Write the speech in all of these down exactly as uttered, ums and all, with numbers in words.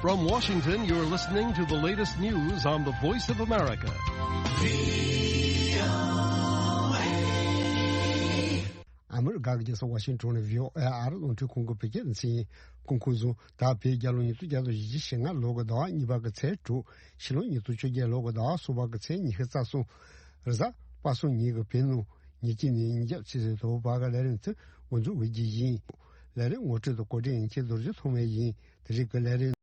From Washington, you're listening to the latest news on the Voice of America. ཨ་མི་རི་ཀ་གི་རྒྱལ་ས་ཝ་ཤིང་ཊོན་ནས་བྷི་ཨོ་ཨེ་ཨ་རི་རླུང་འཕྲིན་ཁང་གི་བོད་སྐད་སྡེ་ཚན་ཡིན། སྐུ་ཁམས་བཟང་། ད་བོད་རྒྱལ་ལོ་ཉིས་སྟོང་བརྒྱ་དང་བཞི་བཅུ་ཞེ་ལྔ་ལོ་གི་ཟླ་བ་གཉིས་པ་གི་ཚེས་དྲུག་ཕྱི་ལོ་ཉིས་སྟོང་བཅོ་བརྒྱད་ལོ་གི་ཟླ་བ་གསུམ་པ་གི་ཚེས་ཉི་ཤུ་རྩ་གསུམ། རེས་གཟའ་པ་སངས་ཉིན་གྱི་བོད་ནང་ཉིན་གཅིག་ནས་ཉིན་རྒྱབ་ཆུ་ཚོད་དྲུག་བར་གྱི་ལས་རིམ་དེ་འགོ་འཛུགས་འོས་རྒྱུ་ཡིན། ལས་རིམ་ངོ་སྤྲོད་དང་གོ་སྒྲིག་ཡིན་མཁན་རྡོ་རྗེ་ཐོགས་མེད་ཡིན། དེ་རིང་གི་ལས་རིམ།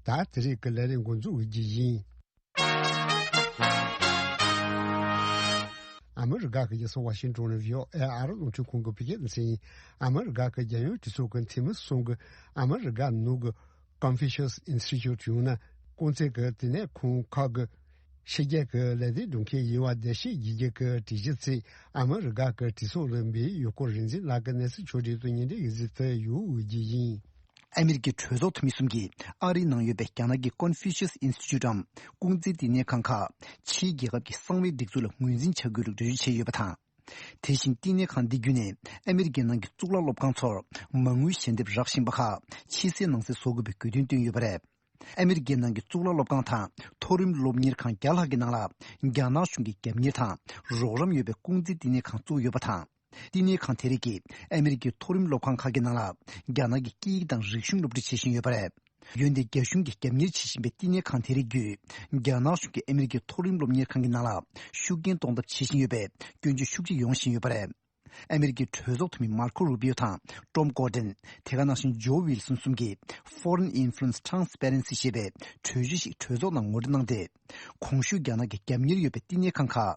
ད་དེ་རིང་གི་ལས་རིམ་འགོ་འཛུགས་འོས་རྒྱུ་ཡིན། ཨ་མི་རི་ཀ་གི་རྒྱལ་ས་ཝ་ཤིང་ཊོན་ནས་བྷི་ཨོ་ཨེ་ཨ་རི་རླུང་འཕྲིན་ཁང་གི་བོད་སྐད་སྡེ་ཚན་ཡིན། ཨ་མི་རི་ཀ་གི་རྒྱལ་ཡོངས་གྲོས་ཚོགས་ཀྱི་འཐུས་མི་གསུམ་གྱིས་ཨ་མི་རི་ཀ་ནང་གི་Confucius Institute ཡང་ན་ཀུང་ཙེ་གི་བསྟི་གནས་ཁང་ཁག་གི་ཕྱི་རྒྱལ་གྱི་ལས་དོན་སྒྲུབ་མཁན་ཡིན་པ་བརྡལ་བཤིག་བགྱིད་རྒྱུ་གི་གྲོས་གཞི་ཚིག་ཨ་མི་རི་ཀ་གི་གྲོས་ཚོགས་ལ་འབུལ་ཡོད་སྐོར་རིག་འཛིན་ལགས་ཀྱིས་གནས་ཚུལ་ཕྱོགས་སྒྲིག་དང་ཉིན་རེའི་གཟིགས་ཚུལ་ཡོད་འོས་རྒྱུ་ཡིན། ཨ་མི་རི་ཀའི་གྲོས་ཚོགས་འཐུས་མི་གསུམ་གྱིས་ཨ་རིའི་ནང་ཡོད་པའི་རྒྱ་ནག་གི་Confucius Institute འམ་ཀུང་ཙེ་བསྟི་གནས་ཁང་ཁག་ཕྱིའི་རྒྱལ་ཁབ་ཀྱི་གསང་བའི་སྒྲིག་འཛུགས་ལ་ངོས་འཛིན་བྱ་དགོས་ལུགས་འགྲེལ་བརྗོད་བྱས་ཡོད་པ་དང་། དེ་བཞིན་བསྟི་གནས་ཁང་འདི་བརྒྱུད་ནས་ཨ་མི་རི་ཀའི་ནང་གི་གཙུག་ལག་སློབ་ཁང་ཚོར་མ་དངུལ་ཞལ་འདེབས་རག་བཞིན་པ་ཁག་ཕྱི་གསལ་ནང་གསལ་བཟོ་དགོས་པའི་དགོས་འདུན་བཏོན་ཡོད་པ་རེད། ཨ་མི་རི་ཀའི་ནང་གི་གཙུག་ལག་སློབ་ཁང་དང་མཐོ་རིམ་སློབ་གཉེར་ཁང་བརྒྱ་ལྷག་གི་ནང་ལ་རྒྱ་ནག་གཞུང་གི་རྒྱབ་གཉེར་དང་རོགས་རམ་ཡོད་པའི་ཀུང་ཙེ་བསྟི་གནས་ཁང་བཙུགས་ཡོད་པ་དང་། བསྟི་གནས་ཁང་དེ་རིགས་ཀྱིས་ཨ་མི་རི་ཀའི་མཐོ་རིམ་སློབ་ཁང་ཁག་གི་ནང་ལ་རྒྱ་ནག་གི་སྐད་ཡིག་དང་རིག་གཞུང་སློབ་ཁྲིད་བྱེད་བཞིན་ཡོད་པ་རེད། འོན་ཏེ་རྒྱ་གཞུང་གིས་རྒྱབ་གཉེར་བྱེད་བཞིན་པའི་བསྟི་གནས་ཁང་དེ་རིགས་བརྒྱུད་རྒྱ་ནག་གཞུང་གིས་ཨ་མི་རི་ཀའི་མཐོ་རིམ་སློབ་གཉེར་ཁང་གི་ནང་ལ་ཤུགས་རྐྱེན་གཏོང་ཐབས་བྱེད་བཞིན་ཡོད་པའི་སྐྱོན་བརྗོད་ཤུགས་ཆེ་ཡོང་བཞིན་ཡོད་པ་རེད། ཨ་མི་རི་ཀའི་གྲོས་ཚོགས་འཐུས་མི་མར་ཁོ་རུ་བིའོ་དང་ཊོམ་ཀོར་ཌེན། དེ་ག་ནང་བཞིན་ཇོ་ཝིལ་སོན་གསུམ་གྱིས་Foreign Influence Transparency ཞེས་པའི་གྲོས་གཞི་ཞིག་གྲོས་ཚོགས་ནང་ངོ་སྤྲོད་གནང་སྟེ། གོང་ཞུས་རྒྱ་ནག་གི་རྒྱབ་གཉེར་ཡོད་པའི་བསྟི་གནས་ཁང་ཁག་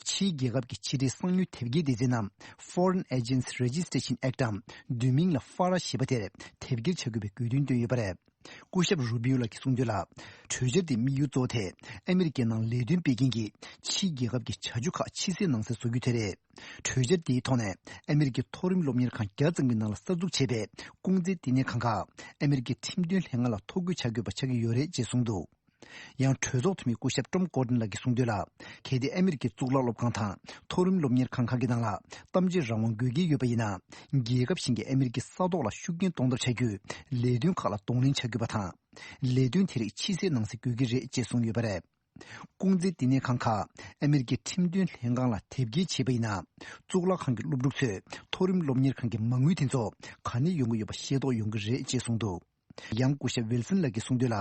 ཕྱིའི་རྒྱལ་ཁབ་ཀྱི་ཕྱི་འབྲེལ་གསང་མྱུལ་དེབ་སྐྱེལ་སྡེ་ཚན་ནམ་Foreign Agents Registration Act འམ་བསྡུས་མིང་ལ་ཧྥ་ར་ཞེས་པ་དེར་དེབ་སྐྱེལ་བྱ་དགོས་པའི་དགོས་འདུན་བཏོན་ཡོད་པ་རེད། སྐུ་ཞབས་རུ་བིའོ་ལགས་ཀྱིས་གསུངས་དོན་ལ། གྲོས་འཆར་དེའི་དམིགས་ཡུལ་གཙོ་བོ་དེ་ཨ་མི་རི་ཀའི་ནང་ལས་དོན་སྤེལ་མཁན་གྱིས་ཕྱིའི་རྒྱལ་ཁབ་ཀྱི་བྱ་སྤྱོད་ཁག་ཕྱི་གསལ་ནང་གསལ་བཟོ་རྒྱུ་དེ་རེད། གྲོས་འཆར་དེའི་ཐོག་ནས་ཨ་མི་རི་ཀའི་མཐོ་རིམ་སློབ་གཉེར་ཁང་བརྒྱ་ཙམ་གྱི་ནང་ལ་གསར་འཛུགས་བྱས་པའི་ཀུང་ཙེ་བསྟི་གནས་ཁང་ཁག་ཨ་མི་རི་ཀའི་ཁྲིམས་དོན་ལྷན་ཁང་ལ་ཐོ་འགོད་བྱ་དགོས་པ་ཆགས་ཀྱི་ཡོད་རེད་ཅེས་གསུངས་འདུག་ཡང་གྲོས་ཚོགས་འཐུས་མི་སྐུ་ཞབས་ཊོམ་ཀོར་ཌེན་ལགས་ཀྱིས་གསུངས་དོན་ལ། གལ་ཏེ་ཨ་མི་རི་ཀའི་གཙུག་ལག་སློབ་ཁང་དང་མཐོ་རིམ་སློབ་གཉེར་ཁང་ཁག་གི་ནང་ལ་གཏམ་བརྗོད་རང་དབང་དགོས་གལ་ཡོད་པ་ཡིན་ན། རྒྱལ་ཁབ་གཞན་གྱིས་ཨ་མི་རི་ཀའི་ས་ཐོག་ལ་ཤུགས་རྐྱེན་གཏོང་ཐབས་བྱ་རྒྱུའི་ལས་དོན་ཁག་ལ་གདོང་ལེན་བྱ་དགོས་པ་དང་། ལས་དོན་དེ་རིགས་ཕྱི་གསལ་ནང་གསལ་དགོས་ཀྱི་རེད་ཅེས་གསུངས་ཡོད་པ་རེད། ཀུང་ཙེ་བསྟི་གནས་ཁང་ཁག་ཨ་མི་རི་ཀའི་ཁྲིམས་དོན་ལྷན་ཁང་ལ་དེབ་སྐྱེལ་བྱས་པ་ཡིན་ན། གཙུག་ལག་ཁང་གི་སློབ་ཕྲུག་ཚོས་མཐོ་རིམ་སློབ་གཉེར་ཁང་གི་མ་དངུལ་དེ་ཚོ་ག་ནས་ཡོང་གི་ཡོད་པ་ཤེས་རྟོགས་ཡོང་གི་རེད་ཅེས་གསུངས་འདུག་ཡང་སྐུ་ཞབས་ཝིལ་སན་ལགས་ཀྱིས་གསུངས་དོན་ལ།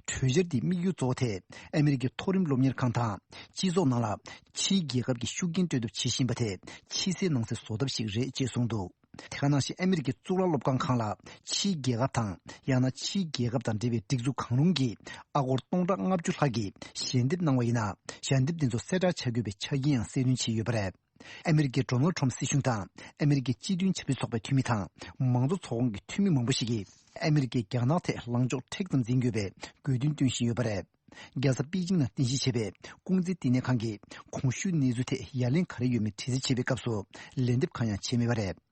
གྲོས་འཆར་འདིའི་དམིགས་ཡུལ་གཙོ་བོ་དེ་ཨ་མི་རི་ཀའི་མཐོ་རིམ་སློབ་གཉེར་ཁང་དང་སྤྱི་ཚོགས་ནང་ལ་ཕྱིའི་རྒྱལ་ཁབ་ཀྱི་ཤུགས་རྐྱེན་སྤྲོད་ཐབས་བྱེད་བཞིན་པ་དེ་ཕྱི་གསལ་ནང་གསལ་བཟོ་ཐབས་ཤིག་རེད་ཅེས་གསུངས་འདུག་དེ་ག་ནང་བཞིན་ཨ་མི་རི་ཀའི་གཙུག་ལག་སློབ་ཁང་ཁག་ལ་ཕྱིའི་རྒྱལ་ཁབ་དང་ཡང་ན་ཕྱིའི་རྒྱལ་ཁབ་དང་འབྲེལ་བའི་སྒྲིག་འཛུགས་གང་རུང་གིས་ཨ་སྒོར་སྟོང་ཕྲག་ལྔ་བཅུ་ལྷག་གི་ཞལ་འདེབས་གནང་བ་ཡིན་ན། ཞལ་འདེབས་དེ་ཚོ་གསལ་བསྒྲགས་བྱ་དགོས་པའི་ཆ་རྐྱེན་ཡང་གསལ་སྟོན་བྱས་ཡོད་པ་རེད། ཨ་མི་རི་ཀའི་ཌོ་ནལ་ཌི་ཊརམ་སྲིད་གཞུང་དང་ཨ་མི་རི་ཀའི་སྤྱི་མཐུན་ཆབ་སྲིད་ཚོགས་པའི་འཐུས་མི་དང་མང་གཙོ་ཚོགས་ཁོངས་ཀྱི་འཐུས་མི་མང་པོ་ཞིག་གིས་ཨ་མི་རི་ཀས་རྒྱ་ནག་ཐད་ལངས་ཕྱོགས་མཁྲེགས་ཙམ་འཛིན་དགོས་པའི་དགོས་འདུན་བཏོན་བཞིན་ཡོད་པ་རེད། རྒྱལ་ས་པེ་ཅིང་ནང་རྟེན་གཞི་བྱས་པའི་ཀུང་ཙེ་བསྟི་གནས་ཁང་གིས་གོང་ཞུས་གནས་ཚུལ་ཐད་ཡ་ལན་ག་རེ་ཡོད་མེད་དྲི་རྩད་བྱས་པའི་སྐབས་སུ་ལན་འདེབས་གང་ཡང་བྱས་མེད་པ་རེད།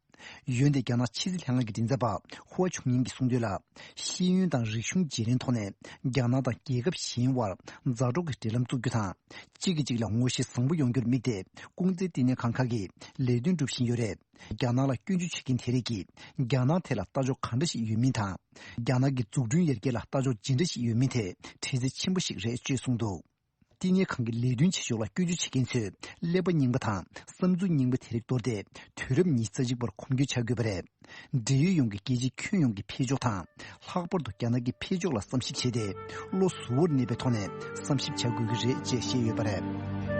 འོན་ཏེ་རྒྱ་ནག་ཕྱི་སྲིད་ལྷན་ཁང་གི་མགྲིན་ཚབ་པ་ཧུའ་ཆུང་ཉིང་གིས་གསུངས་དོན་ལ། ཤེས་ཡོན་དང་རིག་གཞུང་བརྗེ་ལེན་ཐོག་ནས་རྒྱ་ནག་དང་རྒྱལ་ཁབ་གཞན་བར་མཛའ་གྲོགས་ཀྱི་འབྲེལ་ལམ་བཙུགས་རྒྱུ་དང་། གཅིག་གིས་གཅིག་ལ་ངོ་ཤེས་བཟང་པོ་ཡོང་རྒྱུར་དམིགས་ཏེ་ཀུང་ཙེ་བསྟི་གནས་ཁང་ཁག་གིས་ལས་དོན་སྒྲུབ་བཞིན་ཡོད་རེད། རྒྱ་ནག་ལ་སྐྱོན་བརྗོད་བྱེད་མཁན་དེ་རིགས་ཀྱིས་རྒྱ་ནག་ཐད་ལ་ལྟ་ཕྱོགས་ག་འདྲ་ཞིག་ཡོད་མིན་དང་། རྒྱ་ནག་གི་འཛུགས་སྐྲུན་ཡར་རྒྱས་ལ་ལྟ་ཕྱོགས་ཇི་འདྲ་ཞིག་ཡོད་མིན་ཐད་དྲི་རྩད་ཆེན་པོ་ཞིག་རེད་ཅེས་གསུངས་འདུག་བསྟི་གནས་ཁང་གི་ལས་དོན་བྱེད་ཕྱོགས་ལ་སྐྱོན་བརྗོད་བྱེད་མཁན་ཚོས་ཀླད་པ་རྙིང་པ་དང་བསམ་ཚུལ་རྙིང་པ་དེ་རིགས་གཏོར་ཏེ། དུས་རབས་ཉི་ཤུ་རྩ་གཅིག་པར་གོམས་འགྱུར་བྱ་དགོས་པ་རེད། འབྲེལ་ཡོད་ཡོངས་ཀྱི་རྒྱལ་སྤྱིའི་ཁྱོན་ཡོངས་ཀྱི་འཕེལ་ཕྱོགས་དང་། ལྷག་པར་དུ་རྒྱ་ནག་གི་འཕེལ་ཕྱོགས་ལ་བསམ་ཞིབ་བྱས་ཏེ། བློ་གཟུ་བོར་གནས་པའི་ཐོག་ནས་བསམ་ཞིབ་བྱ་དགོས་ཀྱི་རེད་ཅེས་བཤད་ཡོད་པ་རེད།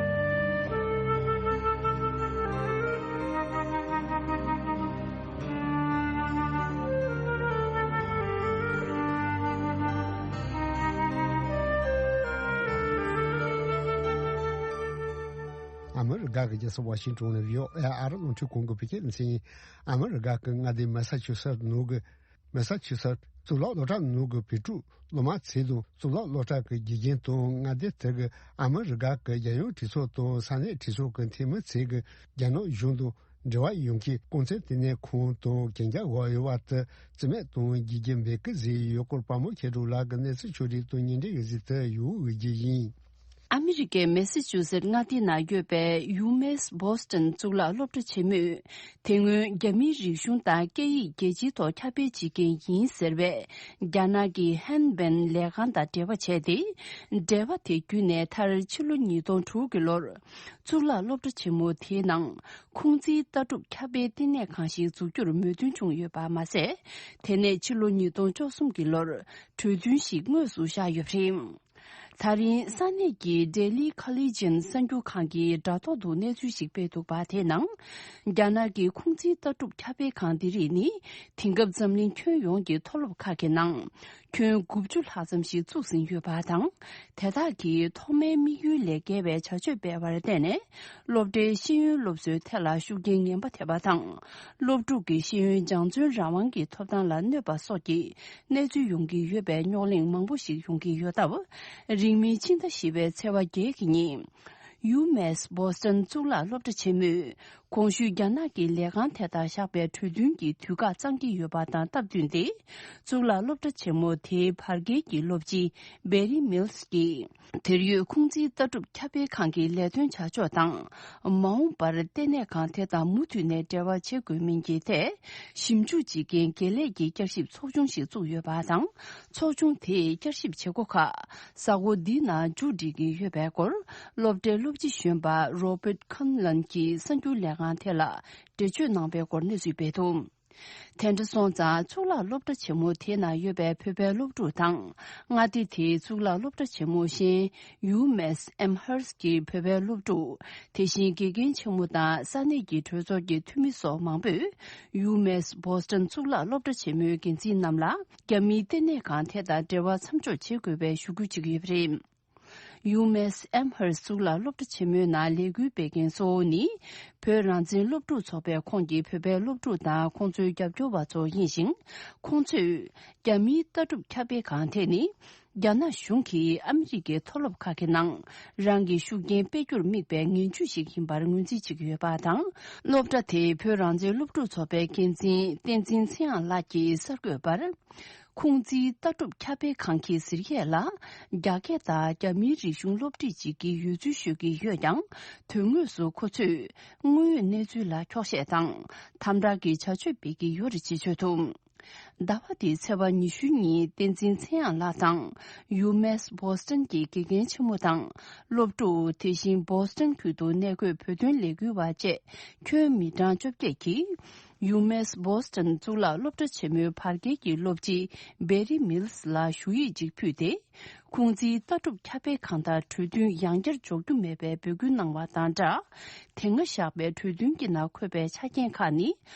ཨ་མི་རི་ཀ་གི་རྒྱལ་ས་ཝ་ཤིང་ཏོན་ནས་བྷི་ཨོ་ཨེ་ཨ་རི་རླུང་འཕྲིན་ཁང་གི་བོད་སྐད་སྡེ་ཚན་ཡིན། ཨ་མི་རི་ཀ་གི་མངའ་སྡེ་མེ་ས་ཆུ་སེ་ནོར་གི་མེ་ས་ཆུ་སེ་གཙུག་ལག་སློབ་གྲྭ་ནང་གི་བོད་ཕྲུག་སློབ་མ་ཚོས་དང་གཙུག་ལག་སློབ་གྲྭ་གི་དགེ་རྒན་དང་མངའ་སྡེ་དེ་གི་ཨ་མི་རི་ཀ་གི་རྒྱལ་ཡོངས་གྲོས་ཚོགས་དང་ས་གནས་གྲོས་ཚོགས་ཀྱི་འཐུས་མི་ཚོས་ཀྱི་རྒྱ་ནག་གཞུང་དང་འབྲེལ་བ་ཡོད་མཁན་རྐང་འཛིན་ལྟེ་གནས་ཁང་དང་གན་རྒྱ་འོག་ཡོད་པ་དེ་རྩིས་མེད་གཏོང་རྒྱུ་གི་འབོད་སྐུལ་བཟོས་ཡོད་སྐོར་པ་མོ་ཁྱེད་རང་ལགས་ཀྱི་གནས་ཚུལ་ཕྱོགས་སྒྲིག་དང་ཉིན་རེའི་གཟིགས་ཚུལ་ཡོད་འོས་རྒྱུ་ཡིན། ཨ་མི་རི་ཀའི་མེ་སི་ཆུ་སེད་མངའ་སྡེ་ནང་ཡོད་པའི་ཡུ་མེ་སི་བོ་སི་ཊོན་གཙུག་ལག་སློབ་གྲྭ་ཆེན་མོས། དེ་སྔོན་རྒྱ་མིའི་རིག་གཞུང་དང་སྐད་ཡིག་རྒྱལ་སྤྱིའི་ཐོག་ཁྱབ་སྤེལ་བྱེད་མཁན་ཡིན་ཟེར་བའི་རྒྱ་ནག་གི་ཧན་བན་ལས་ཁང་དང་འབྲེལ་བ་བྱས་ཏེ། འབྲེལ་བ་དེ་བརྒྱུད་ནས་མཐར་ཕྱི་ལོ་ཉིས་སྟོང་དྲུག་གི་ལོར་གཙུག་ལག་སློབ་གྲྭ་ཆེན་མོ་དེའི་ནང་ཁུང་ཙིའི་ལྟ་གྲུབ་ཁྱབ་སྤེལ་ལྟེ་གནས་ཁང་ཞིག་འཛུགས་རྒྱུར་མོས་མཐུན་བྱུང་ཡོད་པ་མ་ཟད། དེ་ནས་ཕྱི་ལོ་ཉིས་སྟོང་བཅུ་གསུམ་གྱི་ལོར་གྲོས་མཐུན་ཞིག་དངོས་སུ་བཞག་ཡོད་པ་རེད། ད་རིང་ས་གནས་ཀྱི་Delhi Collegian གསར་འགྱུར་ཁང་གིས་དྲ་ཐོག་ཏུ་གནས་ཚུལ་ཞིག་སྤེལ་འདུག་པ། དེའི་ནང་རྒྱ་ནག་གི་ཁུང་ཙིའི་ལྟ་གྲུབ་ཁྱབ་སྤེལ་ཁང་འདི་རིགས་ནི་དེང་སྐབས་འཛམ་གླིང་ཁྱོན་ཡོངས་ཀྱི་མཐོ་སློབ་ཁག་གི་ནང་ཁྱོན་དགུ་བཅུ་ལྷག་ཙམ་ཞིག་བཙུགས་ཟིན་ཡོད་པ་དང་། དེ་དག་གིས་ཐོག་མའི་དམིགས་ཡུལ་ལས་བརྒལ་བའི་བྱ་སྤྱོད་སྤེལ་བར་བརྟེན་ནས། སློབ་གྲྭའི་ཤེས་ཡོན་སློབ་གསོའི་ཐད་ལ་ཤུགས་རྐྱེན་ངན་པ་ཐེབས་པ་དང་། སློབ་ཕྲུག་གི་ཤེས་ཡོན་སྦྱང་བརྩོན་རང་དབང་གི་ཐོབ་ཐང་ལ་གནོད་པ་སོགས་ཀྱི་གནས་ཚུལ་ཡོང་གི་ཡོད་པའི་རྙོག་གླེང་མང་པོ་ཞིག་ཡོང་གི་ཡོད་སྟབས། རིང་མིན་ཕྱི་ཟླ་བཞི་པའི་ཚེས་པ་བརྒྱད་ཀྱི་ཉིན། ཡུ་མེ་སི་བོ་སི་ཊོན་གཙུག་ལག་སློབ་གྲྭ་ཆེན་མོས་གོང་ཞུས་རྒྱ་ནག་གི་ལས་ཁང་དེ་དང་བཞག་པའི་གྲོས་མཐུན་གྱི་དུས་བཀག་གཙང་གི་ཡོད་པ་དང་སྟབས་བསྟུན་ཏེ། གཙུག་ལག་སློབ་གྲྭ་ཆེན་མོ་དེའི་བར་བརྒལ་གྱི་སློབ་སྤྱི་བེ་རི་མིལ་སི་ཀྱིས། དེར་ཡོད་ཁུང་ཙིའི་ལྟ་གྲུབ་ཁྱབ་སྤེལ་ཁང་གི་ལས་དོན་བྱ་ཕྱོགས་དང་། མ་འོངས་པར་ལྟེ་གནས་ཁང་དེ་དང་མུ་མཐུད་ནས་འབྲེལ་བ་བྱེད་དགོས་མིན་གྱི་ཐད། ཞིབ་འཇུག་བྱེད་མཁན་དགེ་ལས་ཀྱི་བསྐྱར་ཞིབ་ཚོགས་ཆུང་ཞིག་བཙུགས་ཡོད་པ་དང་། ཚོགས་ཆུང་དེས་བསྐྱར་ཞིབ་བྱེད་སྒོ་ཁག་གཟའ་འཁོར་འདིའི་ནང་མཇུག་སྒྲིལ་གྱི་ཡོད་པའི་སྐོར། སློབ་གྲྭའི་སློབ་སྤྱི་གཞོན་པ་Robert Conlon གྱིས་གསར་འགྱུར་ལས་ཁང་དེ་ལ་འགྲེལ་བརྗོད་གནང་པའི་སྐོར་གནས་ཚུལ་སྤེལ་འདུག། དེ་འདྲ་སོང་ཙང་གཙུག་ལག་སློབ་གྲྭ་ཆེན་མོ་དེའི་ནང་ཡོད་པའི་བོད་པའི་སློབ་ཕྲུག་དང་། མངའ་སྡེ་དེའི་གཙུག་ལག་སློབ་གྲྭ་ཆེན་མོ་གཞན་ཡུ་མེ་སི་ཨེམ་ཧར་སི་ཀྱི་བོད་པའི་སློབ་ཕྲུག། དེ་བཞིན་དགེ་རྒན་ཆེན་མོ་དང་ས་གནས་ཀྱི་གྲོས་ཚོགས་ཀྱི་འཐུས་མི་སོགས་མང་པོས། ཡུ་མེ་སི་བོ་སི་ཊོན་གཙུག་ལག་སློབ་གྲྭ་ཆེན་མོའི་འགན་འཛིན་རྣམས་ལ། རྒྱ་མིའི་ལྟེ་གནས་ཁང་དེ་དང་འབྲེལ་བ་མཚམས་འཇོག་བྱེད་དགོས་པའི་ཞུ་སྐུལ་བྱེད་ཀྱི་ཡོད་པ་རེད། ཡུ་མེ་སི་ཨེམ་ཧར་སི་གཙུག་ལག་སློབ་གྲྭ་ཆེན་མོའི་ནང་ལས་འགུལ་སྤེལ་མཁན་གཙོ་བོ་ནི། བོད་རང་བཙན་སློབ་ཕྲུག་ཚོགས་པའི་ཁོངས་ཀྱི་བོད་པའི་སློབ་ཕྲུག་དང་ཁོང་ཚོའི་རྒྱབ་སྐྱོར་བ་ཚོ་ཡིན་ཞིང་། ཁོང་ཚོས་རྒྱ་མིའི་ལྟ་གྲུབ་ཁྱབ་སྤེལ་ཁང་དེ་ནི། རྒྱ་ནག་གཞུང་གིས་ཨ་མི་རི་ཀའི་མཐོ་སློབ་ཁག་གི་ནང་། རང་གི་ཤུགས་རྐྱེན་སྤེལ་རྒྱུར་དམིགས་པའི་ངན་ཇུས་ཤིག་ཡིན་པར་ངོས་འཛིན་བྱེད་ཀྱི་ཡོད་པ་དང་། སློབ་གྲྭ་དེའི་བོད་རང་བཙན་སློབ་ཕྲུག་ཚོགས་པའི་འགན་འཛིན་བསྟན་འཛིན་ཚེ་དབྱངས་ལགས་ཀྱིས་གསར་འགོད་པར། ཁུང་ཙིའི་ལྟ་གྲུབ་ཁྱབ་སྤེལ་ཁང་གིས་ཟེར་ཡས་ལ། རྒྱ་སྐད་དང་རྒྱ་མིའི་རིག་གཞུང་སློབ་ཁྲིད་ཅིག་གི་ཡོད་ཚུལ་ཤོད་ཀྱི་ཡོད་ཀྱང་། དོན་དངོས་སུ་ཁོ་ཚོས་དངོས་ཡོད་གནས་ཚུལ་ལ་འཁྱོག་བཤད་དང་། དམ་དྲག་གི་བྱ་སྤྱོད་སྤེལ་གྱི་ཡོད་རེད་ཅེས་བརྗོད་འདུག། ཟླ་བ་འདིའི་ཚེས་པ་ཉི་ཤུ་ཉིན་བསྟན་འཛིན་ཚེ་དབྱངས་ལགས་དང་། ཡུ་མེ་སི་བོ་སི་ཊོན་གྱི་དགེ་རྒན་ཆེན་མོ་དང་། སློབ་ཕྲུག་དེ་བཞིན་བོ་སི་ཊོན་ཁུལ་དུ་གནས་འཁོད་བོད་དོན་ལས་འགུལ་བ་བཅས་ཁྱོན་མི་གྲངས་བཅོ་བརྒྱད་ཀྱིས། ཡུ་མེ་སི་བོ་སི་ཊོན་གཙུག་ལག་སློབ་གྲྭ་ཆེན་མོའི་བར་བརྒལ་གྱི་སློབ་སྤྱི་བེ་རི་མིལ་སི་ལ་ཞུ་ཡིག་ཅིག་ཕུལ་ཏེ། ཁུང་ཙིའི་ལྟ་གྲུབ་ཁྱབ་སྤེལ་ཁང་དང་གྲོས་མཐུན་ཡང་བསྐྱར་འཇོག་རྒྱུ་མེད་པའི་འབོད་སྐུལ་གནང་བ་དང་སྦྲགས། དེ་སྔ་བཞག་པའི་གྲོས་མཐུན་གྱི་ནང་འཁོད་པའི་ཆ་རྐྱེན་ཁག་ནི།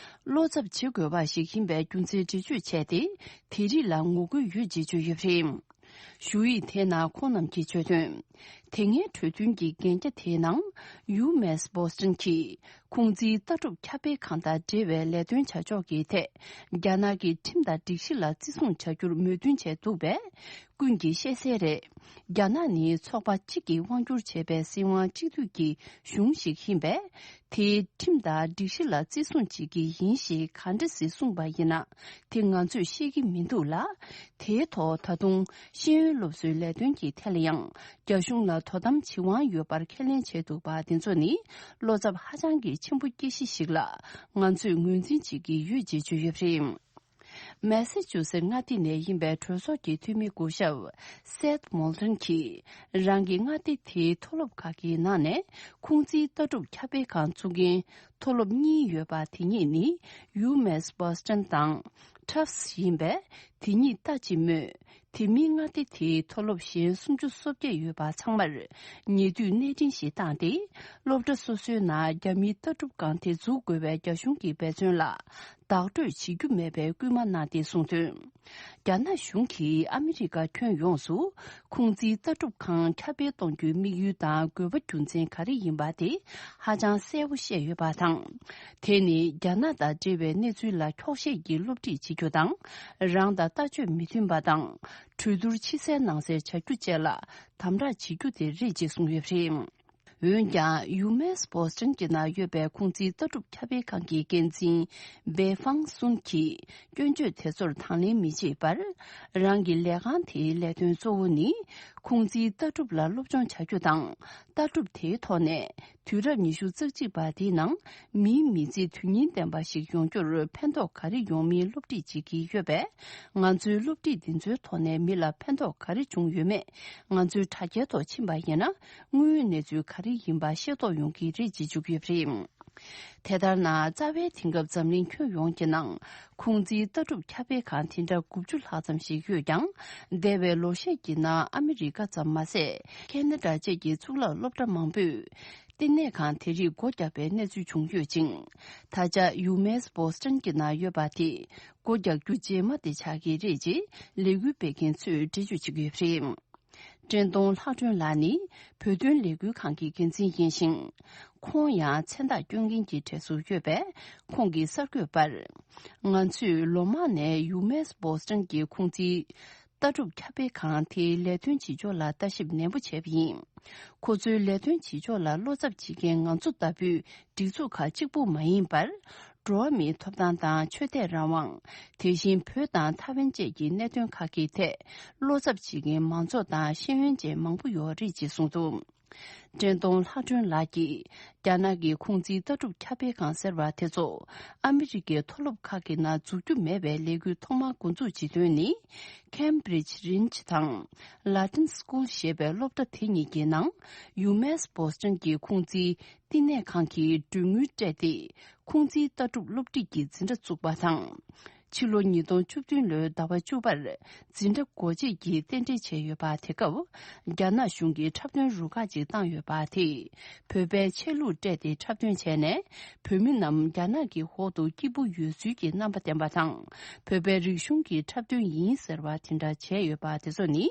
བློ་འཚབ་བྱེད་དགོས་པ་ཞིག་ཡིན་པའི་རྒྱུ་མཚན་འགྲེལ་བརྗོད་བྱས་ཏེ། དེ་རིགས་ལ་ངོ་རྒོལ་ཡོད་ཅེས་བརྗོད་ཡོད་པ་རེད། ཞུ་ཡིག་དེའི་ནང་ཁོང་རྣམས་ཀྱིས་བརྗོད་དོན། དེ་སྔའི་གྲོས་མཐུན་གྱི་གན་རྒྱ་དེའི་ནང་། ཡུ་མེ་སི་བོ་སི་ཊོན་གྱིས། ཁུང་ཙིའི་ལྟ་གྲུབ་ཁྱབ་སྤེལ་ཁང་དང་འབྲེལ་བའི་ལས་དོན་བྱ་ཕྱོགས་ཀྱི་ཐད། རྒྱ་ནག་གི་ཁྲིམས་དང་སྒྲིག་གཞི་ལ་བརྩི་སྲུང་བྱ་རྒྱུར་མོས་མཐུན་བྱས་འདུག་པས། ཀུན་གྱིས་ཤེས་གསལ་རེད། རྒྱ་ནག་ནི་ཚོགས་པ་གཅིག་གིས་དབང་བསྒྱུར་བྱས་པའི་སྲིད་དབང་གཅིག་སྡུད་ཀྱི་གཞུང་ཞིག་ཡིན་པས། དེའི་ཁྲིམས་དང་སྒྲིག་གཞི་ལ་བརྩི་སྲུང་བྱེད་ཀྱི་ཡིན་ཞེས་ག་འདྲ་ཞིག་གསུངས་པ་ཡིན་ན། དེ་ང་ཚོས་ཤེས་ཀྱི་མི་འདུག་ལ། དེའི་ཐོག་ད་དུང་ཤེས་ཡོན་སློབ་གསོའི་ལས་དོན་གྱི་ཐད་ལ་ཡང་། རྒྱ་གཞུང་ལ་དོ་དམ་བྱེད་དབང་ཡོད་པར་ཁས་ལེན་བྱས་འདུག་པ་དེ་ཚོ་ནི། བློ་འཚབ་ཧ་ཅང་གི་ཆེན་པོ་སྐྱེ་གཞི་ཞིག་ལ། ང་ཚོས་ངོས་འཛིན་བྱེད་ཀྱི་ཡོད་ཅེས་བརྗོད་ཡོད་པ་རེད། མེ་སི་ཅུ་སེ་མངའ་སྡེ་ནས་ཡིན་པའི་གྲོས་ཚོགས་ཀྱི་འཐུས་མི་སྐུ་ཞབས་སེད་མོལ་ཏོན་གྱིས། རང་གི་མངའ་སྡེ་དེའི་མཐོ་སློབ་ཁག་གི་ནང་ནས་ཁུང་ཙིའི་ལྟ་གྲུབ་ཁྱབ་སྤེལ་ཁང་བཙུགས་མཁན་མཐོ་སློབ་གཉིས་ཡོད་པ་དེ་གཉིས་ནི། ཡུ་མེས་བྷོ་སི་ཊོན་དང་ཊབ་སི་ཡིན་པས། དེ་གཉིས་ལྟ་ཅི་སྨོས། དེ་མིན་མངའ་སྡེ་དེའི་མཐོ་སློབ་གཞན་སུམ་ཅུ་སོ་བརྒྱད་ཡོད་པ་ཚང་མར་ཉེ་དུས་གནས་འཕྲིན་ཞིག་བཏང་སྟེ། སློབ་གྲྭ་སོ་སོའི་ནང་རྒྱ་མིའི་ལྟ་གྲུབ་ཁང་དེ་འཛུགས་དགོས་པའི་རྒྱ་གཞུང་གི་འབད་བརྩོན་ལ་བདག་སྤྲོད་བྱེད་རྒྱུ་མེད་པའི་སྐུལ་མ་གནང་སྟེ་གསུངས་དོན། རྒྱ་ནག་གཞུང་གིས་ཨ་མི་རི་ཀ་ཁྱོན་ཡོངས་སུ་ཁུང་ཙིའི་ལྟ་གྲུབ་ཁང་ཁྱབ་སྤེལ་གཏོང་རྒྱུའི་དམིགས་ཡུལ་དང་དགོས་པ་རྒྱུ་མཚན་ག་རེ་ཡིན་པ་དེ་ཧ་ཅང་གསལ་པོ་བཤད་ཡོད་པ་དང་། དེ་ནི་རྒྱ་ནག་དང་འབྲེལ་བའི་གནས་ཚུལ་ལ་འཁྱོག་བཤད་ཀྱིས་སློབ་ཁྲིད་བྱེད་རྒྱུ་དང་། རང་དང་ལྟ་སྤྱོད་མི་མཐུན་པ་དང་། གྲོས་བསྡུར་ཕྱི་གསལ་ནང་གསལ་བྱ་རྒྱུ་བཅས་ལ་དམ་དྲག་བྱེད་རྒྱུ་དེ་རེད་ཅེས་གསུངས་ཡོད་པ་རེད། འོན་ཀྱང་། ཡུ་མེས་བོ་སི་ཊོན་གྱི་ནང་ཡོད་པའི་ཁུང་ཙིའི་ལྟ་གྲུབ་ཁྱབ་སྤེལ་ཁང་གི་འགན་འཛིན་སྦེ་ཧྥང་སུན་གྱིས་སྐྱོན་བརྗོད་དེ་ཚོར་དང་ལེན་མི་བྱེད་པར། རང་གི་ལས་ཁང་དེའི་ལས་དོན་གཙོ་བོ་ནི། ཁུང་ཙིའི་ལྟ་གྲུབ་ལ་སློབ་སྦྱོང་བྱ་རྒྱུ་དང་། ལྟ་གྲུབ་དེའི་ཐོག་ནས། དུས་རབས་ཉི་ཤུ་རྩ་གཅིག་པ་དེའི་ནང་། མིའི་མི་ཚེ་དོན་སྙིང་ལྡན་པ་ཞིག་ཡོང་རྒྱུར་ཕན་ཐོགས་ག་རེ་ཡོང་མིན་སློབ་ཁྲིད་བྱེད་ཀྱི་ཡོད་པས། ང་ཚོའི་སློབ་ཁྲིད་འདི་ཚོའི་ཐོག་ནས་མི་ལ་ཕན་ཐོགས་ག་རེ་བྱུང་ཡོད་མེད། ང་ཚོའི་དྲ་རྒྱའི་ཐོག་ཕྱིན་པ་ཡིན་ན། དངོས་ཡོད་གནས་ཚུལ་ག་རེ་ཡིན་པ་ཤེས་རྟོགས་ཡོང་གི་རེད་ཅེས་བརྗོད་ཀྱི་ཡོད་པ་རེད། དེ་ལྟར་ན། རྩ་བའི་དེང་སྐབས་འཛམ་གླིང་ཁྱོན་ཡོངས་ཀྱི་ནང་། ཁུང་ཙིའི་ལྟ་གྲུབ་ཁྱབ་སྤེལ་ཁང་དེ་འདྲ་དགུ་བཅུ་ལྷག་ཙམ་ཞིག་ཡོད་ཀྱང་། འདས་པའི་ལོ་ཤས་ཀྱི་ནང་ཨ་མི་རི་ཀ་ཙམ་མ་ཟད། ཁེ་ན་ཌ་བཅས་ཀྱི་གཙུག་ལག་སློབ་གྲྭ་མང་པོས། བསྟི་གནས་ཁང་དེ་རིགས་སྒོ་བརྒྱབ་པའི་གནས་ཚུལ་བྱུང་ཡོད་ཅིང་། ད་ཆ་ཡུ་མེས་བོ་སི་ཊོན་གྱི་ནང་ཡོད་པ་དེ། སྒོ་རྒྱག་རྒྱུ་རྗེས་མ་དེ་ཆགས་ཀྱི་རེད་ཅེས་ལས་འགུལ་སྤེལ་མཁན་ཚོས་འགྲེལ་བརྗོད་བྱེད་ཀྱི་ཡོད་པ་རེད། བཀྲས་མཐོང་ལྷ་སྒྲོན་ལགས་ནི་བོད་དོན་ལས་འགུལ་ཁང་གི་འགན་འཛིན་ཡིན་ཞིང་། ཁོང་ཡང་མཚན་རྟགས་སྐྱོན་མཁན་གྱི་གྲས་སུ་ཡོད་པས། ཁོང་གིས་གསར་འགོད་པར། ང་ཚོས་ལོ་མང་ནས་ཡུ་མེས་བོ་སི་ཊོན་གྱི་ཁུང་ཙིའི་ལྟ་གྲུབ་ཁྱབ་སྤེལ་ཁང་དེའི་ལས་དོན་བྱེད་ཕྱོགས་ལ་ལྟ་ཞིབ་ནན་པོ་བྱས་པ་ཡིན། ཁོ་ཚོའི་ལས་དོན་བྱེད་ཕྱོགས་ལ་བློ་འཚབ་བྱེད་མཁན་ང་ཚོ་ལྟ་བུའི་སྒྲིག་འཛུགས་ཁག་གཅིག་པུ་མ་ཡིན་པར། འགྲོ་བ་མིའི་ཐོབ་ཐང་དང་ཆོས་དད་རང་དབང་། དེ་བཞིན་བོད་དང་ཐའེ་ཝན་བཅས་ཀྱི་གནད་དོན་ཁག་གི་ཐད། བློ་འཚབ་བྱེད་མཁན་མང་ཚོགས་དང་ཤེས་ཡོན་ཅན་མང་པོ་ཡོད་རེད་ཅེས་གསུངས་འདུག་བཀྲས་མཐོང་ལྷ་སྒྲོན་ལགས་ཀྱིས། རྒྱ་ནག་གི་ཁུང་ཙིའི་ལྟ་གྲུབ་ཁྱབ་སྤེལ་ཁང་ཟེར་བ་དེ་ཚོ། ཨ་མི་རི་ཀའི་མཐོ་སློབ་ཁག་གི་ནང་འཛུགས་རྒྱུ་མེད་པའི་ལས་འགུལ་ཐོག་མར་འགོ་འཛུགས་བྱེད་དོན་ནི། Cambridge Range དང་། Latin School ཞེས་པའི་སློབ་གྲྭ་དེ་གཉིས་ཀྱི་ནང་། ཡུ་མེས་བོ་སི་ཊོན་གྱི་ཁུང་ཙིའི་བསྟི་གནས་ཁང་གིས་གྲོན་དངུལ་སྤྲད་དེ། ཁུང་ཙིའི་ལྟ་གྲུབ་སློབ་ཁྲིད་ཀྱི་འཛིན་གྲྭ་བཙུགས་པ་དང་། ཕྱི་ལོ་ཉིས་སྟོང་བཅུ་བདུན་ལོའི་ཟླ་བ་བཅུ་པར་འཛིན་གྲྭ་སྒོ་འབྱེད་ཀྱི་རྟེན་འབྲེལ་བྱས་ཡོད་པ། དེ་སྐབས་རྒྱ་ནག་གཞུང་གིས་འཁྲབ་སྟོན་རུ་ཁག་ཅིག་བཏང་ཡོད་པ་དེས། བོད་པའི་ཆས་ལུགས་སྤྲས་ཏེ་འཁྲབ་སྟོན་བྱས་ནས། བོད་མི་རྣམས་རྒྱ་ནག་གི་འོག་ཏུ་སྐྱིད་པོ་ཡོད་ཚུལ་གྱི་རྣམ་པ་བསྟན་པ་དང་། བོད་པའི་རིག་གཞུང་གི་འཁྲབ་སྟོན་ཡིན་ཟེར་བ་དེ་འདྲ་བྱས་ཡོད་པ་དེ་ཚོ་ནི།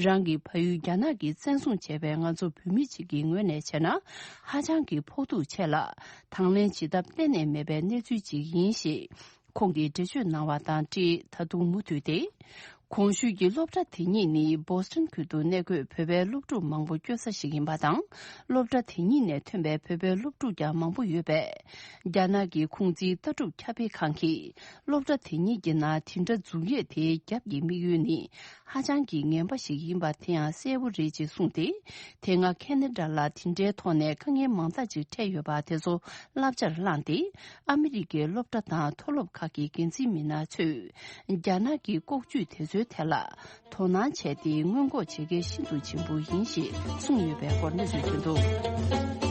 རང་གི་ཕ་ཡུལ་རྒྱ་ནག་གིས་བཙན་བཟུང་བྱས་པའི་ང་ཚོ་བོད་མི་ཅིག་གི་ངོས་ནས་བྱས་ན། ཧ་ཅང་གི་ཕོག་ཐུག་ཆེ་ལ། དང་ལེན་བྱེད་ཐབས་གཏན་ནས་མེད་པའི་གནས་ཚུལ་ཅིག་ཡིན་ཞེས། ཁོང་གིས་འགྲེལ་བརྗོད་གནང་བ་དང་འབྲེལ། ད་དུང་མུ་མཐུད་དེ། གོང་ཞུས་ཀྱི་སློབ་གྲྭ་དེ་གཉིས་ནི་བོ་སི་ཊོན་ཁུལ་དུ་གནས་འཁོད་བོད་པའི་སློབ་ཕྲུག་མང་པོ་སྐྱོད་ས་ཞིག་ཡིན་པ་དང་། སློབ་གྲྭ་དེ་གཉིས་ནས་ཐོན་པའི་བོད་པའི་སློབ་ཕྲུག་ཀྱང་མང་པོ་ཡོད་པས། རྒྱ་ནག་གི་ཁུང་ཙིའི་ལྟ་གྲུབ་ཁྱབ་སྤེལ་ཁང་གིས། སློབ་གྲྭ་དེ་གཉིས་ཀྱི་ནང་དེ་འདྲ་འཛུགས་ཡས་དེའི་རྒྱབ་ཀྱི་དམིགས་ཡུལ་ནི། ཧ་ཅང་གི་ངན་པ་ཞིག་ཡིན་པ་དེ་ཡང་གསལ་པོ་རེད་ཅེས་གསུངས་ཏེ། དེ་སྔ་ཁེ་ན་ཌ་ལ་དེ་འདྲའི་ཐོག་ནས་དཀའ་ངལ་མང་དག་ཅིག་འཕྲད་ཡོད་པ་དེ་ཚོ་བསླབ་བྱར་བླངས་ཏེ། ཨ་མི་རི་ཀའི་སློབ་གྲྭ་དང་མཐོ་སློབ་ཁག་གི་འགན་འཛིན་མི་སྣ་ཚོས། རྒྱ་ནག་གི་ལྐོག་ཇུས་དེ་ཚོའི་ཐད་ལ་དོ་སྣང་བྱས་ཏེ། སྔོན་འགོག་བྱེད་གལ་ཤིན་ཏུ་ཆེན་པོ་ཡིན་ཞེས་གསུངས་ཡོད་པའི་སྐོར་གནས་ཚུལ་ཐོན་འདུག་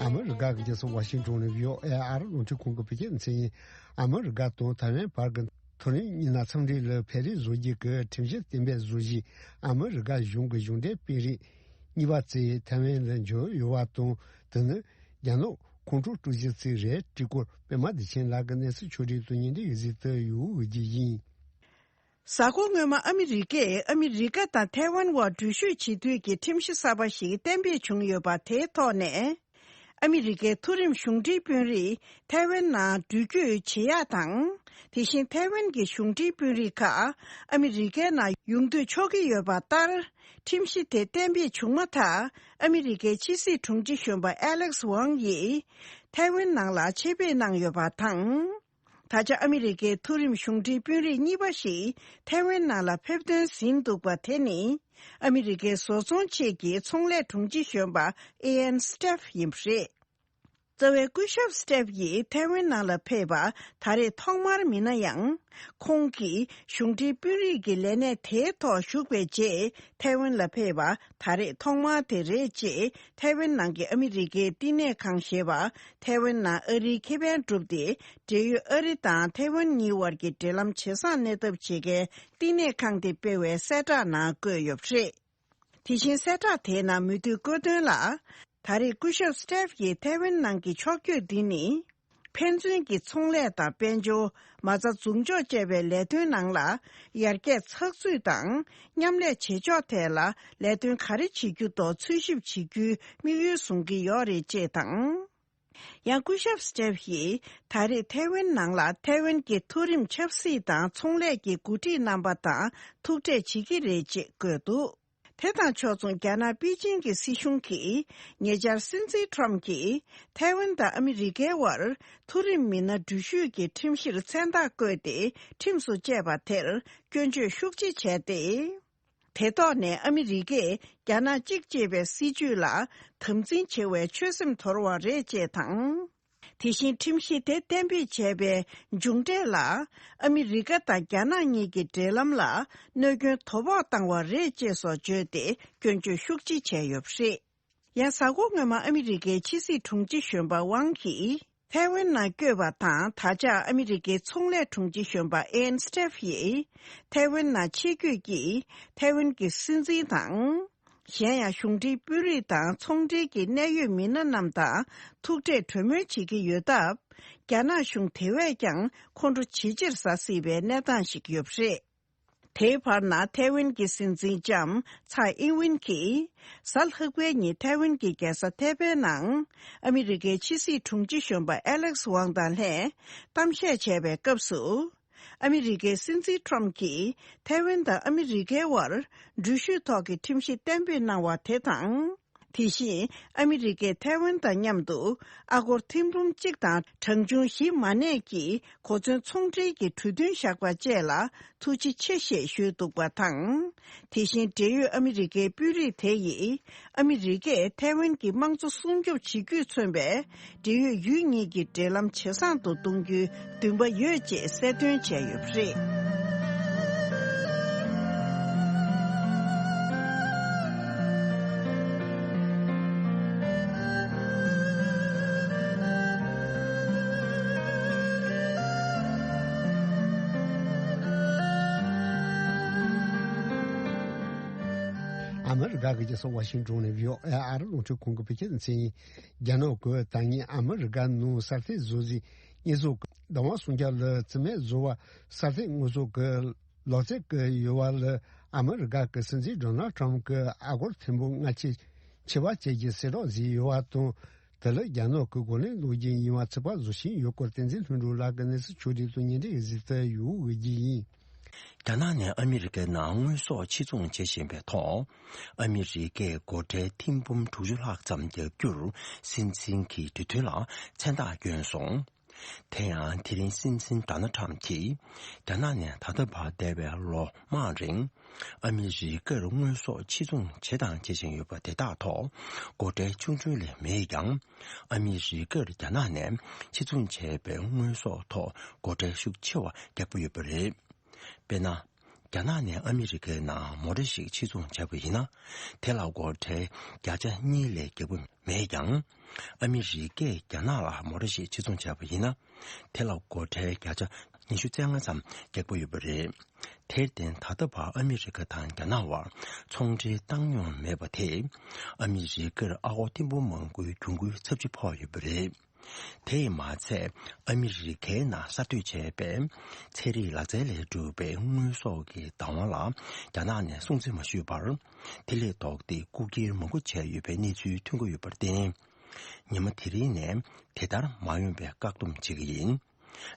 ཨ་མི་རི་ཀ་གི་རྒྱལ་ས་ཝ་ཤིང་ཏོན་ནས་བྷི་ཨོ་ཨེ་ཨ་རིའི་རླུང་འཕྲིན་ཁང་གི་བོད་སྐད་སྡེ་ཚན་ཡིན། ཨ་མི་རི་ཀ་དང་ཐའེ་ཝན་བར་གྱི་མཐོ་རིམ་མི་སྣ་འཚམས་འདྲི་ལ་ཕེབས་རེས་བཟོ་རྒྱུ་གི་ཁྲིམས་གཞི་གཏན་འབེབས་བཟོ་གཞི། ཨ་མི་རི་ཀ་གཞུང་གི་གཞུང་འབྲེལ་དཔོན་རིགས་གཉིས་པ་ཚོས་ཐའེ་ཝན་ལ་འབྱོར་ཡོད་པ་དང་། དེ་ནི་རྒྱ་ནག་ཁོང་ཁྲོ་སྤྲོད་གཞི་ཚིག་རེད། སྤྲི་སྐོར་པད་མ་བདེ་ཆེན་ལགས་ཀྱི་གནས་ཚུལ་ཕྱོགས་སྒྲིག་ཏུ་ཉིན་འདི་ཡོད་ཚུལ་དུ་ཡོད་རྒྱུ་ཡིན། གཟའ་འཁོར་སྔོན་མ་ཨ་མི་རི་ཀས་ཨ་མི་རི་ཀ་དང་ཐའེ་ཝན་དབར་འགྲུལ་བཞུད་བྱེད་དུས་ཀྱི་ཁྲིམས་གཞི་གསར་པ་ཞིག་གཏན་འབེབས་བྱུང་ཡོད་པ་དེའི་ཐོག་ནས། ཨ་མི་རི་ཀའི་མཐོ་རིམ་གཞུང་འབྲེལ་དཔོན་རིགས་ཐའེ་ཝན་ནང་འགྲུལ་སྐྱོད་བྱེད་ཡག་དང་། དེ་བཞིན་ཐའེ་ཝན་གྱི་གཞུང་འབྲེལ་དཔོན་རིགས་ཁག་ཨ་མི་རི་ཀའི་ནང་ཡོང་སྡོད་ཆོག་གི་ཡོད་པ་ལྟར། ཁྲིམས་གཞི་དེ་གཏན་འབེབས་བྱུང་མ་ཐག་ཨ་མི་རི་ཀའི་ཕྱི་སྲིད་དྲུང་ཆེ་གཞོན་པ་ཨེ་ལེག་སི་ཝང་ཡིས་ཐའེ་ཝན་ནང་ལ་ཆེད་ཕེབས་གནང་ཡོད་པ་དང་། ད་ཆ་ཨ་མི་རི་ཀའི་མཐོ་རིམ་གཞུང་འབྲེལ་དཔོན་རིགས་གཉིས་པ་ཞིག་ཐའེ་ཝན་ནང་ལ་ཕེབས་ཐོན་ཟིན་འདུག་པ་དེ་ནི། ཨ་མི་རི་ཀའི་བཟོ་ཚོང་ཆེད་ཀྱི་ཚོང་ལས་དྲུང་ཆེ་གཞོན་པ་ཨེ་ཨན་སི་ཊེབ་ཡིན་པ་རེད། རྩ་བའི་སྐུ་ཞབས་སི་ཊེབ་ཡིས་ཐའེ་ཝན་ནང་ལ་ཕེབས་པ་ད་རེས་ཐོག་མར་མིན་ན་ཡང་། ཁོང་གིས་གཞུང་འབྲེལ་དཔོན་རིགས་ཀྱི་ལས་གནས་དེའི་ཐོག་ཞུགས་པའི་རྗེས་ཐའེ་ཝན་ལ་ཕེབས་པ་ད་རེས་ཐོག་མ་དེ་རེད་ཅེས་ཐའེ་ཝན་ནང་གི་ཨ་མི་རི་ཀའི་བསྟི་གནས་ཁང་ཞེས་པ་ཐའེ་ཝན་ནང་ཨ་རིའི་ཁེ་ཕན་བསྒྲུབས་ཏེ། འབྲེལ་ཡོད་ཨ་རི་དང་ཐའེ་ཝན་གཉིས་བར་གྱི་འབྲེལ་ལམ་ཇེ་བཟང་གནས་ཐབས་བྱེད་མཁན་བསྟི་གནས་ཁང་དེ་སྤེལ་བའི་གསལ་བསྒྲགས་ནང་བཀོད་ཡོད་པ་རེད། དེ་བཞིན་གསལ་བསྒྲགས་དེའི་ནང་མུ་མཐུད་བཀོད་དོན་ལ། ད་རེས་སྐུ་ཞབས་སི་ཊེབ་ཡིས་ཐའེ་ཝན་ནང་གི་ཕྱོགས་བསྐྱོད་འདི་ནི། ཕན་ཚུན་གྱི་ཚོང་ལས་དང་དཔལ་འབྱོར། མ་རྩ་འཛུགས་འཇོག་བཅས་པའི་ལས་དོན་ནང་ལ་ཡར་རྒྱས་ཚགས་ཚུད་དང་མཉམ་ལས་བྱེད་ཕྱོགས་ཐད་ལ་ལས་དོན་ག་རེ་བྱེད་རྒྱུ་དང་འཚོལ་ཞིབ་བྱེད་རྒྱུའི་དམིགས་ཡུལ་བཟུང་གི་ཡོད་རེད་ཅེས་དང་། ཡང་སྐུ་ཞབས་སི་ཊེབ་ཡིས་ད་རེས་ཐའེ་ཝན་ནང་ལ་ཐའེ་ཝན་གྱི་མཐོ་རིམ་ཆབ་སྲིད་དང་ཚོང་ལས་ཀྱི་འགོ་ཁྲིད་རྣམ་པ་དང་ཐུག་འཕྲད་བྱེད་ཀྱི་རེད་ཅེས་བཀོད་འདུག་དེ་དང་ཕྱོགས་མཚུངས་རྒྱ་ནག་པེ་ཅིང་གི་སྲིད་གཞུང་གིས་ཉེ་ཆར་སྲིད་འཛིན་ཁྲོམ་གྱིས་ཐའེ་ཝན་དང་ཨ་མི་རི་ཀའི་དབར་མཐོ་རིམ་མི་སྣ་འགྲུལ་བཞུད་ཀྱི་ཁྲིམས་གཞིར་མཚན་རྟགས་བཀོད་དེ་ཁྲིམས་སུ་བཅད་པ་དེར་སྐྱོན་བརྗོད་ཤུགས་ཆེ་བྱས་ཏེ། དེ་ཐོག་ནས་ཨ་མི་རི་ཀས་རྒྱ་ནག་གཅིག་ཅེས་པའི་སྲིད་བྱུས་ལ་དམ་འཛིན་བྱེད་པའི་ཆོད་སེམས་དོར་བ་རེད་ཅེས་དང་། དེ་བཞིན་ཁྲིམས་གཞི་དེ་གཏན་འབེབས་བྱས་པའི་མཇུག་འབྲས་ལ་ཨ་མི་རི་ཀ་དང་རྒྱ་ནག་གཉིས་ཀྱི་འབྲེལ་ལམ་ལ་གནོད་སྐྱོན་དོ་ཕོག་བཏང་བ་རེད་ཅེས་སོགས་བརྗོད་དེ་སྐྱོན་བརྗོད་ཤུགས་ཆེ་བྱས་ཡོད་པ་རེད། ཡང་གཟའ་འཁོར་སྔོན་མ་ཨ་མི་རི་ཀའི་ཕྱི་སྲིད་དྲུང་ཆེ་གཞོན་པ་ཝང་གིས་ཐའེ་ཝན་ནང་བསྐྱོད་པ་དང་། ད་ཆ་ཨ་མི་རི་ཀའི་ཚོང་ལས་དྲུང་ཆེ་གཞོན་པ་ཨེན་སི་ཊེབ་ཡིས་ཐའེ་ཝན་ནང་ཆེད་བསྐྱོད་ཀྱིས་ཐའེ་ཝན་གྱི་སྲིད་འཛིན་དང་། གཞན་ཡང་གཞུང་འབྲེལ་དཔོན་རིགས་དང་ཚོང་འབྲེལ་གྱི་གནད་ཡོད་མི་སྣ་རྣམས་དང་ཐུག་འཕྲད་གྲོས་མོལ་བྱེད་ཀྱི་ཡོད་སྟབས། རྒྱ་ནག་གཞུང་དེ་བས་ཀྱང་ཁོང་ཁྲོ་ཇེ་ཆེར་ཟ་སྲིད་པའི་གནས་སྟངས་ཤིག་ཡོད་པ་རེད། དེའི་བར་ན་ཐའེ་ཝན་གྱི་སྲིད་འཛིན་ལྕམ་ཚའེ་ཨིན་ཝིན་གྱིས་གཟའ་ལྷག་པའི་ཉིན་ཐའེ་ཝན་གྱི་རྒྱལ་ས་ཐའེ་པེ་ནང་ཨ་མི་རི་ཀའི་ཕྱི་སྲིད་དྲུང་ཆེ་གཞོན་པ་ཨེ་ལེག་སི་ཝང་དང་ལྷན་གཏམ་བཤད་བྱས་པའི་སྐབས་སུ། ཨ་མི་རི་ཀའི་སྲིད་འཛིན་ཁྲོམ་གྱིས་ཐའེ་ཝན་དང་ཨ་མི་རི་ཀའི་དབར་འགྲུལ་བཞུད་ཐོག་གི་ཁྲིམས་གཞི་གཏན་འབེབས་གནང་བ་དེ་དང་། དེ་བཞིན་ཨ་མི་རི་ཀས་ཐའེ་ཝན་དང་མཉམ་དུ་ཨ་སྒོར་ཐེར་འབུམ་གཅིག་དང་གྲངས་ཆུང་བཞི་མ་གནས་ཀྱི་གོ་མཚོན་ཚོང་འབྲེལ་གྱི་གྲོས་མཐུན་བཞག་པ་བཅས་ལ་ཐུགས་རྗེ་ཆེ་ཞེས་ཞུས་འདུག་པ་དང་། དེ་བཞིན་འབྲེལ་ཡོད་ཨ་མི་རི་ཀའི་དཔོན་རིགས་དེ་ཡིས་ཨ་མི་རི་ཀས་ཐའེ་ཝན་གྱི་དམངས་གཙོ་སྲུང་སྐྱོབ་བྱེད་རྒྱུས་མཚོན་པའི་འབྲེལ་ཡོད་ཡུལ་གཉིས་ཀྱི་འབྲེལ་ལམ་ཇེ་བཟང་དུ་གཏོང་རྒྱུའི་འདུན་པ་ཡོད་ཅེས་གསལ་སྟོན་བྱས་ཡོད་པ་རེད། ཨ་མི་རི་ཀ་གི་རྒྱལ་ས་ཝ་ཤིང་ཏོན་ནས་བྷི་ཨོ་ཨེ་ཨ་རི་རླུང་འཕྲིན་ཁང་གི་བོད་སྐད་སྡེ་ཚན་ཡིན། རྒྱ་ནག་གིས་ད་ནི་ཨ་མི་རི་ཀ་ནང་གསར་མཐོའི་བཟོ་རྩལ་རྙེད་སོགས་ཀྱི་བདག་དབང་སྲུང་རྒྱ་ལ་རྩིས་མེད་བཟོ་བ་གསར་མཐོའི་དངོས་ཟོག་གི་ལོ་ཚད་ཀྱི་ཡོལ་བ་ལ་ཨ་མི་རི་ཀ་གི་སྲིད་འཛིན་ཌོ་ནལ་ཊམ་གྱིས་ཨ་སྒོར་ཐེར་འབུམ་ལྔ་བཅུ་ཆེ་བ་བཅས་ཀྱི་གསལ་བསྒྲགས་བཟོས་ཡོད་པ་དང་། དེ་ལ་རྒྱ་ནག་གི་གོ་ལའི་ལོ་རྒྱུས་ཡིན་པ་ཚོད་དཔག་བཟོ་བཞིན་ཡོད་སྐོར་བསྟན་འཛིན་ལྷུན་གྲུབ་ལགས་ཀྱིས་གནས་ཚུལ་ཕྱོགས་བསྒྲིགས་དང་ཉིན་རེའི་གཟིགས་ཚུལ་ཡོད་དགོས་ཀྱི་ཡིན། རྒྱ་ནག་ནས་ཨ་མི་རི་ཀའི་ནང་དངོས་ཟོག་ཕྱིར་ཚོང་བྱེད་བཞིན་པའི་ཐོག་ཨ་མི་རི་ཀས་སྒོ་ཁྲལ་ཐེར་འབུམ་དྲུག་ཅུ་ལྷག་ཙམ་བརྒྱབ་རྒྱུར་སྲིད་འཛིན་གྱི་གྲོས་མཐུན་ལ་མཚན་རྟགས་བསྐྱོན་སོང་། དེ་ཡང་དེ་རིང་སྲིད་འཛིན་ཌོ་ནལ་ཊམ་གྱིས་རྒྱ་ནག་ནས་ད་ལྟ་བར་འདས་པའི་ལོ་མང་རིང་ཨ་མི་རི་ཀར་དངོས་ཟོག་ཕྱིར་ཚོང་བྱས་དང་བྱེད་བཞིན་ཡོད་པ་དེ་དག་ཐོག་སྒོ་ཁྲལ་ཆུང་ཆུང་ལས་མེད་ཀྱང་། ཨ་མི་རི་ཀར་རྒྱ་ནག་ནས་ཕྱིར་ཚོང་བྱས་པའི་དངོས་ཟོག་ཐོག་སྒོ་ཁྲལ་ཤུགས་ཆེ་བ་བརྒྱབ་ཀྱི་ཡོད་པ་རེད། དཔེར་ན། རྒྱ་ནག་ནས་ཨ་མི་རི་ཀའི་ནང་མོ་ཊ་ཞིག་ཕྱིར་ཚོང་བྱས་པ་ཡིན་ན། དེ་ལ་སྒོ་ཁྲལ་བརྒྱ་ཆ་གཉིས་ལས་བརྒྱབ་པ་མེད་ཀྱང་། ཨ་མི་རི་ཀས་རྒྱ་ནག་ལ་མོ་ཊ་ཞིག་ཕྱིར་ཚོང་བྱས་པ་ཡིན་ན། དེ་ལ་སྒོ་ཁྲལ་བརྒྱ་ཆ་ཉི་ཤུ་རྩ་ལྔ་ཙམ་བརྒྱབ་ཀྱི་ཡོད་པ་རེད། དེར་བརྟེན་ད་ལྟ་བར་ཨ་མི་རི་ཀ་དང་རྒྱ་ནག་བར་ཚོང་འབྲེལ་བཏང་མྱོང་མེད་པ་དེས། ཨ་མི་རི་ཀར་ཨ་སྒོར་ཐེར་འབུམ་མང་པོའི་གྱོང་གུན་ཚབས་ཆེ་ཕོག་ཡོད་པ་རེད། དེས་མ་ཚད། ཨ་མི་རི་ཀའི་ནང་གསར་གཏོད་བྱས་པའི་ཚན་རིག་ལག་རྩལ་ལས་གྲུབ་པའི་དངོས་ཟོག་གི་བདག་དབང་ལ་རྒྱ་ནག་ནས་སྲུང་བརྩི་མ་ཞུས་པར། དེ་ལས་ལྡོག་སྟེ་རྐུ་འཁྱེར་མང་པོ་བྱས་ཡོད་པའི་གནས་ཚུལ་ཐོན་གྱི་ཡོད་པར་བརྟེན། ཉི་མ་དེ་རིང་ནས་དེ་ལྟར་མ་ཡོང་བའི་བཀག་སྡོམ་བྱེད་ཀྱི་ཡིན།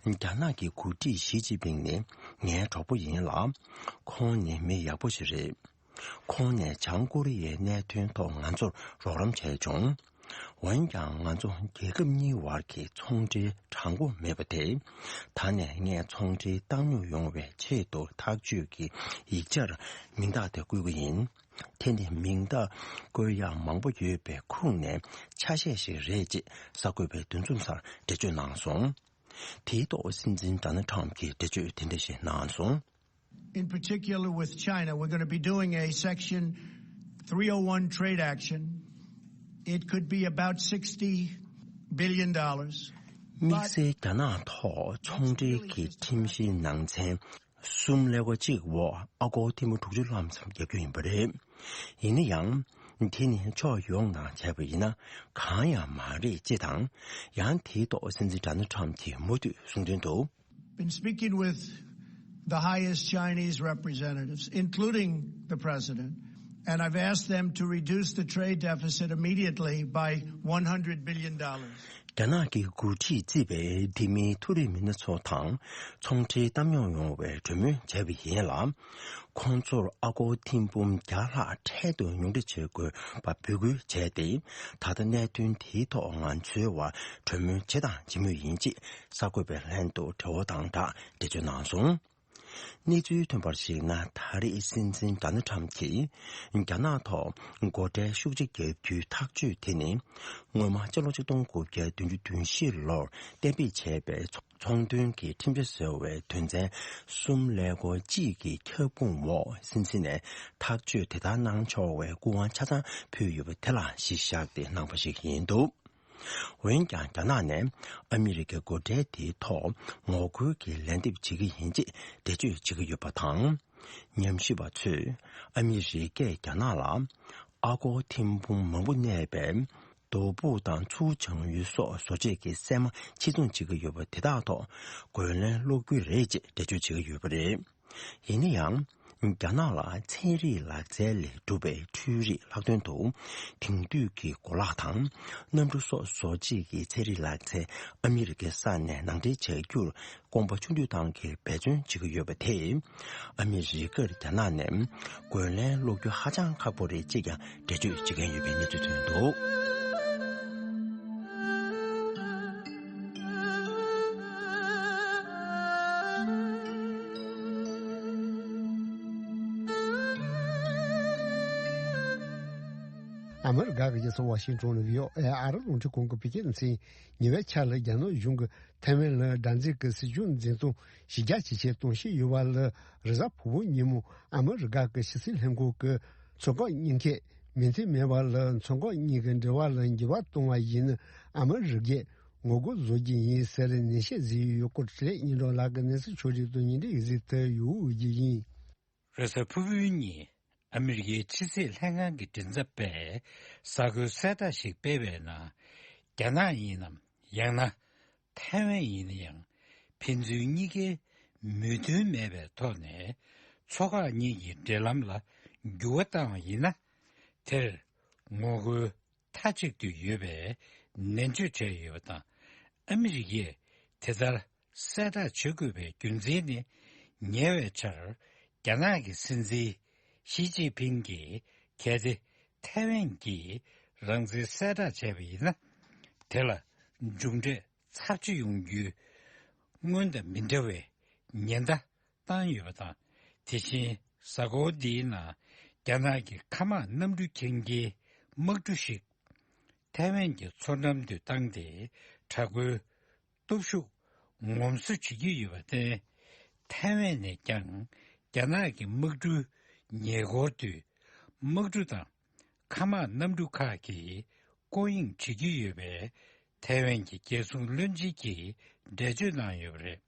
རྒྱ་ནག་གི་འགོ་ཁྲིད་ཞི་ཅིན་ཕིང་ནི་ངའི་གྲོགས་པོ་ཡིན་ལ། ཁོང་ནི་མི་ཡག་པོ་ཞིག་རེད། ཁོང་ནས་བྱང་ཀོ་རི་ཡའི་གནད་དོན་ཐོག་ང་ཚོར་རོགས་རམ་བྱས་བྱུང་། འོན་ཀྱང་ང་ཚོ་རྒྱལ་ཁབ་གཉིས་བར་གྱི་ཚོང་འབྲེལ་དྲང་པོ་མེད་པ་དེ། ད་ནས་ངས་ཚོང་འབྲེལ་བཏང་སྙོམས་ཡོང་བའི་ཆེད་དུ་ཐག་གཅོད་ཀྱི་ཡིག་ཆར་མིང་རྟགས་དེ་བཀོད་ཀྱི་ཡིན། དེ་ནི་མིང་རྟགས་བཀོད་ཡག་མང་པོ་ཡོད་པའི་ཁོངས་ནས་ཆ་ཤས་ཤིག་རེད་ཅེས་གསར་འགོད་པས་འདུ་འཛོམས་སར་འགྲེལ་བརྗོད་གནང་སོང་། དེའི་ཐོག་སྲིད་འཛིན་ཌོ་ནལ་ཊམ་གྱིས་འགྲེལ་བརྗོད་དེ་འདྲ་ཞིག་གནང་སོང་། In particular with China, we're going to be doing a Section three oh one trade action. It could be about sixty billion dollars. དམིགས་བསལ་རྒྱ་ནག་ཐོག་ཚོང་འབྲེལ་གྱི་ཁྲིམས་གཞིའི་ནང་ཚན་གསུམ་ཀླད་ཀོར་གཅིག་འོག་ཨ་སྒོར་ཐེར་འབུམ་དྲུག་ཅུ་ལྷག་ཙམ་བརྒྱབ་རྒྱུ་ཡིན་པ་རེད། ཡིན་ན་ཡང་། དེ་ནི་ཕྱོགས་ཡོངས་ནང་བྱས་པ་ཡིན་ན་གང་ཡང་མ་རེད་ཅེས་དང་། ཡང་དེའི་ཐོག་སྲིད་འཛིན་ཌོ་ནལ་ཊམ་གྱིས་མུ་མཐུད་གསུངས་དོན་དུ། Been speaking with the highest Chinese representatives, including the president, and I've asked them to reduce the trade deficit immediately by one hundred billion dollars. རྒྱ་ནག་གི་འགོ་ཁྲིད་བརྩིས་པའི་འཐུས་མིའི་མཐོ་རིམ་མི་སྣ་ཚོ་དང་ཚོང་འབྲེལ་བཏང་སྙོམས་ཡོང་བའི་གྲོས་མོལ་བྱས་པ་ཡིན་ལ། ཁོང་ཚོར་ཨ་སྒོར་ཐེར་འབུམ་བརྒྱ་ལྷག་འཕྲལ་དུ་ཉུང་འཕྲི་བྱེད་དགོས་པ་འབོད་སྐུལ་བྱས་ཏེ། ད་ལྟ་གནད་དོན་དེའི་ཐོག་ང་ཚོའི་བར་གྲོས་མོལ་བྱེད་དང་བྱེད་མུས་ཡིན་ཅེས་གསར་འགོད་པའི་ལན་དུ་དྲི་བ་དང་སྦྲགས་འགྲེལ་བརྗོད་གནང་སོང་། གནས་ཚུལ་ཐོན་པར་གཞིགས་ན། ད་རེས་སྲིད་འཛིན་ཌོ་ནལ་ཊམ་གྱིས་རྒྱ་ནག་ཐོག་སྒོ་ཁྲལ་ཤུགས་ཆེ་བརྒྱབ་རྒྱུའི་ཐག་གཅོད་དེ་ནི། སྔོན་མ་ཕྱི་ལོ་ཆིག་སྟོང་དགུ་བརྒྱ་བདུན་ཅུ་དོན་བཞི་ལོར་གཏན་འབེབས་བྱས་པའི་ཚོང་དོན་གྱི་ཁྲིམས་འཆར་ཟེར་བའི་དོན་ཚན་གསུམ་ཀླད་ཀོར་གཅིག་གི་ཁྱབ་ཁོངས་འོག་སྲིད་འཛིན་ནས་ཐག་གཅོད་དེ་ལྟར་གནང་ཆོག་པའི་སྐུ་དབང་ཆ་ཚང་ཕུལ་ཡོད་པ་དེ་ལ་གཞི་བཞག་སྟེ་གནང་བ་ཞིག་ཡིན་འདུག་འོན་ཀྱང་། རྒྱ་ནག་ནས་ཨ་མི་རི་ཀའི་སྒོ་ཁྲལ་དེའི་ཐོག་ངོ་རྒོལ་གྱི་ལན་འདེབས་བྱེད་ཀྱི་ཡིན་ཅེས་འགྲེལ་བརྗོད་བྱེད་ཀྱི་ཡོད་པ་དང་། ཉམས་ཞིབ་པ་ཚོས་ཨ་མི་རི་ཀས་རྒྱ་ནག་ལ་ཨ་སྒོར་ཐེར་འབུམ་མང་པོ་གནས་པའི་རྡོ་ཕུག་དང་མཚོའུ་བྱང་ཡུལ་སོགས་བཟོ་བཅོས་ཀྱི་སྲན་མ་ཕྱིར་ཚོང་བྱེད་ཀྱི་ཡོད་པ་དེ་དག་ཐོག་རྒོལ་ལན་སློག་རྒྱུ་རེད་ཅེས་འགྲེལ་བརྗོད་བྱེད་ཀྱི་ཡོད་པ་རེད། ཡིན་ན་ཡང་། རྒྱ་ནག་ལ་ཚན་རིག་ལག་རྩལ་ལས་གྲུབ་པའི་འཕྲུལ་རིག་ལྷག་དོན་དུ། དེང་དུས་ཀྱི་གོ་ལག་དང་། གནམ་གྲུ་སོགས་བཟོ་བྱེད་ཀྱི་ཚན་རིག་ལག་རྩལ་ཨ་མི་རི་ཀའི་ས་ནས་ནང་འདྲེན་བྱ་རྒྱུར་དགོངས་པ་ཆུང་དུ་བཏང་གིས་འབད་བརྩོན་བྱེད་ཀྱི་ཡོད་པ་དེས། ཨ་མི་རི་ཀར་རྒྱ་ནག་ནས་རྒོལ་ལན་སློག་རྒྱུ་ཧ་ཅང་ཁག་པོ་རེད་ཅེས་ཀྱང་འགྲེལ་བརྗོད་བྱེད་མཁན་ཡོད་པའི་གནས་ཚུལ་ཐོན་འདུག་ཨ་མི་རི་ཀ་གི་རྒྱལ་ས་ཝ་ཤིང་ཏོན་ནས་བྷི་ཨོ་ཨེ་ཨ་རི་རླུང་འཕྲིན་ཁང་གི་བོད་སྐད་སྡེ་ཚན། ཉེ་བའི་ཆར་ལ་རྒྱ་ནག་གཞུང་གིས་ཐའེ་ཝན་ལ་དགྲར་འཛིན་གྱི་སྲིད་ཇུས་འཛིན་སྐྱོང་གཞི་རྒྱ་ཇེ་ཆེར་གཏོང་བཞིན་ཡོད་པ་ལ། རེས་གཟའ་ཕུར་བུ་ཉིན་མོ་ཨ་མི་རི་ཀ་གི་ཕྱི་སྲིད་ལྷན་ཁང་གི་མཚོ་འགག་གཉིས་ཀས་མོས་མཐུན་མེད་པ་ལ། མཚོ་འགག་གཉིས་ཀྱི་འབྲེལ་བ་ལ་འགྱུར་བ་གཏོང་བ་ཡིན་ན། ཨ་མི་རི་ཀས་ངོ་རྒོལ་བཟོ་རྒྱུ་ཡིན་ཟེར་ནན་བཤད་བཟོས་ཡོད་སྐོར། དྲི་ལན་སྙན་སྒྲོན་ལགས་ཀྱིས་གནས་ཚུལ་ཕྱོགས་སྒྲིག་དང་སྙན་སྒྲོན་ཡིག་གཟིགས་དེ་ཡོད་འོས་ཀྱི་ཡིན། རེས་གཟའ་ཕུར་བུའི་ཉིན་ཨ་མི་རི་ཀའི་ཕྱི་སྲིད་ལྷན་ཁང་གི་མགྲིན་ཚབ་པས་གསར་འགོད་གསལ་བསྒྲགས་ཤིག་སྤེལ་བའི་ནང་། རྒྱ་ནག་ཡིན་ནམ་ཡང་ན་ཐའེ་ཝན་ཡིན་ན་ཡང་ཕན་ཚུན་གཉིས་ཀའི་མོས་མཐུན་མེད་པའི་ཐོག་ནས་མཚོ་འགག་གཉིས་ཀྱི་འབྲེལ་ལམ་ལ་འགྱུར་བ་བཏང་བ་ཡིན་ན། དེར་ངོ་རྒོལ་མཐའ་གཅིག་ཏུ་ཡོད་པའི་ནན་བརྗོད་བྱས་ཡོད་པ་དང་། ཨ་མི་རི་ཀས་དེ་ལྟར་གསལ་བསྒྲགས་བྱེད་དགོས་པའི་རྒྱུ་མཚན་ནི། ཉེ་བའི་ཆར་རྒྱ་ནག་གི་སྲིད་འཛིན་ཞི་ཅིན་ཕིང་གིས་གལ་ཏེ་ཐའེ་ཝན་གྱིས་རང་བཙན་གསལ་བསྒྲགས་བྱས་པ་ཡིན་ན། དེ་ལ་མཇུག་འབྲས་ཚབས་ཆེ་ཡོང་རྒྱུ་སྔོན་དང་མི་འདྲ་བའི་ཉེན་བརྡ་བཏང་ཡོད་པ་དང་། དེ་བཞིན་གཟའ་འཁོར་འདིའི་ནང་རྒྱ་ནག་གི་མཁའ་དམག་གནམ་གྲུ་འཁྱེར་མཁན་དམག་གྲུ་ཞིག་ཐའེ་ཝན་གྱི་མཚོ་འགྲམ་དུ་བཏང་སྟེ། དྲག་པོའི་སྟོབས་ཤུགས་ངོམ་སོ་བྱེད་ཀྱི་ཡོད་པར་བརྟེན། ཐའེ་ཝན་ནས་ཀྱང་རྒྱ་ནག་གི་དམག་གྲུའི་ཉེ་འཁོར་དུ་དམག་གྲུ་དང་མཁའ་དམག་གནམ་གྲུ་ཁག་གིས་སྐོར་གཡེང་བྱེད་ཀྱི་ཡོད་པའི་ཐའེ་ཝན་གྱི་རྒྱལ་སྲུང་བློན་ཆེན་གྱིས་འགྲེལ་བརྗོད་གནང་ཡོད་པ་རེད།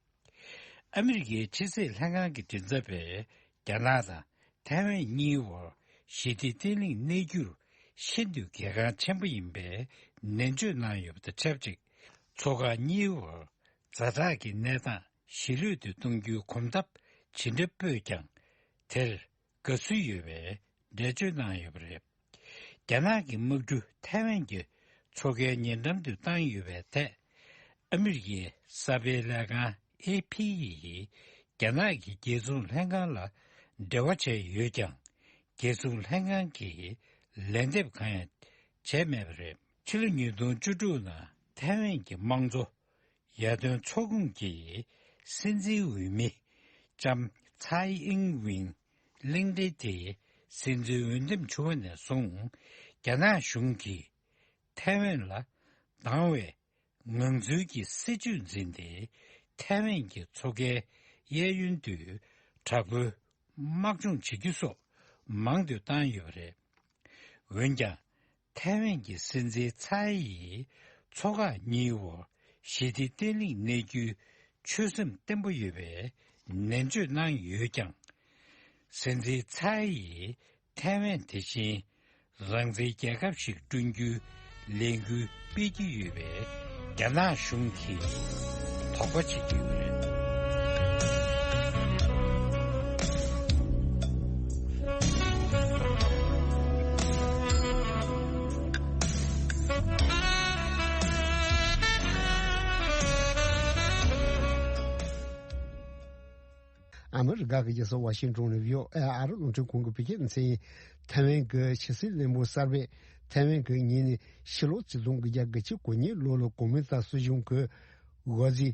ཨ་མི་རི་ཀའི་ཕྱི་སྲིད་ལྷན་ཁང་གི་མགྲིན་ཚབ་པས་རྒྱ་ནག་དང་ཐའེ་ཝན་གཉིས་བར་ཞི་བདེ་བརྟན་ལྷིང་གནས་རྒྱུར་ཤིན་ཏུ་གལ་འགངས་ཆེན་པོ་ཡིན་པའི་ནན་བརྗོད་གནང་ཡོད་པ་དང་ཆབས་ཅིག་མཚོ་འགག་གཉིས་བར་ཛ་དྲག་གི་གནས་སྟངས་ཞི་ལྷོད་དུ་གཏོང་རྒྱུའི་གོམ་སྟབས་ཇི་འདྲ་སྤོས་ཀྱང་། དེར་དགའ་བསུ་ཡོད་པའི་འགྲེལ་བརྗོད་གནང་ཡོད་པ་རེད། རྒྱ་ནག་གི་དམག་གྲུ་ཐའེ་ཝན་གྱི་མཚོ་ཁའི་ཉེ་འགྲམ་དུ་བཏང་ཡོད་པའི་ཐད། ཨ་མི་རི་ཀའི་གསར་སྤེལ་ལས་ཁང་ཨེ་ཕི་ཡིས་རྒྱ་ནག་གི་རྒྱལ་སྲུང་ལྷན་ཁང་ལ་འབྲེལ་བ་བྱས་ཡོད་ཀྱང་། རྒྱལ་སྲུང་ལྷན་ཁང་གིས་ལན་འདེབས་གང་ཡང་བྱས་མེད་པ་རེད། ཕྱི་ལོ་ཉིས་སྟོང་བཅུ་དྲུག་ནང་ཐའེ་ཝན་གྱི་དམངས་གཙོ་ཡར་ཐོན་ཚོགས་ཁོངས་ཀྱི་སྲིད་འཛིན་འོས་མི་ལྕམ་ཚའེ་ཨིང་ཝེན་གླེང་སྟེགས་དེ་སྲིད་འཛིན་འོས་འདེམས་བྱུང་བ་ནས་བཟུང་རྒྱ་ནག་གཞུང་གིས་ཐའེ་ཝན་ལ་སྡང་བའི་ངང་ཚུལ་གྱི་སྲིད་བྱུས་འཛིན་ཏེ། ཐའེ་ཝན་གྱི་མཚོ་ཁའི་གཡས་གཡོན་དུ་དྲག་པོའི་དམག་སྦྱོང་བྱེད་རྒྱུ་སོགས་མང་དུ་བཏང་ཡོད་པ་རེད། འོན་ཀྱང་། ཐའེ་ཝན་གྱི་སྲིད་འཛིན་ཚའེ་ཡིས་མཚོ་འགག་གཉིས་བར་ཞི་བདེ་བརྟན་ལྷིང་གནས་རྒྱུའི་ཆོད་སེམས་བརྟན་པོ་ཡོད་པའི་ནན་བརྗོད་གནང་ཡོད་ཀྱང་། སྲིད་འཛིན་ཚའེ་ཡིས་ཐའེ་ཝན་དེ་བཞིན་རང་བཙན་རྒྱལ་ཁབ་ཞིག་བསྐྲུན་རྒྱུའི་ལས་འགུལ་སྤེལ་གྱི་ཡོད་པས་རྒྱ་ནག་གཞུང་གིས་དོགས་པ་བྱེད་ཀྱི་ཡོད་པ་རེད། ཨ་མི་རི་ཀ་གི་རྒྱལ་ས་ཝ་ཤིང་ཏོན་ནས་བྷི་ཨོ་ཨེ་ཨ་རི་རླུང་འཕྲིན་ཁང་གི་བོད་སྐད་སྡེ་ཚན་ཡིན། ཐའེ་ཝན་གྱི་ཕྱི་སྲིད་བློན་པོ་གསར་པས་ཐའེ་ཝན་གྱི་ཉིན་ནས་ཕྱི་ལོ་ཆིག་སྟོང་དགུ་བརྒྱ་གྱ་གོ་གཉིས་ལོ་ལ་གོ་མིན་ཏང་སྲིད་གཞུང་གི་འོག་འཛིན་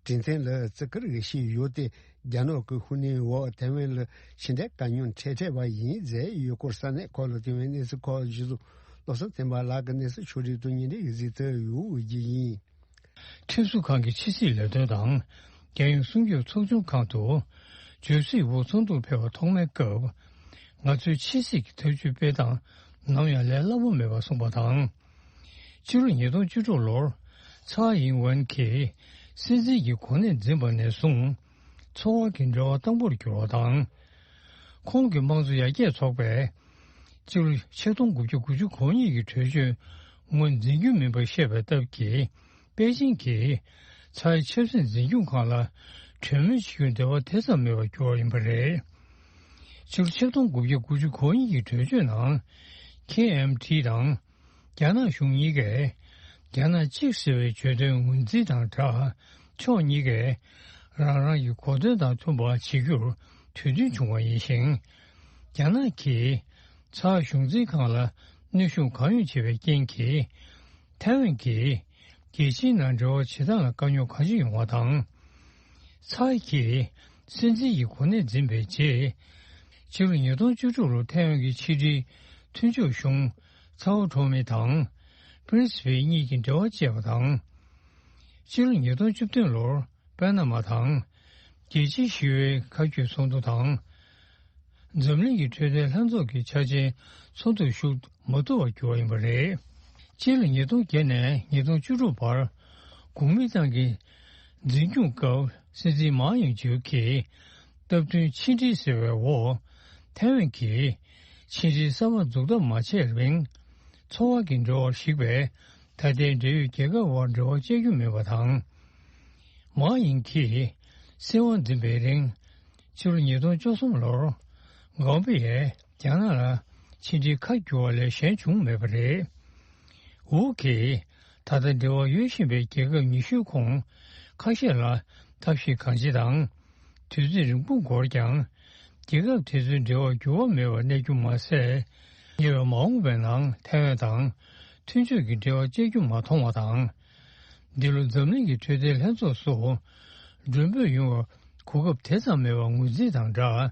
ཁྲིན་ཐན་ལ་བརྩི་བཀུར་ཞུས་ཡོད་དེ། རྒྱ་ནག་གི་ཤུགས་སྣོན་འོག་ཐའེ་ཝན་ལ་ཕྱི་འབྲེལ་དཀའ་རྙོག་འཕྲད་འཕྲད་པ་ཡིན་ཟེར་ཡོད་སྐོར་ས་གནས་ཁག་ལ་ཐོན་པའི་གནས་ཚུལ་ཁག་གཞི་བཟུང་བློ་བཟང་བསྟན་པ་ལགས་ཀྱིས་གནས་ཚུལ་ཕྱོགས་སྒྲིག་ཏུ་ཉིན་རེ་གཟིགས་ཚུལ་ཡོད་ཀྱི་ཡིན། ཁྲིམས་བཟོ་ཁང་གི་ཕྱི་སྲིད་ལས་དོན་དང་རྒྱལ་ཡོངས་སྲུང་སྐྱོབ་ཚོགས་ཆུང་ཁང་དུ་བརྗོད་གསལ་འོག་ཚོགས་འདུར་ཕེབས་པ་ཐོག་མའི་སྐབས། ང་ཚོའི་ཕྱི་སྲིད་ཀྱི་ཐབས་ཇུས་སྤེལ་སྟངས་ནམ་ཡང་ལས་སླ་པོ་མེད་པ་གསུངས་པ་དང་། ཕྱི་ལོ་ཉིས་སྟོང་བཅུ་དྲུག་ལོར་ཚའེ་ཡིན་ཝེན་གྱིས་སྲིད་འཛིན་གྱི་གོ་གནས་འཛིན་པ་ནས་བཟུང་། འཚོ་བ་གི་འབྲེལ་བ་དམ་པོར་གྱུར་བ་དང་། ཁོང་གི་དམངས་གཙོ་ཡར་རྒྱས་ཚོགས་པས་སྤྱི་ལོ་ཆིག་སྟོང་དགུ་བརྒྱ་དགུ་བཅུ་གོ་གཉིས་ཀྱི་གྲོས་ཆོད་སྔོན་འཛིན་རྒྱུ་མིན་པ་ཤེས་པའི་སྟབས་ཀྱིས། པེ་ཅིང་གིས་ཚའེ་ཆབ་སྲིད་འཛིན་སྐྱོང་ཁང་ལ་གྲོས་མོལ་བྱེད་རྒྱུར་འདོད་པ་དེ་ཙམ་མེད་པར་གྱུར་བ་ཡིན་པ་རེད། ཕྱི་ལོ་ཆིག་སྟོང་དགུ་བརྒྱ་དགུ་བཅུ་གོ་གཉིས་ཀྱི་གྲོས་ཆོད་ནང་། ཁེ་ཨེམ་ཊི་དང་རྒྱ་ནག་གཞུང་གཉིས་ཀས་རྒྱ་ནག་གཅིག་ཟེར་བའི་བརྗོད་དོན་ངོས་འཛིན་དང་སྦྲགས། ཕྱོགས་གཉིས་ཀས་རང་རང་གི་གོ་དོན་དང་མཐུན་པ་བྱེད་རྒྱུར་གྲོས་མཐུན་བྱུང་བ་ཡིན་ཞིང་། རྒྱ་ནག་གིས་ཚའེ་གཞུང་འཛིན་ཁང་ལ་གནོན་ཤུགས་གང་ཡོང་བྱས་པའི་རྐྱེན་གྱིས། ཐའེ་ཝན་གྱིས་རྒྱལ་སྤྱིའི་ནང་འབྲེལ་བ་བྱེད་སྟངས་ལ་དཀའ་རྙོག་གང་ཅི་ཡོང་བ་དང་། ཚའེ་གིས་སྲིད་འཛིན་གྱི་གོ་གནས་འཛིན་པའི་རྗེས། ཕྱི་ལོ་ཉིས་སྟོང་བཅུ་དྲུག་ལོར་ཐའེ་ཝན་གྱི་ཕྱི་དྲིལ་མཐུན་ཕྱོགས་གཞུང་ཚའོ་ཁྲོ་མི་དང་པྲིན་སི་པེ་གཉིས་ཀྱིས་འབྲེལ་བ་བཅད་པ་དང་། ཕྱི་ལོ་ཉིས་སྟོང་བཅུ་བདུན་ལོར་པ་ན་མ་དང་རྒྱལ་སྤྱིའི་ཞི་བའི་ཁ་གྱོད་ཚོགས་འདུ་དང་། འཛམ་གླིང་གི་འཕྲོད་བསྟེན་ལྷན་ཚོགས་ཀྱི་འཆར་ཅན་ཚོགས་འདུར་ཞུགས་མ་ཐུབ་པར་གྱུར་བ་ཡིན་པ་རེད། སྤྱི་ལོ་ཉིས་སྟོང་བརྒྱད་ནས་ཉིས་སྟོང་བཅུ་དྲུག་བར་གོ་མིན་ཏང་གི་འཛིན་སྐྱོང་སྐབས་སྲིད་འཛིན་མཱ་ཡིང་ཅིའུ་གིས་སྟབས་བསྟུན་ཕྱི་འབྲེལ་ཟེར་བའི་འོག་ཐའེ་ཝན་གྱིས་ཕྱི་འབྲེལ་གསར་པ་འཛུགས་ཐབས་མ་བྱས་རིང་། འཚོ་བ་གི་འབྲེལ་བ་ཞིག་པས་ད་ལྟའི་འབྲེལ་ཡོད་རྒྱལ་ཁབ་དབར་འབྲེལ་བ་བཅད་རྒྱུ་མེད་པ་དང་། མཱ་ཡིང་གིས་སྲིད་དབང་འཛིན་པའི་རིང་། ཕྱི་ལོ་ཉིས་སྟོང་བཅུ་གསུམ་ལོར་གོང་པེ་ཡས་རྒྱ་ནག་ལ་ཕྱི་འབྲེལ་ཁ་བསྒྱུར་བ་ལས་གཞན་བྱུང་མེད་པ་རེད། ཝུའུ་གིས་ད་ལྟ་འབྲེལ་བ་ཡོད་བཞིན་པའི་རྒྱལ་ཁབ་ཉི་ཤུའི་ཁོངས་ཁ་ཤས་ལ་ཐབས་ཤེས་གང་ཅི་དང་། དུས་ཚོད་རིང་པོ་འགོར་ཀྱང་། རྒྱལ་ཁབ་དེ་ཚོའི་འབྲེལ་བ་འགྱུར་བ་མེད་པར་གནས་རྒྱུ་མ་ཟད། ཉེ་བའི་མ་འོངས་པའི་ནང་ཐའེ་ཝན་དང་མཐུན་ཕྱོགས་ཀྱི་འབྲེལ་བ་བཅད་རྒྱུ་མ་མཐོང་བ་དང་། འདི་ལོ་འཛམ་གླིང་གི་འཕྲོད་བསྟེན་ལྷན་ཚོགས་སུ་མགྲོན་འབོད་ཡོང་བའི་གོ་སྐབས་དེ་ཙམ་མེད་པ་ངོས་འཛིན་དང་སྦྲགས།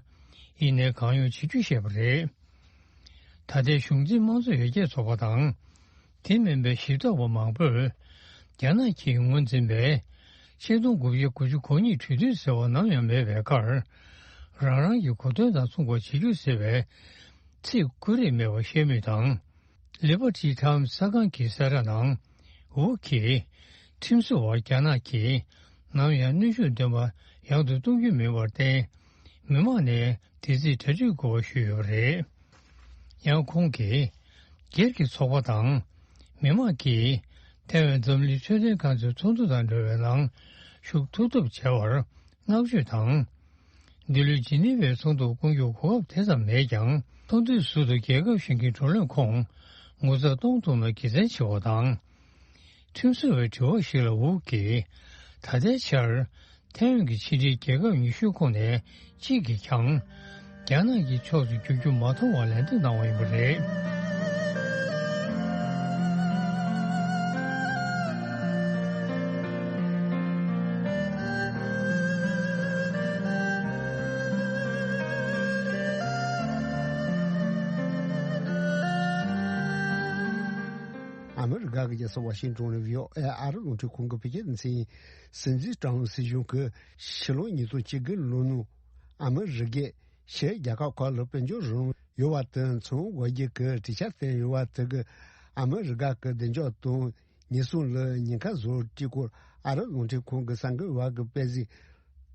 ཡིན་ནའི་གང་ཡོང་བྱེད་རྒྱུ་ཞེས་པ་རེད། ད་ལྟའི་གཞུང་འཛིན་དམངས་གཙོ་ཡར་རྒྱས་ཚོགས་པ་དང་། དེ་མིན་པའི་ཞིབ་ཚགས་པ་མང་པོས། རྒྱ་ནག་གིས་ངོས་འཛིན་པའི་ཆིག་སྟོང་དགུ་བརྒྱ་དགུ་བཅུ་གོ་གཉིས་གྲོས་མཐུན་ཟེར་བ་ནམ་ཡང་མེད་པའི་ཁར། རང་རང་གི་གོ་དོན་དང་མཚུངས་པར་བྱེད་རྒྱུ་ཟེར་བའི་ཚིག་ཀུན་རེ་མེད་པར་བཤད་མུས་དང་། ལི་བྷ་ཊི་ཊའེམ་སི་གསར་ཁང་གི་གསལ་བསྒྲགས་ནང་། ཝུའུ་གིས་ཁྲིམས་བཟོ་བར་རྒྱ་ནག་གིས་ནམ་ཡང་གནོན་ཤུགས་འདོན་པ་ཡང་དུ་གཏོང་རྒྱུ་མིན་པར་བརྟེན། མི་མང་ནས་དེ་རྩིས་གྲ་སྒྲིག་དགོས་པ་ཞུས་ཡོད་པ་རེད། ཡང་ཁོང་གིས། སྒེར་གྱི་ཚོགས་པ་དང་། མི་མང་གིས་ཐའེ་ཝན་འཛམ་གླིང་འཕྲོད་བསྟེན་ཁང་ཚོའི་ཚོགས་འདུ་དང་འབྲེལ་བའི་ནང་ཞུགས་ཐུབ་ཐབས་བྱ་བར་བསྔགས་བརྗོད་དང་། འདི་ལོའི་ཇི་ནི་ཝའི་ཚོགས་འདུར་བསྐོང་རྒྱུར་གོ་སྐབས་དེ་ཙམ་མེད་ཀྱང་། ཚོགས་འདུའི་ཟུར་དུ་རྒྱལ་ཁབ་གཞན་གྱི་བགྲོ་གླེང་ཁོངས་ངོ་ཚ་གཏོང་ཐུབ་ན་དགེ་མཚན་ཆེ་བ་དང་། ཁྲིམས་བཟོ་བའི་དྲི་བ་ཞིག་ལ་ཝུའུ་གིས། ད་ལྟའི་ཆར། ཐའེ་ཝན་གྱི་ཕྱི་འབྲེལ་རྒྱལ་ཁབ་ཉི་ཤུའི་ཁོངས་ནས་གཅིག་གིས་ཀྱང་། རྒྱ་ནག་གི་ཕྱོགས་སུ་བསྒྱུར་རྒྱུ་མ་མཐོང་བར་ལན་འདེབས་གནང་བ་ཡིན་པ་རེད། ཨ་མི་རི་ཀ་གི་རྒྱལ་ས་ཝ་ཤིང་ཏོན་ནས་བྷི་ཨོ་ཨེ་ཨ་རི་རླུང་འཕྲིན་ཁང་གི་བོད་སྐད་སྡེ་ཚན་ཡིན། སྲིད་འཛིན་ཀྲམ་སྲིད་གཞུང་གིས་ཕྱི་ལོ་ཉིས་སྟོང་བཅུ་དགུ་ལོ་ནང་ཨ་མི་རི་ཀས་ཕྱིའི་རྒྱལ་ཁབ་ཁག་ལ་དཔལ་འབྱོར་རོགས་རམ་ཡོད་པ་དེ་མཚོན་དགོས་རྒྱུ་གི་གྲོས་འཆར་བཏོན་ཡོད་པ་དེ་གིས་ཨ་མི་རི་ཀ་གི་བདེ་འཇགས་དང་ཉེན་སྲུང་ལ་ཉེན་ཁ་བཟོ་སྲིད་སྐོར་ཨ་རི་རླུང་འཕྲིན་ཁང་གི་གསར་འགོད་པ་གིས་སྤེལ་གཟིགས།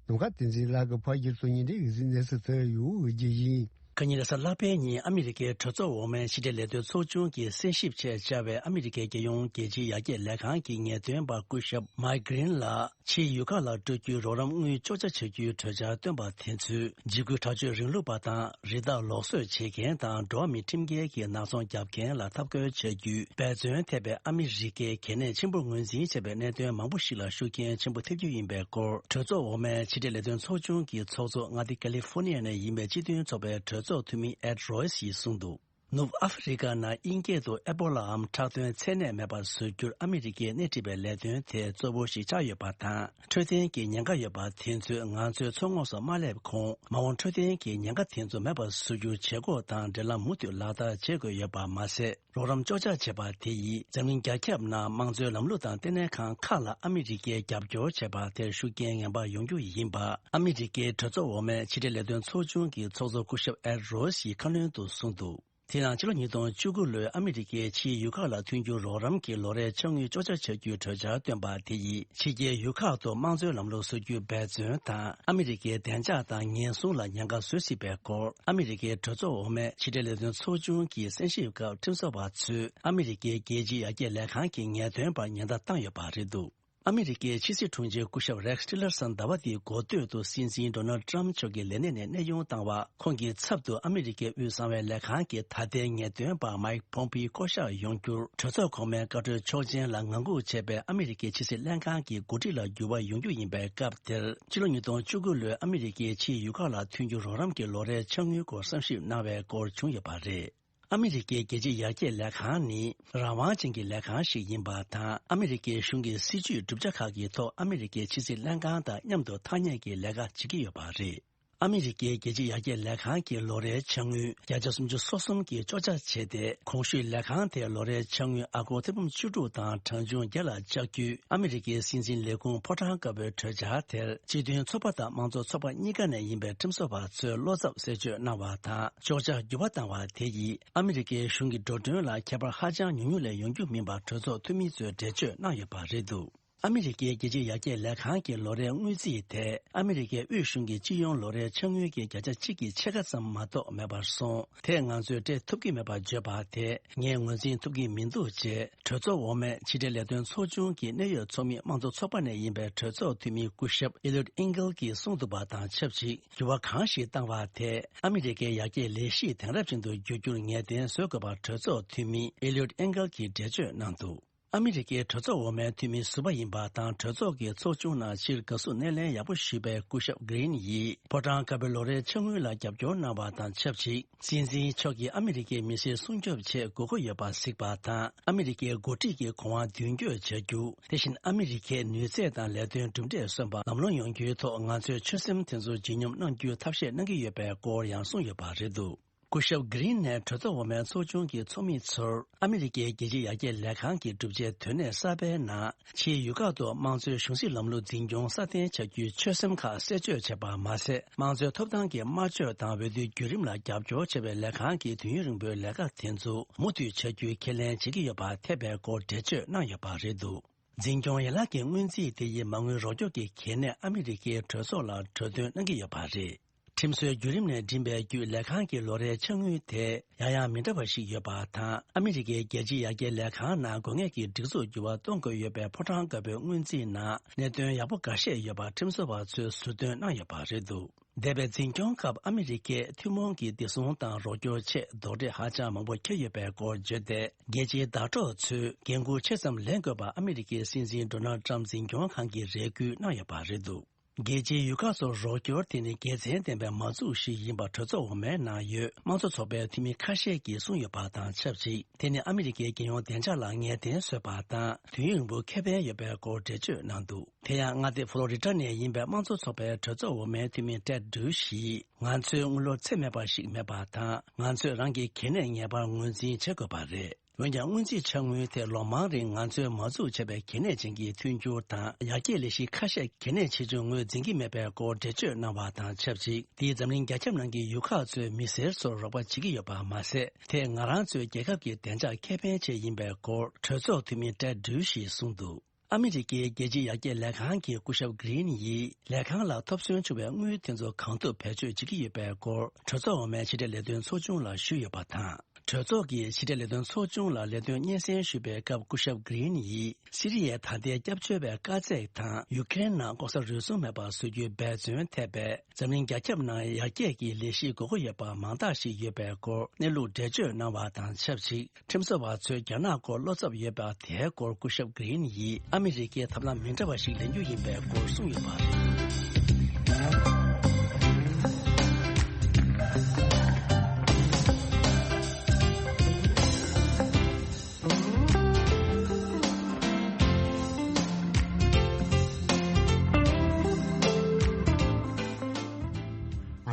ནམ་མཁའ་བསྟན་འཛིན་ལགས་ཀྱིས་ཕབ་སྒྱུར་དང་སྙན་སྒྲོན་ཡིག་གཟུགས་གནས་ཚུལ་དེ་ཡོད་རྒྱུ་ཡིན། ཁ་ཉིན་རེས་གཟའ་ལྷག་པའི་ཉིན་ཨ་མི་རི་ཀའི་གྲོས་ཚོགས་འོག་མའི་ཕྱི་འབྲེལ་ལས་དོན་ཚོགས་ཆུང་གི་གསན་ཞིབ་ཆེད་བཅར་བའི་ཨ་མི་རི་ཀའི་རྒྱལ་ཡོངས་རྒྱལ་སྤྱིའི་ཡར་རྒྱས་ལས་ཁང་གི་ངེས་སྟོན་པ་སྐུ་ཞབས་མཱིག་གྷི་རིན་ལགས་ཕྱིའི་ཡུལ་ཁག་ལ་སྤྲོད་རྒྱུའི་རོགས་རམ་དངུལ་གཅོག་ཆ་བྱ་རྒྱུའི་གྲོས་འཆར་བཏོན་པ་དེ་ཚོས་འཇིགས་སྐུལ་དྲག་སྤྱོད་རིང་ལུགས་པ་དང་རི་དྭགས་ལུགས་གསོ་བྱེད་མཁན་དང་འགྲོ་བ་མིའི་ཁྲིམས་འགལ་གྱི་ནག་ཚོང་རྒྱག་མཁན་ལ་འཐབ་རྒོལ་བྱ་རྒྱུའི་འབད་བརྩོན་ཐེབས་པའི་ཨ་མི་རི་ཀའི་གལ་གནད་ཆེན་པོར་ངོས་འཛིན་བྱས་པའི་གནད་དོན་མང་པོ་ཞིག་ལ་ཤུགས་རྐྱེན་ཆེན་པོ་ཐེབས་རྒྱུ་ཡིན་པའི་སྐོར་གྲོས་ཚོགས་འོག་མའི་ཕྱི་འབྲེལ་ལས་དོན་ཚོགས་ཆུང་གི་ཚོགས་གཙོ་མངའ་སྡེ་ཀ་ལི་ཧྥོ་ནི་ཡ་ནས་ཡིན་པའི་སྤྱི་མཐུན་ཚོགས་པའི་གྲོས་ཚོགས་འཐུས་མི་ཨེད་རོ་ཡིས་གསུངས་འདུག་ནུབ་ཨ་ཧྥེ་རི་ཀ་ནང་དབྱིན་སྐད་དུ་ཨེ་པོ་ལའམ་ཁྲག་དོན་ཚད་ནད་མེད་པར་བཟོ་རྒྱུར་ཨ་མི་རི་ཀས་སྣེ་ཁྲིད་པའི་ལས་དོན་དེ་གཙོ་བོ་ཞིག་ཆགས་ཡོད་པ་དང་། འཕྲོད་བསྟེན་གྱི་ཉེན་ཁ་ཡོད་པ་དེ་ཚོས་ང་ཚོའི་མཚོ་ངོགས་སུ་མ་སླེབས་གོང་མ་འོངས་འཕྲོད་བསྟེན་གྱི་ཉེན་ཁ་དེ་ཚོ་མེད་པར་བཟོ་རྒྱུར་བྱེད་སྒོ་དང་འབྲེལ་ལམ་མུ་མཐུད་ལག་བསྟར་བྱེད་དགོས་ཡོད་པ་མ་ཟད། རོགས་རམ་གཅོག་ཆ་བྱས་པ་དེ་ཡིས་འཛམ་གླིང་རྒྱ་ཁྱབ་ནང་དམངས་གཙོའི་ལམ་ལུགས་དང་ལྟེ་གནས་ཁང་ཁག་ལ་ཨ་མི་རི་ཀས་རྒྱབ་སྐྱོར་བྱས་པ་དེར་ཤུགས་རྐྱེན་ངན་པ་ཡོང་རྒྱུ་ཡིན་པ་ཨ་མི་རི་ཀའི་གྲོས་ཚོགས་འོག་མའི་ཕྱི་འབྲེལ་ལས་དོན་ཚོགས་ཆུང་གི་ཚོགས་གཙོ་སྐུ་ཞབས་ཨེད་རོ་ཡིས་ཁ་སྣོན་དུ་གསུངས་འདུག་དེ་ཡང་ཕྱི་ལོ་ཉིས་སྟོང་བཅུ་དགུ་ལོའི་ཨ་མི་རི་ཀས་ཕྱིའི་ཡུལ་ཁག་ལ་ཐོན་རྒྱུ་རོགས་རམ་གྱི་ལོ་རེའི་ཕྱག་དངུལ་གཅོག་ཆ་བྱ་རྒྱུའི་གྲོས་འཆར་བཏོན་པ་དེ་ཡིས་ཕྱི་རྒྱལ་ཡུལ་ཁག་ཏུ་དམངས་གཙོའི་ལམ་ལུགས་བཟོ་རྒྱུའི་འབད་བརྩོན་དང་ཨ་མི་རི་ཀའི་བདེ་འཇགས་དང་ཉེན་སྲུང་ལ་ཉེན་ཁ་བཟོ་སྲིད་པའི་སྐོར་ཨ་མི་རི་ཀའི་གྲོས་ཚོགས་འོག་མའི་ཕྱི་འབྲེལ་ལས་དོན་ཚོགས་ཆུང་གི་གསན་ཞིབ་སྐབས་ཁྲིམས་བཟོ་བ་ཚོས་ཨ་མི་རི་ཀའི་རྒྱལ་སྤྱིའི་ཡར་རྒྱས་ལས་ཁང་གི་ངེས་སྟོན་པར་ཉེན་བརྡ་བཏང་ཡོད་པ་རེད་འདུག་ཨ་མི་རི་ཀའི་ཕྱི་སྲིད་དྲུང་ཆེ་སྐུ་ཞབས་རེགས་ཊི་ལར་སན་ཟླ་བ་འདིའི་འགོ་སྟོད་དུ་སྲིད་འཛིན་ཌོ་ནལ་ཊམ་མཆོག་གི་ལས་གནས་ནས་གནས་དབྱུང་བཏང་བ། ཁོང་གི་ཚབ་ཏུ་ཨ་མི་རི་ཀའི་དབུས་གསང་བའི་ལས་ཁང་གི་ད་ལྟའི་ངེས་སྟོན་པ་མཱིག་ཕོམ་པིའི་བསྐོ་གཞག་ཡོང་རྒྱུར་གྲོས་ཚོགས་གོང་མའི་བཀའ་འཁྲོལ་ཆོག་མཆན་ལ་ངང་སྒུག་བྱས་པའི་ཨ་མི་རི་ཀའི་ཕྱི་སྲིད་ལྷན་ཁང་གི་འགོ་ཁྲིད་ལ་འགྱུར་བ་ཡོང་རྒྱུ་ཡིན་པའི་སྐབས་དེར། ཕྱི་ལོ་ཉིས་སྟོང་བཅུ་དགུ་ལོའི་ཨ་མི་རི་ཀའི་ཕྱིའི་ཡུལ་ཁག་ལ་ཐོན་རྒྱུ་རོགས་རམ་གྱི་ལོ་རེའི་ཕྱག་དངུལ་སྐོར་བསམ་ཞིབ་གནང་བའི་སྐོར་བྱུང་ཡོད་པ་རེད། ཨ་མི་རི་ཀའི་རྒྱལ་སྤྱིའི་ཡར་རྒྱས་ལས་ཁང་ནི་རང་དབང་ཅན་གྱི་ལས་ཁང་ཞིག་ཡིན་པ་དང་། ཨ་མི་རི་ཀའི་གཞུང་གི་སྲིད་ཇུས་བསྒྲུབ་བྱ་ཁག་གི་ཐོག་ཨ་མི་རི་ཀའི་ཕྱི་སྲིད་ལྷན་ཁང་དང་མཉམ་དུ་ཐག་ཉེ་གི་ལས་ཀ་བྱེད་ཀྱི་ཡོད་པ་རེད། ཨ་མི་རི་ཀའི་རྒྱལ་སྤྱིའི་ཡར་རྒྱས་ལས་ཁང་གི་ལོ་རེའི་ཕྱག་དངུལ་བརྒྱ་ཆ་སུམ་ཅུ་སོ་གསུམ་གྱིས་གཅོག་ཆ་བྱས་ཏེ། གོང་ཞུས་ལས་ཁང་དེའི་ལོ་རེའི་ཕྱག་དངུལ་ཨ་སྒོར་ཐེར་འབུམ་བཅུ་དྲུག་དང་གྲངས་ཆུང་བརྒྱ་ལ་བཅག་རྒྱུའི་ཨ་མི་རི་ཀའི་སྲིད་འཛིན་ལས་ཁུངས་ཕོ་བྲང་དཀར་པོའི་གྲོས་འཆར་དེར། སྤྱི་མཐུན་ཚོགས་པ་དང་དམངས་གཙོ་ཚོགས་པ་གཉིས་ཀ་ནས་ཡིན་པའི་ཁྲིམས་བཟོ་བ་ཚོས་བློ་འཚབ་གསལ་བརྗོད་གནང་བ་དང་། གཅོག་ཆར་འགྱུར་བ་བཏང་བ་དེ་ཡིས་ཨ་མི་རི་ཀའི་གཞུང་གི་འགྲོ་གྲོན་ལ་ཁྱད་པར་ཧ་ཅང་ཉུང་ཉུང་ལས་ཡོང་རྒྱུ་མིན་པ་གྲོས་ཚོགས་འཐུས་མི་ཚོས་འགྲེལ་བརྗོད་གནང་ཡོད་པ་རེད་འདུག་ཨ་མི་རི་ཀའི་རྒྱལ་སྤྱིའི་ཡར་རྒྱས་ལས་ཁང་གི་ལོ་རེའི་དངུལ་རྩིས་དེ་ཨ་མི་རི་ཀའི་དབུས་གཞུང་གི་སྤྱི་ཡོངས་ལོ་རེའི་ཕྱག་དངུལ་གྱི་བརྒྱ་ཆ་གཅིག་གི་ཕྱེད་ཀ་ཙམ་མ་གཏོགས་མེད་པར་སོང་། དེས་ང་ཚོས་སྤྲད་ཐུབ་ཀྱི་མེད་པར་བརྗོད་པ་དེ་ངས་ངོས་འཛིན་ཐུབ་ཀྱི་མི་འདུག་ཅེས་གྲོས་ཚོགས་འོག་མའི་ཕྱི་འབྲེལ་ལས་དོན་ཚོགས་ཆུང་གི་གནད་ཡོད་ཚོགས་མི་དམངས་གཙོ་ཚོགས་པ་ནས་ཡིན་པའི་གྲོས་ཚོགས་འཐུས་མི་སྐུ་ཞབས་ཨི་ལིའུ་ཨིན་གེལ་གྱིས་གསུངས་འདུག་པ་དང་ཆབས་ཅིག་འགྱུར་བ་གང་ཞིག་བཏང་བ་དེ་ཨ་མི་རི་ཀའི་ཡར་རྒྱས་ལས་གཞི་དེང་རབས་ཅན་དུ་འགྱུར་རྒྱུར་ངེས་གཏན་བཟོ་དགོས་པར་གྲོས་ཚོགས་འཐུས་མི་ཨི་ལིའུ་ཨིན་གེལ་གྱིས་འགྲེལ་བརྗོད་གནང་འདུག་ཨ་མི་རི་ཀའི་གྲོས་ཚོགས་འོག་མའི་འཐུས་མི་ཟུར་པ་ཡིན་པ་དང་། གྲོས་ཚོགས་ཀྱི་ཚོགས་ཆུང་ནང་ཕྱིར་དགའ་བསུ་སྣེ་ལེན་ཡག་པོ་ཞུས་པའི་སྐུ་ཞབས་གྷི་རིན་ཡིས་ཕོ་བྲང་དཀར་པོའི་ལོ་རེའི་ཕྱག་དངུལ་ལ་རྒྱབ་སྐྱོར་གནང་བ་དང་ཆབས་ཅིག་སྲིད་འཛིན་མཆོག་གིས་ཨ་མི་རི་ཀའི་མི་སེར་སྲུང་སྐྱོབ་ཆེད་དགོས་མཁོ་ཡོད་པ་གཟིགས་པ་དང་། ཨ་མི་རི་ཀའི་འགོ་ཁྲིད་ཀྱི་གོང་བ་མདུན་སྐྱོད་བྱ་རྒྱུ། དེ་བཞིན་ཨ་མི་རི་ཀའི་ནུས་ཚད་དང་ལས་དོན་གྲུབ་འབྲས་སོན་པ་ལམ་ལྷོང་ཡོང་རྒྱུའི་ཐོག་ང་ཚོས་ཆོད་སེམས་དེ་ཚོ་ལྗིད་སྙོམས་གནང་རྒྱུའི་ཐབས་ཤེས་གནང་གི་ཡོད་པའི་སྐོར་ཡང་གསུངས་ཡོད་པ་རེད་འདུག་སྐུ་ཞབས་གྷི་རིན་ནས་གྲོས་ཚོགས་འོག་མའི་ཚོགས་ཆུང་གི་ཚོགས་མི་ཚོར། ཨ་མི་རི་ཀའི་རྒྱལ་སྤྱིའི་ཡར་རྒྱས་ལས་ཁང་གི་གྲུབ་ཆའི་དོན་གནད་གསར་པའི་ནང་། ཕྱིའི་ཡུལ་ཁག་ཏུ་དམངས་གཙོའི་གཞུང་སྲིད་ལམ་ལུགས་འཛིན་སྐྱོང་སྲ་བརྟན་བྱ་རྒྱུའི་ཆོད་སེམས་ཁག་གསལ་བརྗོད་བྱས་པ་མ་ཟད། དམངས་གཙོའི་ཐོབ་ཐང་གི་སྨྲ་བརྗོད་དང་འོས་བསྡུའི་བརྒྱུད་རིམ་ལ་རྒྱབ་སྐྱོར་བྱེད་པའི་ལས་ཁང་གི་དུས་ཡུན་རིང་པོའི་ལས་ཀ་དེ་ཚོ་མུ་མཐུད་བྱ་རྒྱུའི་ཁས་ལེན་བྱེད་ཀྱི་ཡོད་པ་ཐེབས་པའི་སྐོར་འགྲེལ་བརྗོད་གནང་ཡོད་པ་རེད་འདུག་འཛིན་སྐྱོང་ཡན་ལག་གི་སྔོན་རྩིས་དེ་ཡིས་མ་དངུལ་རོགས་སྐྱོར་གྱི་གལ་གནད་ཨ་མི་རི་ཀའི་གྲོས་ཚོགས་ལ་གྲོས་འདོན་གནང་གི་ཡོད་པ་རེད། ཁྲིམས་སྲོལ་བརྒྱུད་རིམ་ནས་འགྲིམ་པའི་བརྒྱུད་ལས་ཁང་གི་ལོ་རེའི་ཕྱག་དངུལ་དེ་ཡང་ཡང་མི་འདྲ་བ་ཞིག་ཡོད་པ་དང་། ཨ་མི་རི་ཀའི་རྒྱལ་སྤྱིའི་ཡར་རྒྱས་ལས་ཁང་ནང་དགོས་ངེས་ཀྱི་སྒྲིག་འཛུགས་འགྱུར་བ་གཏོང་དགོས་ཡོད་པའི་ཕོ་བྲང་དཀར་པོའི་སྔོན་རྩིས་ནང་གནད་དོན་ཡག་པོ་འགའ་ཤས་ཡོད་པ་ཁྲིམས་བཟོ་བ་ཚོས་ཟུར་འདོན་གནང་ཡོད་པ་རེད་འདུག་འདས་པའི་འཛིན་སྐྱོང་སྐབས་ཨ་མི་རི་ཀས་ཐུན་མོང་གི་བདེ་སྲུང་དང་རོགས་སྐྱོར་ཆེད་རྡོག་ཁྲེས་ཧ་ཅང་མང་པོ་འཁྱེར་ཡོད་པའི་སྐོར་བརྗོད་དེ། རྒྱལ་སྤྱིའི་ཟླ་གྲོགས་ཚོས་འགན་འཁུར་ཆེ་ཙམ་ལེན་དགོས་པ་ཨ་མི་རི་ཀའི་སྲིད་འཛིན་ཌོ་ནལ་ཊམ་འཛིན་སྐྱོང་ཁང་གིས་རེ་སྐུལ་གནང་ཡོད་པ་རེད་འདུག་རྒྱལ་སྤྱིའི་ཡུལ་ཁག་སོགས་རོགས་སྐྱོར་དེ་ནི་དགེ་མཚན་ལྡན་པའི་མ་འཛུགས་ཤིག་ཡིན་པ་གྲོས་ཚོགས་འོག་མའི་ནང་ཡོད་དམངས་གཙོ་ཚོགས་པའི་འཐུས་མི་ཁ་ཤས་ཀྱིས་གསུངས་ཡོད་པ་དང་ཆབས་ཅིག་དེ་ནི་ཨ་མི་རི་ཀའི་རྒྱལ་ཡོངས་བདེ་འཇགས་ལ་ངེས་གཏན་བཟོས་པ་དང་། དུས་ཡུན་རིང་པོའི་ཁེ་ཕན་ཡོད་པའི་སྐོར་འགྲེལ་བརྗོད་གནང་འདུག་དེ་ཡང་མངའ་སྡེ་ཕོ་ལོ་རི་ཊ་ནས་ཡིན་པའི་དམངས་གཙོ་ཚོགས་པའི་གྲོས་ཚོགས་འོག་མའི་འཐུས་མི་ཊེཌ་ཌུ་ཡིས། ང་ཚོའི་དངུལ་ལོར་ཚད་མེད་པ་ཞིག་མེད་པ་དང་། ང་ཚོས་རང་གི་གལ་གནད་ངེས་པར་ངོས་འཛིན་བྱེད་དགོས་པ་རེད། འོན་ཀྱང་སྔོན་རྩིས་འཆར་དངུལ་དེ་ལོ་མང་རིང་ང་ཚོས་མ་འཛུགས་བྱས་པའི་གལ་གནད་ཅན་གྱི་མཐུན་འགྱུར་དང་ཡར་རྒྱས་ལས་གཞི་ཁ་ཤས་གལ་གནད་ཆེ་ཆུང་ངོས་འཛིན་གྱི་མེད་པའི་སྐོར་འགྲེལ་བརྗོད་གནང་བ་དང་ཆབས་ཅིག་དེས་འཛམ་གླིང་རྒྱ་ཁྱབ་ནང་གི་ཡུལ་ཁག་ཚོའི་མི་སེར་ཚོར་རོགས་པ་བྱེད་ཀྱི་ཡོད་པ་མ་ཟད། དེས་ང་རང་ཚོའི་རྒྱལ་ཁབ་ཀྱི་བདེ་འཇགས་ཁེ་ཕན་ཆེད་ཡིན་པའི་སྐོར་གྲོས་ཚོགས་འཐུས་མི་Ted Drewས་གསུངས་འདུག་ཨ་མི་རི་ཀའི་རྒྱལ་སྤྱིའི་ཡར་རྒྱས་ལས་ཁང་གི་སྐུ་ཞབས་Green་ཡིས་ལས་ཁང་ལ་ཐོབ་ཐང་བྱུང་བའི་དངུལ་དེ་ཚོ་གང་ཐུབ་བེད་སྤྱོད་བྱེད་ཀྱི་ཡོད་པའི་སྐོར་གྲོས་ཚོགས་འོག་མའི་ཕྱི་དྲིལ་ལས་དོན་ཚོགས་ཆུང་ལ་ཞུས་ཡོད་པ་དང་། གྲོས་ཚོགས་ཀྱི་ཕྱི་དྲིལ་ལས་དོན་ཚོགས་ཆུང་ལ་ལས་དོན་སྙན་སེང་ཞུས་པའི་སྐབས་སྐུ་ཞབས་Green་ཡིས་སི་རི་ཡའི་ད་ལྟའི་སྐྱབས་བཅོལ་བའི་དཀའ་ཚེགས་དང་ཡུ་ཀེ་རེན་ནང་ལྐོག་ཟ་རུལ་སུངས་མེད་པར་བཟོ་རྒྱུའི་འབད་བརྩོན་ཐེབས་པས། འཛམ་གླིང་རྒྱ་ཁྱབ་ནང་ཡར་རྒྱས་ཀྱི་ལས་གཞི་དགོས་མཁོ་ཡོད་པ་མང་དག་ཞིག་ཡོད་པའི་སྐོར་གནས་ལུགས་འགྲེལ་བརྗོད་གནང་བ་དང་ཆབས་ཅིག་ཁྲིམས་བཟོ་བ་ཚོས་རྒྱ་ནག་སྐོར་བློ་འཚབ་ཡོད་པ་དེའི་སྐོར་སྐུ་ཞབས་Green་ཡིས་ཨ་མི་རི་ཀའི་ཐབས་ལམ་མི་འདྲ་བ་ཞིག་ལེན་རྒྱུ་ཡིན་པའི་སྐོར་གསུངས་ཡོད་པ་རེད།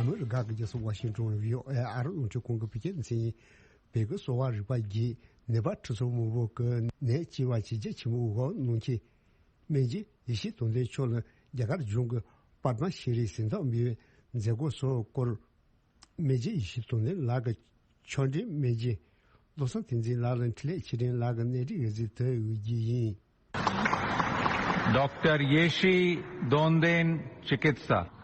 ཨ་མི་རི་ཀ་གི་རྒྱལ་ས་ཝ་ཤིང་ཏོན་བྷི་ཨོ་ཨེ་ཨ་རི་རླུང་འཕྲིན་ཁང་གི་བོད་སྐད་སྡེ་ཚན་ཡིན། བོད་ཀྱི་གསོ་བ་རིག་པ་བརྒྱུད་ནད་པ་ཁྲི་ཚོ་མང་པོ་གི་ནད་ལྕི་བ་ཇེ་རྒྱ་ཆེན་པོ་འོག་གནོན་མཁན་སྨན་རྗེས་ཡེ་ཤེས་དོན་ལྡན་མཆོག་ལ་རྒྱ་གར་གཞུང་གི་པདྨ་ཤྲི་གཟེངས་རྟགས་འབུལ་བའི་མཛད་སྒོ་སོགས་སྐོར། སྨན་རྗེས་ཡེ་ཤེས་དོན་ལྡན་ལགས་ཀྱི་ཆོས་འབྲེལ་སྨན་རྗེས་བློ་བཟང་བསྟན་འཛིན་ལགས་ལ་འཕྲིན་ལས་ཆོས་འབྲེལ་ལགས་ཀྱི་གནས་འདྲི་འོས་འཛིན་དུ་འོས་རྒྱུ་ཡིན། Doctor Yeshi Donden Chikitsa.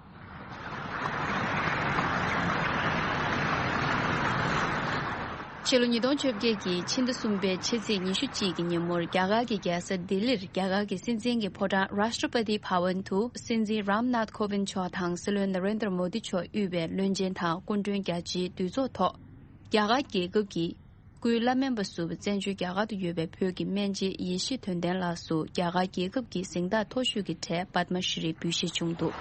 ཕྱི་ལོ་ཉིས་སྟོང་བཅོ་བརྒྱད་ཀྱི་ཕྱི་ཟླ་གསུམ་པའི་ཕྱི་ཚེས་ཉི་ཤུ་གཅིག་གི་ཉིན་མོར་རྒྱ་གར་གྱི་རྒྱལ་ས་ལྡི་ལིར་རྒྱ་གར་གྱི་སྲིད་འཛིན་གྱི་ཕོ་བྲང་Rashtrapati Bhavan དུ་སྲིད་འཛིན་Ram Nath Kovind མཆོག་དང་སྲིད་བློན་Narendra Modi མཆོག་དབུས་པའི་བློན་ཆེན་དང་སྐུ་མགྲོན་རྒྱ་ཆེའི་འདུས་ཚོགས་ཐོག་རྒྱ་གར་རྒྱལ་ཁབ་ཀྱི་སྐུའི་བླ་སྨན་པ་ཟུར་པ་བཙན་བྱོལ་རྒྱ་གར་དུ་ཡོད་པའི་བོད་ཀྱི་སྨན་རྗེས་ཡེ་ཤེས་དོན་ལྡན་ལགས་སུ་རྒྱ་གར་རྒྱལ་ཁབ་ཀྱི་གཟེངས་རྟགས་མཐོ་ཤོས་ཀྱི་གྲས་པདྨ་ཤྲི་འབུལ་བཞེས་བྱུང་འདུག་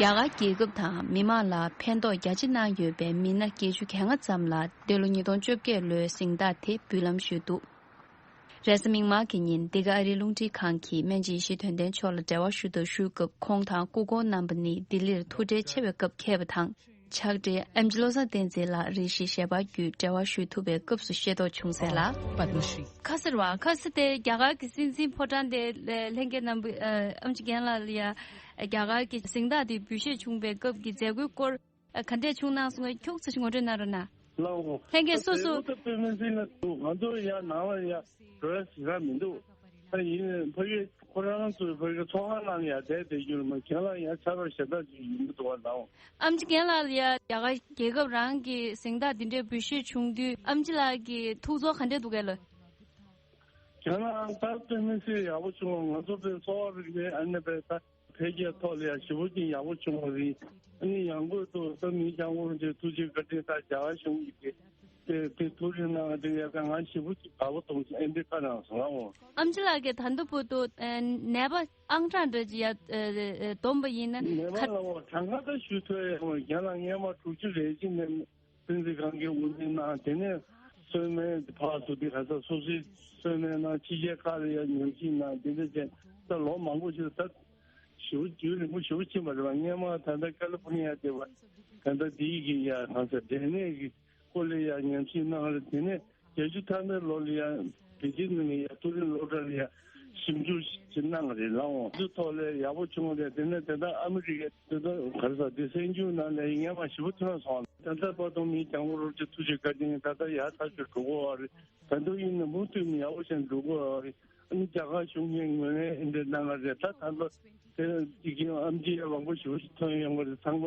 རྒྱ་གར་རྒྱལ་ཁབ་དང་མི་མང་ལ་ཕན་ཐོགས་རྒྱ་ཆེ་གནང་ཡོད་པའི་མི་སྣ་བརྒྱད་ཅུ་གྱ་ལྔ་ཙམ་ལ་འདི་ལོ་ཉིས་སྟོང་བཅོ་བརྒྱད་ལོའི་གཟེངས་རྟགས་དེ་འབུལ་ལམ་ཞུས་འདུག་རེས་གཟའ་མིག་དམར་གྱི་ཉིན་འདི་ག་ཨ་རིའི་རླུང་འཕྲིན་ཁང་གིས་སྨན་རྗེས་ཡེ་ཤེས་དོན་ལྡན་མཆོག་ལ་འབྲེལ་བ་ཞུ་འདོད་ཞུས་སྐབས། ཁོང་དང་སྐུ་འཁོར་རྣམ་པ་ནི་ལྡི་ལིར་ཐུགས་ཁྲལ་ཆེ་བའི་སྐབས་འཁེལ་བ་དང་། ཕྱག་སྦྲེལ་ཨེམ་ཆི་བློ་བཟང་བསྟན་འཛིན་ལགས་རེ་ཞིག་ཞལ་པར་བརྒྱུད་འབྲེལ་བ་ཞུ་ཐུབ་པའི་སྐབས་སུ་ཤེས་རྟོགས་བྱུང་ཟེར་ལ། པདྨ་ཤྲི། ཁ་སར་བ་ཁ་སར་དེ་རྒྱ་གར་གྱི་སྲིད་འཛིན་ཕོ་བྲང་དེ་ལྷན་རྒྱས་རྣམ་པ་ཨམ་ཆི་རྒན་ལགས་ལ་ཡ་རྒྱ་གར་གྱི་གཟེངས་རྟགས་དེ་འབུལ་བཞེས་བྱུང་བའི་སྐབས་ཀྱི་མཛད་སྒོའི་སྐོར། ཨ། ག་འདྲས་བྱུང་གནང་སོང་ངས་ཁྱུག་ཙམ་ཞིག་ངོ་སྤྲོད་གནང་རོགས་གནང་། ལགས་འོང་། ལྷན་རྒྱས་སོ་སོ། ད་དཔེ་མི་སྲིད་ན་འདུག་ང་ཚོ་ཡང་ནང་ལ་ཡང་འགྲོ་ཡ་ཞེ་དྲག་མི་འདུག་ད་ཡིན་ཕ་གི་ཁོ་རང་ཚོའི་ཕ་གི་ཚོགས་ཁང་ནང་ལ་ཡང་བསྡད་བསྡད་རྒྱུ་རེད་མ་གཞན་ལ་ཡང་ཕྱག་རོགས་ཞེ་དྲག་ཅིག་ཡིན་གྱི་འདུག་བ་ལགས་འོང་། ཨམ་ཆི་རྒན་ལགས་ལ་ཡ་རྒྱ་གར་རྒྱལ་ཁབ་རང་གི་གཟེངས་རྟགས་འདི་འདྲའི་འབུལ་བཞེས་བྱུང་དུས་ཨམ་ཆི་ལགས་ཀྱི་ཐུགས་ཚོར་ག་འདྲས་འདུག་གས་ལོ། རྒྱ་ནག་ད་དཔེ་མི་སྲིད་ཡག་པོ་བྱུང་བ་ང་ཚོ་དཔེ་གསོ་བ་རིག་པའི་ཨ་ནི་དཔེ་ད། འཕེལ་རྒྱས་ཐོག་ལ་ཡང་ཞེ་པོ་ཅིག་ཡག་པོ་བྱུང་བ་རེད། ཨ་ནི་ཡང་སྒོས་སུ་ད་མི་ལྕང་སྐུ་རིན་པོ་ཆེ་ཐུགས་རྗེ་བཀའ་དྲིན་ད་རྒྱ་གར་གཞུང་གིས་དེ་དེ་ཐུགས་རེ་གནང་དེ་ཡག་ག་ང་ཞེ་པོ་ཅིག་དགའ་པོ་གཏོང་ཞིང་ཨེ་འདྲ་བཀའ་གནང་སོང་ཨོ། ཨམ་ཆི་ལགས་ཀྱིས་ད་ལྟ་བར་དུ་ནད་པ་ཨང་གྲངས་འདྲ་ཅིག་ཡ་བསྡོམས་པ་ཡིན་ན་ནད་པ་ག་ལ་འོ་གྲངས་ཀ་ད་ཞུ་ཐུབ་ཡ་ཡོང་བ་རྒན་ལགས་སྔས་མ་དྲུག་ཅུ་རེ་བཞི་ནས། སྲིད་འཛིན་གང་གི་དབུ་འཛིན་གནང་དེ་ནས་གསོལ་སྨན་ཕར་ཚུར་དེ་ག་ས་སོ་སོའི་གསོལ་སྨན་གནང་ཕྱི་རྒྱལ་ཁག་ལ་ཡང་ཉམས་ཞིབ་གནང་དེ་འདྲ་བྱས་ད་ལོ་མང་པོ་ཞིག་ད་ཞེ་པོ་རྒྱུན་རིང་པོ་ཞེ་པོ་ཕྱིན་པ་རེད་བ། སྔས་མ་ད་ལྟ་ཀ་ལི་ཕོར་ནི་ཡ་དེ་བ་ད་ལྟ་དེའི་གི་ཡ་གང་ས་འབྲས་ནད་ཀྱི་སྐོར་ལ་ཡ་ཉམས་ཞིབ་གནང་རེད། དེ་ནས་བརྒྱད་ཅུ་ཐམ་པའི་ལོ་ལ་ཡ་པེ་ཅིན་ནང་ཡ་ཏུ་རིན་སློབ་གྲྭ་ལ་ཡ་ཞིབ་འཇུག་ཅིག་གནང་རེད་ལགས་འོང་། དེ་ཚོ་ཐོག་ལ་ཡག་པོ་བྱུང་བ་རེད། དེ་ནས་དེ་ལྟར་ཨ་མི་རི་ཀའི་དེ་ལྟར་ག་རེ་ཟ་དེ་གསར་འགྱུར་ནང་ལ་ཡིན་ངེས་པ་ཞེ་པོ་ཐོན་སོང་། ད་ལྟ་བར་དུ་མི་གྱང་པོ་རུ་ཅིག་ཐུགས་རྗེ་བཀའ་དྲིན་ད་ལྟ་ཡར་ཐག་ཆོད་འགྲོ་གི་ཡོད་རེད། ད་དུང་ཡིན་ན་མུ་མཐུད་ནས་ཡག་པོ་བྱས་འགྲོ་གི་ཡོད་རེད། ཨ་ནི་རྒྱ་གར་གཞུང་གིས་ངོས་ལེན་ཨེ་འདྲ་གནང་གི་རེད། ད་ད་ལོ་དེ་དེ་གི་ཨམ་ཆི་ཡ་མང་པོ་ཞེ་པོ་ཞིག་ཐོན་ཡོང་གི་རེད། ཚང་མ་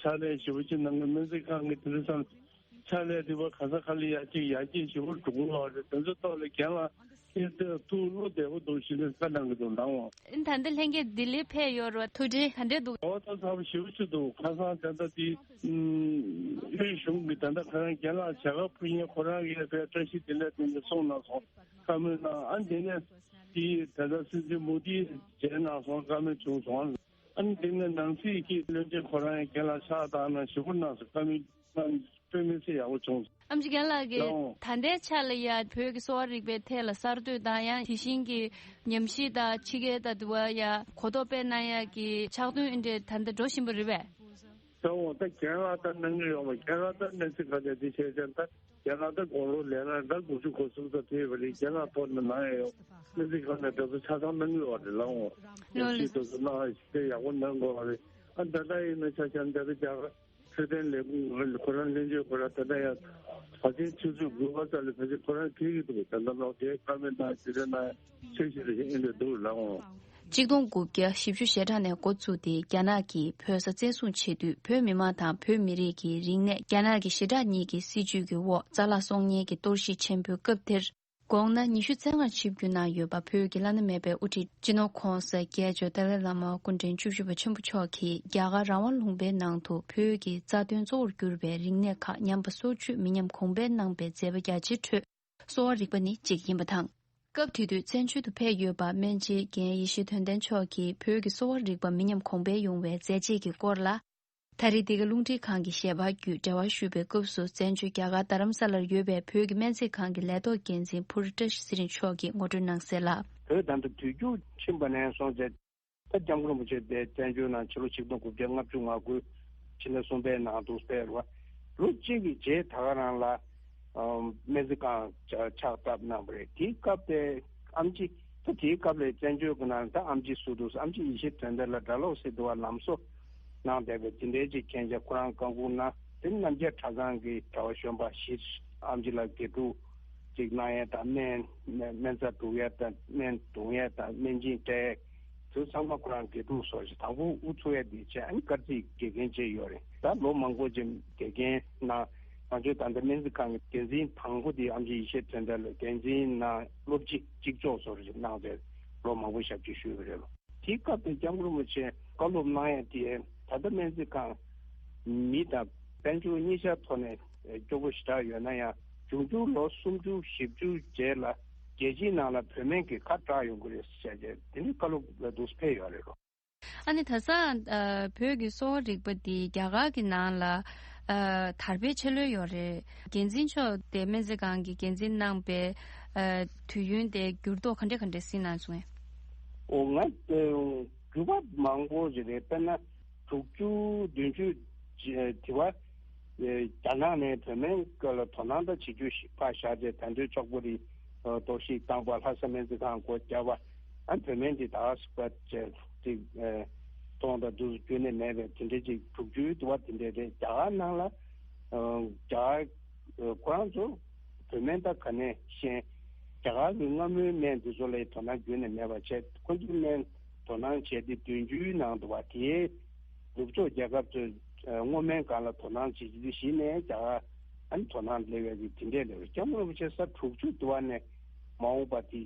ཕྱག་ལས་ཞེ་པོ་ཅིག་གནང་གི་སྨན་རྩིས་ཁང་གི་དེ་རིང་སང་ཕྱག་ལས་དེ་བ་ག་ས་ག་ལ་ཡར་རྒྱས་ཡར་རྒྱས་ཞེ་པོ་འགྲོ་གི་ཡོད་རེད། དེ་ཚོ་ཐོག་ལ་རྒན་ལགས་ཁྱེད་ཚོས་ཐུགས་བློ་བདེ་པོ་འདུག་ཞུ་ནས་བཀའ་གནང་གི་འདུག་ལགས་འོང་། ད་ལྟ་ལྷན་རྒྱས་ལྡི་ལི་ཕེབས་ཡོད་རེད་བ། ཐུགས་རྗེ་ག་འདྲས་འདུག་འོ་ད་ཚ་པོ་ཞེ་པོ་ཅིག་འདུག་ཁ་སང་ད་ལྟ་དེ་དབུས་གཞུང་གི་ད་ལྟ་ཁ་རང་རྒན་ལགས་བྱ་དགའ་ཕུལ་མཁན་ཁོ་རང་གིས་ཕེབས་བཀྲ་ཤིས་བདེ་ལེགས་དེ་འདྲ་གསུངས་གནང་སོང་། བཀའ་མོལ་གནང་། ཨ་ནི་དེ་ནས་དེ་ད་ལྟ་སྲིད་འཛིན་མོ་དི་མཇལ་གནང་སོང་། བཀའ་མོལ་བྱུང་སོང་། ཨ་ནི་དེ་ནས་ནང་སྲིད་ཀྱི་བློན་ཆེན་ཁོ་རང་ཡང་རྒན་ལགས་ཕྱག་བཏང་གནང་ཞེ་པོ་གནང་སོང་། བཀའ་མོལ་གནང་དཔེ་མི་སྲིད་ཡག་པོ་བྱུང་། ཨམ་ཆི་རྒན་ལགས་ཀྱིས་ལགས་འོང་། ད་ལྟའི་ཆ་ལ་ཡ་བོད་ཀྱི་གསོ་བ་རིག་པའི་ཐད་ལ་གསར་གཏོད་དང་ཡང་དེ་བཞིན་གྱི་ཉམས་ཞིབ་དང་ཕྱི་རྒྱལ་དང་དུ་བ་ཡ་གོ་རྟོགས་སྤེལ་གནང་ཡ་གི་ཕྱག་དོན་ཨེ་འདྲས་ད་ལྟ་འགྲོ་བཞིན་པ་རེད་པས། ལགས་འོང་། ད་རྒན་ལགས་ད་གནང་གི་ཡོད་པ། རྒན་ལགས་ད་གནས་ཚུལ་ག་དེ་དེ་བྱས་ཙང་ད་ རྒྱ་ནག་ད་དགུང་ལོ་ལས་ན་ད་དགུ་བཅུ་གོ་གསུམ་ཙམ་ཕེབས་པ་རེད། རྒྱ་ནག་ཐོག་ནས་ནང་ཡང་ཡོང་། སྨན་རྩིས་ཁང་ནས་གྲྭ་ཚོ་ཆ་ཚང་གནང་གི་ཡོད་རེད་ལགས། འོང་ཡང་ལགས་སྲིད་དུ་སུ་གནང་ཞིག་དེ་ཡག་པོ་གནང་དགོས་པ་རེད། ཨ་ད་ལྟ་ཡིན་ན་ཆ་ཆ་འདི་རེད། རྒྱ་གར་འཕྲོད་བསྟེན་ལས་ཁུངས་ཁོ་རང་ལྷན་ཇུས་ཁོ་རང་ད་ལྟ་ཡང་ཕལ་ཆེར་ཆུ་ཚོད་དགུ་པ་ཙམ་ལ་ཕལ་ཆེར་ཁོ་རང་ཁེལ་གྱི་འདུག་ད་ལྟ་ལོག་དེ་བཀའ་མོལ་གནང་ཞིག་རེད་ན་ཆེ་ཞིག་རེད་ཨིན་རེད་འདུག་ལགས། འོང་། གཅིག་སྟོང་དགུ་བརྒྱ་བཞི་བཅུ་ཞེ་གྲངས་ནས་འགོ་བཙུགས་ཏེ་རྒྱ་ནག་གིས་བོད་ས་བཙན་བཟུང་བྱེད་དུས་བོད་མི་མང་དང་བོད་མི་རིགས་ཀྱི་རིག་གནས་རྒྱ་ནག་གི་ཞེ་དྲག་གཉིས་ཀྱི་སྲིད་ཇུས་ཀྱི་འོག་རྩ་བརླག་སོང་མཁན་གྱི་གཏོར་བཤིག་ཆེན་པོའི་སྐབས་དེར། དགོངས་ན་ཉི་ཤུ་རྩ་ལྔར་ཆིབས་བསྒྱུར་གནང་ཡོད་པ་བོད་ཀྱི་བླ་ན་མེད་པའི་དབུ་ཁྲིད་སྤྱི་ནོར་༸གོང་ས་༸སྐྱབས་མགོན་ཏཱ་ལའི་བླ་མ་སྐུ་ཕྲེང་བཅུ་བཞི་པ་ཆེན་པོ་མཆོག་གིས་རྒྱ་གར་རང་དབང་ལུང་པའི་ནང་དུ་བོད་ཀྱི་རྩ་དོན་གཙོ་བོར་གྱུར་པའི་རིག་གནས་ཁག་ཉམས་པ་སོར་ཆུད་མི་ཉམས་གོང་འཕེལ་གནང་པའི་མཛད་པ་རྒྱ་ཆེའི་ཁྲོད། གསོ་བ་རིག་པ་ནི་གཅིག་ཡིན་པ་དང་། སྐབས་དེ་དུས་བཙན་བྱོལ་དུ་ཕེབས་ཡོད་པ་སྨན་རྗེ་རྒན་ཡེ་ཤེས་དོན་ལྡན་མཆོག་གིས་བོད་ཀྱི་གསོ་བ་རིག་པ་མི་ཉམས་གོང་འཕེལ་ཡོང་བའི་མཛད་རྗེས་ཀྱི་སྐོར་ལ། ད་རེས་འདི་ག་རླུང་འཕྲིན་ཁང་གི་ཞལ་པར་བརྒྱུད་འབྲེལ་བ་ཞུས་པའི་སྐབས་སུ་བཙན་བྱོལ་རྒྱ་གར་རྡ་རམ་ས་ལར་ཡོད་པའི་བོད་ཀྱི་སྨན་རྩིས་ཁང་གི་ལས་ཐོག་འགན་འཛིན་ཕུར་བཀྲ་ཤིས་ཚེ་རིང་མཆོག་གིས་ངོ་སྤྲོད་གནང་གསལ་ལ། བོད་ད་ལྟ་དུས་འཁྱུག་ཕྱིན་པ་ནས་བཟུང་སྟེ། ད་སྐྱབས་མགོན་རིན་པོ་ཆེ་དེ་བཙན་བྱོལ་ནང་ཕྱི་ལོ་ཆིག་སྟོང་དགུ་བརྒྱ་ལྔ་བཅུ་ང་དགུ་ཕྱི་ཟླ་གསུམ་པའི་ནང་དུ་ཕེབས་པ། ལོ་གཅིག་གི་རྗེས་ད་ག་རང་ལ་ཨམ་སྨན་རྩིས་ཁང་ཕྱག་ཕྱག་བཏབ་གནང་བ་རེད། དེའི་སྐབས་དེ་ཨམ་ཆི་ད་དེའི་སྐབས་ལ་བཙན་བྱོལ་གྱི་ནང་ད་ཨམ་ཆི་སུ་འདུག་ཨམ་ཆི་ཡེ་ཤེས་དོན་ལྡན་ལ་སྒྲ་ལོག་སེ་འདུག་བ་ལམ་སོ་གནང་བསྡད་པའི་དེ་འདྲའི་ཅིག་མཁྱེན་ཅག་ཁོ་རང་བཀའ་འགུག་གནང་། དེ་རྣམ་རྒྱལ་གྲྭ་ཚང་གི་གྲྭ་པ་གཞོན་པ་བཞི་ཨམ་ཆི་ལ་དགེ་ཕྲུག་ཅིག་གནང་ཡས་དང་སྨན་སྨན་རྩྭ་བསྒྲུག་ཡས་དང་སྨན་བརྡུང་ཡས་དང་སྨན་སྦྱིན་སྤྲད་ཡས། དེ་ཚང་མ་ཁོ་རང་དགེ་ཕྲུག་ཚོ་ཞིག་དང་པོ་དབུ་ཚུགས་ཡས་འདི་བྱས། ཨ་ནི་སྐར་རྩིས་དགེ་རྒན་བྱས་ཡོད་རེད། ད་ལོ་མང་པོ་ཅིག་དགེ་རྒན་གནང་། ང་ཚོའི་ད་ལྟ་སྨན་རྩིས་ཁང་གི་འགན་འཛིན་དང་པོ་དེ་ཨམ་ཆི་ཡེ་ཤེས་དོན་ལྡན་ལ་འགན་འཛིན་གནང་། སློབ་སྤྱི་གཅིག་ལྕོགས་ཚོ་ཞིག་གནང་སྟེ་ལོ་མང་པོ་ཞབས་ཕྱི་ཞུས་པ་རེད་ལོ། དེའི་སྐབས་དེ་སྐྱབས་མགོན་རིན་པོ་ཆེ་བཀའ་སློབ་གནང་ཡས་དེ་ད་ལྟ་སྨན་རྩིས་ཁང་མི་དང་དཔལ་འབྱོར་གཉིས་ཆར་ཐོག་ནས་སྐྱོ་པོ་ཞེ་དྲག་ཡོད་ན་ཡང་འབྱུང་འགྱུར་ལོ་སུམ་ཅུ་བཞི་བཅུ་རྗེས་ལ་རྒྱལ་སྤྱིའི་ནང་ལ་བོད་སྨན་གྱི་ཁ་གྲག་ཡོང་གི་རེད་ཟེར་བྱས་དེ་ནི་བཀའ་སློབ་ལ་འདུག་ཕེབས་ཡོད་རེད་ལོ། ཨ་ནི་ད་ས་ཨ་བོད་ཀྱི་གསོ་བ་རིག་པ་འདི་རྒྱ་གར་གྱི་ནང་ལ་ཨ་དར་སྤེལ་ཆེ་ལོས་ཡོད་རེད། འགན་འཛིན་མཆོག་དེ་སྨན་རྩིས་ཁང་གི་འགན་འཛིན་གནང་པའི་ཨ་དུས་ཡུན་དེ་འགྱུར་ལྡོག་ག་འདྲ་ག་འདྲ་གཟིགས་གནང་སོང་ངས། འོ་ང་འགྱུར་བ་མང་པོ་ཞིག་རེད། དཔེར་ན་དྲུག་ཅུ་བདུན་ཅུ་དེ་བ་རྒྱ་ནག་ནས་བོད་སྨན་སྐོར་ལ་དོ་སྣང་ད་བྱེད་རྒྱུ་ཞིག་ཕར་བཞག་རྗེས་ད་འདོད་ཆོག་པོ་རེད། གཏོར་བཤིག་བཏང་པ། ལྷ་ས་སྨན་རྩིས་ཁང་སྒོ་བརྒྱབ་པ། ཨ་བོད་སྨན་འདི་ད་ག་ཟེ་བ་ཅིག་གཏོང་དང་འདུག་རྒྱུན་ནས་མེད་པའི་དེ་འདྲའི་ཅིག་དྲུག་ཅུའི་དུ་བ་དེ་འདྲའི་རེད། རྒྱ་གར་ནང་ལ་རྒྱ་གར་ཁོ་རང་ཚོ་བོད་སྨན་ད་ག་ནས་ཤེས། རྒྱ་གར་གྱི་སྔ་མོའི་སྨན་འདི་ཚོ་ལ་དོ་སྣང་རྒྱུན་ནས་མེད་པ་བྱས། ཁོ་ཚོའི་སྨན་དོ་སྣང་བྱས་ཏེ་བདུན་ཅུའི་ནང་དུ་བ་དེའི་ནུབ་ཕྱོགས་རྒྱལ་ཁབ་ཚོས་སྔོ་སྨན་སྒང་ལ་དོ་སྣང་བྱེད་ཀྱི་གཞི་ནས་རྒྱ་གར་ཨ་ནི་དོ་སྣང་སླེབས་ཡག་གི་དེ་འདྲས་སླེབས་རེད། སྐྱབས་མགོན་རིན་པོ་ཆེ་ས་དྲུག་ཅུ་དུ་བ་ནས་མ་འོངས་པ་དེ་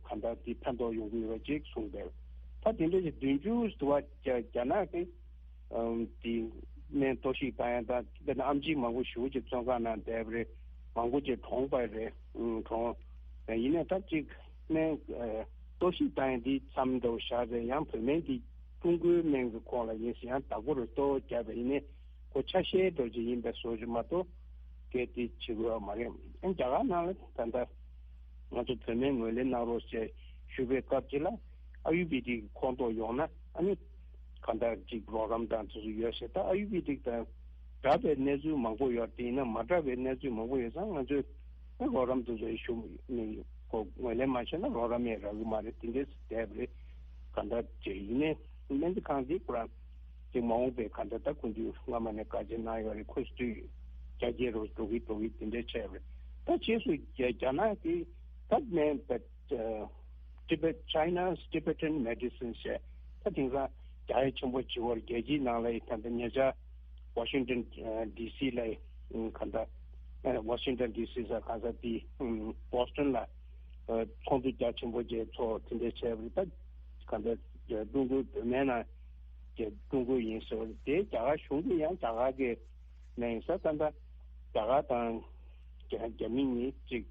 གང་ལྟར་དེ་ཕན་ཐོགས་ཡོང་གི་ཡོད་པ་ཅིག་གསུངས་པས། ད་དེ་འདྲས་ཀྱི་བདུན་ཅུ་དུ་བ་རྒྱ་རྒྱ་ནག་གི་དེ་སྨན་གཏོར་བཤིག་བཏང་ཡག་དང་དཔེར་ན་ཨམ་ཆི་མང་པོ་ཞེ་པོ་ཅིག་བཙོན་ཁང་ནང་བསྡད་པ་རེད། མང་པོ་ཅིག་གྲོངས་པ་རེད། གྲོངས། ཡིན་ནའི་ད་ཅིག་སྨན་གཏོར་བཤིག་བཏང་ཡག་འདི་མཚམས་འདྲ་བོ་བཞག་རེད། ཡང་བོད་སྨན་འདི་ཀྲུང་གོའི་སྨན་གྱི་ཁོངས་ལ་ཡིན་ཟེར་ཡང་བདག་པོ་རུ་གཏོར་བརྒྱབ་པ་ཡིན་ནའི་ཁོ་ཆ་ཤས་འདྲ་བོ་ཅིག་ཡིན་པའི་བཟོ་ཞིག་མ་གཏོགས་སྐད་དེ་བྱེད་དགོས་པ་མ་རེད། ཨ་རྒྱ་གར་ནང་ལ་ད་ལྟ་ང་ཚོ་བོད་སྨན་ངོས་ལེན་གནང་རོགས་ཞེས་ཞུ་བའི་སྐབས་ཅིག་ལ་ཨ་ཡུར་བེ་དིག་ཁོངས་གཏོགས་ཡོང་ན་ཨ་ནི་གང་ལྟར་ཅིག་རོགས་རམ་དང་དེ་ཚོ་ཡོད་ཞེས། ད་ཨ་ཡུར་བེ་དིག་དང་འདྲ་བའི་གནས་ཚུལ་མང་པོ་ཡོད་དེ། ཡིན་ན་མ་འདྲ་བའི་གནས་ཚུལ་མང་པོ་ཡོད་ཙང་ང་ཚོས་ཨ་རོགས་རམ་དེ་ཚོ་ཞུ་མི་ཁོ་ངོས་ལེན་མ་བྱས་ན་རོགས་རམ་ཡང་རག་གི་མ་རེད། དེ་འདྲས་བསྡད་པ་རེད། གང་ལྟར་ཅིག་ཡིན་ནའི་སྨན་རྩིས་ཁང་འདི་ཁོ་རང་ཅིག་མ་འོངས་པའི་གང་ལྟར་ད་ཁོང་ཚོས་སྔ་མ་ནས་བཀའ་བཅད་གནང་ཡོད་རེད། ཁོ་ཚོས་རྒྱ་སྐྱེད་རོགས་འགྲོ་གི་འགྲོ་གི་དེ་འདྲས་བྱས་པ་རེད། ད་རྗེས་སུ་རྒྱ་རྒྱ་ནག་གིས་ད་སྨན་པ། Tibet China's Tibetan Medicine ཞེས་ད་དེང་སང་རྒྱ་ཡིག་ཆེན་པོ་བྱེད་བར་རྒྱལ་སྤྱིའི་ནང་ལ་ཡི་ད་ལྟ་ཉེ་ཆར་Washington ཨ་ཌི་སི་ལ་ཡི་ཨ་གང་ལྟར་ཨ་Washington ཌི་སི་ཟེར་གང་ཟེར་དེ་ཨ་Boston ལ་ཨ་ཚོགས་འདུ་རྒྱ་ཆེན་པོ་ཅིག་ཚོགས། དེ་འདྲ་བྱས་པ་རེད། ད་གང་ལྟར་ཀྲུང་གོའི་བོད་སྨན་ནང་ཀྲུང་གོ་ཡིན་ཟེར་བ་རེད། དེ་རྒྱ་གར་གཞུང་གིས་ཡང་རྒྱ་གར་གྱི་ནས་ས་ད་ལྟ་རྒྱ་གར་དང་རྒྱ་རྒྱ་མི་གཉིས་གཅིག་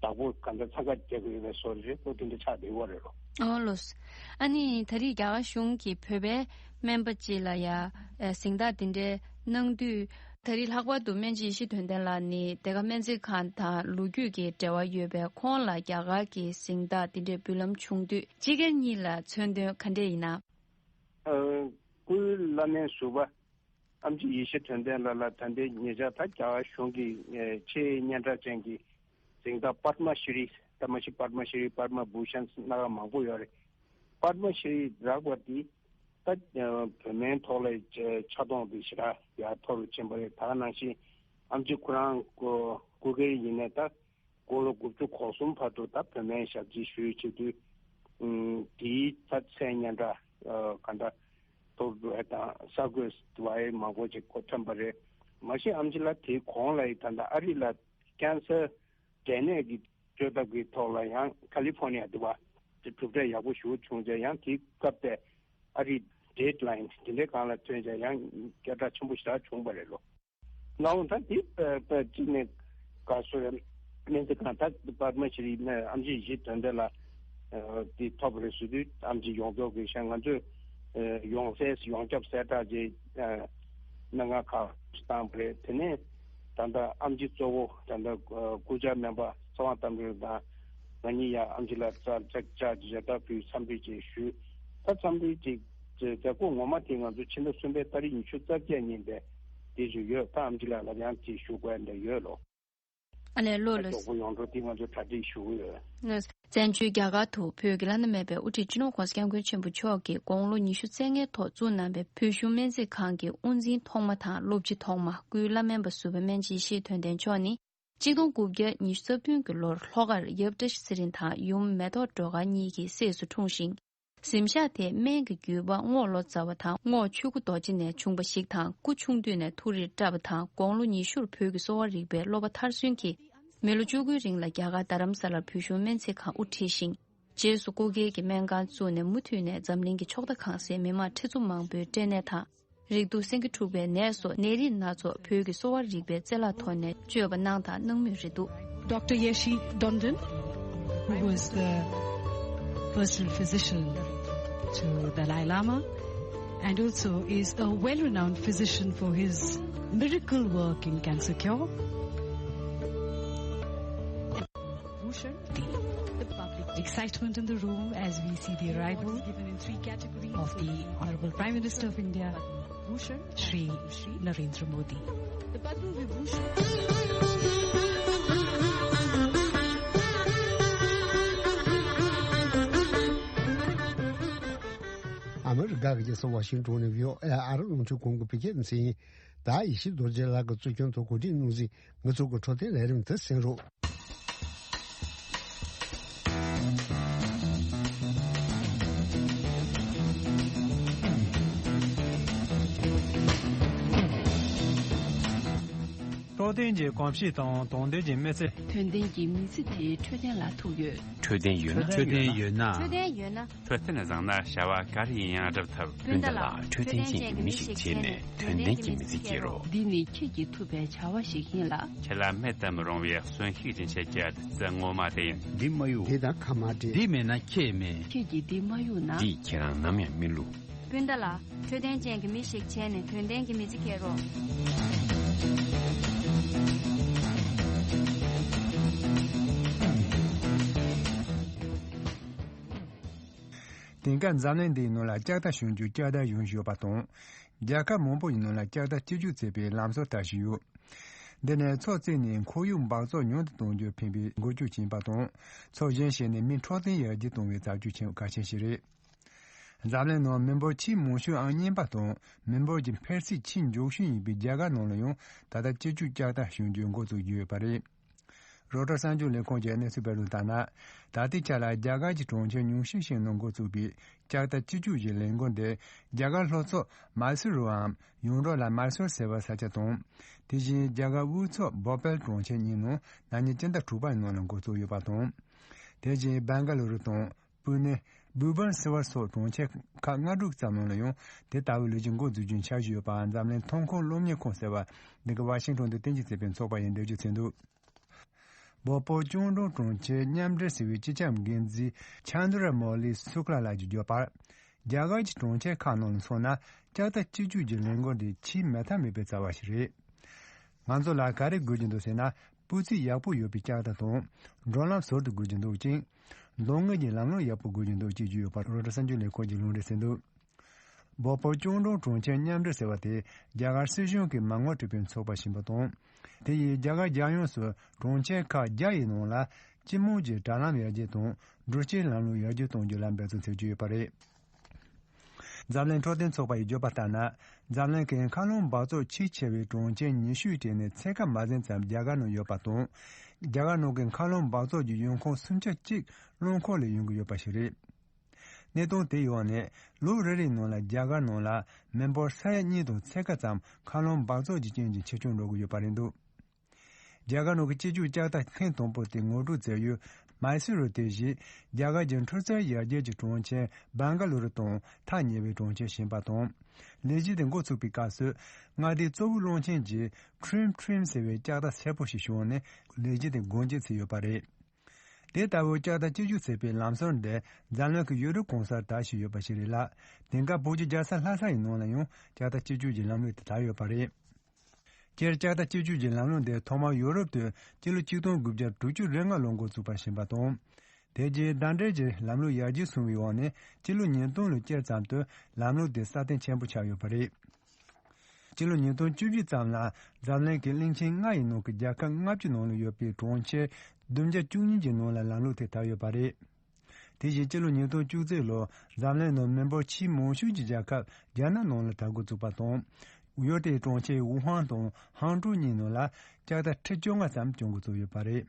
བདག་པོ་ག་འདྲ་འཚང་ཁ་རྒྱག་གི་ཡོད་པའི་བཟོ་འདྲ་རེད། ལོ་དེ་འདྲ་ཆགས་བསྡད་ཡོད་རེད་ལོ། ཨོ་ལོས། ཨ་ནི་ད་རེས་རྒྱ་གར་གཞུང་གིས་བོད་པའི་སྨན་པ་གཅིག་ལ་ཡ་ཨ་གཟེངས་རྟགས་དེ་འདྲ་གནང་དུས། ད་རེས་ལྷག་པར་དུ་སྨན་རྩིས་ཡེ་ཤེས་དོན་ལྡན་ལགས་ནི་དེ་ག་སྨན་རྩིས་ཁང་དང་ལོ་རྒྱུས་ཀྱི་འབྲེལ་བ་ཡོད་པས་ཁོང་ལ་རྒྱ་གར་གྱི་གཟེངས་རྟགས་དེ་འདྲའི་འབུལ་ལམ་བྱུང་དུས་སྤྱི་སྒེར་གཉིས་ལ་མཚོན་དོན་ག་འདྲ་ཡིན་ན། ཨ་སྐུའི་བླ་སྨན་ཟུར་པ། ཨེམ་ཆི་ཡེ་ཤེས་དོན་ལྡན་ལགས་ལ་ད་ལྟའི་ཉེ་ཆར་ད་རྒྱ་གར་གཞུང་གི་ཆེས་སྙན་གྲགས་ཅན་གྱི་གཟེངས་རྟགས་པདྨ་ཤྲི། ད་མ་གཞི་པདྨ་ཤྲི། པདྨ་བྷུ་ཤན་སྣ་ཁ་མང་པོ་ཡོད་རེད། པདྨ་ཤྲི་རག་པ་འདི་ད་བོད་སྨན་ཐོག་ལ་ཆ་རྐྱེན་འདི་ཞེ་དྲག་ཡར་མཐོ་རུ་ཕྱིན་པ་རེད། ད་ག་ནང་བཞིན་ཨེམ་ཆི་ཁོ་རང་སྐུ་སྒེར་ཡིན་ནའི་ད་དགུང་ལོ་དགུ་བཅུ་གོ་གསུམ་བར་དུ་ད་བོད་སྨན་ཞབས་ཕྱི་ཞུས་བྱེད་དུས། ཨུམ། དེའི་ད་མཚན་སྙན་གྲགས་ཨ་ག་འདྲ་ཐོབ་འགྲོ་བ་དང་གསར་འགོད་པ་མང་པོ་ཅིག་གོ་ཐོན་པ་རེད། མ་གཞི་ཨེམ་ཆི་ལགས་དེའི་གོང་ལ་ཡི་ད་ལྟ་ཨ་རི་ལ་ཀན་སར་འབྲས་ནད་ཀྱི་བཅོས་ཐབས་ཀྱི་ཐོག་ལ་ཡང་ཁ་ལི་ཕོར་ནི་ཡ་དུ་བ་དེ་གྲུབ་འབྲས་ཡག་པོ་ཞིག་བྱུང་ཙང་ཡང་དེའི་སྐབས་དེ་ཨ་རི་ཌེཌ་ལའིན་དེ་འདྲའི་སྒང་ལ་ཐོན་ཙང་ཡང་སྐད་གྲགས་ཆེན་པོ་ཞེ་དྲག་བྱུང་བ་རེད་ལོ། ལའོ་ད་འདི་པ་པ་གཅིག་ནས་ག་སོ་ཡ་སྨན་རྩིས་ཁང་ད་པདྨ་ཤྲི་ནས་ཨེམ་ཆི་ཡེ་ཤེས་དོན་ལྡན་ལགས་འདི་ཐོབ་པ་རེད་ཟེར་དུས་ཨེམ་ཆི་ཡོངས་རྫོགས་ཀྱི་ཤ་ང་ཚོས་ཡོངས་གསལ་ཡོངས་ཁྱབ་གསལ་བསྒྲགས་ཅིག་གནང་ག་ཁག་བཏང་བ་རེད། དེ་ནས་ད་ལྟ་ཨེམ་ཆི་གཙོ་བོ་ད་ལྟ་སྐུ་བཅར་སྨན་པ་ཚེ་དབང་རྟ་མགྲིན་ལགས་དང་ང་གཉིས་ཡང་ཨེམ་ཆི་ལ་ཙག་ཙག་ཙག་ཅིག་ཞབས་ཏོག་ཕུལ་འཚམས་འདྲི་ཅིག་ཞུས། ད་འཚམས་འདྲི་ཅིག་མཛད་སྒོ་ངོ་མ་དེ་ང་ཚོ་ཕྱི་ཟླ་གསུམ་པའི་ཏ་རིག་ཉི་ཤུ་རྩ་བརྒྱད་ཉིན་པའི་དེ་ཞུ་ཡོད། ད་ཨེམ་ཆི་ལགས་ལ་ཡང་ཅིག་ཞུ་དགོས་འདྲ་ཡོད་ལོ། ཨ་ལས་ལོ་ལོ། མགྱོགས་པོ་ཡོང་འགྲོ་དེ་ང་ཚོ་གྲ་སྒྲིག་ཞུ་གི་ཡོད། བཙན་བྱོལ་རྒྱ་གར་དུ་བོད་ཀྱི་བླ་ན་མེད་པའི་དབུ་ཁྲིད་སྤྱི་ནོར་༸གོང་ས་༸སྐྱབས་མགོན་ཆེན་པོ་མཆོག་གིས་དགུང་ལོ་ཉི་ཤུ་རྩ་ལྔའི་ཐོག་བཙུགས་གནང་བའི་བོད་གཞུང་སྨན་རྩིས་ཁང་གི་དབུ་འཛིན་ཐོག་མ་དང་སློབ་སྤྱི་ཐོག་མ་སྐུའི་བླ་སྨན་པ་ཟུར་པ་སྨན་རྩིས་ཡེ་ཤེས་དོན་ལྡན་མཆོག་ནི། གཅིག་སྟོང་དགུ་བརྒྱ་ཉི་ཤུ་རྩ་བདུན་གྱི་ལོར་ལྷོ་ཁར་ཡབ་བཀྲ་ཤིས་ཚེ་རིང་དང་ཡུམ་མེ་ཏོག་སྒྲོལ་དཀར་གཉིས་ཀྱི་སྲས་སུ་འཁྲུངས་ཤིང་། གཟིམ་ཤག་དེ་སྨན་གྱི་རྒྱུད་པ་རྔོག་ལོ་ཙཱ་བ་དང་རྔོག་ཆོས་སྐུ་རྡོ་རྗེ་ནས་བྱུང་བ་ཞིག་དང་། སྐུ་ཆུང་དུས་ནས་ཐུགས་རིག་བཀྲ་བ་དང་། དགུང་ལོ་ཉི་ཤུར་བོད་ཀྱི་གསོ་བ་རིག་པའི་སློབ་པ་མཐར་སོན་གྱིས་མི་ལོ་བཅུ་དགུའི་རིང་ལ་རྒྱ་གར་རྡ་རམ་ས་ལར་བོད་གཞུང་སྨན་རྩིས་ཁང་དབུ་ཁྲིད་ཅིང་། རྗེས་སུ་སྐུ་སྒེར་གྱི་སྨན་ཁང་བཙུགས་ནས་མུ་མཐུད་ནས་འཛམ་གླིང་གི་ཕྱོགས་མཐའ་གང་སའི་མི་མང་ཁྲི་ཚོ་མང་པོའི་སྐྲན་ནད་དང་། རེག་དུག་སེང་གེ་འཁྲུག་པའི་ནད་སོགས་ནད་རིགས་སྣ་ཚོགས་བོད་ཀྱི་གསོ་བ་རིག་པའི་རྩལ་ལག་ཐོག་ནས་བཅོས་པ་གནང་དང་གནང་མུས་རེད་འདུག། Doctor Yeshee Tondon, who was the personal physician to Dalai Lama and also is a well-renowned physician for his miracle work in cancer cure. Bhushan, the, the public excitement in the room as we see the arrival of the Honorable Prime Minister of India, Shri Narendra Modi. The Padma Vibhushan. ཨ་མི་རི་ཀ་གི་རྒྱལ་ས་ཝ་ཤིང་ཏོན་ནས་བྷི་ཨོ་ཨེ་ཨ་རི་རླུང་འཕྲིན་ཁང་གི་བོད་སྐད་སྡེ་ཚན་ཡིན། ད་ཡེ་ཤེས་རྡོ་རྗེ་ལགས་ཀྱིས་གཙོ་སྐྱོང་ཐོག་གོ་སྒྲིག་གནང་ཟིན་ང་ཚོ་གི་འཕྲོད་བསྟེན་ལས་རིམ་དེ་གསན་རོགས། རྟོགས་ལྡན་གྱི་གོམས་གཤིས་དང་དོན་ལྡན་གྱི་མི་ཚེ། དོན་ལྡན་གྱི་མི་ཚེ་དེ་འཕྲོད་བསྟེན་ལ་ཐུག་ཡོད། འཕྲོད་བསྟེན་ཡོད་ན། འཕྲོད་བསྟེན་ཡོད་ན། འཕྲོད་བསྟེན་ཡོད་ན། འཕྲོད་བསྟེན་བཟང་ན་བྱ་བ་ག་རེ་ཡིན་ཡང་སྒྲུབ་ཐུབ། སྤུན་ཟླ་ལགས། འཕྲོད་བསྟེན་ཅན་གྱི་མི་ཞིག་བྱས་ནས་དོན་ལྡན་གྱི་མི་ཚེ་སྐྱེལ་རོགས། འདི་ནི་ཁྱེད་ཀྱིས་ཐུབ་པའི་བྱ་བ་ཞིག་ཡིན་ལ། ཁྱེད་ལ་མེད་དུ་མི་རུང་བའི་གསོན་ཤུགས་ཅན་བྱེད་ཀྱི་ཨ་ཙི་ངོ་མ་དེ་ཡིན། འདི་མ་གཡུག་འདི་དང་ཁ་མ་འབྲལ། འདི་མེད་ན་ཁྱེད་མེད། ཁྱེད་ཀྱིས་འདི་མ་གཡུག་ན། འདིས་ཁྱེད་རང་ནམ་ཡང་མི་བསླུ། སྤུན་ཟླ་ལགས། འཕྲོད་བསྟེན་ཅན་གྱི་མི་ཞིག་བྱས་ནས་དོན་ལྡན་གྱི་མི་ཚེ་སྐྱེལ་རོགས། དེང་སྐབས་འཛམ་གླིང་འདིའི་ནང་ལ་ལྕགས་རྟ་ཞོན་རྒྱུ་ལྕགས་རྟ་གཞུང་བཞུགས་པ་དང་། རྒྱལ་ཁབ་མང་པོ་ཡི་ནང་ལ་ལྕགས་རྟ་སྤྱི་སྤྱོད་བྱེད་པའི་ལམ་སྲོལ་དར་བཞིན་ཡོད། འདི་ནི་མཚོ་བརྩིགས་ནས་ཁོར་ཡུག་འབག་བཙོག་ཉུང་དུ་གཏོང་རྒྱུར་ཕན་པའི་འགུལ་སྐྱོད་ཕྱིན་པ་དང་། མཚོ་གཞན་ཞིག་ནས་མི་འཕྲོད་བསྟེན་ཡར་རྒྱས་གཏོང་བའི་རྩ་ཆེའི་ཁྱད་ཆོས་ཤིག་རེད། འཛམ་གླིང་ནང་མི་འབོར་ཆེས་མང་ཤོས་ཨང་གཉིས་པ་དང་མི་འབོར་གྱི་འཕེལ་ཚད་ཆེས་མགྱོགས་ཤོས་ཡིན་པའི་རྒྱ་གར་ནང་ལ་ཡང་ད་ལྟ་སྤྱི་སྤྱོད་ལྕགས་རྟ་ཞོན་རྒྱུ་འགོ་བཙུགས་ཡོད་པ་རེད། རོའི་ཊར་གསར་འགྱུར་ལས་ཁང་གི་གནས་ཚུལ་སྤེལ་དོན་ལྟར་ན། ད་ལྟའི་ཆ་ལ་རྒྱ་གར་གྱི་གྲོང་ཁྱེར་ཉུང་ཤོས་ཤིག་ནང་འགོ་བཙུགས་པའི་ལྕགས་རྟ་སྤྱི་སྤྱོད་ཀྱི་ལས་འགུལ་འདི་རྒྱ་གར་ལྷོ་ཕྱོགས་མ་སུ་རུའམ་ཡོངས་གྲགས་ལ་མ་སུར་ཟེར་བའི་ས་ཆ་དང་། དེ་བཞིན་རྒྱ་གར་དབུས་ཕྱོགས་བྷོ་པལ་གྲོང་ཁྱེར་གཉིས་ནང་ན་ནིང་སྤྱི་ཟླ་དྲུག་པའི་ནང་ལ་འགོ་བཙུགས་ཡོད་པ་དང་། དེ་བཞིན་བྷེང་ག་ལུ་རུ་དང་། པུ་ནེ། བྷུ་བན་སི་ཝར་སོགས་གྲོང་ཁྱེར་ཁག་ལྔ་དྲུག་ཙམ་ནང་ལ་ཡང་དེ་ལྟ་བུའི་ལས་གཞི་འགོ་འཛུགས་རྒྱུའི་འཆར་གཞི་ཡོད་པ་འཛམ་གླིང་ཐོན་ཁུངས་སློབ་གཉེར་ཁང་ཟེར་བ་འདི་ག་ཝ་ཤིང་ཊོན་དུ་རྟེན་གཞི་བྱས་པའི་ཚོགས་པ་ཡིས་འགྲེལ་བརྗོད་བྱས་འདུག། བོད་པའི་ཅུང་ཀྲུང་གྲོང་ཁྱེར་མཉམ་འབྲེལ་ཟེར་བའི་སྤྱི་ཁྱབ་འགན་འཛིན་ཆན་དྲ་མོ་ལི་སུ་ཀླ་ལགས་ཀྱིས་བརྗོད་པར། རྒྱ་གར་གྱི་གྲོང་ཁྱེར་ཁག་ནང་ལ་མཚོན་ན་ལྕགས་རྟ་སྤྱི་སྤྱོད་ཀྱི་ལས་འགུལ་འདི་ཆེས་མེད་ཐབས་མེད་པའི་རྩ་བ་ཞིག་རེད། ང་ཚོ་ལ་ག་རེ་དགོས་ཀྱི་འདུག་ཟེར་ན་སྤུས་ཚད་ཡག་པོ་ཡོད་པའི་ལྕགས་རྟ་དང་། འགྲོ་ལམ་ཟུར་དུ་དགོས་ཀྱི་འདུག་ཅིང་། མདོ་དངུལ་གྱི་ལམ་ལུགས་ཡག་པོ་དགོས་ཀྱི་འདུག་ཅེས་བརྗོད་ཡོད་པ་རོའི་ཊར་གསར་འགྱུར་ལས་ཁང་གིས་ལུང་འདྲེན་བྱས་འདུག། བོད་པ་གཅོང་གྲོང་གྲོང་ཁྱེར་མཉམ་འབྲེལ་ཟེར་བ་དེ་རྒྱ་གར་སྲིད་གཞུང་གིས་མ་དངུལ་སྤྲད་པའི་ཚོགས་པ་ཞིག་ཡིན་པ་དང་། དེ་ཡིས་རྒྱ་གར་རྒྱལ་ཡོངས་སུ་གྲོང་ཁྱེར་ཁག་བརྒྱ་ཡི་ནང་ལ་སྤྱི་དམངས་ཀྱི་དྲ་ལམ་ཡར་རྒྱས་དང་། འགྲུལ་སྐྱེལ་ལམ་ལུགས་ཡར་རྒྱས་གཏོང་རྒྱུ་ལ་འབད་བརྩོན་བྱེད་ཀྱི་ཡོད་པ་རེད། འཛམ་གླིང་འཕྲོད་བསྟེན་ཚོགས་པ་ཡིས་བརྗོད་པ་ལྟར་ན། འཛམ་གླིང་གི་མཁའ་རླུང་འབག་བཙོག་ཆེས་ཆེ་བའི་གྲོང་ཁྱེར་ཉི་ཤུའི་གྲས་ནས་ཕྱེད་ཀ་མ་ཟིན་ཙམ་རྒྱ་གར་ནང་ཡོད་པ་དང་། རྒྱ་གར་ནང་གི་མཁའ་རླུང་འབག་བཙོག་གི་ཡོང་ཁུངས་སུམ་ཆ་གཅིག་རླངས་འཁོར་ལས་ཡོང་གི་ཡོད་པ་ཞིག་རེད། གནས་སྟངས་དེའི་འོག་ནས་ལོ་རེ་རེའི་ནང་ལ་རྒྱ་གར་ནང་ལ་མི་འབོར་ས་ཡ་གཉིས་དང་ཕྱེད་ཀ་ཙམ་མཁའ་རླུང་འབག་བཙོག་གི་རྐྱེན་གྱིས་འཆི་སྐྱོན་འགྲོ་གི་ཡོད་པ་རེད་འདུག་རྒྱ་གར་ནང་གི་སྤྱི་སྤྱོད་ལྕགས་རྟ་ཐེངས་དང་པོ་དེ་ངོ་སྤྲོད་མཛད་ཡུལ་མཱི་སུ་རུ་དེ་བཞིན་རྒྱ་གར་གྱི་འཕྲུལ་རྩལ་ཡར་རྒྱས་ཀྱི་གྲོང་ཁྱེར་བྷང་ག་ལུ་རུ་དང་ཐག་ཉེ་བའི་གྲོང་ཁྱེར་གཞན་པ་དང་། ལས་གཞི་དེ་འགོ་ཚུགས་པའི་སྐབས་སུ་མངའ་སྡེའི་གཙོ་བོའི་གློག་ཆེན་གྱི་ཁྲིམ་ཁྲིམ་ཟེར་བའི་ལྕགས་རྟ་སེར་པོ་ཞིག་བྱུང་ནས་ལས་གཞི་དེ་སྒོ་འབྱེད་བྱས་ཡོད་པ་རེད། དེ་ལྟ་བུའི་ལྕགས་རྟ་སྤྱི་སྤྱོད་ཚད་པའི་ལམ་སྲོལ་འདི་འཛམ་གླིང་གི་ཡུ་རོབ་གང་སར་དར་བཞིན་ཡོད་པ་ཞིག་རེད་ལ། དེང་སྐབས་བོད་ཀྱི་རྒྱལ་ས་ལྷ་ས་ཡི་ནང་ལ་ཡང་ལྕགས་རྟ་སྤྱི་སྤྱོད་ཀྱི་ལམ་ལུགས་དེ་དར་ཡོད་པ་རེད། སྤྱིར་ལྕགས་རྟ་སྤྱི་སྤྱོད་ཀྱི་ལམ་ལུགས་འདི་ཐོག་མར་ཡུ་རོབ་ཏུ་སྤྱི་ལོ་ཆིག་སྟོང་དགུ་བརྒྱ་དྲུག་ཅུ་རེ་ལྔ་ལོར་འགོ་བཙུགས་པ་ཞིག་ཡིན་པ་དང་། དེ་རྗེས་ཟླ་འདྲེན་གྱི་ལམ་ལུགས་ཡར་རྒྱས་སོང་བའི་འོག་ནས་སྤྱི་ལོ་ཉིས་སྟོང་ལོའི་དཀྱིལ་ཙམ་དུ་ལམ་ལུགས་དེ་སྲ་བརྟན་ཆེན་པོ་ཆགས་ཡོད་པ་རེད། སྤྱི་ལོ་ཉིས་སྟོང་བཅུ་བཞི་ཙམ་ལ་འཛམ་གླིང་གི་གླིང་ཆེན་ལྔ་ཡི་ནང་གི་རྒྱལ་ཁབ་ལྔ་བཅུ་ནང་ལ་ཡོད་པའི་གྲོང་ཁྱེར་བདུན་བརྒྱ་བཅུ་གཉིས་ཀྱི་ནང་ལ་ལམ་ལུགས་དེ་དར་ཡོད་པ་རེད། དེ་བཞིན་སྤྱི་ལོ་ཉིས་སྟོང་བཅུ་གཅིག་ལོར་འཛམ་གླིང་ནང་མི་འབོར་ཆེས་མང་ཤོས་ཀྱི་རྒྱལ་ཁབ་རྒྱ་ནག་ནང་ལ་དར་འགོ་བཙུགས་པ་དང་། ཡུལ་དེའི་གྲོང་ཁྱེར་ཝུ་ཧན་དང་ཧང་ཀྲོའུ་གཉིས་ནང་ལ་ལྕགས་རྟ་ཁྲི་བཅོ་ལྔ་ཙམ་སྐྱོང་འགོ་བཙུགས་ཡོད་པ་རེད།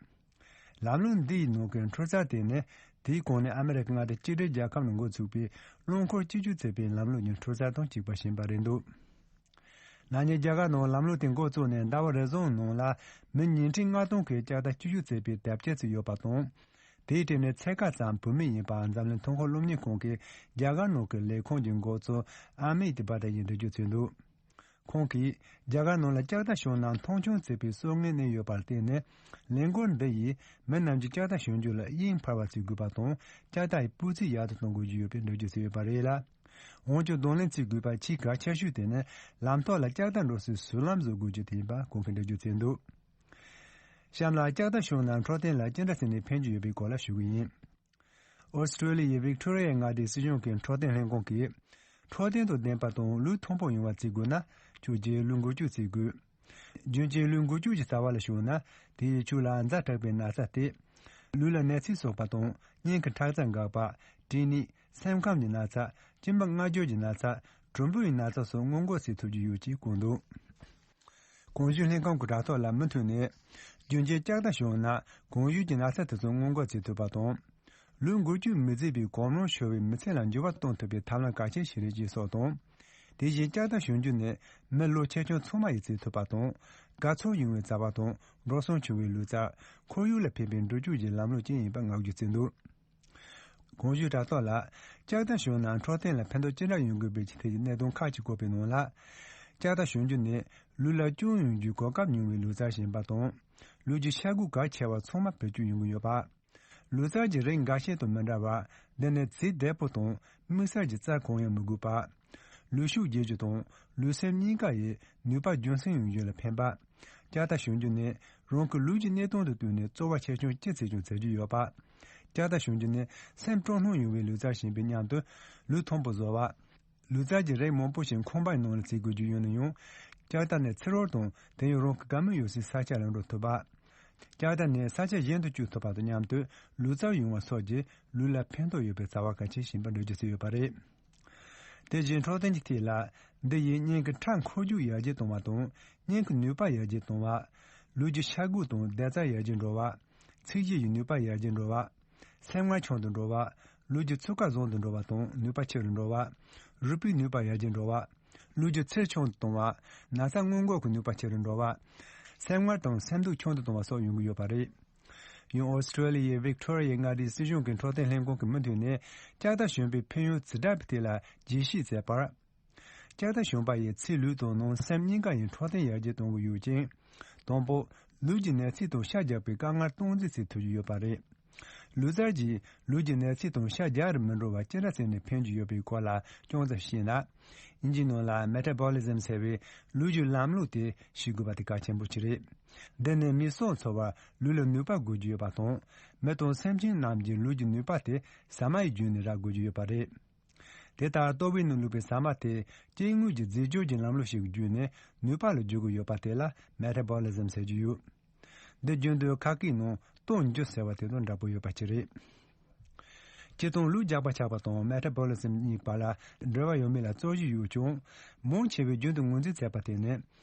ལམ་ལུགས་འདིའི་ནང་གི་འཕྲུལ་རྩལ་དེ་ནི་དེའི་གོང་ནས་ཨ་མི་རི་ཀ་མངའ་སྡེ་གཅིག་སྒྲིལ་རྒྱལ་ཁབ་ནས་འགོ་ཚུགས་པའི་རླངས་འཁོར་སྤྱི་སྤྱོད་ཚད་པའི་ལམ་ལུགས་ཀྱི་འཕྲུལ་རྩལ་དང་གཅིག་པ་ཞིག་ཡིན་པ་རེད་འདུག་ན་ནིང་རྒྱ་གར་ནང་ལམ་ལུགས་དེ་འགོ་བཙུགས་ནས་ཟླ་བ་རེ་ཟུང་ནང་ལ་མི་ཉིས་ཁྲི་ལྔ་སྟོང་གིས་ལྕགས་རྟ་སྤྱི་སྤྱོད་ཚད་པའི་དེབ་སྐྱེལ་བྱས་ཡོད་པ་དང་། དེའི་གྲས་ནས་ཕྱེད་ཀ་ཙམ་བུད་མེད་ཡིན་པ་འཛམ་གླིང་ཐོན་ཁུངས་སློབ་གཉེར་ཁང་གི་རྒྱ་གར་ནང་གི་ལས་ཁུངས་ཀྱི་འགོ་གཙོ་ཨ་མི་ཏི་པ་ཏ་ཡིས་འགྲེལ་བརྗོད་བྱས་འདུག་ཁོང་གིས་རྒྱ་གར་ནང་ལ་ལྕགས་རྟ་ཞོན་ན་མཐོང་ཆུང་བྱེད་པའི་སྲོལ་ངན་གནས་ཡོད་པར་བརྟེན་ནས། ལས་འགུལ་འདི་ཡིས་མི་རྣམས་ཀྱི་ལྕགས་རྟ་ཞོན་རྒྱུ་ལ་གཡེང་འཕར་བ་བྱེད་དགོས་པ་དང་། ལྕགས་རྟ་ཡི་སྤུས་ཚད་ཡག་ཏུ་གཏོང་དགོས་ཀྱི་ཡོད་པའི་འགྲེལ་བརྗོད་བྱས་ཡོད་པ་རེད་ལ། འོན་ཀྱང་གདོང་ལེན་བྱེད་དགོས་པ་ཆེས་གལ་ཆེ་ཤོས་དེ་ནི་ལམ་ཐོག་ལ་ལྕགས་རྟ་འགྲོ་སའི་བཟོད་ལམ་བཟོ་དགོས་རྒྱུ་དེ་ཡིན་པ་ཁོང་གིས་འགྲེལ་བརྗོད་བྱས་འདུག་གཤམ་ལ་ལྕགས་རྟ་ཞོན་ན་འཕྲོད་བསྟེན་ལ་ཅི་འདྲ་བྱས་ནས་ཕན་གྱི་ཡོད་པའི་སྐོར་ལ་ཞུ་གི་ཡིན། ཨོ་སི་ཀྲོ་ལི་ཡའི་ཝིག་ཐོ་རི་ཡའི་མངའ་སྡེའི་སྲིད་གཞུང་གི་འཕྲོད་བསྟེན་ལྷན་ཁང་གིས། འཕྲོད་བསྟེན་དང་ལྡན་པ་དང་ལུས་ཐང་པོ་ཡོང་བ་བྱེད་དགོས་ན། ཁྱོད་ཀྱིས་ལུས་འགུལ་སྐྱོད་བྱེད་དགོས། རྒྱུན་གྱི་ལུས་འགུལ་སྐྱོད་ཀྱི་རྩ་བ་ལ་ཞུགས་ན། དེ་ཡིས་ཁྱོད་ལ་ཛ་དྲག་པའི་ན་ཚ་སྟེ། ལུས་ལ་ནད་ཚིགས་སོགས་པ་དང་། སྙིང་གི་ཁྲག་རྩ་འགག་པ། གྲིབ་ནད། སེམས་ཁམས་ཀྱི་ན་ཚ། གཅིན་པ་མངར་སྦྱོར་གྱི་ན་ཚ། གྲུམ་བུའི་ན་ཚ་སོགས་སྔོན་འགོག་བྱེད་ཐུབ་ཀྱི་ཡོད་ཅེས་བཀོད་འདུག་གོང་ཞུས་ལྷན་ཁང་གི་དྲ་ཐོག་ལ་མུ་མཐུད་ནས། རྒྱུན་གྱི་ལྕགས་རྟ་ཞོན་ན་གོང་ཞུས་ཀྱི་ན་ཚ་དེ་ཚོ་སྔོན་འགོག་བྱེད་ཐུབ་པ་དང་། ལུས་འགུལ་སྐྱོད་མི་བྱེད་པའི་གོམ་རིམ་ཤོར་བའི་མི་ཚེ་ལ་འགྱུར་བ་གཏོང་ཐུབ་པའི་ཐབས་ལམ་གལ་ཆེན་ཞིག་རེད་ཅེས་སོགས་དང་། དེ་བཞིན་ལྕགས་རྟ་ཞོན་རྒྱུ་ནི་མི་ལོ་ཆེ་ཆུང་ཚང་མ་ཡིས་བྱེད་ཐུབ་པ་དང་། དགའ་ཚོར་ཡོང་བའི་རྩ་བ་དང་འགྲོ་སོང་ཆུང་བའི་ལུས་རྩལ། ཁོར་ཡུག་ལ་ཕན་པའི་འགྲུལ་སྐྱོད་ཀྱི་ལམ་ལུགས་ཅན་ཡིན་པ་ངག་བརྗོད་བྱས་འདུག་གོང་ཞུས་དྲ་ཐོག་ལ། ལྕགས་རྟ་ཞོན་ན་འཕྲོད་བསྟེན་ལ་ཕན་ཐོགས་ཅི་འདྲ་ཡོང་དགོས་པའི་ཆེད་དུ་གནད་དོན་ཁག་ཅིག་བཀོད་པའི་ནང་ལ། ལྕགས་རྟ་ཞོན་རྒྱུ་ནི་ལུས་ལ་སྐྱོན་ཡོང་རྒྱུའི་གོ་སྐབས་ཉུང་བའི་ལུས་རྩལ་ཞིག་ཡིན་པ་དང་། ལུས་ཀྱི་ཤ་དགུ་གལ་ཆེ་བ་ཚང་མ་བེད་སྤྱོད་ཡོང་གི་ཡོད་པ། ལུས་རྩལ་གྱི་རིགས་འགའ་ཤས་དང་མི་འདྲ་བར། འདི་ནི་རྩེ་བདེ་པོ་དང་། དམིགས་བསལ་གྱི་རྩལ་གང་ཡང་མི་དགོས་པ། ལུས་ཤུགས་རྒྱས་རྒྱུ་དང་། ལུས་སེམས་གཉིས་ཀ་ཡི་ནུས་པ་རྒྱུན་སྲིང་ཡོང་རྒྱུ་ལ་ཕན་པ། ལྕགས་རྟ་ཞོན་རྒྱུ་ནི་རང་གི་ལུས་ཀྱི་གནས་སྟངས་དང་བསྟུན་ནས་རྩོལ་བ་ཆེ་ཆུང་ཅི་བྱེད་ཀྱང་བྱེད་རྒྱུ་ཡོད་པ། ལྕགས་རྟ་ཞོན་རྒྱུ་ནི་སེམས་སྤྲོ་སྣང་ཡོང་བའི་ལུས་རྩལ་ཞིག་ཡིན་པའི་མཉམ་དུ། ལུས་ཐང་པོ་བཟོ་བ། ལུས་རྩལ་གྱི་རིགས་མང་པོ་ཞིག་ཁང་པའི་ནང་ལ་རྩེ་དགོས་རྒྱུ་ཡོད་ན་ཡང་། ལྕགས་རྟ་ནི་འཚེར་བ་དང་དེ་ཡང་རང་གི་དགའ་མོས་ཡོད་སའི་ས་ཆ་ལ་འགྲོ་ཐུབ་པ། ལྕགས་རྟ་ནི་ས་ཆ་གཞན་དུ་བསྐྱོད་ཐུབ་པ་དང་མཉམ་དུ་ལུས་རྩལ་ཡོང་བ་སོགས་ཀྱིས་ལུས་ལ་ཕན་ཐོགས་ཡོད་པའི་རྩ་བ་གལ་ཆེན་ཞིག་ཡིན་པ་འགྲེལ་བརྗོད་བྱས་ཡོད་པ་རེད། དེ་བཞིན་འཕྲོད་བསྟེན་གྱི་ཐད་ལ། འདི་ཡིས་སྙིང་གི་ཁྲག་འཁོར་རྒྱུག་ཡར་རྒྱས་གཏོང་བ་དང་། སྙིང་གི་ནུས་པ་ཡར་རྒྱས་གཏོང་བ། ལུས་ཀྱི་ཤ་དགུ་དང་བདེ་རྩ་ཡར་རྒྱས་འགྲོ་བ། ཚིལ་གཞི་ཡི་ནུས་པ་ཡར་རྒྱས་འགྲོ་བ། སེམས་ངར་ཆུང་དུ་འགྲོ་བ། ལུས་ཀྱི་ཚུགས་ཀ་བཟང་དུ་འགྲོ་བ་དང་ནུས་པ་ཆེ་རུ་འགྲོ་བ། རུས་པའི་ནུས་པ་ཡར་རྒྱས་འགྲོ་བ། ལུས་ཀྱི་ཚིལ་ཆུང་དུ་གཏོང་བ། ན་ཚ་སྔོན་འགོག་གི་ནུས་པ་ཆེ་རུ་འགྲོ་བ། སེམས་ངར་དང་སེམས་སྡུག་ཆུང་དུ་གཏོང་བ་སོགས་ཡོང་གི་ཡོད་པ་རེད། ཡང་ཨོ་སི་ཀྲོ་ལི་ཡའི་ཝིག་ཐོ་རི་ཡའི་མངའ་སྡེའི་སྲིད་གཞུང་གི་འཕྲོད་བསྟེན་ལྷན་ཁང་གིས་མུ་མཐུད་ནས་ལྕགས་རྟ་ཞོན་པའི་ཕན་ཡོན་ཇི་འདྲ་བའི་ཐད་ལ་རྒྱས་བཤད་མཛད་པར། ལྕགས་རྟ་ཞོན་པ་ཡིས་ཕྱིའི་ལུས་དང་ནང་སེམས་གཉིས་ཀ་ཡི་འཕྲོད་བསྟེན་ཡར་རྒྱས་གཏོང་གི་ཡོད་ཅིང་། དང་པོ། ལུས་ཀྱི་ནད་རྩིས་དང་ཤ་རྒྱགས་པའི་དཀའ་ངལ་སྟངས་འཛིན་བྱེད་ཐུབ་ཀྱི་ཡོད་པ་རེད། ལུས་རྩལ་གྱིས་ལུས་ཀྱི་ནད་རྩིས་དང་ཤ་རྒྱགས་རུ་མི་འགྲོ་བ་ཅི་འདྲ་བྱས་ནས་ཕན་གྱི་ཡོད་པའི་སྐོར་ལ་ཅུང་ཙམ་བཤད་ན། དབྱིན་ཇིའི་ནང་ལ་མེ་ཊ་བོ་ལི་ཛམ་ཟེར་བའི་ལུས་ཀྱི་ལམ་ལུགས་དེ་ཤེས་དགོས་པ་དེ་གལ་ཆེན་པོ་ཅིག་རེད། འདི་ནི་མི་སོགས་འཚོ་བར་ལུས་ལ་ནུས་པ་དགོས་ཀྱི་ཡོད་པ་དང་། མི་དང་སེམས་ཅན་རྣམས་ཀྱི་ལུས་ཀྱི་ནུས་པ་དེ་ཟ་མ་ཡི་བརྒྱུད་ནས་རག་དགོས་ཀྱི་ཡོད་པ་རེད། དེ་ལྟར་ལྟོ་བའི་ནང་བླུགས་པའི་ཟ་མ་དེ་སྐྱེ་དངོས་ཀྱི་རྫས་སྦྱོར་གྱི་ལམ་ལུགས་ཤིག་བརྒྱུད་ནས་ནུས་པ་ལ་འགྱུར་གྱི་ཡོད་པ་དེ་ལ་མེ་ཊ་བྷོ་ལི་ཟམ་ཟེར་གྱི་ཡོད། འདི་རྒྱུན་དུ་ཁ་སྐད་ནང་ལྟོ་འགྱུར་ཟེར་བ་དེ་དང་འདྲ་པོ་ཡོད་པ་ཅིག་རེད། སྤྱིར་བཏང་ལུས་རྒྱགས་པ་ཆགས་པ་དང་མེ་ཊ་བྷོ་ལི་ཟམ་གཉིས་བར་ལ་འབྲེལ་བ་ཡོད་མེད་ལ་རྩོད་གཞི་ཡོད་ཀྱང་། མང་ཆེ་བས་རྒྱུན་དུ་ངོས་འཛིན་མཛད་པ་དེ་ནི།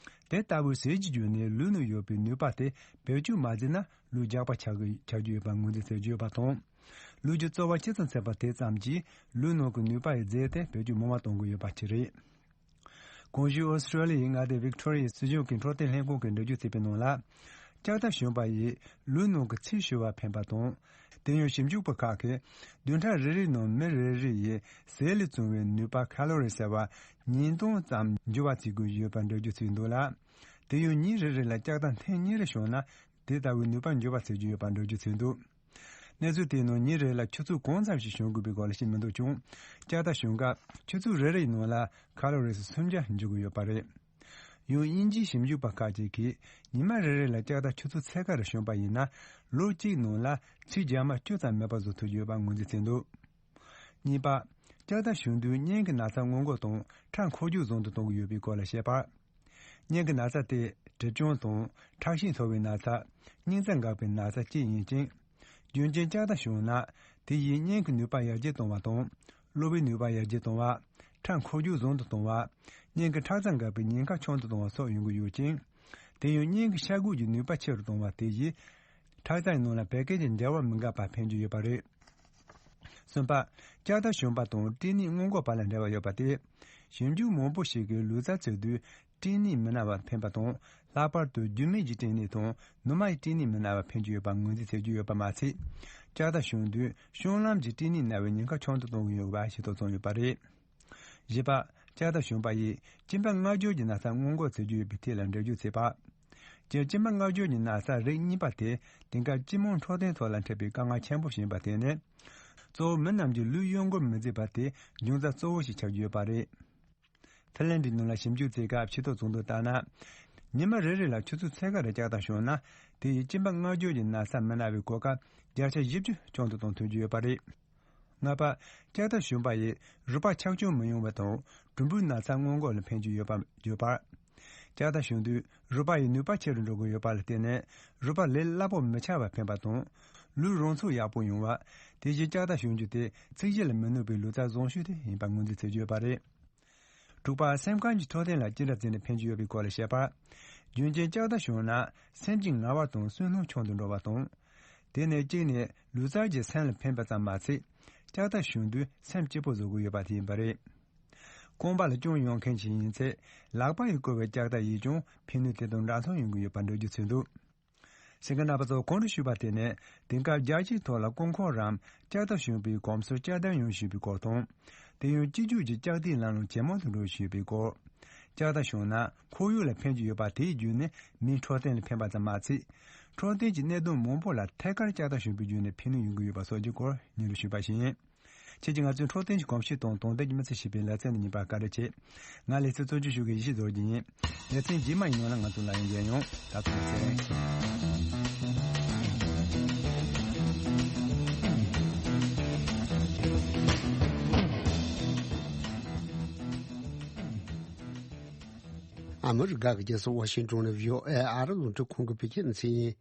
དེ་ལྟ་བུའི་ཟས་ཀྱི་བརྒྱུད་ནས་ལུས་ནང་ཡོད་པའི་ནུས་པ་དེ་བེད་སྤྱོད་མ་མཛད་ན་ལུས་རྒྱགས་པ་ཆགས་ཀྱི་ཆགས་རྒྱུ་ཡོད་པར་ངོས་འཛིན་མཛད་ཀྱི་ཡོད་པ་དང་། ལུས་ཀྱི་རྩོལ་བ་ཇི་ཙམ་ཆེ་བ་དེ་ཙམ་གྱིས་ལུས་ནང་གི་ནུས་པ་ཡི་རྫས་དེ་བེད་སྤྱོད་མང་བ་གཏོང་གི་ཡོད་པ་ཅིག་རེད། གོང་ཞུས་ཨོ་སི་ཀྲོ་ལི་ཡའི་མངའ་སྡེ་ཝིག་ཊོ་རི་ཡའི་སྲིད་གཞུང་གི་འཕྲོད་བསྟེན་ལྷན་ཁང་གིས་འགྲེལ་བརྗོད་བྱས་པའི་ནང་ལ། ལྕགས་ཐག་ཞོན་པ་ཡིས་ལུས་ནང་གི་ཚིལ་ཤོར་བ་འཕེན་པ་དང་། དེ་ཡང་ཞིབ་འཇུག་པ་ཁག་གིས་བདུན་ཕྲག་རེ་རེའི་ནང་མི་རེ་རེ་ཡིས་ཟས་ལས་བྱུང་བའི་ནུས་པ་ཁ་ལོ་རི་ཟེར་བ་ཉིས་སྟོང་ཙམ་འགྱུར་བ་བྱེད་དགོས་ཡོད་པར་འགྲེལ་བརྗོད་བྱས་འདུག་ལ། དེ་ཡང་ཉིན་རེ་རེ་ལ་ལྕགས་ཐག་ཐེངས་གཉིས་རེ་ཞོན་ན་དེ་ལྟ་བུའི་ནུས་པ་འགྱུར་བ་བྱེད་རྒྱུ་ཡོད་པར་འགྲེལ་བརྗོད་བྱས་འདུག་གནས་ཚུལ་དེའི་ནང་ཉིན་རེ་ལ་ཆུ་ཚོད་གང་ཙམ་ཞིག་ཞོན་དགོས་པའི་སྐོར་ལ་བཤད་མི་འདུག་ཀྱང་། ལྕགས་ཐག་ཞོན་སྐབས་ཆུ་ཚོད་རེ་རེའི་ནང་ལ་ཁ་ལོ་རི་སུམ་བརྒྱ་འགྱུར་གྱི་ཡོད་པ་རེད། ཡང་དབྱིན་ཇིའི་ཞིབ་འཇུག་པ་ཁག་ཅིག་གིས་ཉི་མ་རེ་རེ་ལ་ལྕགས་ཐག་ཆུ་ཚོད་ཕྱེད་ཀ་རེ་ཞོན་པ་ཡིན་ན་ལོ་གཅིག་ནང་ལ་ཚིལ་རྒྱ་མ་བཅུ་ཙམ་མེད་པ་བཟོ་ཐུབ་ཀྱི་ཡོད་པ་ངོས་འཛིན་བྱས་འདུག་གཉིས་པ། ལྕགས་ཐག་ཞོན་དུས་སྙིང་གི་ན་ཚ་སྔོན་འགོག་དང་ཁྲག་འཁོར་རྒྱུག་བཟང་དུ་གཏོང་གི་ཡོད་པའི་སྐོར་ལ་བཤད་པར། སྙིང་གི་ན་ཚ་སྟེ་གྲིབ་སྐྱོན་དང་ཁྲག་ཤེད་མཐོ་བའི་ན་ཚ། སྙིང་རྩ་འགག་པའི་ན་ཚ་བཅས་ཡིན་ཅིང་། རྒྱུན་གཅིག་ལྕགས་ཐག་ཞོན་ན། དེ་ཡིས་སྙིང་གི་ནུས་པ་ཡར་རྒྱས་གཏོང་བ་དང་། གློ་བའི་ནུས་པ་ཡར་རྒྱས་གཏོང་བ། ཁྲག་འཁོར་རྒྱུག་བཟང་དུ་གཏོང་བ། སྙིང་གི་ཁྲག་རྩ་འགག་པའི་ཉེན་ཁ་ཆུང་དུ་གཏོང་བ་སོགས་ཡོང་གི་ཡོད་ཅིང་། དེ་ཡང་སྙིང་གི་ཤ་འགུལ་གྱི་ནུས་པ་ཆེ་རུ་གཏོང་བ་དེ་ཡིས། ཁྲག་རྩའི་ནང་ལ་བད་ཀན་གྱི་འབྱེར་བ་མི་འགག་པ་འཕེན་རྒྱུ་ཡོད་པ་རེད། གསུམ་པ། ལྕགས་ཐག་ཞོན་པ་དང་སྐྲན་ནད་སྔོན་འགོག་བར་ལ་འབྲེལ་བ་ཡོད་པ་སྟེ། ཞིབ་འཇུག་མང་པོ་ཞིག་གིས་ལུས་རྩལ་རྩེད་དུས་སྐྲན་ནད་མི་ན་བ་འཕེན་པ་དང་། ལྷག་པར་དུ་རྒྱུ་མའི་གི་སྐྲན་ནད་དང་ནུ་མའི་སྐྲན་ནད་མི་ན་བ་འཕེན་རྒྱུ་ཡོད་པ་ངོས་འཛིན་བྱེད་རྒྱུ་ཡོད་པ་མ་ཚད། ལྕགས་ཐག་ཞོན་དུས་བཤང་ལམ་གྱི་སྐྲན་ནད་ན་བའི་ཉེན་ཁ་ཆུང་དུ་གཏོང་གི་ཡོད་པ་ཤེས་རྟོགས་བྱུང་ཡོད་པ་རེད། བཞི་པ། ལྕགས་ཐག་ཞོན་པ་ཡིས་གཅིན་པ་མངར་སྦྱོར་གྱི་ན་ཚ་སྔོན་འགོག་བྱེད་རྒྱུ་ཡོད་པའི་ཐད་ལ་འགྲེལ་བརྗོད་བྱས་པ། སྤྱིར་གཅིན་པ་མངར་སྦྱོར་གྱི་ན་ཚ་རིགས་གཉིས་པ་དེ་དེང་སྐབས་སྤྱི་དམངས་འཕྲོད་བསྟེན་ཐོག་ལ་འཕྲད་པའི་དཀའ་ངལ་ཆེན་པོ་ཞིག་ཡིན་པ་དེ་ནི། གཙོ་བོ་མི་རྣམས་ཀྱི་ལུས་གཡོ་འགུལ་མི་མཛད་པ་དེ་འབྱུང་རྩ་གཙོ་བོ་ཞིག་ཆགས་ཀྱི་ཡོད་པ་རེད། ཧྥིན་ལན་ཌིའི་ནང་ལ་ཞིབ་འཇུག་བྱེད་སྐབས་ཆེས་མཐོ་ཚོགས་འདུ་ལྟར་ན། ཉི་མ་རེ་རེ་ལ་ཆུ་ཚོད་ཕྱེད་ཀ་རེ་ལྕགས་ཐག་ཞོན་ན། དེ་ཡིས་གཅིན་པ་མངར་སྦྱོར་གྱི་ན་ཚ་མི་ན་བའི་གོ་སྐབས་བརྒྱ་ཆ་བཞི་བཅུ་ཆུང་དུ་གཏོང་ཐུབ་ཀྱི་ཡོད་པ་རེད། ལྔ་པ། ལྕགས་ཐག་ཞོན་པ་ཡིས་རུས་པ་ཆག་སྐྱོན་མི་ཡོང་བ་དང་གྲུམ་བུའི་ན་ཚ་སྔོན་འགོག་ལ་ཕན་གྱི་ཡོད་པ་ཡོད་པར། ལྕགས་ཐག་ཞོན་དུས་རུས་པ་ཡི་ནུས་པ་ཆེ་རུ་འགྲོ་གི་ཡོད་པ་ལ་བརྟེན་ནས་རུས་པ་ལས་སླ་པོར་མི་ཆག་པར་ཕན་པ་དང་། ལུས་རང་ཚུགས་ཡག་པོ་ཡོང་བ། དེ་བཞིན་ལྕགས་ཐག་ཞོན་རྒྱུ་དེ་ཚིལ་ཞིབ་ལ་མི་གནོད་པའི་ལུས་རྩལ་བཟང་ཤོས་དེ་ཡིན་པ་ངོས་འཛིན་བྱེད་ཀྱི་ཡོད་པ་རེད། དྲུག་པ། སེམས་ཁམས་ཀྱི་འཕྲོད་བསྟེན་ལ་ཅི་འདྲ་བྱས་ནས་ཕན་གྱི་ཡོད་པའི་སྐོར་ལ་བཤད་པར། རྒྱུན་གཅིག་ལྕགས་ཐག་ཞོན་ན་སེམས་ཀྱི་ངལ་བ་དང་སུན་སྣང་ཆུང་དུ་འགྲོ་བ་དང་། དེ་ནས་གཅིག་ནས་ལུས་རྩལ་གྱིས་སེམས་ལ་ཕན་པ་ཙམ་མ་ཚད། ལྕགས་ཐག་ཞོན་དུས་སེམས་སྐྱིད་པོ་བཟོ་གི་ཡོད་པ་དེ་ཡིན་པ་རེད། རྐང་པ་ལ་སྐྱོན་ཡོང་མཁན་ཞིག་ཡིན་ཚེ། ལག་པ་ཡིས་བསྐོར་བའི་ལྕགས་ཐག་ཡིས་ཀྱང་ཕན་ནུས་དེ་དང་འདྲ་མཚུངས་ཡོང་གི་ཡོད་པར་འགྲེལ་བརྗོད་བྱས་འདུག་གསན་མཁན་རྣམ་པ་ཚོ། གོང་དུ་ཞུས་པ་དེ་ནི་དེང་སྐབས་རྒྱལ་སྤྱིའི་ཐོག་ལ་རྐང་འཁོར་རམ་ལྕགས་ཐག་ཞོན་པའི་གོམས་སྲོལ་བསྐྱར་ལྡན་ཡོང་བཞིན་པའི་སྐོར་དང་། དེ་ཡང་སྤྱི་སྤྱོད་ཀྱི་ལྕགས་ཐིག་ལམ་ལུགས་ཇེ་མང་དུ་འགྲོ་བཞིན་པའི་སྐོར། ལྕགས་ཐག་ཞོན་ན་ཁོར་ཡུག་ལ་ཕན་གྱི་ཡོད་པ་དེའི་བརྒྱུད་ནས་མིའི་འཕྲོད་བསྟེན་ལ་ཕན་པ་ཙམ་མ་ཚད། འཕྲོད་བསྟེན་གྱི་གནད་དོན་མང་པོ་ལ་ཐད་ཀར་ལྕགས་ཐག་ཞོན་པའི་བརྒྱུད་ནས་ཕན་ནུས་ཡོང་གི་ཡོད་པ་སོགས་ཀྱི་སྐོར་སྙིང་རུས་ཞུས་པ་ཞིག་ཡིན། ཁྱེད་ཀྱིས་ང་ཚོའི་འཕྲོད་བསྟེན་གྱི་གོམས་གཤིས་དང་དོན་དག་ཀྱི་མི་ཚེ་ཞེས་པའི་ལེ་ཚན་འདི་གཉིས་པར་བཀའ་འདྲི་བྱེད། ང་ལེ་ཚན་གཙོ་སྐྱོང་ཞུ་མཁན་ཡེ་ཤེས་རྡོ་རྗེ་ཡིན། ལེ་ཚན་རྗེས་མ་ཡི་ནང་ལ་ང་ཚོ་ལ་ཡང་མཇལ་ཡོང་། ད་ཐུགས་རྗེ་ཆེ། ཨ་མི་རི་ཀ་གི་རྒྱལ་ས་ཝ་ཤིང་ཏོན་ནས་བྷི་ཨོ་ཨེ་ཨ་རི་རླུང་འཕྲིན་ཁང་གི་བོད་སྐད་སྡེ་ཚན་ཡིན།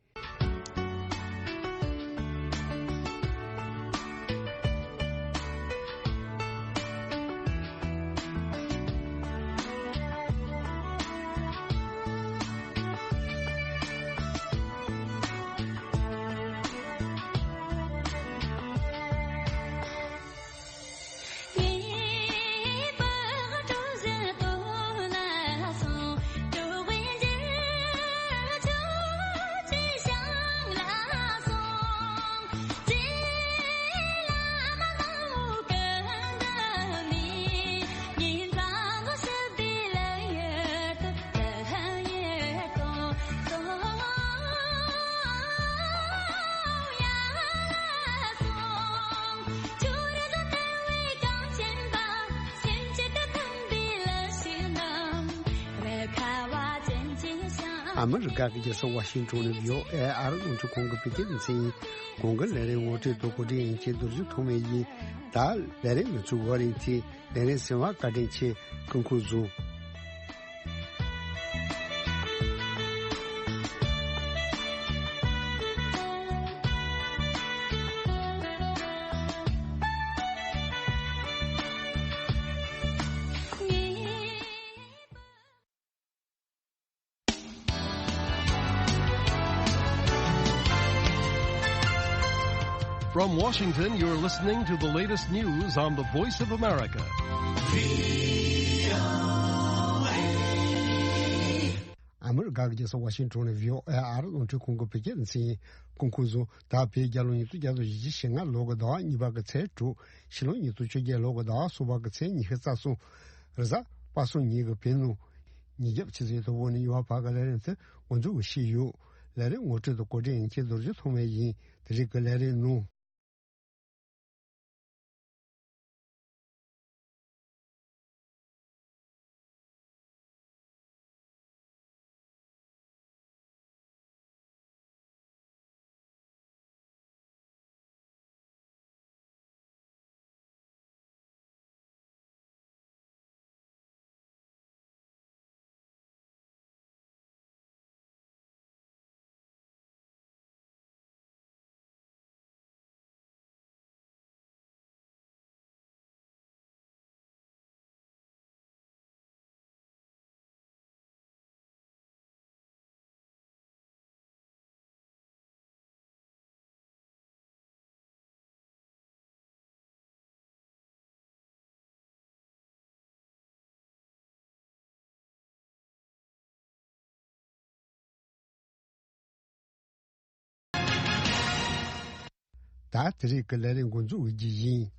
ཨ་མི་རི་ཀ་གི་རྒྱལ་ས་ཝ་ཤིང་ཊོན་ནས་བྷི་ཨོ་ཨེ་ཨ་རི་རླུང་འཕྲིན་ཁང་གི་བོད་སྐད་སྡེ་ཚན་ཡིན། གོང་གི་ལས་རིམ་ངོ་སྤྲོད་དང་གོ་སྒྲིག་ཡིན་གྱི་རྡོ་རྗེ་ཐོགས་མེད་ཡིན། ད་ལས་རིམ་མི་ཚོགས་འགོ་རིམ་གྱི་ལས་རིམ་ཟིན་པ་བཀའ་དྲིན་ཆེ། སྐུ་འཁོར་བཟུང་། From Washington, you're listening to the latest news on the Voice of America. ཨ་མི་རི་ཀ་གི་རྒྱལ་ས་ཝ་ཤིང་ཊོན་ནས་བྷི་ཨོ་ཨེ་ཨ་རི་རླུང་འཕྲིན་ཁང་གི་བོད་སྐད་སྡེ་ཚན་ཡིན། སྐུ་འཁོར་བཟུང་། ད་བོད་རྒྱལ་ལོ་ཉིས་སྟོང་བརྒྱ་དང་བཞི་བཅུ་ཞེ་ལྔ་ལོ་གི་ཟླ་བ་གཉིས་པ་གི་ཚེས་དྲུག་ཕྱི་ལོ་ཉིས་སྟོང་བཅོ་བརྒྱད་ལོ་གི་ཟླ་བ་གསུམ་པ་གི་ཚེས་ཉི་ཤུ་རྩ་གསུམ། རེས་གཟའ་པ་སངས་ཉིན་གྱི་བོད་ནང་ཉིན་རྒྱབ་ཕྱི་ཚེས་དང་པོ་ནས་ཉི་མ་བར་གྱི་ལས་རིམ་དེ་འགོ་འཛུགས་ཞུས་ཡོད། ལས་རིམ་ངོ་སྤྲོད་དང་གོ་སྒྲིག་ཡིན་གྱི་རྡོ་རྗེ་ཐོགས་མེད་ཡིན། དེ་རིང་གི་ལས་རིམ་ནང་། ད་དེ་རིང་གི་ལས་རིམ་འགོ་འཛུགས་འོས་ཀྱི་ཡིན།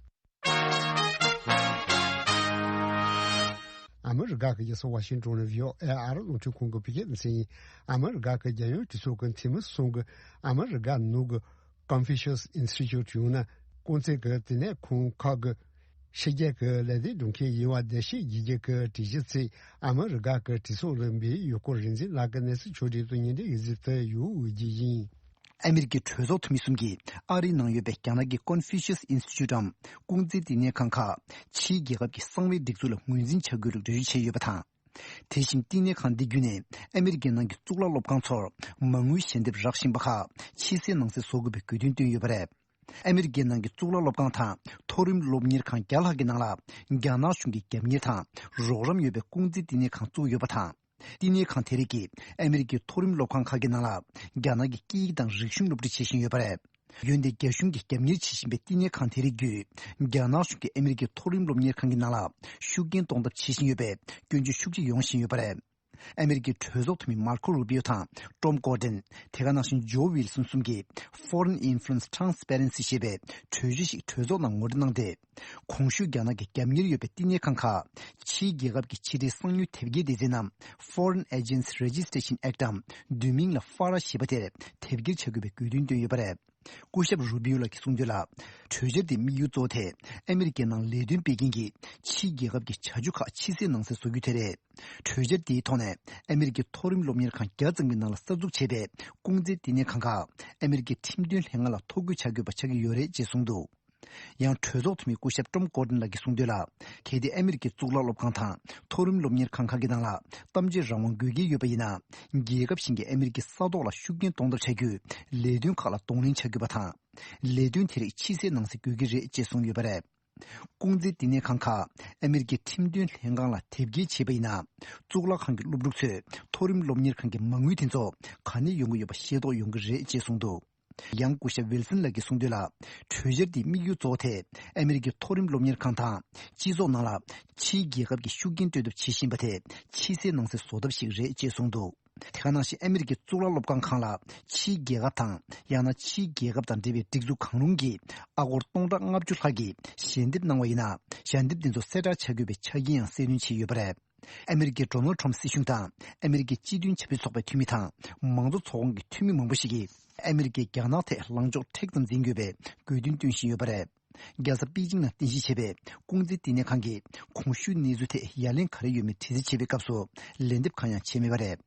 ཨ་མི་རི་ཀ་གི་རྒྱལ་ས་ཝ་ཤིང་ཊོན་ནས་བྷི་ཨོ་ཨེ་ཨ་རི་རླུང་འཕྲིན་ཁང་གི་བོད་སྐད་སྡེ་ཚན་ཡིན། ཨ་མི་རི་ཀ་གི་རྒྱལ་ཡོངས་གྲོས་ཚོགས་ཀྱི་འཐུས་མི་གསུམ་གྱིས་ཨ་མི་རི་ཀ་ནང་གི་Confucius Institute ཡང་ན་ཀུང་ཙེ་གི་བསྟི་གནས་ཁང་ཁག་གི་ཕྱི་རྒྱལ་གྱི་ལས་དོན་སྒྲུབ་མཁན་ཡིན་པ་བརྡ་ཞིབ་བགྱིད་རྒྱུ་གི་སྒྲིག་གཞི་ཚིག་ཨ་མི་རི་ཀ་གི་གྲོས་ཚོགས་ལ་འབུལ་ཡོད་སྐོར་རིག་འཛིན་ལགས་ཀྱིས་གནས་ཚུལ་ཕྱོགས་སྒྲིག་དང་ཉིན་རེའི་གཟིགས་ཚུལ་ཡོད་འོས་ཀྱི་ཡིན། ཨ་མི་རི་ཀའི་གྲོས་ཚོགས་འཐུས་མི་གསུམ་གྱིས་ཨ་རིའི་ནང་ཡོད་པའི་རྒྱ་ནག་གི་Confucius Institute འམ་ཀུང་ཙེ་བསྟི་གནས་ཁང་ཁག་ཕྱིའི་རྒྱལ་ཁབ་ཀྱི་གསང་བའི་སྒྲིག་འཛུགས་ལ་ངོས་འཛིན་བྱ་དགོས་རིགས་འགྲེལ་བརྗོད་བྱས་ཡོད་པ་དང་། དེ་བཞིན་བསྟི་གནས་ཁང་འདི་བརྒྱུད་ནས་ཨ་མི་རི་ཀའི་ནང་གི་གཙུག་ལག་སློབ་ཁང་ཚོར་མ་དངུལ་ཞལ་འདེབས་རག་བཞིན་པ་ཁག་ཕྱི་གསལ་ནང་གསལ་བཟོ་དགོས་པའི་དགོས་འདུན་བཏོན་ཡོད་པ་རེད། ཨ་མི་རི་ཀའི་ནང་གི་གཙུག་ལག་སློབ་ཁང་དང་མཐོ་རིམ་སློབ་གཉེར་ཁང་བརྒྱ་ལྷག་གི་ནང་ལ་རྒྱ་ནག་གཞུང་གི་རྒྱབ་གཉེར་དང་རོགས་རམ་ཡོད་པའི་ཀུང་ཙེ་བསྟི་གནས་ཁང་བཙུགས་ཡོད་པ་དང་། བསྟི་གནས་ཁང་དེ་རིགས་ཀྱིས་ཨ་མི་རི་ཀའི་མཐོ་རིམ་སློབ་ཁང་ཁག་གི་ནང་ལ་རྒྱ་ནག་གི་སྐད་ཡིག་དང་རིག་གཞུང་སློབ་ཁྲིད་བྱེད་བཞིན་ཡོད་པ་རེད། འོན་ཏེ་རྒྱ་གཞུང་གིས་རྒྱབ་གཉེར་བྱེད་བཞིན་པའི་བསྟི་གནས་ཁང་དེ་རིགས་བརྒྱུད་རྒྱ་ནག་གཞུང་གིས་ཨ་མི་རི་ཀའི་མཐོ་རིམ་སློབ་གཉེར་ཁང་གི་ནང་ལ་ཤུགས་རྐྱེན་གཏོང་ཐབས་བྱེད་བཞིན་ཡོད་པའི་སྐྱོན་བརྗོད་ཤུགས་ཆེ་ཡོང་བཞིན་ཡོད་པ་རེད། ཨ་མི་རི་ཀའི་གྲོས་ཚོགས་འཐུས་མི་མར་ཁོ་རུ་བྷིའོ་དང་ཊོམ་ཀོར་ཌེན། དེ་ག་ནང་བཞིན་ཇོ་ཝིལ་སོན་གསུམ་གྱིས་Foreign Influence Transparency ཞེས་པའི་གྲོས་གཞི་ཞིག་གྲོས་ཚོགས་ནང་ངོ་སྤྲོད་གནང་སྟེ། གོང་ཞུས་རྒྱ་ནག་གི་རྒྱབ་གཉེར་ཡོད་པའི་བསྟི་གནས་ཁང་ཁག་ཕྱིའི་རྒྱལ་ཁབ་ཀྱི་ཕྱི་འབྲེལ་གསང་ཉུལ་དེབ་སྐྱེལ་སྡེ་ཚན་ནམ་Foreign Agents Registration Act འམ་བསྡུས་མིང་ལ་ཧྥ་ར་ཞེས་པ་དེར་དེབ་སྐྱེལ་བྱ་དགོས་པའི་དགོས་འདུན་བཏོན་ཡོད་པ་རེད། སྐུ་ཞབས་རུ་བྷིའོ་ལགས་ཀྱིས་གསུངས་དོན་ལ། གྲོས་འཆར་དེའི་དམིགས་ཡུལ་གཙོ་བོ་དེ་ཨ་མི་རི་ཀའི་ནང་ལས་དོན་སྤེལ་མཁན་གྱིས་ཕྱིའི་རྒྱལ་ཁབ་ཀྱི་བྱ་སྤྱོད་ཁག་ཕྱི་གསལ་ནང་གསལ་བཟོ་རྒྱུ་དེ་རེད། གྲོས་འཆར་དེའི་ཐོག་ནས་ཨ་མི་རི་ཀའི་མཐོ་རིམ་སློབ་གཉེར་ཁང་བརྒྱ་ཙམ་གྱི་ནང་ལ་གསར་འཛུགས་བྱས་པའི་ཀུང་ཙེ་བསྟི་གནས་ཁང་ཁག་ཨ་མི་རི་ཀའི་ཁྲིམས་དོན་ལྷན་ཁང་ལ་ཐོ་འགོད་བྱ་དགོས་པ་ཆགས་ཀྱི་ཡོད་རེད་ཅེས་གསུངས་འདུག་ཡང་གྲོས་ཚོགས་འཐུས་མི་སྐུ་ཞབས་ཊོམ་ཀོར་ཌེན་ལགས་ཀྱིས་གསུངས་དོན་ལ། གལ་ཏེ་ཨ་མི་རི་ཀའི་གཙུག་ལག་སློབ་ཁང་དང་མཐོ་རིམ་སློབ་གཉེར་ཁང་ཁག་གི་ནང་ལ་གཏམ་བརྗོད་རང་དབང་དགོས་ཀྱི་ཡོད་པ་ཡིན་ན། རྒྱལ་ཁབ་གཞན་གྱིས་ཨ་མི་རི་ཀའི་ས་ཐོག་ལ་ཤུགས་རྐྱེན་གཏོང་ཐབས་བྱ་རྒྱུའི་ལས་དོན་ཁག་ལ་གདོང་ལེན་བྱ་དགོས་པ་དང་། ལས་དོན་དེ་རིགས་ཕྱི་གསལ་ནང་གསལ་དགོས་ཀྱི་རེད་ཅེས་གསུངས་ཡོད་པ་རེད། ཀུང་ཙེ་བསྟི་གནས་ཁང་ཁག་ཨ་མི་རི་ཀའི་ཁྲིམས་དོན་ལྷན་ཁང་ལ་དེབ་སྐྱེལ་བྱས་པ་ཡིན་ན། གཙུག་ལག་ཁང་གི་སློབ་ཕྲུག་ཚོས་མཐོ་རིམ་སློབ་གཉེར་ཁང་གི་མ་དངུལ་དེ་ཚོ་ག་ནས་ཡོང་གི་ཡོད་པ་ཤེས་རྟོགས་ཡོང་གི་རེད་ཅེས་གསུངས་འདུག་ཡང་སྐུ་ཞབས་ཝིལ་སན་ལགས་ཀྱིས་གསུངས་དོན་ལ། གྲོས་འཆར་འདིའི་དམིགས་ཡུལ་གཙོ་བོ་དེ་ཨ་མི་རི་ཀའི་མཐོ་རིམ་སློབ་གཉེར་ཁང་དང་སྤྱི་ཚོགས་ནང་ལ་ཕྱིའི་རྒྱལ་ཁབ་ཀྱིས་ཤུགས་རྐྱེན་སྤྲོད་ཐབས་བྱེད་བཞིན་པ་དེ་ཕྱི་གསལ་ནང་གསལ་བཟོ་ཐབས་ཤིག་རེད་ཅེས་གསུངས་འདུག་དེ་ག་ནང་བཞིན་ཨ་མི་རི་ཀའི་གཙུག་ལག་སློབ་ཁང་ཁག་ལ་ཕྱིའི་རྒྱལ་ཁབ་དང་ཡང་ན་ཕྱིའི་རྒྱལ་ཁབ་དང་འབྲེལ་བའི་སྒྲིག་འཛུགས་གང་རུང་གིས་ཨ་སྒོར་སྟོང་ཕྲག་ལྔ་བཅུ་ལྷག་གི་ཞལ་འདེབས་གནང་བ་ཡིན་ན། ཞལ་འདེབས་དེ་ཚོ་གསལ་བསྒྲགས་བྱ་དགོས་པའི་ཆ་རྐྱེན་ཡང་གསལ་སྟོན་བྱས་ཡོད་པ་རེད། ཨ་མི་རི་ཀའི་ཌོ་ནལ་ཌི་ཊརམ་སྲིད་གཞུང་དང་ཨ་མི་རི་ཀའི་སྤྱི་མཐུན་བྱ་སྤྱོད་ཚོགས་པའི་འཐུས་མི་དང་མང་གཙོ་ཚོགས་ཁོངས་ཀྱི་འཐུས་མི་མང་པོ་ཞིག་གིས་ཨ་མི་རི་ཀས་རྒྱ་ནག་ཐད་ལངས་ཕྱོགས་མཁྲེགས་ཙམ་འཛིན་དགོས་པའི་དགོས་འདུན་བཏོན་བཞིན་ཡོད་པ་རེད། རྒྱལ་ས་པེ་ཅིང་ནང་རྟེན་གཞི་བྱས་པའི་ཀུང་ཙེ་བསྟི་གནས་ཁང་གིས་གོང་ཞུས་གནས་ཚུལ་ཐད་ཡ་ལན་ག་རེ་ཡོད་མེད་དྲི་རྩད་བྱས་པའི་སྐབས་སུ་ལན་འདེབས་གང་ཡང་བྱས་མེད་པ་རེད།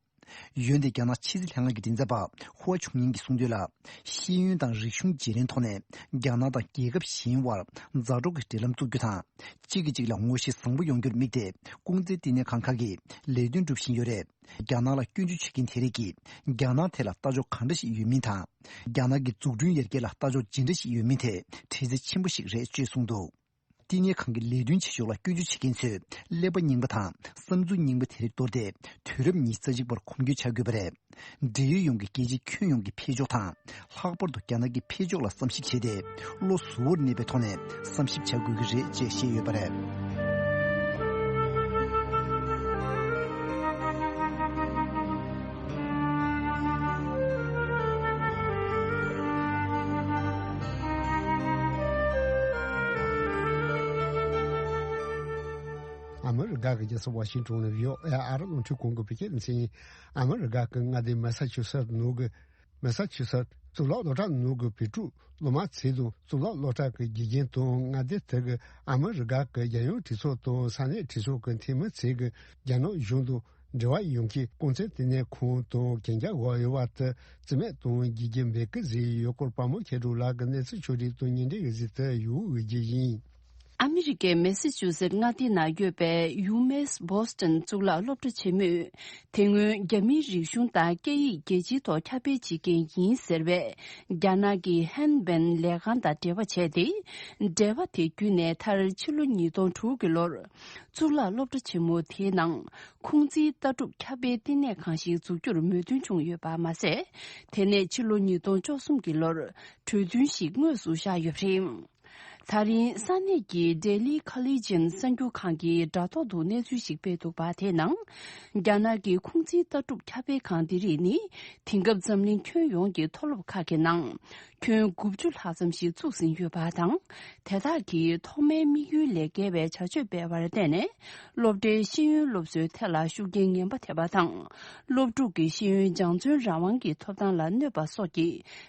འོན་ཏེ་རྒྱ་ནག་ཕྱི་སྲིད་ལྷན་ཁང་གི་མགྲིན་ཚབ་པ་ཧུའ་ཆུང་ཡིན་གྱིས་གསུངས་དོན་ལ། ཤེས་ཡོན་དང་རིག་གཞུང་བརྗེ་ལེན་ཐོག་ནས་རྒྱ་ནག་དང་རྒྱལ་ཁབ་གཞན་བར་མཛའ་གྲོགས་ཀྱི་འབྲེལ་ལམ་བཙུགས་རྒྱུ་དང་། གཅིག་གིས་གཅིག་ལ་ངོ་ཤེས་བཟང་པོ་ཡོང་རྒྱུར་དམིགས་ཏེ། ཀུང་ཙེ་བསྟི་གནས་ཁང་ཁག་གིས་ལས་དོན་སྒྲུབ་བཞིན་ཡོད་རེད། རྒྱ་ནག་ལ་སྐྱོན་བརྗོད་བྱེད་མཁན་དེ་རིགས་ཀྱིས་རྒྱ་ནག་ཐད་ལ་ལྟ་ཕྱོགས་ག་འདྲ་ཞིག་ཡོད་མིན་དང་། རྒྱ་ནག་གི་འཛུགས་སྐྲུན་ཡར་རྒྱས་ལ་ལྟ་ཕྱོགས་ཇི་འདྲ་ཞིག་ཡོད་མིན་ཐད་འདྲི་རྩད་ཆེན་པོ་ཞིག་རེད་ཅེས་གསུངས་འདུག། བསྟི་གནས་ཁང་གི་ལས་དོན་བྱེད་ཕྱོགས་ལ་སྐྱོན་བརྗོད་བྱེད་མཁན་ཚོས་ཀླད་པ་རྙིང་པ་དང་བསམ་ཚུལ་རྙིང་པ་དེ་རིགས་གཏོར་ཏེ། དུས་རབས་ཉི་ཤུ་རྩ་གཅིག་པར་གོམས་འགྱུར་བྱ་དགོས་པ་རེད། འབྲེལ་ཡོད་ཡོངས་ཀྱིས་རྒྱལ་སྤྱིའི་ཁྱོན་ཡོངས་ཀྱི་འཕེལ་ཕྱོགས་དང་། ལྷག་པར་དུ་རྒྱ་ནག་གི་འཕེལ་ཕྱོགས་ལ་བསམ་ཞིབ་བྱས་ཏེ། བློ་གཟུ་བོར་གནས་པའི་ཐོག་ནས་བསམ་ཞིབ་བྱ་དགོས་ཀྱི་རེད་ཅེས་བཤད་ཡོད་པ་རེད། ཨ་མི་རི་ཀ་གི་རྒྱལ་ས་ཝ་ཤིང་ཏོན་ནས་བྷི་ཨོ་ཨེ་ཨ་རི་རླུང་འཕྲིན་ཁང་གི་བོད་སྐད་སྡེ་ཚན་ཡིན། ཨ་མི་རི་ཀ་གི་མངའ་སྡེ་མེ་ས་ཆུ་སེ་ནང་གི། མེ་ས་ཆུ་སེ་གཙུག་ལག་སློབ་གྲྭ་ནང་གི་བོད་ཕྲུག་སློབ་མ་ཚོ་དང་གཙུག་ལག་སློབ་གྲྭ་གི་དགེ་རྒན་དང་མངའ་སྡེ་དེ་གི་ཨ་མི་རི་ཀ་གི་རྒྱལ་ཡོངས་གྲོས་ཚོགས་དང་ས་གནས་གྲོས་ཚོགས་ཀྱི་འཐུས་མི་ཚོས་ཀྱི་རྒྱ་ནག་གཞུང་དང་འབྲེལ་བ་ཡོད་མཁན་ཀུང་ཙེ་བསྟི་གནས་ཁང་དང་གན་རྒྱ་འོག་ཡོད་པ་དེ་རྩིས་མེད་གཏོང་དགོས་ཀྱི་འབད་ཀི་བཟོས་ཡོད་སྐོར་པ་མོ་མཁས་གྲུབ་ལགས་ཀྱི་གནས་ཚུལ་ཕྱོགས་སྒྲིག་དང་སྙན་འགྲེལ་གྱི་གཟིགས་ཚུལ་ཡོད་འོས་རྒྱུ་ཡིན། ཨ་མི་རི་ཀའི་མེ་སི་ཆུ་སེད་མངའ་སྡེ་ནང་ཡོད་པའི་ཡུ་མེ་སི་བྷོ་སི་ཊོན་གཙུག་ལག་སློབ་གྲྭ་ཆེན་མོས། དེ་སྔོན་རྒྱ་མིའི་རིག་གཞུང་དང་སྐད་ཡིག་རྒྱལ་སྤྱིའི་ཐོག་ཁྱབ་སྤེལ་བྱེད་མཁན་ཡིན་ཟེར་བའི་རྒྱ་ནག་གི་ཧན་བན་ལས་ཁང་དང་འབྲེལ་བ་བྱས་ཏེ། འབྲེལ་བ་དེ་བརྒྱུད་ནས་མཐར་ཕྱི་ལོ་ཉིས་སྟོང་དྲུག་གི་ལོར། གཙུག་ལག་སློབ་གྲྭ་ཆེན་མོ་དེའི་ནང་ཁུང་ཙིའི་ལྟ་གྲུབ་ཁྱབ་སྤེལ་བསྟི་གནས་ཁང་ཞིག་འཛུགས་རྒྱུར་མོས་མཐུན་བྱུང་ཡོད་པ་མ་ཟད། དེ་ནས་ཕྱི་ལོ་ཉིས་སྟོང་བཅུ་གསུམ་གྱི་ལོར་གྲོས་མཐུན་ཞིག་དངོས་སུ་བཞག་ཡོད་པ་རེད། ད་རིང་ས་གནས་ཀྱི་Delhi Collegian གསར་འགྱུར་ཁང་གིས་དྲ་ཐོག་ཏུ་གནས་ཚུལ་ཞིག་སྤེལ་འདུག་པ། དེའི་ནང་། རྒྱ་ནག་གི་ཁུང་ཙིའི་ལྟ་གྲུབ་ཁྱབ་སྤེལ་ཁང་འདི་རིགས་ནི། དེང་སྐབས་འཛམ་གླིང་ཁྱོན་ཡོངས་ཀྱི་མཐོ་སློབ་ཁག་གི་ནང་། ཁྱོན་དགུ་བཅུ་ལྷག་ཙམ་ཞིག་བཙུགས་ཟིན་ཡོད་པ་དང་། དེ་དག་གིས་ཐོག་མའི་དམིགས་ཡུལ་ལས་བརྒལ་བའི་བྱ་སྤྱོད་སྤེལ་བར་བརྟེན་ནས། སློབ་གྲྭའི་ཤེས་ཡོན་སློབ་གསོའི་ཐད་ལ་ཤུགས་རྐྱེན་ངན་པ་ཐེབས་པ་དང་། སློབ་ཕྲུག་གི་ཤེས་ཡོན་སྦྱང་བརྩོན་རང་དབང་གི་ཐོབ་ཐང་ལ་གནོད་པ་སོགས་ཀྱི་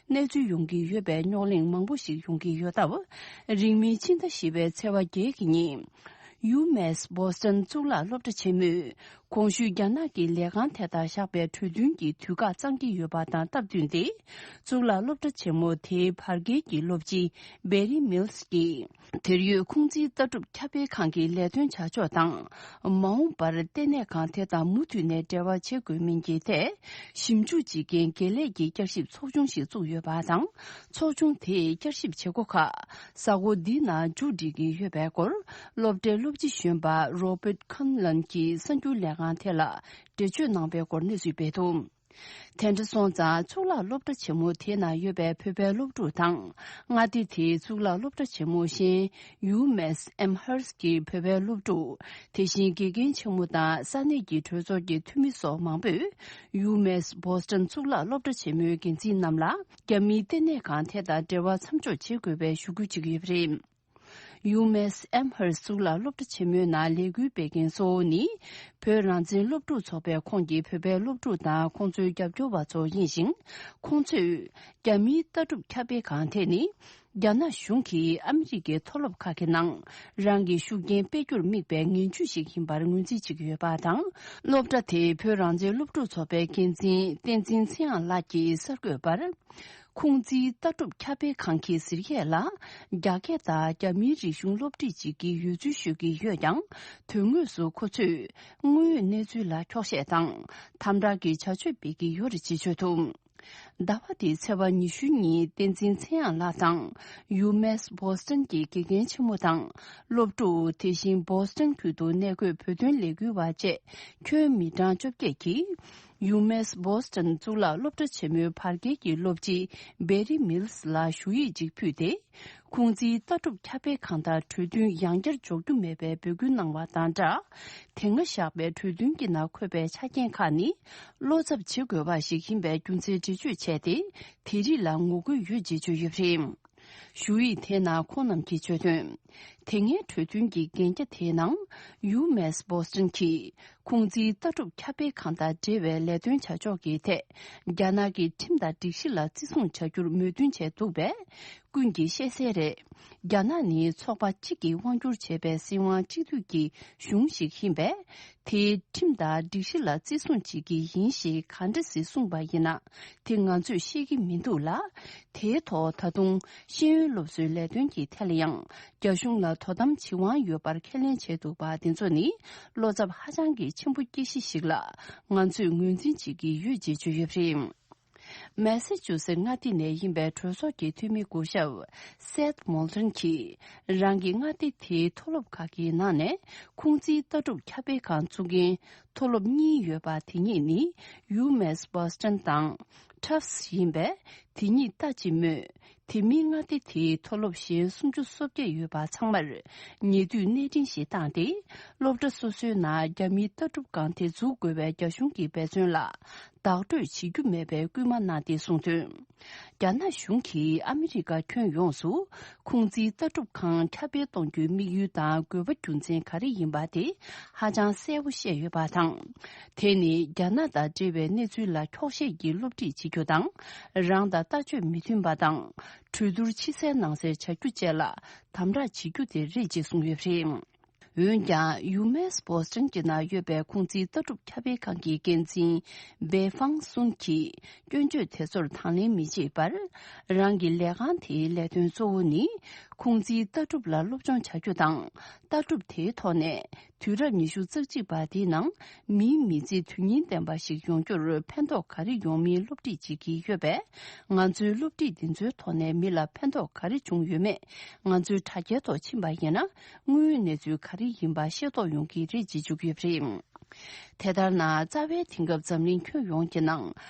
གནས་ཚུལ་ཡོང་གི་ཡོད་པའི་རྙོག་གླེང་མང་པོ་ཞིག་ཡོང་གི་ཡོད་སྟབས། རིང་མིན་ཕྱི་ཟླ་བཞི་པའི་ཚེས་པ་བརྒྱད་ཀྱི་ཉིན། ཡུ་མེ་སི་བྷོ་སི་ཊོན་གཙུག་ལག་སློབ་གྲྭ་ཆེན་མོས། གོང་ཞུས་རྒྱ་ནག་གི་ལས་ཁང་དེ་དང་བཞག་པའི་གྲོས་མཐུན་གྱི་དུས་བཀག་གཙང་གི་ཡོད་པ་དང་སྟབས་བསྟུན་ཏེ། གཙུག་ལག་སློབ་གྲྭ་ཆེན་མོ་དེའི་བར་བརྒལ་གྱི་སློབ་སྤྱི་བེ་རི་མིལ་སི་ཀྱིས། དེར་ཡོད་ཁུང་ཙིའི་ལྟ་གྲུབ་ཁྱབ་སྤེལ་ཁང་གི་ལས་དོན་བྱ་ཕྱོགས་དང་། མ་འོངས་པར་ལྟེ་གནས་ཁང་དེ་དང་མུ་མཐུད་ནས་འབྲེལ་བ་བྱེད་དགོས་མིན་གྱི་ཐད། ཞིབ་འཇུག་བྱེད་མཁན་དགེ་ལས་ཀྱི་བསྐྱར་ཞིབ་ཚོགས་ཆུང་ཞིག་བཙུགས་ཡོད་པ་དང་། ཚོགས་ཆུང་དེས་བསྐྱར་ཞིབ་བྱེད་སྒོ་ཁག་གཟའ་འཁོར་འདིའི་ནང་མཇུག་སྒྲིལ་གྱི་ཡོད་པའི་སྐོར། སློབ་གྲྭའི་སློབ་སྤྱི་གཞོན་པ་Robert Conlon གྱིས་གསར་འགྱུར་ལས་ཁང་དེ་ལ་འགྲེལ་བརྗོད་གནང་པའི་སྐོར་གནས་ཚུལ་སྤེལ་འདུག། དེ་འདྲ་སོང་ཙང་གཙུག་ལག་སློབ་གྲྭ་ཆེན་མོ་དེའི་ནང་ཡོད་པའི་བོད་པའི་སློབ་ཕྲུག་དང་། མངའ་སྡེ་དེའི་གཙུག་ལག་སློབ་གྲྭ་ཆེན་མོ་གཞན་ཡུ་མེ་སི་ཨེམ་ཧར་སི་གི་བོད་པའི་སློབ་ཕྲུག། དེ་བཞིན་དགེ་རྒན་ཆེན་མོ་དང་ས་གནས་ཀྱི་གྲོས་ཚོགས་ཀྱི་འཐུས་མི་སོགས་མང་པོས། ཡུ་མེ་སི་བྷོ་སི་ཊོན་གཙུག་ལག་སློབ་གྲྭ་ཆེན་མོའི་འགན་འཛིན་རྣམས་ལ། རྒྱ་མིའི་ལྟེ་གནས་ཁང་དེ་དང་འབྲེལ་བ་མཚམས་འཇོག་བྱེད་དགོས་པའི་ཞུ་སྐུལ་བྱེད་ཀྱི་ཡོད་པ་རེད། ཡུ་མེ་སི་ཨེམ་ཧར་སི་གཙུག་ལག་སློབ་གྲྭ་ཆེན་མོའི་ནང་ལས་འགུལ་སྤེལ་མཁན་གཙོ་བོ་ནི། བོད་རང་བཙན་སློབ་ཕྲུག་ཚོགས་པའི་ཁོངས་ཀྱི་བོད་པའི་སློབ་ཕྲུག་དང་ཁོང་ཚོའི་རྒྱབ་སྐྱོར་བ་ཚོ་ཡིན་ཞིང་། ཁོང་ཚོས། རྒྱ་མིའི་ལྟ་གྲུབ་ཁྱབ་སྤེལ་ཁང་དེ་ནི། རྒྱ་ནག་གཞུང་གིས་ཨ་མི་རི་ཀའི་མཐོ་སློབ་ཁག་གི་ནང་། རང་གི་ཤུགས་རྐྱེན་སྤེལ་རྒྱུར་དམིགས་པའི་ངན་ཇུས་ཤིག་ཡིན་པར་ངོས་འཛིན་བྱེད་ཀྱི་ཡོད་པ་དང་། སློབ་གྲྭ་དེའི་བོད་རང་བཙན་སློབ་ཕྲུག་ཚོགས་པའི་འགན་འཛིན་བསྟན་འཛིན་ཚེ་དབྱངས་ལགས་ཀྱིས་གསར་འགོད་པར། ཁུང་ཙིའི་ལྟ་གྲུབ་ཁྱབ་སྤེལ་ཁང་གིས་ཟེར་ཡས་ལ། རྒྱ་སྐད་དང་རྒྱ་མིའི་རིག་གཞུང་སློབ་ཁྲིད་བྱེད་ཀྱི་ཡོད་ཚུལ་ཤོད་ཀྱི་ཡོད་ཀྱང་། དོན་དངོས་སུ་ཁོ་ཚོས་དངོས་ཡོད་གནས་ཚུལ་ལ་འཁྱོག་བཤད་དང་། དམ་དྲག་གི་བྱ་སྤྱོད་སྤེལ་གྱི་ཡོད་རེད་ཅེས་བརྗོད་འདུག། ཟླ་བ་འདིའི་ཚེས་པ་ཉི་ཤུ་ཉིན་བསྟན་འཛིན་ཚེ་དབྱངས་ལགས་དང་། ཡུ་མེ་སི་བྷོ་སི་ཊོན་གྱི་དགེ་རྒན་ཆེན་མོ་དང་། སློབ་ཕྲུག་དེ་བཞིན་བྷོ་སི་ཊོན་ཁུལ་དུ་གནས་འཁོད་བོད་དོན་ལས་འགུལ་བ་བཅས་ཁྱོན་མི་གྲངས་བཅོ་བརྒྱད་ཀྱིས། ཡུ་མེ་སི་བྷོ་སི་ཊོན་གཙུག་ལག་སློབ་གྲྭ་ཆེན་མོའི་བར་བརྒལ་གྱི་སློབ་སྤྱི་བེ་རི་མིལ་སི་ལ་ཞུ་ཡིག་ཅིག་ཕུལ་ཏེ། ཁུང་ཙིའི་ལྟ་གྲུབ་ཁྱབ་སྤེལ་ཁང་དང་གྲོས་མཐུན་ཡང་བསྐྱར་འཇོག་རྒྱུ་མེད་པའི་འབོད་སྐུལ་གནང་བ་དང་སྦྲགས། དེ་སྔ་བཞག་པའི་གྲོས་མཐུན་གྱི་ནང་འཁོད་པའི་ཆ་རྐྱེན་ཁག་ནི། བློ་འཚབ་བྱེད་དགོས་པ་ཞིག་ཡིན་པའི་རྒྱུ་མཚན་འགྲེལ་བརྗོད་བྱས་ཏེ། དེ་རིགས་ལ་ངོ་རྒོལ་ཡོད་ཅེས་བརྗོད་ཡོད་པ་རེད། ཞུ་ཡིག་དེའི་ནང་ཁོང་རྣམས་ཀྱིས་བརྗོད་དོན། དེ་སྔའི་གྲོས་མཐུན་གྱི་གན་རྒྱ་དེའི་ནང་ཡུ་མེས་བྷོ་སི་ཊོན་གྱིས་ཁུང་ཙིའི་ལྟ་གྲུབ་ཁྱབ་སྤེལ་ཁང་དང་འབྲེལ་བའི་ལས་དོན་བྱ་ཕྱོགས་ཀྱི་ཐད། རྒྱ་ནག་གི་ཁྲིམས་དང་སྒྲིག་གཞི་ལ་བརྩི་སྲུང་བྱ་རྒྱུར་མོས་མཐུན་བྱས་འདུག་པས། ཀུན་གྱིས་ཤེས་གསལ་རེད། རྒྱ་ནག་ནི་ཚོགས་པ་གཅིག་གིས་དབང་བསྒྱུར་བྱས་པའི་སྲིད་དབང་གཅིག་སྡུད་ཀྱི་གཞུང་ཞིག་ཡིན་པས། དེའི་ཁྲིམས་དང་སྒྲིག་གཞི་ལ་བརྩི་སྲུང་བྱེད་ཀྱི་ཡིན་ཞེས་ག་འདྲ་སེ་གསུངས་པ་ཡིན་ན། དེ་ང་ཚོས་ཤེས་ཀྱི་མི་འདུག་ལ། དེའི་ཐོག་ད་དུང་ཤེས་ཡོན་སློབ་གསོའི་ལས་དོན་གྱི་ཐད་ལ་ཡང་རྒྱ་གཞུང་ལ་དོ་དམ་བྱེད་དབང་ཡོད་པར་ཁས་ལེན་བྱས་འདུག་པ་འདི་ཚོ་ནི་བློ་འཚབ་ཧ་ཅང་གི་ཆེན་པོ་སྐྱེ་གཞི་ཞིག་ལ་ང་ཚོས་ངོས་འཛིན་བྱེད་ཀྱི་ཡོད་ཅེས་བརྗོད་ཡོད་པ་རེད། མེ་སེ་ཅུ་སེ་མངའ་སྡེ་ནས་ཡིན་པའི་གྲོས་ཚོགས་ཀྱི་འཐུས་མི་སྐུ་ཞབས་སེད་མོལ་ཏོན་གྱིས། རང་གི་མངའ་སྡེ་དེའི་མཐོ་སློབ་ཁག་གི་ནང་ནས་ཁུང་ཙིའི་ལྟ་གྲུབ་ཁྱབ་སྤེལ་ཁང་བཙུགས་མཁན་མཐོ་སློབ་གཉིས་ཡོད་པ་དེ་གཉིས་ནི་ཡུ་མེས་བྷོ་སི་ཊོན་དང་ཁྲབ་སི་ཡིན་པས། དེ་གཉིས་ལྟ་ཅི་སྨོས། དེ་མིན་མངའ་སྡེ་དེའི་མཐོ་སློབ་གཞན་སུམ་ཅུ་སོ་བརྒྱད་ཡོད་པ་ཚང་མར་ཉེ་དུས་གནས་འཕྲིན་ཞིག་བཏང་སྟེ། སློབ་གྲྭ་སོ་སོའི་ནང་རྒྱ་མིའི་ལྟ་གྲུབ་ཁང་དེ་འཛུགས་དགོས་པའི་རྒྱ་གཞུང་གི་འབད་བརྩོན་ལ་བདག་སྤྲོད་བྱེད་རྒྱུ་མེད་པའི་སྐུལ་མ་གནང་སྟེ་གསུངས་དོན། རྒྱ་ནག་གཞུང་གིས་ཨ་མི་རི་ཀ་ཁྱོན་ཡོངས་སུ་ཁུང་ཙིའི་ལྟ་གྲུབ་ཁང་ཁྱབ་སྤེལ་གཏོང་རྒྱུའི་དམིགས་ཡུལ་དང་དགོས་པ་རྒྱུ་མཚན་ག་རེ་ཡིན་པ་དེ་ཧ་ཅང་གསལ་པོ་བཤད་ཡོད་པ་དང་། དེ་ནི་རྒྱ་ནག་དང་འབྲེལ་བའི་གནས་ཚུལ་ལ་འཁྱོག་བཤད་ཀྱིས་སློབ་ཁྲིད་བྱེད་རྒྱུ་དང་། རང་དང་ལྟ་སྤྱོད་མི་མཐུན་པ་དང་། གྲོས་བསྡུར་ཕྱི་གསལ་ནང་གསལ་བྱ་རྒྱུ་བཅས་ལ་དམ་དྲག་བྱེད་རྒྱུ་དེ་རེད་ཅེས་གསུངས་ཡོད་པ་རེད། འོན་ཀྱང་ཡུ་མེས་བོ་སི་ཊོན་གྱི་ནང་ཡོད་པའི་ཁུང་ཙིའི་ལྟ་གྲུབ་ཁྱབ་སྤེལ་ཁང་གི་འགན་འཛིན་སྦེ་ཧྥང་སུན་གྱིས་སྐྱོན་བརྗོད་དེ་ཚོར་དང་ལེན་མི་བྱེད་པར། རང་གི་ལས་ཁང་དེའི་ལས་དོན་གཙོ་བོ་ནི་ཁུང་ཙིའི་ལྟ་གྲུབ་ལ་སློབ་སྦྱོང་བྱ་རྒྱུ་དང་། ལྟ་གྲུབ་དེའི་ཐོག་ནས་དུས་རབས་ཉི་ཤུ་རྩ་གཅིག་པ་འདིའི་ནང་མིའི་མི་ཚེ་དོན་སྙིང་ལྡན་པ་ཞིག་ཡོང་རྒྱུར་ཕན་ཐོགས་ག་རེ་ཡོང་མིན་སློབ་ཁྲིད་བྱེད་ཀྱི་ཡོད་པས། ང་ཚོའི་སློབ་ཁྲིད་འདི་ཚོའི་ཐོག་ནས་མི་ལ་ཕན་ཐོགས་ག་རེ་བྱུང་ཡོད་མེད་ང་ཚོའི་དྲ་རྒྱའི་ཐོག་ཕྱིན་པ་ཡིན་ན། དངོས་ཡོད་གནས་ཚུལ་ག་རེ་ཡིན་པ་ཤེས་རྟོགས་ཡོང་གི་རེད་ཅེས་བརྗོད་ཀྱི་ཡོད་པ་རེད། དེ་ལྟར་ན། རྩ་བའི་དེང་སྐབས་འཛམ་གླིང་ཁྱོན་ཡོངས་ཀྱི་ནང་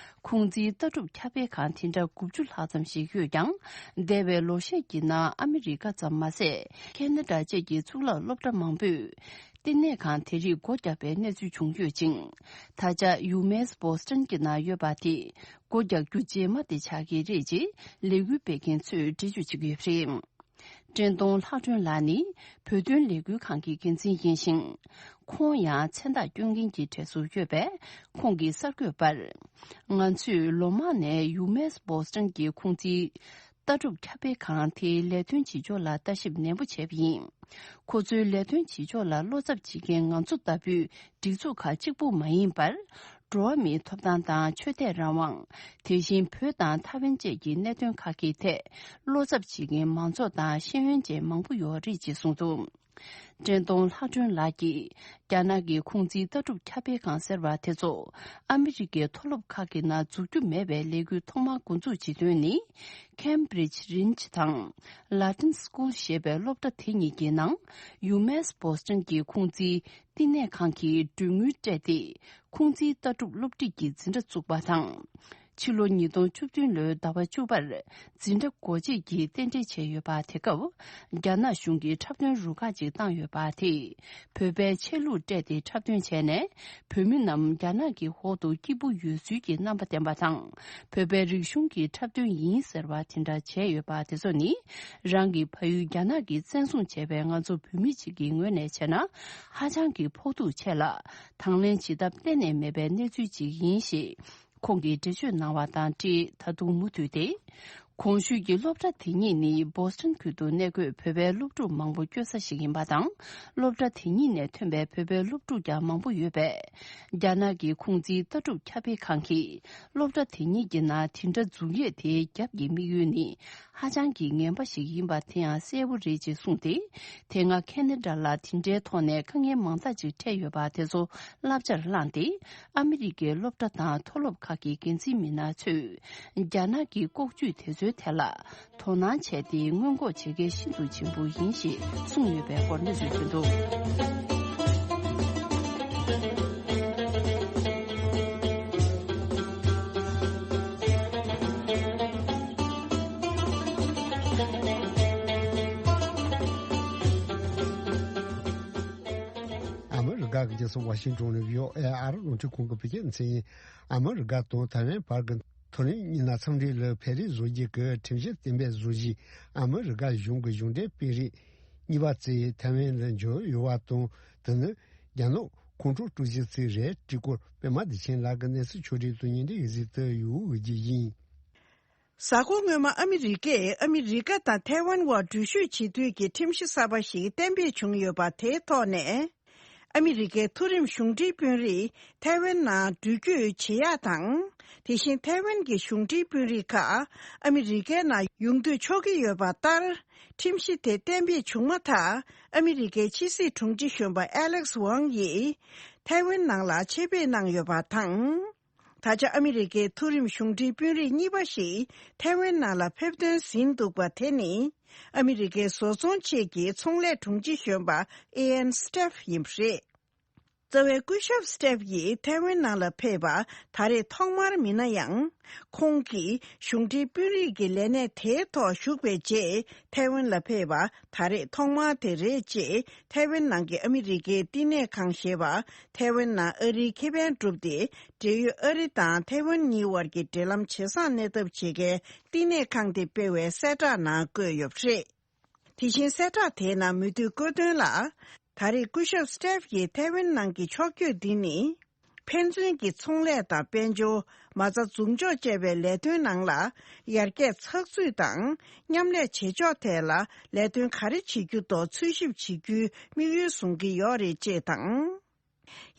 ཁུང་ཙིའི་ལྟ་གྲུབ་ཁྱབ་སྤེལ་ཁང་དེ་འདྲ་དགུ་བཅུ་ལྷག་ཙམ་ཞིག་ཡོད་ཀྱང་། འདས་པའི་ལོ་ཤས་ཀྱི་ནང་ཨ་མི་རི་ཀ་ཙམ་མ་ཟད། ཁེ་ན་ཌ་བཅས་ཀྱི་གཙུག་ལག་སློབ་གྲྭ་མང་པོས་བསྟི་གནས་ཁང་དེ་རིགས་སྒོ་བརྒྱབ་པའི་གནས་ཚུལ་བྱུང་ཡོད་ཅིང་། ད་ཆ་ཡུ་མེས་བོ་སི་ཊོན་གྱི་ནང་ཡོད་པ་དེ་སྒོ་རྒྱག་རྒྱུ་རྗེས་མ་དེ་ཆགས་ཀྱི་རེད་ཅེས་ལས་འགུལ་སྤེལ་མཁན་ཚོས་འགྲེལ་བརྗོད་བྱེད་ཀྱི་ཡོད་པ་རེད། བཀྲས་མཐོང་ལྷག་སྒྲོན་ལགས་ནི་བོད་དོན་ལས་འགུལ་ཁང་གི་འགན་འཛིན་ཡིན་ཞིང་། ཁོང་ཡང་མཚན་རྟགས་སྐྱོན་མཁན་གྱི་གྲས་སུ་ཡོད་པས། ཁོང་གིས་གསར་འགོད་པར། ང་ཚོས་ལོ་མང་ནས་ཡུ་མེས་བོ་སི་ཊོན་གྱི་ཁུང་ཙིའི་ལྟ་གྲུབ་ཁྱབ་སྤེལ་ཁང་དེའི་ལས་དོན་བྱེད་ཕྱོགས་ལ་ལྟ་ཞིབ་ནན་པོ་བྱས་པ་ཡིན། ཁོ་ཚོའི་ལས་དོན་བྱེད་ཕྱོགས་ལ་བློ་འཚབ་བྱེད་མཁན་ང་ཚོ་ལྟ་བུའི་སྒྲིག་འཛུགས་ཁག་གཅིག་པུ་མ་ཡིན་པར། འགྲོ་བ་མིའི་ཐོབ་ཐང་དང་ཆོས་དད་རང་དབང་། དེ་བཞིན་བོད་དང་ཐའེ་ཝན་བཅས་ཀྱི་གནད་དོན་ཁག་གི་ཐད་བློ་འཚབ་བྱེད་མཁན་མང་ཚོགས་དང་ཤེས་ཡོན་ཅན་མང་པོ་ཡོད་རེད་ཅེས་གསུངས་འདུག་བཀྲས་མཐོང་ལྷག་སྒྲོན་ལགས་ཀྱིས་རྒྱ་ནག་གི་ཁུང་ཙིའི་ལྟ་གྲུབ་ཁྱབ་སྤེལ་ཁང་ཟེར་བ་དེ་ཚོ་ཨ་མི་རི་ཀའི་མཐོ་སློབ་ཁག་གི་ནང་འཛུགས་རྒྱུ་མེད་པའི་ལས་འགུལ་ཐོག་མར་འགོ་འཛུགས་བྱེད་དོན་ནི། ཁེམ་བྷི་རིཇ་རིན་ཅི་དང་ལ་ཏིན་སི་ཀུལ་ཞེས་པའི་སློབ་གྲྭ་དེ་གཉིས་ཀྱི་ནང་ཡུ་མེས་བོ་སི་ཊོན་གྱི་ཁུང་ཙིའི་བསྟི་གནས་ཁང་གིས་གྲོན་དངུལ་སྤྲད་དེ་ཁུང་ཙིའི་ལྟ་གྲུབ་སློབ་ཁྲིད་ཀྱི་འཛིན་གྲྭ་བཙུགས་པ་དང་། ཕྱི་ལོ་ཉིས་སྟོང་བཅུ་བདུན་ལོའི་ཟླ་བ་བཅུ་པར་འཛིན་གྲྭ་སྒོ་འབྱེད་ཀྱིས་རྟེན་འབྲེལ་བྱས་ཡོད་པ། དེ་སྐབས་རྒྱ་ནག་གཞུང་གིས་འཁྲབ་སྟོན་རུ་ཁག་ཅིག་བཏང་ཡོད་པ་དེས་བོད་པའི་ཆས་ལུགས་སྤྲས་ཏེ་འཁྲབ་སྟོན་བྱས་ནས། བོད་མི་རྣམས་རྒྱ་ནག་གི་འོག་ཏུ་སྐྱིད་པོ་ཡོད་ཚུལ་གྱི་རྣམ་པ་བསྟན་པ་དང་། བོད་པའི་རིག་གཞུང་གི་འཁྲབ་སྟོན་ཡིན་ཟེར་བ་དེ་འདྲ་བྱས་ཡོད་པ་དེ་ཚོ་ནི། རང་གི་ཕ་ཡུལ་རྒྱ་ནག་གིས་བཙན་བཟུང་བྱས་པའི་ང་ཚོ་བོད་མི་གཅིག་གི་ངོས་ནས་བྱས་ན། ཧ་ཅང་གི་ཕོག་ཐུག་ཆེ་ལ། དང་ལེན་བྱེད་ཐབས་གཏན་ནས་མེད་པའི་གནས་ཚུལ་ཅིག་ཡིན་ཞེས། ཁོང་གིས་འགྲེལ་བརྗོད་གནང་བ་དང་འབྲེལ། ད་དུང་མུ་མཐུད་དེ། གོང་ཞུས་ཀྱི་སློབ་གྲྭ་དེ་གཉིས་ནི་བོ་སི་ཊོན་ཁུལ་དུ་གནས་འཁོད་བོད་པའི་སློབ་ཕྲུག་མང་པོ་སྐྱོད་ས་ཞིག་ཡིན་པ་དང་། སློབ་གྲྭ་དེ་གཉིས་ནས་ཐོན་པའི་བོད་པའི་སློབ་ཕྲུག་ཀྱང་མང་པོ་ཡོད་པས། རྒྱ་ནག་གི་ཁུང་ཙིའི་ལྟ་གྲུབ་ཁྱབ་སྤེལ་ཁང་གིས་སློབ་གྲྭ་དེ་གཉིས་ཀྱི་ནང་དེ་འདྲ་འཛུགས་ཡས་དེའི་རྒྱབ་ཀྱི་དམིགས་ཡུལ་ནི་ཧ་ཅང་གི་ངན་པ་ཞིག་ཡིན་པ་དེ་ཡང་གསལ་པོ་རེད་ཅེས་གསུངས་ཏེ། དེ་སྔ་ཁེ་ན་ཌ་ལ་དེ་འདྲའི་ཐོག་ནས་དཀའ་ངལ་མང་དག་ཅིག་འཕྲད་ཡོད་པ་དེ་ཚོ་བསླབ་བྱར་བླངས་ཏེ། ཨ་མི་རི་ཀའི་སློབ་གྲྭ་དང་མཐོ་སློབ་ཁག་གི་འགན་འཛིན་མི་སྣ་ཚོས་རྒྱ་ནག་གི་ལྐོག་ཇུས་དེ་ཚོའི་ཐད་ལ་དོ་སྣང་བྱས་ཏེ། སྔོན་འགོག་བྱེད་གལ་ཤིན་ཏུ་ཆེན་པོ་ཡིན་ཞེས་གསུངས་ཡོད་པའི་སྐོར་གནས་ཚུལ་ཐོན་འདུག་ཨ་མི་རི་ཀ་གི་རྒྱལ་ས་ཝ་ཤིང་ཏོན་ནས་བྷི་ཨོ་ཨེ་ཨ་རི་རླུང་འཕྲིན་ཁང་གི་བོད་སྐད་སྡེ་ཚན་ཡིན། ཨ་མི་རི་ཀ་དང་ཐའེ་ཝན་བར་གྱི་མཐོ་རིམ་མི་སྣ་འཚམས་འདྲི་ལ་ཕེ་རི་བཟོ་རྒྱུ་གི་ཁྲིམས་གཞི་གཏན་འབེབས་བཟོ་གཞི། ཨ་མི་རི་ཀ་གཞུང་གི་གཞུང་འབྲེལ་དཔོན་རིགས་ གཉིས་པ་ཙི་ཐའེ་ཝན་ལ་འབྱོར་ཡོད་པ་དང་། དེ་ནི་རྒྱ་ནག་ཁོང་ཁྲོ་སྤྲོད་གཞི་ཙི་རེད། སྤྲི་སྐོར་པད་མ་བདེ་ཆེན་ལགས་ཀྱི་གནས་ཚུལ་ཕྱོགས་སྒྲིག་ཏུ་ཉིན་དེ་གཟིགས་ཏུ་ཡོད་ཀྱི་ཡིན། གཟའ་འཁོར་སྔོན་མ་ཨ་མི་རི་ཀས་ཨ་མི་རི་ཀ་དང་ཐའེ་ཝན་དབར་འགྲུལ་བཞུད་བྱེད་དུས་ཀྱི་ཁྲིམས་གཞི་གསར་པ་ཞིག་གཏན་འབེབས་བྱུང་ཡོད་པ་དེའི་ཐོག་ནས། ཨ་མི་རི་ཀའི་མཐོ་རིམ་གཞུང་འབྲེལ་དཔོན་རིགས་ཐའེ་ཝན་ནང་འགྲུལ་སྐྱོད་བྱེད་ཡག་དང་། དེ་བཞིན་ཐའེ་ཝན་གྱི་གཞུང་འབྲེལ་དཔོན་རིགས་ཁག་ཨ་མི་རི་ཀའི་ནང་ཡོང་སྡོད་ཆོག་གི་ཡོད་པ་ལྟར། ཁྲིམས་གཞི་དེ་གཏན་འབེབས་བྱུང་མ་ཐག་ཨ་མི་རི་ཀའི་ཕྱི་སྲིད་དྲུང་ཆེ་གཞོན་པ་ཨ་ལེག་སི་ཝང་ཡིས་ཐའེ་ཝན་ནང་ལ་ཆེད་ཕེབས་གནང་ཡོད་པ་དང་། ད་ཆ་ཨ་མི་རི་ཀའི་མཐོ་རིམ་གཞུང་འབྲེལ་དཔོན་རིགས་གཉིས་པ་ཞིག་ཐའེ་ཝན་ནང་ལ་ཕེབས་ཐོན་ཟིན་འདུག་པ་དེ་ནི། ཨ་མི་རི་ཀའི་བཟོ་ཚོང་ཆེད་ཀྱི་ཚོང་ལས་དྲུང་ཆེ་གཞོན་པ་ཨེ་ཨན་སི་ཊེབ་ཡིན་པ་རེད། རྩ་བའི་སྐུ་ཞབས་སི་ཊེབ་ཡིས་ཐའེ་ཝན་ནང་ལ་ཕེབས་པ་ད་རེས་ཐོག་མར་མིན་ན་ཡང་། ཁོང་གིས་གཞུང་འབྲེལ་དཔོན་རིགས་ཀྱི་ལས་གནས་དེའི་ཐོག་ཞུགས་པའི་རྗེས་ཐའེ་ཝན་ལ་ཕེབས་པ་ད་རེས་ཐོག་མ་དེ་རེད་ཅེས་ཐའེ་ཝན་ནང་གི་ཨ་མི་རི་ཀའི་བསྟི་གནས་ཁང་ཞེས་པ་ཐའེ་ཝན་ནང་ཨ་རིའི་ཁེ་ཕན་བསྒྲུབས་ཏེ། འབྲེལ་ཡོད་ཨ་རི་དང་ཐའེ་ཝན་གཉིས་དབར་གྱི་འབྲེལ་ལམ་ཇེ་བཟང་གནས་ཐབས་བྱེད་མཁན་བསྟི་གནས་ཁང་དེ་སྤེལ་བའི་གསལ་བསྒྲགས་ནང་བཀོད་ཡོད་པ་རེད། དེ་བཞིན་གསལ་བསྒྲགས་དེའི་ནང་མུ་མཐུད་བཀོད་དོན་ལ། ད་རེས་སྐུ་ཞབས་སི་ཊེབ་ཡིས་ཐའེ་ཝན་ནང་གི་ཕྱོགས་བསྐྱོད་འདི་ནི། ཕན་ཚུན་གྱི་ཚོང་ལས་དང་དཔལ་འབྱོར། མ་རྩ་འཛུགས་འཇོག་བཅས་པའི་ལས་དོན་ནང་ལ་ཡར་རྒྱས་ཚགས་ཚུད་དང་མཉམ་ལས་བྱེད་ཕྱོགས་ཐད་ལ་ལས་དོན་ག་རེ་བྱེད་རྒྱུ་དང་འཚོལ་ཞིབ་བྱེད་རྒྱུའི་དམིགས་ཡུལ་བཟུང་གི་ཡོད་རེད་ཅེས་དང་།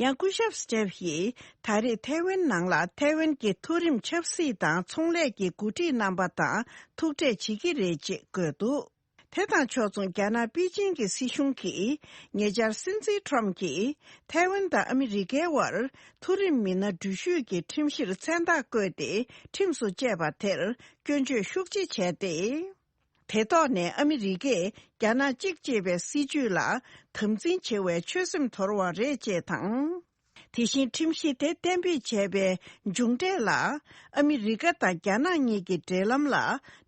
ཡང་སྐུ་ཞབས་སི་ཊེབ་ཡིས་ད་རེས་ཐའེ་ཝན་ནང་ལ་ཐའེ་ཝན་གྱི་མཐོ་རིམ་ཆབ་སྲིད་དང་ཚོང་ལས་ཀྱི་འགོ་ཁྲིད་རྣམ་པ་དང་ཐུག་འཕྲད་བྱེད་ཀྱི་རེད་ཅེས་བཀོད་འདུག་དེ་དང་ཕྱོགས་མཚུངས་རྒྱ་ནག་པེ་ཅིང་གི་སྲིད་གཞུང་གིས་ཉེ་ཆར་སྲིད་འཛིན་ཁྲོམ་གྱིས་ཐའེ་ཝན་དང་ཨ་མི་རི་ཀའི་དབར་མཐོ་རིམ་མི་སྣ་འགྲུལ་བཞུད་ཀྱི་ཁྲིམས་གཞིར་མཚན་རྟགས་བཀོད་དེ་ཁྲིམས་སུ་བཅད་པ་དེར་སྐྱོན་བརྗོད་ཤུགས་ཆེ་བྱས་ཏེ། དེ་ཐོག་ནས་ཨ་མི་རི་ཀས་རྒྱ་ནག་གཅིག་ཅེས་པའི་སྲིད་བྱུས་ལ་དམ་འཛིན་བྱེད་པའི་ཆོད་སེམས་དོར་བ་རེད་ཅེས་དང་། དེ་བཞིན་ཁྲིམས་གཞི་དེ་གཏན་འབེབས་བྱས་པའི་མཇུག་འབྲས་ལ་ཨ་མི་རི་ཀ་དང་རྒྱ་ནག་གཉིས་ཀྱི་འབྲེལ་ལམ་ལ་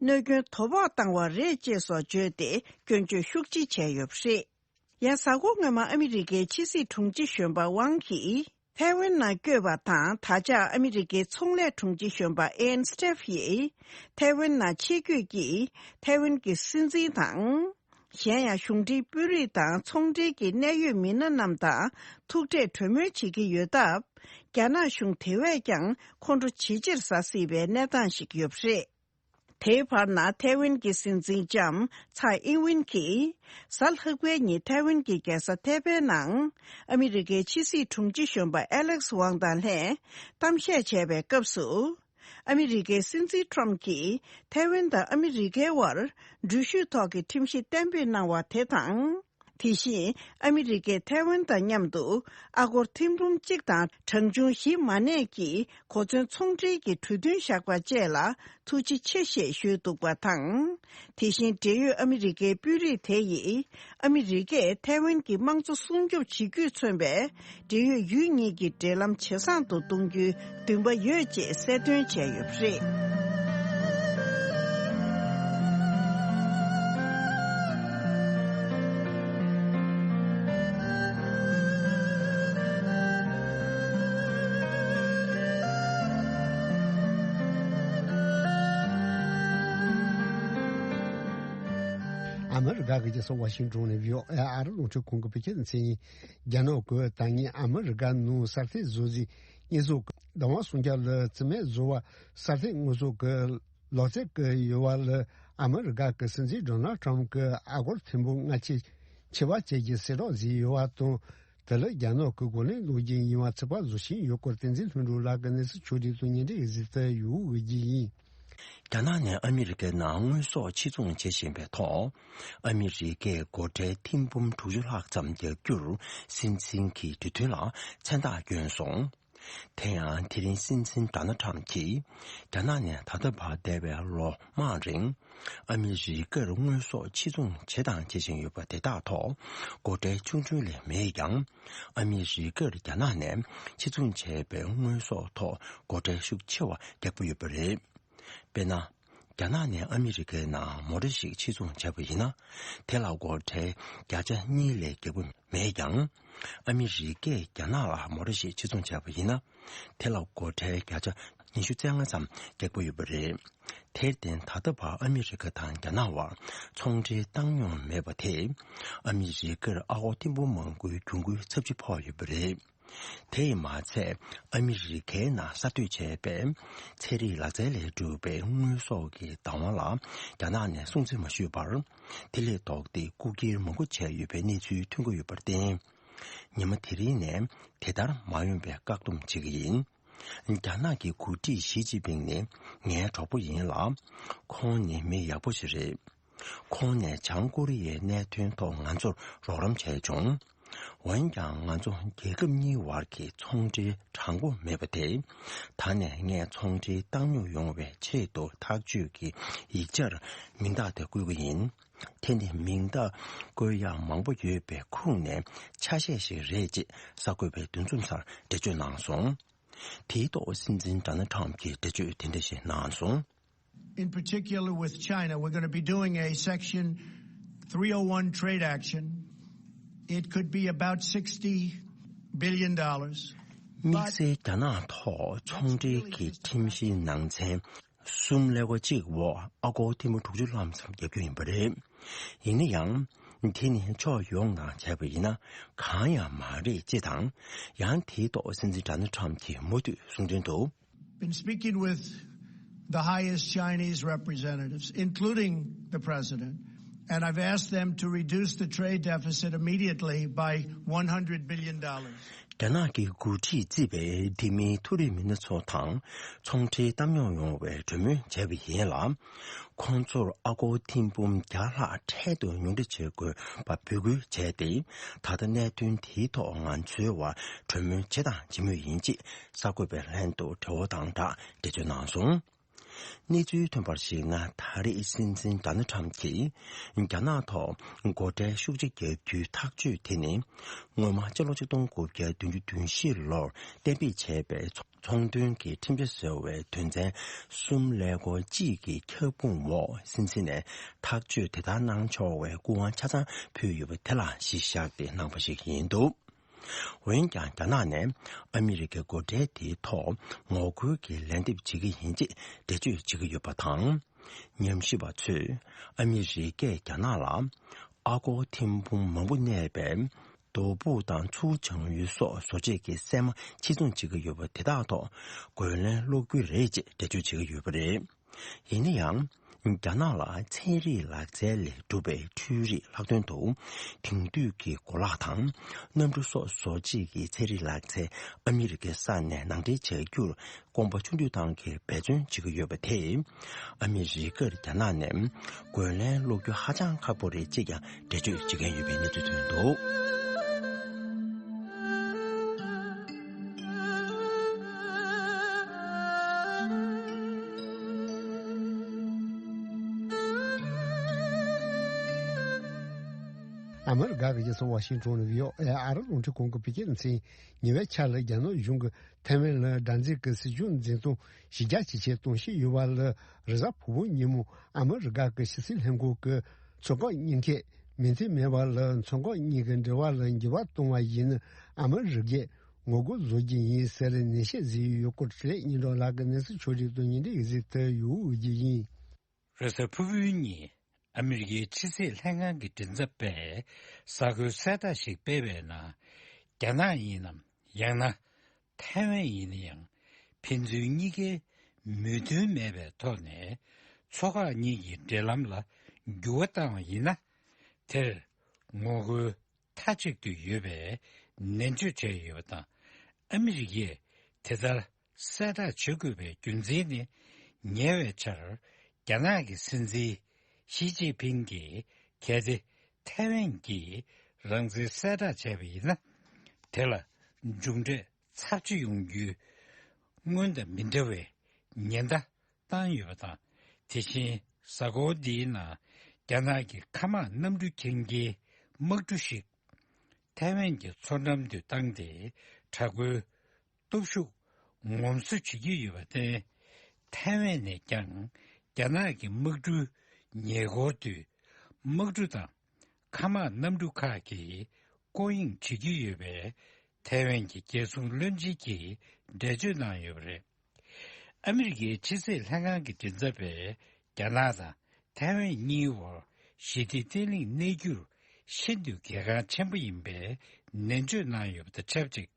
གནོད་སྐྱོན་དོ་ཕོག་བཏང་བ་རེད་ཅེས་སོགས་བརྗོད་དེ་སྐྱོན་བརྗོད་ཤུགས་ཆེ་བྱས་ཡོད་པ་རེད། ཡང་གཟའ་འཁོར་སྔོན་མ་ཨ་མི་རི་ཀའི་ཕྱི་སྲིད་དྲུང་ཆེ་གཞོན་པ་ཝང་གིས་ཐའེ་ཝན་ནང་བསྐྱོད་པ་དང་། ད་ཆ་ཨ་མི་རི་ཀའི་ཚོང་ལས་དྲུང་ཆེ་གཞོན་པ་ཨེན་སི་ཊེབ་ཡིས་ཐའེ་ཝན་ནང་ཆེད་བསྐྱོད་ཀྱིས་ཐའེ་ཝན་གྱི་སྲིད་འཛིན་དང་། གཞན་ཡང་གཞུང་འབྲེལ་དཔོན་རིགས་དང་ཚོང་འབྲེལ་གྱི་གནད་ཡོད་མི་སྣ་རྣམས་དང་ཐུག་འཕྲད་གྲོས་མོལ་བྱེད་ཀྱི་ཡོད་སྟབས། རྒྱ་ནག་གཞུང་དེ་བས་ཀྱང་ཁོང་ཁྲོ་ཇེ་ཆེར་ཟ་སྲིད་པའི་གནས་སྟངས་ཤིག་ཡོད་པ་རེད། དེའི་བར་ན་ཐའེ་ཝན་གྱི་སྲིད་འཛིན་ལྕམ་ཚའེ་ཨིན་ཝིན་གྱིས་གཟའ་ལྷག་པའི་ཉིན་ཐའེ་ཝན་གྱི་རྒྱལ་ས་ཐའེ་པེ་ནང་ཨ་མི་རི་ཀའི་ཕྱི་སྲིད་དྲུང་ཆེ་གཞོན་པ་ཨ་ལེག་སི་ཝང་དང་ལྷན་གཏམ་བཤད་བྱས་པའི་སྐབས་སུ། ཨ་མི་རི་ཀའི་སྲིད་འཛིན་ཁྲོམ་གྱིས་ཐའེ་ཝན་དང་ཨ་མི་རི་ཀའི་དབར་འགྲུལ་བཞུད་ཐོག་གི་ཁྲིམས་གཞི་གཏན་འབེབས་གནང་བ་དེ་དང་། དེ་བཞིན་ཨ་མི་རི་ཀས་ཐའེ་ཝན་དང་མཉམ་དུ་ཨ་སྒོར་ཐེར་འབུམ་གཅིག་དང་གྲངས་ཆུང་བཞི་མ་གནས་ཀྱི་གོ་མཚོན་ཚོང་འབྲེལ་གྱི་གྲོས་མཐུན་བཞག་པ་བཅས་ལ་ཐུགས་རྗེ་ཆེ་ཞེས་ཞུས་འདུག་པ་དང་། དེ་བཞིན་འབྲེལ་ཡོད་ཨ་མི་རི་ཀའི་དཔོན་རིགས་དེ་ཡིས་ཨ་མི་རི་ཀས་ཐའེ་ཝན་གྱི་དམངས་གཙོ་སྲུང་སྐྱོབ་བྱེད་རྒྱུས་མཚོན་པའི་འབྲེལ་ཡོད་ཡུལ་གཉིས་ཀྱི་འབྲེལ་ལམ་ཇེ་བཟང་དུ་གཏོང་རྒྱུའི་འདུན་པ་ཡོད་ཅེས་གསལ་སྟོན་བྱས་ཡོད་པ་རེད། ཨ་མི་རི་ཀ་གི་རྒྱལ་ས་ཝ་ཤིང་ཏོན་ནས་བྷི་ཨོ་ཨེ་ཨ་རི་རླུང་འཕྲིན་ཁང་གི་བོད་སྐད་སྡེ་ཚན་ཡིན། རྒྱ་ནག་གིས་ད་ཉིན་ཨ་མི་རི་ཀ་ནང་སར་ཐེབས་བཟོ་རྩིས་གཉེར་ཚོགས་ཀྱི་བདག་དབང་སྲུང་སྐྱོབ་ལ་རྩིས་མེད་བཟོ་བར་སར་ཐེབས་དངོས་ཟོག་གི་ལོ་ཚད་ཀྱི་ཡོལ་བ་ལ་ཨ་མི་རི་ཀ་གི་སྲིད་འཛིན་ཌོ་ནལ་ཁྲམ་གྱིས་ཨ་སྒོར་ཐེར་འབུམ་ལྔ་བཅུ་ཆེད་དཔར་བཅས་ཀྱི་གསལ་བསྒྲགས་བཟོས་ཡོད་པ་དང་། དེ་ལ་རྒྱ་ནག་གི་རྒོལ་ལན་སློག་རྒྱུ་ཡིན་པ་ཚིག་ཕར་བཟོ་བཞིན་ཡོད་སྐོར་བསྟན་འཛིན་ལྷུན་གྲུབ་ལགས་ཀྱི་གནས་ཚུལ་ཕྱོགས་སྒྲིག་ཏུ་ཉིན་རེ་གཟིགས་ཏུ་ཡོད་ཀྱི་ཡིན། རྒྱ་ནག་ནས་ཨ་མི་རི་ཀའི་ནང་དངོས་ཟོག་ཕྱིར་ཚོང་བྱེད་བཞིན་པའི་ཐོག་ཨ་མི་རི་ཀས་སྒོ་ཁྲལ་ཐེར་འབུམ་དྲུག་ཅུ་ལྷག་ཙམ་རྒྱག་རྒྱུར་སྲིད་འཛིན་གྱི་གྲོས་མཐུན་ལ་མཚན་རྟགས་བསྐྱོན་སོང་། དེ་ཡང་དེ་རིང་སྲིད་འཛིན་ཌོ་ནལ་ཁྲམ་གྱིས་རྒྱ་ནག་ནས་ད་ལྟ་བར་འདས་པའི་ལོ་མང་རིང་ཨ་མི་རི་ཀར་དངོས་ཟོག་ཕྱིར་ཚོང་བྱས་དང་བྱེད་བཞིན་ཡོད་པ་དེ་དག་ཐོག་སྒོ་ཁྲལ་ཆུང་ཆུང་ལས་མེད་ཀྱང་། ཨ་མི་རི་ཀར་རྒྱ་ནག་ནས་ཕྱིར་ཚོང་བྱས་པའི་དངོས་ཟོག་ཐོག་སྒོ་ཁྲལ་ཤུགས་ཆེ་བ་རྒྱག་གི་ཡོད་པ་རེད། དཔེར་ན། རྒྱ་ནག་ནས་ཨ་མི་རི་ཀའི་ནང་མོ་ཊ་ཞིག་ཕྱིར་ཚོང་བྱས་པ་ཡིན་ན། དེ་ལ་སྒོ་ཁྲལ་བརྒྱ་ཆ་གཉིས་ལས་རྒྱག་གི་མེད་ཀྱང་། ཨ་མི་རི་ཀས་རྒྱ་ནག་ལ་མོ་ཊ་ཞིག་ཕྱིར་ཚོང་བྱས་པ་ཡིན་ན། དེ་ལ་སྒོ་ཁྲལ་བརྒྱ་ཆ་ཉི་ཤུ་རྩ་ལྔ་ཙམ་རྒྱག་གི་ཡོད་པ་རེད། དེར་བརྟེན། ད་ལྟ་བར་ཨ་མི་རི་ཀ་དང་རྒྱ་ནག་དབར་ཚོང་འབྲེལ་བཏང་མྱོང་མེད་པ་དེས། ཨ་མི་རི་ཀར་ཨ་སྒོར་ཐེར་འབུམ་མང་པོའི་གྱོང་གུན་ཚབས་ཆེ་ཕོག་ཡོད་པ་རེད། དེས་མ་ཚད། ཨ་མི་རི་ཀའི་ནང་གསར་གཏོད་བྱས་པའི་ཚན་རིག་ལག་རྩལ་ལས་གྲུབ་པའི་དངོས་ཟོག་གི་བདག་དབང་ལ་རྒྱ་ནག་ནས་སྲུང་བརྩི་མ་ཞུས་པར། དེ་ལས་ལྡོག་སྟེ་རྐུ་འཁྱེར་མང་པོ་བྱས་ཡོད་པའི་གནས་ཚུལ་ཐོན་གྱི་ཡོད་པར་བརྟེན། ཉི་མ་དེ་རིང་ནས་དེ་ལྟར་མ་ཡོང་བའི་བཀག་སྡོམ་བྱེད་ཀྱི་ཡིན། རྒྱ་ནག་གི་འགོ་ཁྲིད་ཞི་ཅིན་ཕིང་ནི་ངའི་གྲོགས་པོ་ཡིན་ལ། ཁོང་ནི་མི་ཡག་པོ་ཞིག་རེད། ཁོང་ནས་བྱང་ཀོ་རི་ཡའི་གནད་དོན་ཐོག་ང་ཚོར་རོགས་རམ་བྱས་བྱུང་། འོན་ཀྱང་། ང་ཚོ་རྒྱལ་ཁབ་གཉིས་བར་གྱི་ཚོང་འབྲེལ་དྲང་པོ་མེད་པ་དེ། ད་ནས་ངས་ཚོང་འབྲེལ་བཏང་མྱོང་ཡོང་བའི་ཆེད་དུ་ཐག་གཅོད་ཀྱི་ཡིག་ཆར་མིང་རྟགས་དེ་བཀོད་ཀྱི་ཡིན། དེ་ནི་མིང་རྟགས་བཀོད་ཡག་མང་པོ་ཡོད་པའི་ཁོངས་ནས་ཆ་ཤས་ཤིག་རེད། ཅེས་གསར་འགོད་པའི་འདུ་འཛོམས་སར་འགྲེལ་བརྗོད་གནང་སོང་། དེའི་ཐོག་སྲིད་འཛིན་ཌོ་ནལ་ཊམ་གྱིས་འགྲེལ་བརྗོད་དེ་འདྲ་ཞིག་གནང་སོང་། In particular with China, we're going to be doing a Section three oh one trade action. It could be about sixty billion dollars. དམིགས་བསལ་རྒྱ་ནག་ཐོག་ཚོང་འབྲེལ་གྱི་ཁྲིམས་གཞིའི་ནང་ཚན་གསུམ་ཀླད་ཀོར་གཅིག་འོག་ཨ་སྒོར་ཐེར་འབུམ་དྲུག་ཅུ་ལྷག་ཙམ་བརྒྱབ་རྒྱུ་ཡིན་པ་རེད། ཡིན་ན་ཡང་། དེ་ནི་ཕྱོགས་ཡོངས་ནས་བྱས་པ་ཡིན་ན་གང་ཡང་མ་རེད། ཅེས་དང་། ཡང་དེའི་ཐོག་སྲིད་འཛིན་ཌོ་ནལ་ཊམ་གྱིས་མུ་མཐུད་གསུང་དོན་དུ། Been speaking with the highest Chinese representatives, including the president, and I've asked them to reduce the trade deficit immediately by one hundred billion dollars. རྒྱ་ནག་གི་འགོ་ཁྲིད་བརྩིས་པའི་འདེམས་མི་མཐོ་རིམ་མི་སྣ་ཚོ་དང་ཚོང་འབྲེལ་བཏང་མྱོང་ཡོང་བའི་གྲོས་མོལ་བྱས་པ་ཡིན་ལ། ཁོང་ཚོར་ཨ་སྒོར་ཐེར་འབུམ་བརྒྱ་ལྷག་འཕྲལ་དུ་ཉུང་འཕྲི་བྱེད་དགོས་པ་འབོད་སྐུལ་བྱས་ཏེ། ད་ལྟ་གནད་དོན་དེའི་ཐོག་ང་ཚོའི་བར་གྲོས་མོལ་བྱས་དང་བྱེད་མུས་ཡིན། ཅེས་གསར་འགོད་པའི་ལན་དུ་བྲེལ་བ་དང་སྦྲགས་འགྲེལ་བརྗོད་གནང་སོང་། གནས་ཚུལ་ཐོན་པར་གཞིགས་ན། ད་རེས་སྲིད་འཛིན་ཌོ་ནལ་ཊམ་གྱིས་རྒྱ་ནག་ཐོག་སྒོ་ཁྲལ་ཤུགས་ཆེ་བརྒྱབ་རྒྱུའི་ཐག་གཅོད་དེ་ནི། སྔོན་མ་སྤྱི་ལོ་ཆིག་སྟོང་དགུ་བརྒྱ་བདུན་ཅུ་དོན་བཞི་ལོར་གཏན་འབེབས་བྱས་པའི་ཚོང་དོན་གྱི་ཁྲིམས་འཆར་ཟེར་བའི་དོན་ཚན་གསུམ་ཀླད་ཀོར་གཅིག་གི་ཁྱབ་ཁོངས་འོག་སྲིད་འཛིན་ནས་ཐག་གཅོད་དེ་ལྟར་གནང་ཆོག་པའི་སྐུ་དབང་ཆ་ཚང་ཕུལ་ཡོད་པ་དེ་ལ་གཞི་བཞག་སྟེ་གནང་བ་ཞིག་ཡིན་འདུག་འོན་ཀྱང་། རྒྱ་ནག་ནས་ཨ་མི་རི་ཀའི་སྒོ་ཁྲལ་དེའི་ཐོག་ངོ་རྒོལ་གྱི་ལན་འདེབས་བྱེད་ཀྱི་ཡིན། ཅེས་འགྲེལ་བརྗོད་བྱེད་ཀྱི་ཡོད་པ་དང་། ཉམས་ཞིབ་པ་ཚོས་ཨ་མི་རི་ཀས་རྒྱ་ནག་ལ་ཨ་སྒོར་ཐེར་འབུམ་མང་པོ་གནས་པའི་རྡོ་ཕུག་དང་མཚུར་བྱང་ཡུལ་སོགས་བཟོ་བྱེད་ཀྱི་སྲན་མ་ཕྱིར་ཚོང་བྱེད་ཀྱི་ཡོད་པ་དེ་དག་ཐོག་རྒོལ་ལན་སློག་རྒྱུ་རེད། ཅེས་འགྲེལ་བརྗོད་བྱེད་ཀྱི་ཡོད་པ་རེད། ཡིན་ན་ཡང་། རྒྱ་ནག་ལ་ཚན་རིག་ལག་རྩལ་ལས་གྲུབ་པའི་འཕྲུལ་རིག་ལྷག་དོན་དུ་དེང་དུས་ཀྱི་གོ་ལག་དང་གནམ་གྲུ་སོགས་བཟོ་བྱེད་ཀྱི་ཚན་རིག་ལག་རྩལ་ཨ་མི་རི་ཀའི་ས་ནས་ནང་འདྲེན་བྱ་རྒྱུར་དགོངས་པ་ཆུང་དུས་ཐང་གིས་འབད་བརྩོན་བྱེད་ཀྱི་ཡོད་པ་དེས། ཨ་མི་རི་ཀར་རྒྱ་ནག་ནས་རྒོལ་ལན་སློག་རྒྱུ་ཧ་ཅང་ཁག་པོ་རེད། ཅེས་ཀྱང་འགྲེལ་བརྗོད་བྱེད་མཁན་ཡོད་པའི་གནས་ཚུལ་ཐོན་འདུག་ཨ་མི་རི་ཀ་གི་རྒྱལ་ས་ཝ་ཤིང་ཊོན་ནས་བྷི་ཨོ་ཨེ་ཨ་རི་རླུང་འཕྲིན་ཁང་གི་བོད་སྐད་སྡེ་ཚན། ཉེ་བའི་ཆར་ལ་རྒྱ་ནག་གཞུང་གིས་ཐའེ་ཝན་ལ་དགྲར་འཛིན་གྱི་སྲིད་བྱུས་འཛིན་སྟངས་གཞི་རྒྱ་ཇེ་ཆེར་གཏོང་བཞིན་ཡོད་པ་ལ་རེས་གཟའ་ཕུར་བུ་ཉིན་མོ་ཨ་མི་རི་ཀ་གི་ཕྱི་སྲིད་ལྷན་ཁང་གི་མཚོ་འགག་གཉིས་ཀས་མོས་མཐུན་མེད་པ་ལ་མཚོ་འགག་གཉིས་ཀྱི་འབྲེལ་བ་ལ་འགྱུར་བ་གཏོང་བ་ཡིན་ན་ཨ་མི་རི་ཀས་ངོ་རྒོལ་བཟོ་རྒྱུ་ཡིན་ཟེར་ནན་བཤད་བཟོས་ཡོད་སྐོར་འཕྲིན་ལས་སྙན་གྲགས་ལགས་ཀྱིས་གནས་ཚུལ་ཕྱོགས་སྒྲིག་དང་སྙན་སྒྲོན་ཡིག་ཚད་དུ་ཡོད་རྒྱུ་ཡིན། རེས་གཟའ་ཕུར་བུའི་ཉིན་ཨ་མི་རི་ཀའི་ཕྱི་སྲིད་ལྷན་ཁང་གི་མགྲིན་ཚབ་པས་གསར་འགོད་གསལ་བསྒྲགས་ཤིག་སྤེལ་བའི་ནང་། རྒྱ་ནག་ཡིན་ནམ་ཡང་ན་ཐའེ་ཝན་ཡིན་ན་ཡང་ཕན་ཚུན་གཉིས་ཀའི་མོས་མཐུན་མེད་པའི་ཐོག་ནས་མཚོ་འགག་གཉིས་ཀྱི་འབྲེལ་ལམ་ལ་འགྱུར་བ་བཏང་བ་ཡིན་ན། དེར་ངོ་རྒོལ་མཐའ་གཅིག་ཏུ་ཡོད་པའི་ནན་བརྗོད་བྱས་ཡོད་པ་དང་། ཨ་མི་རི་ཀས་དེ་ལྟར་གསལ་བསྒྲགས་བྱེད་དགོས་པའི་རྒྱུ་མཚན་ནི། ཉེ་བའི་ཆར་རྒྱ་ནག་གི་སྲིད་འཛིན་ཞི་ཅིན་ཕིང་གིས་གལ་ཏེ་ཐའེ་ཝན་གྱིས་རང་བཙན་གསལ་བསྒྲགས་བྱས་པ་ཡིན་ན། དེ་ལ་མཇུག་འབྲས་ཚབས་ཆེ་ཡོང་རྒྱུའི་སྔོན་དང་མི་འདྲ་བའི་ཉེན་བརྡ་བཏང་ཡོད་པ་དང་། དེ་བཞིན་གཟའ་འཁོར་འདིའི་ནང་རྒྱ་ནག་གི་མཁའ་དམག་གནམ་གྲུ་འཁྱེར་མཁན་དམག་གྲུ་ཞིག་ཐའེ་ཝན་གྱི་མཚོ་འགྲམ་དུ་བཏང་སྟེ་དྲག་རྒོལ་སྟོབས་ཤུགས་ངོམ་སོ་བྱེད་ཀྱི་ཡོད་པར་བརྟེན། ཐའེ་ཝན་ནས་ཀྱང་རྒྱ་ནག་གི་དམག་གྲུའི་ཉེ་འཁོར་དུ་དམག་གྲུ་དང་མཁའ་དམག་གནམ་གྲུ་ཁག་གིས་སྐོར་གཡེང་བྱེད་ཀྱི་ཡོད་པའི་ཐའེ་ཝན་གྱི་རྒྱལ་སྲུང་བློན་ཆེན་གྱིས་འགྲེལ་བརྗོད་གནང་ཡོད་པ་རེད། ཨ་མི་རི་ཀའི་ཕྱི་སྲིད་ལྷན་ཁང་གི་མགྲིན་ཚབ་པས། རྒྱ་ནག་དང་ཐའེ་ཝན་གཉིས་བར་ཞི་བདེ་བརྟན་ལྷིང་གནས་རྒྱུར་ཤིན་ཏུ་གལ་འགངས་ཆེན་པོ་ཡིན་པའི་ནན་བརྗོད་གནང་ཡོད་པ་དང་ཆབས་ཅིག་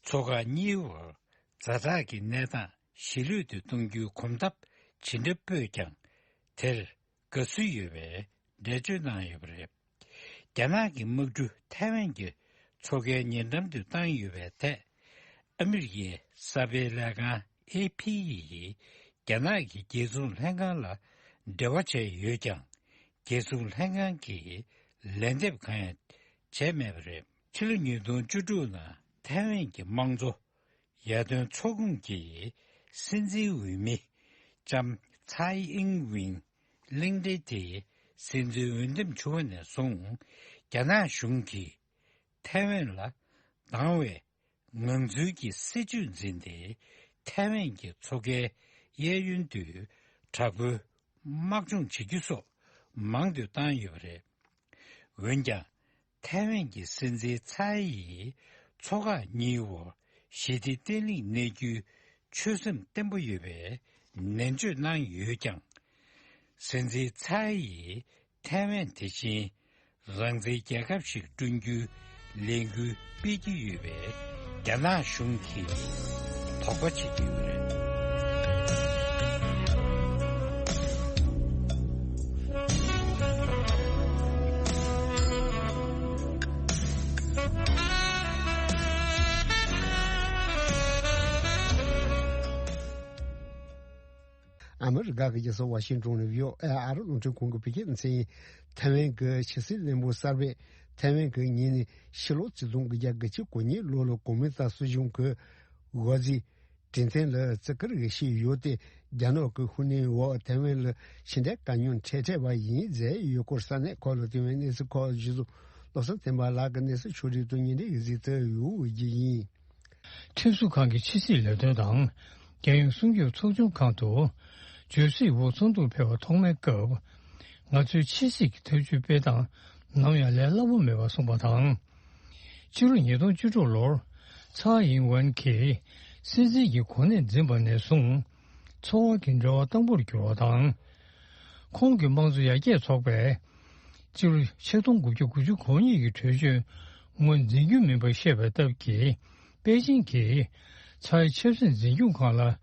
མཚོ་ཁག་གཉིས་བར་ཛ་དྲག་གི་གནས་སྟངས་ཞི་ལྷོད་དུ་གཏོང་རྒྱུའི་གོམ་སྟབས་ཇི་འདྲ་སྤོས་ཀྱང་། དེར་དགའ་བསུ་ཡོད་པའི་འགྲེལ་བརྗོད་གནང་ཡོད་པ་རེད། རྒྱ་ནག་གི་དམག་གྲུ་ཐའེ་ཝན་གྱི་མཚོ་ཁའི་ཉེ་འགྲམ་དུ་བཏང་ཡོད་པའི་ཐད། ཨ་མི་རི་ཀའི་གསར་སྤེལ་ལས་ཁང་ཨེ་ཕི་ཡིས་རྒྱ་ནག་གི་རྒྱལ་སྲུང་ལྷན་ཁང་ལ་འབྲེལ་བ་བྱས་ཡོད་ཀྱང་། རྒྱལ་སྲུང་ལྷན་ཁང་གིས་ལན་འདེབས་གང་ཡང་བྱས་མེད་པ་རེད། ཕྱི་ལོ་ཉིས་སྟོང་བཅུ་དྲུག་ནང་ཐའེ་ཝན་གྱི་དམངས་གཙོ་ཡར་ཐོན་ཚོགས་ཁོངས་ཀྱི་སྲིད་འཛིན་འོས་མི་ལྕམ་ཚའེ་ཨིང་ཝེན་གླེང་སྟེགས་དེའི་སྲིད་འཛིན་འོས་འདེམས་བྱུང་བ་ནས་བཟུང་། རྒྱ་ནག་གཞུང་གིས་ཐའེ་ཝན་ལ་སྡང་བའི་ངང་ཚུལ་གྱི་སྲིད་བྱུས་འཛིན་ཏེ། ཐའེ་ཝན་གྱི་མཚོ་ཁའི་གཡས་གཡོན་དུ་དྲག་པོའི་དམག་སྦྱོང་བྱེད་རྒྱུ་སོགས་མང་དུ་བཏང་ཡོད་པ་རེད། འོན་ཀྱང་། ཐའེ་ཝན་གྱི་སྲིད་འཛིན་ཚའེ་ཡིས་མཚོ་ཁག་གཉིས་བར་ཞི་བདེ་བརྟན་ལྷིང་གནས་རྒྱུའི་ཆོད་སེམས་བརྟན་པོ་ཡོད་པའི་ནན་བརྗོད་གནང་ཡོད་ཀྱང་། སྲིད་འཛིན་ཚའེ་ཡིས་ཐའེ་ཝན་དེ་བཞིན་རང་བཙན་རྒྱལ་ཁབ་ཞིག་བསྐྲུན་རྒྱུའི་ལས་འགུལ་སྤེལ་གྱི་ཡོད་པས། རྒྱ་ནག་གཞུང་གིས་དོགས་པ་བྱེད་ཀྱི་ཡོད་པ་རེད། ཨ་མི་རི་ཀ་གི་རྒྱལ་ས་ཝ་ཤིང་ཏོན་ནས་བྷི་ཨོ་ཨེ་ཨ་རི་རླུང་འཕྲིན་ཁང་གི་བོད་སྐད་སྡེ་ཚན། ཐའེ་ཝན་གྱི་ཕྱི་སྲིད་བློན་པོ་གསར་པས་ཐའེ་ཝན་གྱི་ཉིན་ནས་ཕྱི་ལོ་ཆིག་སྟོང་དགུ་བརྒྱ་གྱ་གཉིས་ལོ་ལ་གོ་མིན་ཏང་སྲིད་གཞུང་གི་འོག་འཛིན་ཀྲིན་ཐེན་ལ་བརྩི་བཀུར་ཞུས་ཡོད་དེ། རྒྱ་ནག་གི་ཤུགས་སྣོན་འོག་ཐའེ་ཝན་ལ་ཕྱི་འབྲེལ་དཀའ་རྙོག་འཕྲད་འཕྲད་པ་ཡིན་ཟེར་ཡོད་སྐོར་ས་གནས་ཁག་ལ་ཐོན་པའི་གནས་ཚུལ་ཁག་གཞི་བཟུང་། བློ་བཟང་བསྟན་པ་ལགས་ཀྱིས་གནས་ཚུལ་ཕྱོགས་སྒྲིག་དང་སྙན་སྒྲོན་གཟིགས་ཐུབ་ཡོད་ཀྱི་ཡིན། ཁྲིམས་བཟོ་ཁང་གི་ཕྱི་སྲིད་ལས་དོན་དང་། རྒྱལ་ཡོངས་སྲུང་སྐྱོབ་ཚོགས་ཆུང་ཁང་དུ་ཇོ་སྲིད་འོག་ཚོགས་འདུར་ཕེབས་པ་ཐོག་མའི་སྐབས། ང་ཚོའི་ཕྱི་སྲིད་ཀྱི་ཐབས་ཇུས་སྤེལ་སྟངས་ནམ་ཡང་ལས་སླ་པོ་མེད་པ་གསུངས་པ་དང་། ཕྱི་ལོ་ཉིས་སྟོང་བཅུ་དྲུག་ལོར་ཚའེ་ཡིན་ཝེན་གྱིས་སྲིད་འཛིན་གྱི་གོ་གནས་འཛིན་པ་ནས་བཟུང་། འཚོ་བ་གི་འབྲེལ་བ་དམ་པོར་གྱུར་བ་དང་། ཁོང་གི་དམངས་གཙོ་ཡར་རྒྱས་ཚོགས་པས། སྤྱི་ལོ་ཆིག་སྟོང་དགུ་བརྒྱ་དགུ་བཅུ་གོ་གཉིས་ཀྱི་གྲོས་ཆོད་ངོས་འཛིན་རྒྱུ་མིན་པར་བཤད་པའི་སྟབས་ཀྱིས། པེ་ཅིང་གིས་ཚའེ་ཆབ་སྲིད་འཛིན་སྐྱོང་ཁང་ལ་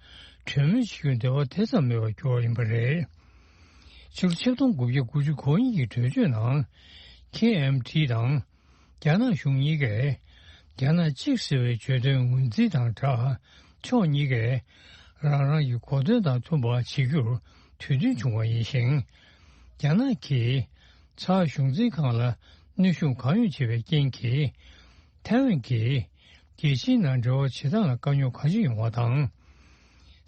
གྲོས་མོལ་བྱེད་རྒྱུར་འདོད་པ་དེ་ཙམ་མེད་པར་གྱུར་བ་ཡིན་པ་རེད། ཕྱི་ལོ་ཆིག་སྟོང་དགུ་བརྒྱ་དགུ་བཅུ་གོ་གཉིས་ཀྱི་གྲོས་ཆོད་ནང་། ཁེ་ཨེམ་ཐི་དང་། རྒྱ་ནག་གཞུང་གཉིས་ཀས་རྒྱ་ནག་གཅིག་ཟེར་བའི་བརྗོད་དོན་ངོས་འཛིན་དང་སྦྲགས། ཕྱོགས་གཉིས་ཀས་རང་རང་གི་གོ་དོན་དང་མཐུན་པ་བྱེད་རྒྱུར་གྲོས་མཐུན་བྱུང་བ་ཡིན་ཞིང་། རྒྱ་ནག་གིས་ཚའེ་གཞུང་འཛིན་ཁང་ལ་གནོན་ཤུགས་གང་ཡོང་བྱས་པའི་རྐྱེན་གྱིས། ཐའེ་ཝན་གྱིས་རྒྱལ་སྤྱིའི་ནང་འབྲེལ་བ་བྱེད་སྟངས་ལ་དཀའ་རྙོག་གང་ཅི་ཡོང་བ་དང་།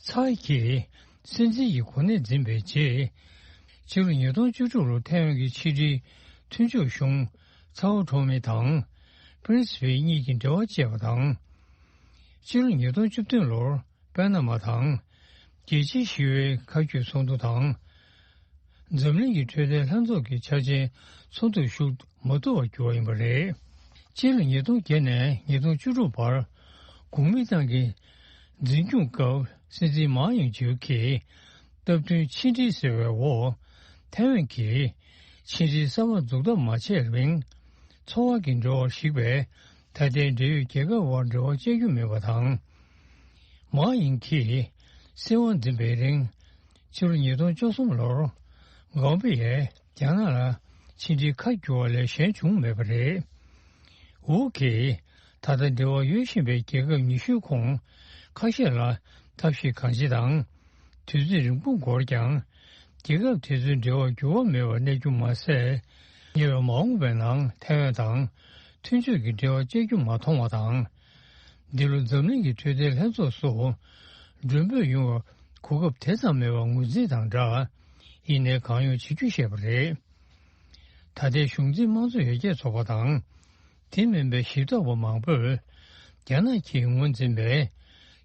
ཚའེ་གིས་སྲིད་འཛིན་གྱི་གོ་གནས་འཛིན་པའི་རྗེས། ཕྱི་ལོ་ཉིས་སྟོང་བཅུ་དྲུག་ལོར་ཐའེ་ཝན་གྱི་ཕྱི་འབྲེལ་མཐུན་ཕྱོགས་གཞུང་ཚའོ་ཁྲོ་མེ་དང་པྲིན་སི་ཝེ་གཉིས་ཀྱིས་འབྲེལ་བ་བཅད་པ་དང་། ཕྱི་ལོ་ཉིས་སྟོང་བཅུ་བདུན་ལོར་པེ་ན་མ་དང་རྒྱལ་སྤྱིའི་ཞི་བའི་མཁའ་སྐྱོད་ཚོགས་འདུ་དང་། འཛམ་གླིང་གི་འཕྲོད་བསྟེན་ལྷན་ཚོགས་ཀྱི་འཆར་ཅན་ཚོགས་འདུར་ཞུགས་མ་ཐུབ་པར་གྱུར་བ་ཡིན་པ་རེད། སྤྱི་ལོ་ཉིས་སྟོང་བརྒྱད་ནས་ཉིས་སྟོང་བཅུ་དྲུག་བར་གོ་མིན་ཏང་གི་འཛིན་སྐྱོང་སྐབས་སྲིད་འཛིན་མཱ་ཡིང་ཇེའུ་གིས་སྟབས་བསྟུན་ཕྱི་འབྲེལ་ཟེར་བའི་འོག་ཐའེ་ཝན་གྱིས་ཕྱི་འབྲེལ་གསར་པ་འཛུགས་ཐབས་མ་བྱས་རིང་། འཚོ་བ་གི་འབྲེལ་བ་ཞིག་པས་ད་ལྟའི་འབྲེལ་ཡོད་རྒྱལ་ཁབ་དབར་འབྲེལ་བ་བཅད་རྒྱུ་མེད་པ་དང་། མཱ་ཡིང་གིས་སྲིད་དབང་འཛིན་པའི་རིང་། ཕྱི་ལོ་ཉིས་སྟོང་བཅུ་གསུམ་ལོར་གོང་པེ་ཡས་རྒྱ་ནག་ལ་ཕྱི་འབྲེལ་ཁ་བསྒྱུར་བ་ལས་གཞན་བྱུང་མེད་པ་རེད། ཝུའུ་གིས་ད་ལྟ་འབྲེལ་བ་ཡོད་བཞིན་པའི་རྒྱལ་ཁབ་ཉི་ཤུའི་ཁོངས་ཁ་ཤས་ལ་ཐབས་ཤེས་གང་ཅི་དང་། དུས་ཚོད་རིང་པོ་འགོར་ཀྱང་། རྒྱལ་ཁབ་དེ་ཚོའི་འབྲེལ་བ་འགྱུར་བ་མེད་པར་གནས་རྒྱུ་མ་ཟད། ཉེ་བའི་མ་འོངས་པའི་ནང་ཐའེ་ཝན་དང་མཐུན་ཕྱོགས་ཀྱི་འབྲེལ་བ་བཅད་རྒྱུ་མ་མཐོང་བ་དང་། འདི་ལོ་འཛམ་གླིང་གི་འཕྲོད་བསྟེན་ལྷན་ཚོགས་སུ་མགྲོན་འབོད་ཡོང་བའི་གོ་སྐབས་དེ་ཙམ་མེད་པ་ངོས་འཛིན་དང་སྦྲགས། ཡིན་ནའི་གང་ཡོང་བྱེད་རྒྱུ་བཤད་པ་རེད། ད་ལྟའི་གཞུང་འཛིན་དམངས་གཙོ་ཡར་རྒྱས་ཚོགས་པ་དང་། དེ་མིན་པའི་ཞིབ་ཚགས་པ་མང་པོས། རྒྱ་ནག་གིས་ངོས་འཛིན་པའི་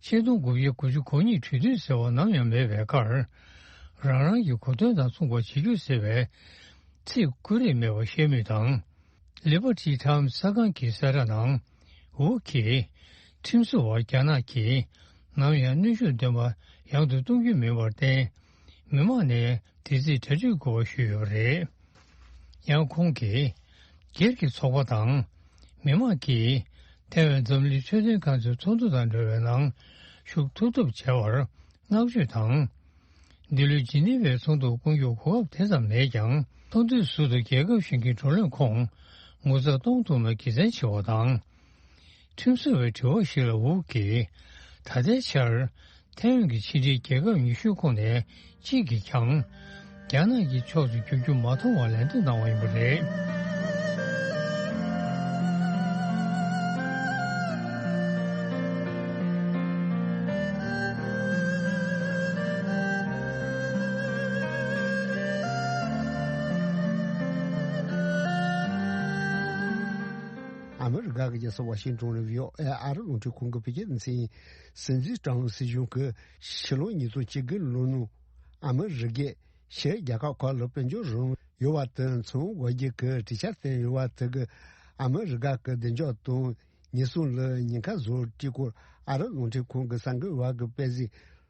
ཆིག་སྟོང་དགུ་བརྒྱ་དགུ་བཅུ་གོ་གཉིས་གྲོས་མཐུན་ཟེར་བ་ནམ་ཡང་མེད་པའི་ཁར། རང་རང་གི་གོ་དོན་དང་མཚུངས་པ་བྱེད་རྒྱུ་ཟེར་བའི་ཚིག་ཀུན་རེ་མེད་པ་བཤད་མུས་དང་། ལི་བར་ཊི་ཊའིམ་སི་གསར་ཁང་གི་གསལ་བསྒྲགས་ནང་། ཝུའུ་གིས་ཁྲིམས་བཟོ་བར་རྒྱ་ནག་གིས་ནམ་ཡང་གནོན་ཤུགས་འདོན་པ་ ཡང་དུ་གཏོང་རྒྱུ་མིན་པར་བརྟེན། མི་མང་ནས་དེ་རྩིས་གྲ་སྒྲིག་དགོས་པ་ཞུས་ཡོད་པ་རེད། ཡང་ཁོང་གིས། སྒེར་གྱི་ཚོགས་པ་དང་། མི་མང་གིས་ཐའེ་ཝན་འཛམ་གླིང་འཕྲོད་བསྟེན་ཁང་ཚུའི་ཚོགས་འདུ་དང་འབྲེལ་བའི་ནང་ཞུགས་ཐུབ་ཐབས་བྱ་བར་བསྔགས་བརྗོད་དང་། འདི་ལོའི་ཇི་ནི་ཝའི་ཚོགས་འདུར་བསྐོང་རྒྱུར་གོ་སྐབས་དེ་ཙམ་མེད་ཀྱང་། ཚོགས་འདུའི་ཟུར་དུ་རྒྱལ་ཁབ་གཞན་གྱི་བགྲོ་གླེང་ཁོངས་ངོ་ཚ་གཏོང་ཐུབ་ན་དགེ་མཚན་ཆེ་བ་དང་། ཁྲིམས་བཟོ་བའི་དྲི་བ་ཞིག་ལ་ཝུའུ་གིས། ད་ལྟའི་ཆར་ཐའེ་ཝན་གྱི་ཕྱི་འབྲེལ་རྒྱལ་ཁབ་ཉི་ཤུའི་ཁོངས་ནས་གཅིག་གིས་ཀྱང་རྒྱ་ནག་གི་ཕྱོགས་སུ་བསྒྱུར་རྒྱུ་མ་མཐོང་བར་ལན་འདེབས་གནང་བ་ཡིན་པ་རེད། ཨ་མི་རི་ཀ་གི་རྒྱལ་ས་ཝ་ཤིང་ཏོན་ནས་བྷི་ཨོ་ཨེ་ཨ་རི་རླུང་འཕྲིན་ཁང་གི་བོད་སྐད་སྡེ་ཚན་ཡིན། སྲིད་འཛིན་ཀྲང་སྲིད་གཞུང་གིས་ཕྱི་ལོ་ཉིས་སྟོང་བཅུ་དགུ་ལོ་ནང་ཨ་མི་རི་ཀས་ཕྱིའི་རྒྱལ་ཁབ་ཁག་ལ་དཔལ་འབྱོར་རོགས་རམ་ཡོད་པ་དེ་མཚོན་དགོས་རྒྱུ་གི་གྲོས་འཆར་བཏོན་ཡོད་པ་དེ་གིས་ཨ་མི་རི་ཀ་གི་བདེ་འཇགས་དང་ཉེན་སྲུང་ལ་ཉེན་ཁ་བཟོ་སྲིད་སྐོར་ཨ་རི་རླུང་འཕྲིན་ཁང་གི་གསར་འགོད་པ་གི་དཔེ་གཟིགས།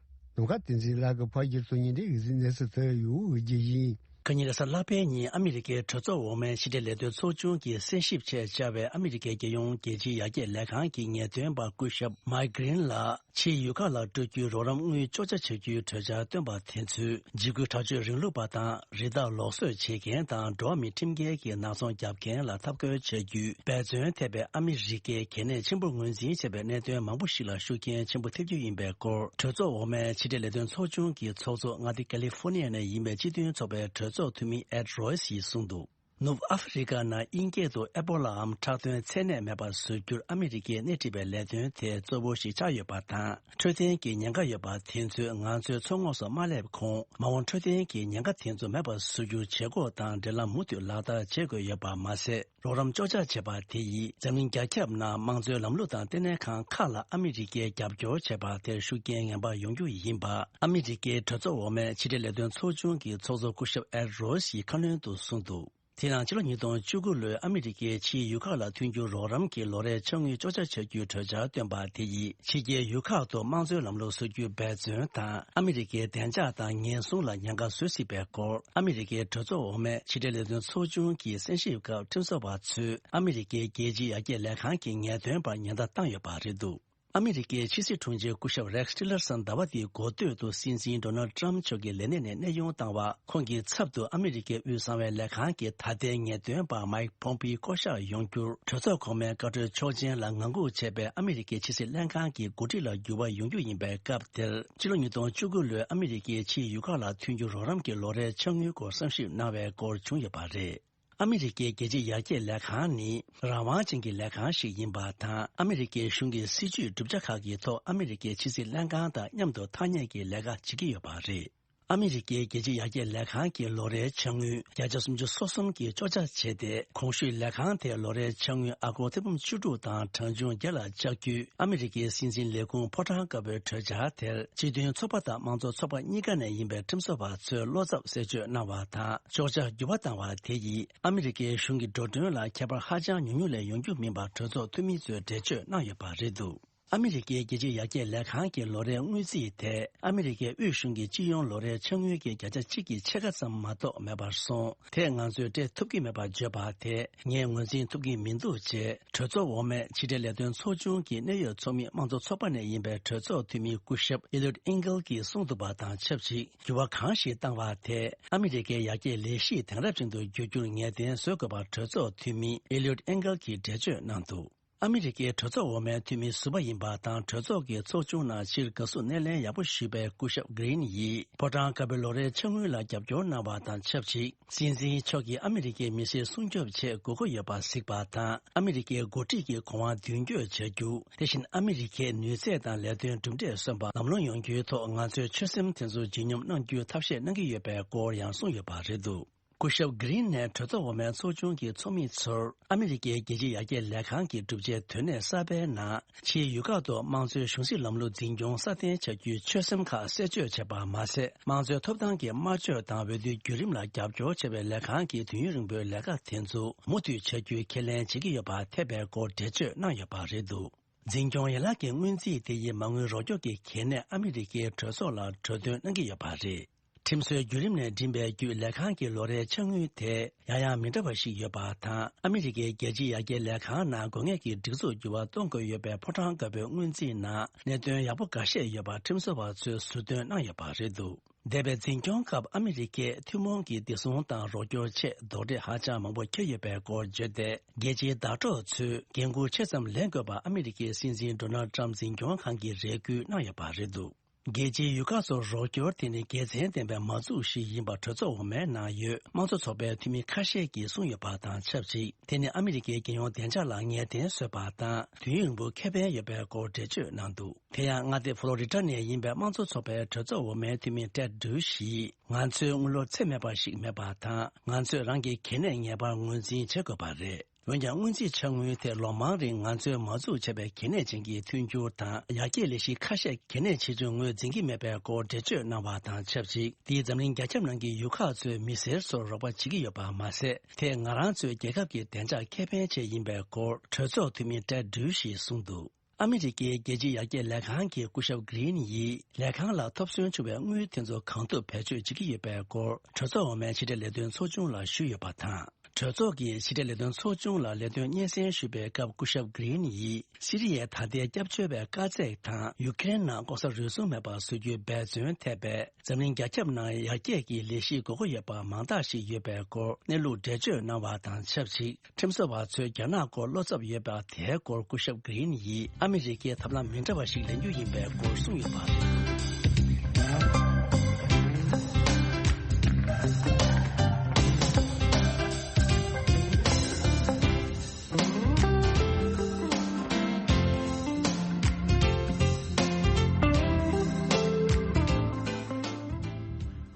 ནམ་མཁའ་བསྟན་འཛིན་ལགས་ཀྱིས་ཕབ་བསྒྱུར་དང་སྙན་སྒྲོན་ཡིག་གཟིགས་གནས་ཚུལ་དེ་ཡོད་འོས་ཀྱི་ཡིན། ཁ་ཉིན་རེས་གཟའ་ལྷག་པའི་ཉིན་ཨ་མི་རི་ཀའི་གྲོས་ཚོགས་འོག་མའི་ཕྱི་འབྲེལ་ལས་དོན་ཚོགས་ཆུང་གི་གསན་ཞིབ་ཆེད་བཅར་བའི་ཨ་མི་རི་ཀའི་རྒྱལ་ཡོངས་རྒྱལ་སྤྱིའི་ཡར་རྒྱས་ལས་ཁང་གི་ངེས་སྟོན་པ་སྐུ་ཞབས་མཱིག་གྷི་རིན་ལགས་ཕྱིའི་ཡུལ་ཁག་ལ་སྤྲོད་རྒྱུའི་རོགས་རམ་དངུལ་གཅོག་ཆ་བྱ་རྒྱུའི་གྲོས་འཆར་བཏོན་པ་དེ་ཚོས་འཇིགས་སྐུལ་དྲག་སྤྱོད་རིང་ལུགས་པ་དང་རི་དྭགས་ལུགས་གསོ་བྱེད་མཁན་དང་འགྲོ་བ་མིའི་ཁྲིམས་འགལ་གྱི་ནག་ཚོང་རྒྱག་མཁན་ལ་འཐབ་རྒོལ་བྱ་རྒྱུའི་འབད་བརྩོན་ཐེབས་པའི་ཨ་མི་རི་ཀའི་གལ་གནད་ཆེན་པོར་ངོས་འཛིན་བྱས་པའི་གནད་དོན་མང་པོ་ཞིག་ལ་ཤུགས་རྐྱེན་ཆེན་པོ་ཐེབས་རྒྱུ་ཡིན་པའི་སྐོར། གྲོས་ཚོགས་འོག་མའི་ཕྱི་འབྲེལ་ལས་དོན་ཚོགས་ཆུང་གི་ཚོགས་གཙོ་མངའ་སྡེ་ཀ་ལི་ཧྥོ་ནི་ཡ་ནས་ཡིན་པའི་སྤྱི་མཐུན་ཚོགས་པའི་གྲོས་ཚོགས་འཐུས་མི་ཨེད་རོས་ཡིས་གསུངས་འདུག། ནུབ་ཨ་ཧྥེ་རི་ཀ་ནང་དབྱིན་སྐད་དུ་ཨེ་པོ་ལའམ་ཁྲག་དོན་ཚད་ནད་མེད་པར་བཟོ་རྒྱུར་ཨ་མི་རི་ཀས་སྣེ་ཁྲིད་པའི་ལས་དོན་དེ་གཙོ་བོ་ཞིག་ཆགས་ཡོད་པ་དང་། འཕྲོད་བསྟེན་གྱི་ཉེན་ཁ་ཡོད་པ་དེ་ཚོས་ང་ཚོའི་མཚོ་ངོགས་སུ་མ་སླེབས་གོང་། མ་འོངས་འཕྲོད་བསྟེན་གྱི་ཉེན་ཁ་དེ་ཚོ་མེད་པར་བཟོ་རྒྱུར་བྱེད་སྒོ་དང་འབྲེལ་ལམ་མུ་མཐུད་ལག་བསྟར་བྱེད་དགོས་ཡོད་པ་མ་ཟད། རོགས་རམ་གཅོག་ཆ་བྱས་པ་དེ་ཡིས་འཛམ་གླིང་རྒྱ་ཁྱབ་ནང་དམངས་གཙོའི་ལམ་ལུགས་དང་ལྟེ་གནས་ཁང་ཁག་ལ་ཨ་མི་རི་ཀས་རྒྱབ་སྐྱོར་བྱས་པ་དེར་ཤུགས་རྐྱེན་ངན་པ་ཡོང་རྒྱུ་ཡིན་པ། ཨ་མི་རི་ཀའི་གྲོས་ཚོགས་འོག་མའི་ཕྱི་འབྲེལ་ལས་དོན་ཚོགས་ཆུང་གི་ཚོགས་གཙོ་སྐུ་ཞབས་ཨེད་རོས་ཡིས་ཁ་སྣོན་དུ་གསུངས་འདུག། དེ་ཡང་ཕྱི་ལོ་ཉིས་སྟོང་བཅུ་དགུ་ལོའི་ཨ་མི་རི་ཀའི་ཕྱིའི་ཡུལ་ཁག་ལ་ཐོན་རྒྱུ་རོགས་རམ་གྱི་ལོ་རེའི་ཆ་དངུལ་གཅོག་ཆ་བྱ་རྒྱུའི་གྲོས་འཆར་བཏོན་པ་དེ་ཡིས་ཕྱི་རྒྱལ་ཡུལ་ཁག་ཏུ་དམངས་གཙོའི་ལམ་ལུགས་བཟོ་རྒྱུའི་འབད་བརྩོན་དང་། ཨ་མི་རི་ཀའི་བདེ་འཇགས་དང་ཉེན་སྲུང་ལ་ཉེན་ཁ་བཟོ་སྲིད་པའི་སྐོར། ཨ་མི་རི་ཀའི་གྲོས་ཚོགས་འོག་མའི་ཕྱི་འབྲེལ་ལས་དོན་ཚོགས་ཆུང་གི་གསན་ཞིབ་སྐབས་ཁྲིམས་བཟོ་བ་ཚོས་ཨ་མི་རི་ཀའི་རྒྱལ་སྤྱིའི་ཡར་རྒྱས་ལས་ཁང་གི་ངེས་སྟོན་པར་ཉེན་བརྡ་བཏང་ཡོད་པ་རེད་འདུག། ཨ་མི་རི་ཀའི་ཕྱི་སྲིད་དྲུང་ཆེ་སྐུ་ཞབས་རེག་ཊི་ལར་སན་ཟླ་བ་འདིའི་འགོ་སྟོད་དུ་སྲིད་འཛིན་ཌོ་ནལ་ཊམ་མཆོག་གི་ལས་གནས་ནས་གནས་དབྱུང་བཏང་བ། ཁོང་གི་ཚབ་ཏུ་ཨ་མི་རི་ཀའི་དབུས་གསང་བའི་ལས་ཁང་གི་ད་ལྟའི་ངེས་སྟོན་པ་མའིག་ཕོམ་པིའི་བསྐོ་གཞག་ཡོང་རྒྱུར། གྲོས་ཚོགས་གོང་མའི་བཀའ་འཁྲོལ་ཆོག་མཆན་ལ་ངང་སྒུག་བྱས་པའི་ཨ་མི་རི་ཀའི་ཕྱི་སྲིད་ལྷན་ཁང་གི་འགོ་ཁྲིད་ལ་འགྱུར་བ་ཡོང་རྒྱུ་ཡིན་པའི་སྐབས་དེར། ཕྱི་ལོ་ཉིས་སྟོང་བཅུ་དགུ་ལོའི་ཨ་མི་རི་ཀའི་ཕྱིའི་ཡུལ་ཁག་ལ་ཐོན་རྒྱུ་རོགས་རམ་གྱི་ལོ་རེའི་ཆ་དངུལ་སྐོར་བསམ་ཞིབ་གནང་བའི་སྐོར་བྱུང་ཡོད་པ་རེད། ཨ་མི་རི་ཀའི་རྒྱལ་སྤྱིའི་ཡར་རྒྱས་ལས་ཁང་ནི་རང་དབང་ཅན་གྱི་ལས་ཁང་ཞིག་ཡིན་པ་དང་། ཨ་མི་རི་ཀའི་གཞུང་གི་སྲིད་ཇུས་གྲུབ་ཆ་ཁག་གི་ཐོག་ཨ་མི་རི་ཀའི་ཕྱི་སྲིད་ལྷན་ཁང་དང་མཉམ་དུ་ཐག་ཉེ་གི་ལས་ཀ་བྱེད་ཀྱི་ཡོད་པ་རེད། ཨ་མི་རི་ཀའི་རྒྱལ་སྤྱིའི་ཡར་རྒྱས་ལས་ཁང་གི་ལོ་རེའི་ཆ་དངུལ་བརྒྱ་ཆ་སུམ་ཅུ་སོ་གསུམ་གྱིས་གཅོག་ཆ་བྱས་ཏེ། གོང་ཞུས་ལས་ཁང་དེའི་ལོ་རེའི་ཆ་དངུལ་ཨ་སྒོར་ཐེར་འབུམ་བཅུ་དྲུག་དང་གྲངས་ཆུང་བརྒྱ་ལ་བཅག་རྒྱུའི་ཨ་མི་རི་ཀའི་སྲིད་འཛིན་ལས་ཁུངས་ཕོ་བྲང་དཀར་པོའི་གྲོས་འཆར་དེར། སྤྱི་མཐུན་ཚོགས་པ་དང་དམངས་གཙོ་ཚོགས་པ་གཉིས་ཀ་ནས་ཡིན་པའི་ཁྲིམས་བཟོ་བ་ཚོས་བློ་འཚབ་གསལ་བརྗོད་གནང་བ་དང་། གཅོག་ཆ་འགྱུར་བ་བཏང་བ་དེ་ཡིས་ཨ་མི་རི་ཀའི་གཞུང་གི་འགྲོ་གྲོན་ལ་ཁྱད་པར་ཧ་ཅང་ཉུང་ཉུང་ལས་ཡོང་རྒྱུ་མིན་པ་གྲོས་ཚོགས་འཐུས་མི་ཚོས་འགྲེལ་བརྗོད་གནང་ཡོད་པ་རེད་འདུག། ཨ་མི་རི་ཀའི་རྒྱལ་སྤྱིའི་ཡར་རྒྱས་ལས་ཁང་གི་ལོ་རེའི་དངུལ་རྩིས་དེ་ཨ་མི་རི་ཀའི་དབུས་གཞུང་གི་སྤྱི་ཡོངས་ལོ་རེའི་ཆ་དངུལ་གྱི་བརྒྱ་ཆ་གཅིག་གི་ཕྱེད་ཀ་ཙམ་མ་གཏོགས་མེད་པར་སོང་། དེས་ང་ཚོས་སྤྲད་ཐུབ་ཀྱི་མེད་པར་བརྗོད་པ་དེ་ངས་ངོས་འཛིན་ཐུབ་ཀྱི་མི་འདུག་ཅེས་གྲོས་ཚོགས་འོག་མའི་ཕྱི་འབྲེལ་ལས་དོན་ཚོགས་ཆུང་གི་གནད་ཡོད་ཚོགས་མི་དམངས་གཙོ་ཚོགས་པ་ནས་ཡིན་པའི་གྲོས་ཚོགས་འཐུས་མི་སྐུ་ཞབས་ཨི་ལིའུ་ཨིན་གལ་གྱིས་གསུངས་འདུག་པ་དང་ཆབས་ཅིག། འགྱུར་བ་གང་ཞིག་བཏང་བ་དེས་ཨ་མི་རི་ཀའི་ཡར་རྒྱས་ལས་གཞི་དེང་རབས་ཅན་དུ་འགྱུར་རྒྱུར་ངེས་གཏན་བཟོ་དགོས་པར་གྲོས་ཚོགས་འཐུས་མི་ཨི་ལིའུ་ཨིན་གལ་གྱིས་འགྲེལ་བརྗོད་གནང་འདུག། ཨ་མི་རི་ཀའི་གྲོས་ཚོགས་འོག་མའི་འཐུས་མི་ཟུར་པ་ཡིན་པ་དང་། གྲོས་ཚོགས་ཀྱི་ཚོགས་ཆུང་ནང་སྤྱིར་དགའ་བསུ་སྣེ་ལེན་ཡག་པོ་ཞུས་པའི་སྐུ་ཞབས་གྷི་རིན་ཡིས་ཕོ་བྲང་དཀར་པོའི་ལོ་རེའི་ཆ་དངུལ་ལ་རྒྱབ་སྐྱོར་གནང་བ་དང་ཆབས་ཅིག། སྲིད་འཛིན་མཆོག་གིས་ཨ་མི་རི་ཀའི་མི་སེར་སྲུང་སྐྱོབ་ཆེད་དགོས་མཁོ་ཡོད་པ་གཟིགས་པ་དང་། ཨ་མི་རི་ཀའི་འགོ་ཁྲིད་ཀྱི་གོ་དབང་མདུན་སྐྱོད་བྱ་རྒྱུ། དེ་བཞིན་ཨ་མི་རི་ཀའི་ནུས་ཚད་དང་ལས་དོན་གྲུབ་འབྲས་སོན་པ་ལམ་ལྷོང་ཡོང་རྒྱུའི་ཐོག་ང་ཚོས་ཆོད་སེམས་དེ་ཚོ་ལྗིད་སྙོམས་གནང་རྒྱུའི་ཐབས་ཤེས་གནང་གི་ཡོད་པའི་སྐོར་ཡང་གསུངས་ཡོད་པ་རེད་འདུག། སྐུ་ཞབས་གྷི་རིན་ནས་གྲོས་ཚོགས་འོག་མའི་ཚོགས་ཆུང་གི་ཚོགས་མི་ཚོར་ཨ་མི་རི་ཀའི་རྒྱལ་སྤྱིའི་ཡར་རྒྱས་ལས་ཁང་གི་གྲུབ་ཆའི་དོན་གནད་གསར་པའི་ནང་། ཕྱིའི་ཡུལ་ཁག་ཏུ་དམངས་གཙོའི་གཞུང་སྲིད་ལམ་ལུགས་འཛིན་སྐྱོང་སྲ་བརྟན་བྱ་རྒྱུའི་ཆོད་སེམས་ཁག་གསལ་བརྗོད་བྱས་པ་མ་ཟད། དམངས་གཙོའི་ཐོབ་ཐང་གི་དམར་མཆོད་དང་འོས་བསྡུའི་བརྒྱུད་རིམ་ལ་རྒྱབ་སྐྱོར་བྱེད་པའི་ལས་ཁང་གི་དུས་ཡུན་རིང་པོའི་ལས་ཀ་དེ་ཚོ་མུ་མཐུད་བྱ་རྒྱུའི་ཁས་ལེན་བྱེད་ཀྱི་ཡོད་པ་ཐེབས་པའི་སྐོར་འགྲེལ་བརྗོད་གནང་ཡོད་པ་རེད་འདུག། འཛིན་སྐྱོང་ཡན་ལག་གི་སྔོན་རྩིས་དེ་ཡིས་མ་དངུལ་རོགས་སྐྱོར་གྱི་གལ་གནད་ཨ་མི་རི་ཀའི་གྲོས་ཚོགས་ལ་གྲོས་དོན་གནང་གི་ཡོད་པ་རེད། ཁྲིམས་སྲོལ་བརྒྱུད་རིམ་ནས་འགྲིམ་པའི་བརྒྱུད་ལས་ཁང་གི་ལོ་རེའི་ཆ་དངུལ་དེ་ཡང་ཡང་མི་འདྲ་བ་ཞིག་ཡོད་པ་དང་། ཨ་མི་རི་ཀའི་རྒྱལ་སྤྱིའི་ཡར་རྒྱས་ལས་ཁང་ནང་དགོས་ངེས་ཀྱི་སྒྲིག་འཛུགས་འགྱུར་བ་གཏོང་དགོས་ཡོད་པའི་ཕོ་བྲང་དཀར་པོའི་སྔོན་རྩིས་ནང་གནད་དོན་ཡག་པོ་འགའ་ཤས་ཡོད་པ་ཁྲིམས་བཟོ་བ་ཚོས་ཟུར་འདོན་གནང་ཡོད་པ་རེད་འདུག་འདས་པའི་འཛིན་སྐྱོང་སྐབས་ཨ་མི་རི་ཀས་ཐུན་མོང་གི་བདེ་སྲུང་དང་རོགས་སྐྱོར་ཆེད་རྡོག་ཁྲེས་ཧ་ཅང་མང་པོ་འཁྱེར་ཡོད་པའི་སྐོར་བརྗོད་དེ། རྒྱལ་སྤྱིའི་ཟླ་གྲོགས་ཚོས་འགན་འཁུར་ཆེ་ཙམ་ལེན་དགོས་པ་ཨ་མི་རི་ཀའི་སྲིད་འཛིན་ཌོ་ནལ་ཊམ་འཛིན་སྐྱོང་ཁང་གིས་རེ་སྐུལ་གནང་ཡོད་པ་རེད་འདུག་རྒྱལ་སྤྱིའི་ཡུལ་ཁག་ཚོར་རོགས་སྐྱོར་དེ་ནི་དགེ་མཚན་ལྡན་པའི་མ་འཛུགས་ཤིག་ཡིན་པ་གྲོས་ཚོགས་འོག་མའི་ནང་ཡོད་དམངས་གཙོ་ཚོགས་པའི་འཐུས་མི་ཁ་ཤས་ཀྱིས་གསུངས་ཡོད་པ་དང་ཆབས་ཅིག་དེ་ནི་ཨ་མི་རི་ཀའི་རྒྱལ་ཡོངས་བདེ་འཇགས་ལ་ངེས་གཏན་བཟོས་པ་དང་དུས་ཡུན་རིང་པོ་ཁེ་ཕན་ཡོད་པའི་སྐོར་འགྲེལ་བརྗོད་གནང་འདུག་དེ་ཡང་མངའ་སྡེ་ཕོ་ལོ་རི་ཊ་ནས་ཡིན་པའི་དམངས་གཙོ་ཚོགས་པའི་གྲོས་ཚོགས་འོག་མའི་འཐུས་མི་ཀྲེད་ཌུ་ཤིས། ང་ཚོའི་དངུལ་ལོར་ཚད་མེད་པ་ཞིག་མེད་པ་དང་། ང་ཚོས་རང་གི་གལ་གནད་ངེས་པར་ངོས་འཛིན་བྱེད་དགོས་པ་རེད། འོན་ཀྱང་། སྔོན་རྩིས་འཆར་དངུལ་དེ་ལོ་མང་རིང་ང་ཚོས་མ་འཛུགས་བྱས་པའི་གལ་གནད་ཅན་གྱི་མཐུན་འགྱུར་དང་ཡར་རྒྱས་ལས་གཞི་ཁ་ཤས་གལ་གནད་ཆེ་ཆུང་ངོས་འཛིན་གྱི་མེད་པའི་སྐོར་འགྲེལ་བརྗོད་གནང་བ་དང་ཆབས་ཅིག་འདིས་འཛམ་གླིང་རྒྱ་ཁྱབ་ནང་གི་ཡུལ་ཁག་ཚོའི་མི་སེར་ཚོར་རོགས་པ་བྱེད་ཀྱི་ཡོད་པ་མ་ཟད། དེ་ང་རང་ཚོའི་རྒྱལ་ཁབ་ཀྱི་བདེ་འཇགས་ཁེ་ཕན་ཆེད་ཡིན་པའི་སྐོར་གྲོས་ཚོགས་འཐུས་མི་ཀྲེད་ཌུ་ཤིས་གསུངས་འདུག་ཨ་མི་རི་ཀའི་རྒྱལ་སྤྱིའི་ཡར་རྒྱས་ལས་ཁང་གི་སྐུ་ཞབས་གྷི་རིན་ཡིས་ལས་ཁང་ལ་ཐོབ་སོན་བྱུང་བའི་དངུལ་དེ་ཚོ་གང་ཐུབ་བེད་སྤྱོད་བྱེད་ཀྱི་ཡོད་པའི་སྐོར་གྲོས་ཚོགས་འོག་མའི་ཕྱི་དྲིལ་ལས་དོན་ཚོགས་ཆུང་ལ་ཞུས་ཡོད་པ་དང་། གྲོས་ཚོགས་ཀྱི་ཕྱི་དྲིལ་ལས་དོན་ཚོགས་ཆུང་ལ་ལས་དོན་སྙན་སེང་ཞུས་པའི་སྐབས་སྐུ་ཞབས་གྷི་རིན་ཡིས་སི་རི་ཡའི་ད་ལྟའི་སྐྱབས་བཅོལ་བའི་དཀའ་ཚེགས་དང་ཡུ་ཀེ་རེན་ནང་ལྐོག་ཟ་རུལ་སུངས་མེད་པ་བཟོ་རྒྱུའི་འབད་བརྩོན་ཐེབས་པས། འཛམ་གླིང་རྒྱ་ཁྱབ་ནང་ཡར་རྒྱས་ཀྱི་ལས་གཞི་དགོས་མཁོ་ཡོད་པ་མང་དག་ཞིག་ཡོད་པའི་སྐོར་གནས་ལུགས་འགྲེལ་བརྗོད་གནང་བ་དང་ཆབས་ཅིག་ཁྲིམས་བཟོ་བ་ཚོས་རྒྱ་ནག་སྐོར་བློ་འཚབ་ཡོད་པ་དེའི་སྐོར་སྐུ་ཞབས་གྷི་རིན་ཡིས་ཨ་མི་རི་ཀས་ཐབས་ལམ་མི་འདྲ་བ་ཞིག་ལེན་རྒྱུ་ཡིན་པའི་སྐོར་གསུངས་ཡོད་པ་རེད།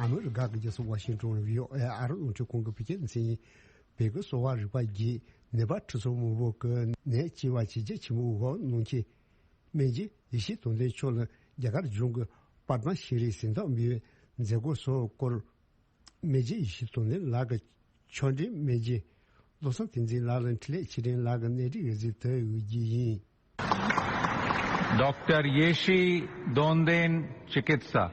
ཨ་མི་རི་ཀ་གི་རྒྱལ་ས་ཝ་ཤིང་ཏོན་ནས་བྷི་ཨོ་ཨེ་ཨ་རི་རླུང་འཕྲིན་ཁང་གི་བོད་སྐད་སྡེ་ཚན་ཡིན། བོད་ཀྱི་གསོ་བ་རིག་པ་བརྒྱུད་ནད་པ་ཁྲི་ཚོ་མང་པོ་གི་ནད་ལྕི་བ་ཇེ་རྒྱ་ཆེན་པོ་འོག་གནང་མཁན་སྨན་རྒྱལ་ཡེ་ཤེས་དོན་ལྡན་མཆོག་ལ་རྒྱ་གར་གཞུང་གི་པདྨ་ཤྲི་གཟེངས་རྟགས་འབུལ་བའི་མཛད་སྒོ་སོགས་སྐོར། སྨན་རྒྱལ་ཡེ་ཤེས་དོན་ལྡན་ལགས་ཀྱི་ཆོས་འབྲེལ་སྨན་རྒྱལ་བློ་བཟང་བསྟན་འཛིན་ལགས་ལ་འཕྲིན་ལས་ཆེ་ལྡན་ལགས་ཀྱི་གནས་འདྲི་འོས་འཛིན་དུ་འོས་རྒྱུ་ཡིན། Doctor Yeshi Donden Chikitsa.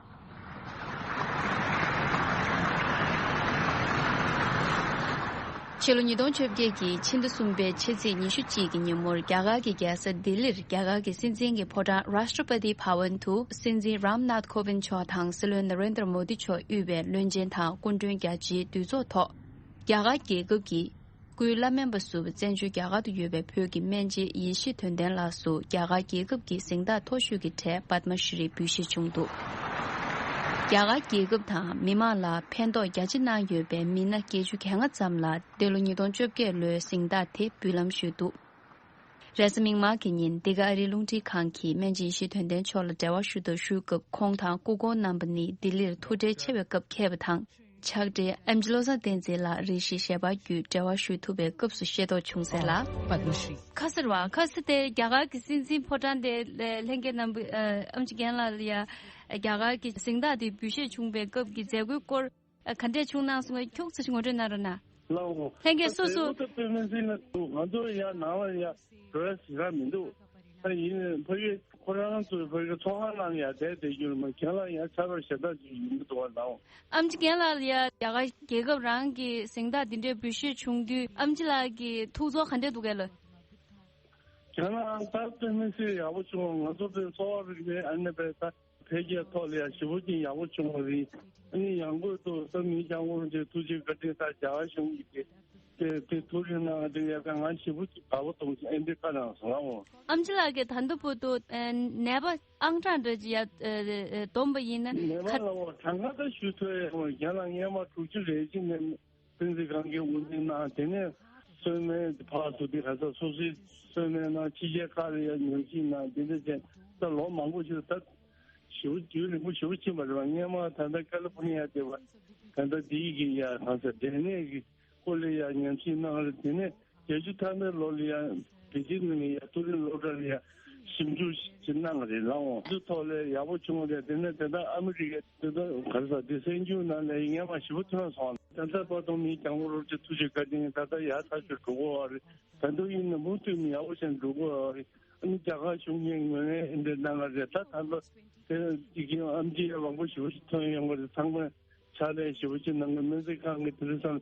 ཕྱི་ལོ་ཉིས་སྟོང་བཅོ་བརྒྱད་ཀྱི་ཕྱི་ཟླ་གསུམ་པའི་ཕྱི་ཚེས་ཉི་ཤུ་གཅིག་གི་ཉིན་མོར་རྒྱ་གར་གྱི་རྒྱལ་ས་ལྡི་ལིར་རྒྱ་གར་གྱི་སྲིད་འཛིན་གྱི་ཕོ་བྲང་Rashtrapati Bhavan དུ་སྲིད་འཛིན་Ram Nath Kovind མཆོག་དང་སྲིད་བློན་Narendra Modi མཆོག་དབུས་པའི་བློན་ཆེན་དང་སྐུ་མགྲོན་རྒྱ་ཆེའི་འདུས་ཚོགས་ཐོག་རྒྱ་གར་རྒྱལ་ཁབ་ཀྱི་སྐུའི་བླ་སྨན་པ་ཟུར་པ་བཙན་བྱོལ་རྒྱ་གར་དུ་ཡོད་པའི་བོད་ཀྱི་སྨན་རྒྱལ་ཡེ་ཤེས་དོན་ལྡན་ལགས་སུ་རྒྱ་གར་རྒྱལ་ཁབ་ཀྱི་གཟེངས་རྟགས་མཐོ་ཤོས་ཀྱི་གྲས་པདྨ་ཤྲི་འབུལ་བཞེས་བྱུང་འདུག་རྒྱ་གར་རྒྱལ་ཁབ་དང་མི་མང་ལ་ཕན་ཐོགས་རྒྱ་ཆེ་གནང་ཡོད་པའི་མི་སྣ་བརྒྱད་ཅུ་གྱ་ལྔ་ཙམ་ལ་འདི་ལོ་ཉིས་སྟོང་བཅོ་བརྒྱད་ལོའི་གཟེངས་རྟགས་དེ་འབུལ་ལམ་ཞུས་འདུག་རེས་གཟའ་མིག་དམར་གྱི་ཉིན་འདི་ག་ཨ་རིའི་རླུང་འཕྲིན་ཁང་གིས་སྨན་རྒྱལ་ཡེ་ཤེས་དོན་ལྡན་མཆོག་ལ་འབྲེལ་བ་ཞུ་ཐབས་ཞུས་སྐབས། ཁོང་དང་སྐུ་འཁོར་རྣམ་པ་ནི་ལྡི་ལིར་ཐུགས་ཁྲལ་ཆེ་བའི་སྐབས་འཁེལ་བ་དང་། ཕྱག་སྦྲེལ་ཨེམ་ཆི་བློ་བཟང་བསྟན་འཛིན་ལགས་རེ་ཞིག་ཞལ་པར་བརྒྱུད་འབྲེལ་བ་ཞུ་ཐུབ་པའི་སྐབས་སུ་ཤེས་རྟོགས་བྱུང་གསལ་ལ། ཁ་སར་བ་ཁ་སར་དེ་རྒྱ་གར་གྱི་སྲིད་འཛིན་ཕོ་བྲང་དེ་ལྷན་རྒྱས་རྣམ་པ་ཨམ་ཆི་རྒན་ལགས་ལ་ཡ་རྒྱ་གར་གྱི་གཟེངས་རྟགས་དེ་འབུལ་བཞེས་བྱུང་བའི་སྐབས་ཀྱི་མཛད་སྒོའི་སྐོར་ག་འདྲས་བྱུང་གནང་སོང་ཁྱུག་ཙམ་ཞིག་ངོ་སྤྲོད་གནང་རོགས་གནང་། ལའོ། ལྷན་རྒྱས་སོ་སོ། དེ་ད་དཔེ་མི་སྲིད་ན་འདུག་ང་ཚོ་ཡ་ནང་ལ་ཡ་འགྲོ་ཡ་ཞེ་དྲག་མི་འདུག་ད་ཡིན་ནའི་ཕ་གི་ཁོ་རང་ཚོའི་ཕ་གི་ཚོགས་ཁང་ནང་ཡ་བསྡད་བསྡད་རྒྱུ་རེད་མ་གཞན་ལ་ཡ་ཆར་པ་ཞེ་དྲག་ཅིག་ཡིན་གྱི་འདུག་བ་ལའོ། ཨམ་ཆི་རྒན་ལགས་ལ་ཡ་རྒྱ་གར་རྒྱལ་ཁབ་རང་གི་གཟེངས་རྟགས་འདི་འདྲའི་འབུལ་བཞེས་བྱུང་དུས་ཨམ་ཆི་ལགས་ཀྱི་ཐུགས་ཚོར་ག་འདྲས་འདུག་གས་ལོ། རྒྱ་ནག་ད་དཔེ་མི་སྲིད་ཡག་པོ་བྱུང་བ་ང་ཚོ་དཔེ་གསོ་བ་རིག་པའི་ཨ་ནི་དཔེ་ད། འཕེལ་རྒྱས་ཐོག་ལ་ཡང་ཞེ་པོ་ཅིག་ཡག་པོ་བྱུང་བ་རེད། ཨ་ནི་ཡང་སྒོས་སུ་ད་མི་སྐྱབས་མགོན་རིན་པོ་ཆེ་ཐུགས་རྗེ་བཀའ་དྲིན་ད་རྒྱ་གར་གཞུང་གིས་དེ་དེ་ཐུགས་རེ་གནང་དེ་ཡག་ག་ང་ཞེ་པོ་ཅིག་དགའ་པོ་གཏོང་ཞིང་ཨེ་འདྲའི་བཀའ་གནང་སོང་ཨོ། ཨམ་ཆི་ལགས་ཀྱིས་ད་ལྟ་བར་དུ་ནད་པ་ཨང་གྲངས་འདྲ་ཅིག་ཡ་བསྡོམས་པ་ཡིན་ན་ནད་པ་ཁ། ལ་འོ་གྲངས་ཀ་ད་ཞུ་ཐུབ་ཡ་ཡོང་རྒྱ་ལ་སྔས་མ་དྲུག་ཅུ་རེ་བཞི་ནས། སྲིད་འཛིན་གང་གི་དབུ་འཛིན་གནང་དེ་ནས་གསོལ་སྨན་ཕར་ཚུར་དེ་ག་ས་སོ་སོའི་གསོལ་སྨན་གནང་ཕྱི་རྒྱལ་ཁག་ལ་ཡང་ཉམས་ཞིབ་གནང་དེ་འདྲ་བྱས་ད་ལོ་མང་པོ་ཞིག་ད་ཞེ་པོ་རྒྱུན་རིང་པོ་ཞེ་པོ་ཕྱིན་པ་རེད་བ། སྔས་མ་ད་ལྟ་ཀ་ལི་ཕོར་ནི་ཡ་དེ་བ་ད་ལྟ་དེའི་གི་ཡ་གང་ས་འབྲས་ནད་ཀྱི་སྐོར་ལ་ཡ་ཉམས་ཞིབ་གནང་རེད། དེ་ནས་བརྒྱད་ཅུ་ཐམ་པའི་ལོ་ལ་ཡ་པེ་ཅིན་ནང་ལ་ཡ་ཏུ་རིན་སློབ་གྲྭ་ལ་ཡ་ཞིབ་འཇུག་ཅིག་གནང་རེད་ལགས་འོང་། དེ་ཐོག་ལ་ཡག་པོ་བྱུང་བ་རེད། དེ་ནས་དེ་ལྟར་ཨ་མི་རི་ཀའི་དེ་ལྟར་ག་རེ་ཟ་དེ་གསར་འགྱུར་ནང་ལ་ཡིན་ངས་མ་ཞེ་པོ་ཐོན་སོང་། ད་ལྟ་བར་དུ་མི་གྱང་པོ་རོགས་ཀྱི་ཐུགས་རྗེ་བཀའ་དྲིན་ད་ལྟ་ཡག་ཐག་ཆོད་འགྲོ་གི་ཡོད་རེད། ད་དུང་ཡིན་ན་མུ་མཐུད་ནས་ཡག་པོ་བྱས་འགྲོ་གི་ཡོད་རེད། ཨ་ནི་རྒྱ་གར་གཞུང་གི་ངོས་ནས་འདི་གནང་བ་རེད། ད་ད་ལོ་དེ་ཅིག་གི་ཨེམ་ཆི་ཡང་མང་པོ་ཞེ་པོ་ཞིག་ཐོན་ཡོང་བ་རེད། ཚང་མས་ཕྱག་ལས་ཞེ་པོ་ཅིག་གནང་གི། སྨན་རྩིས་ཁང་གི་དེ་རིང་སང་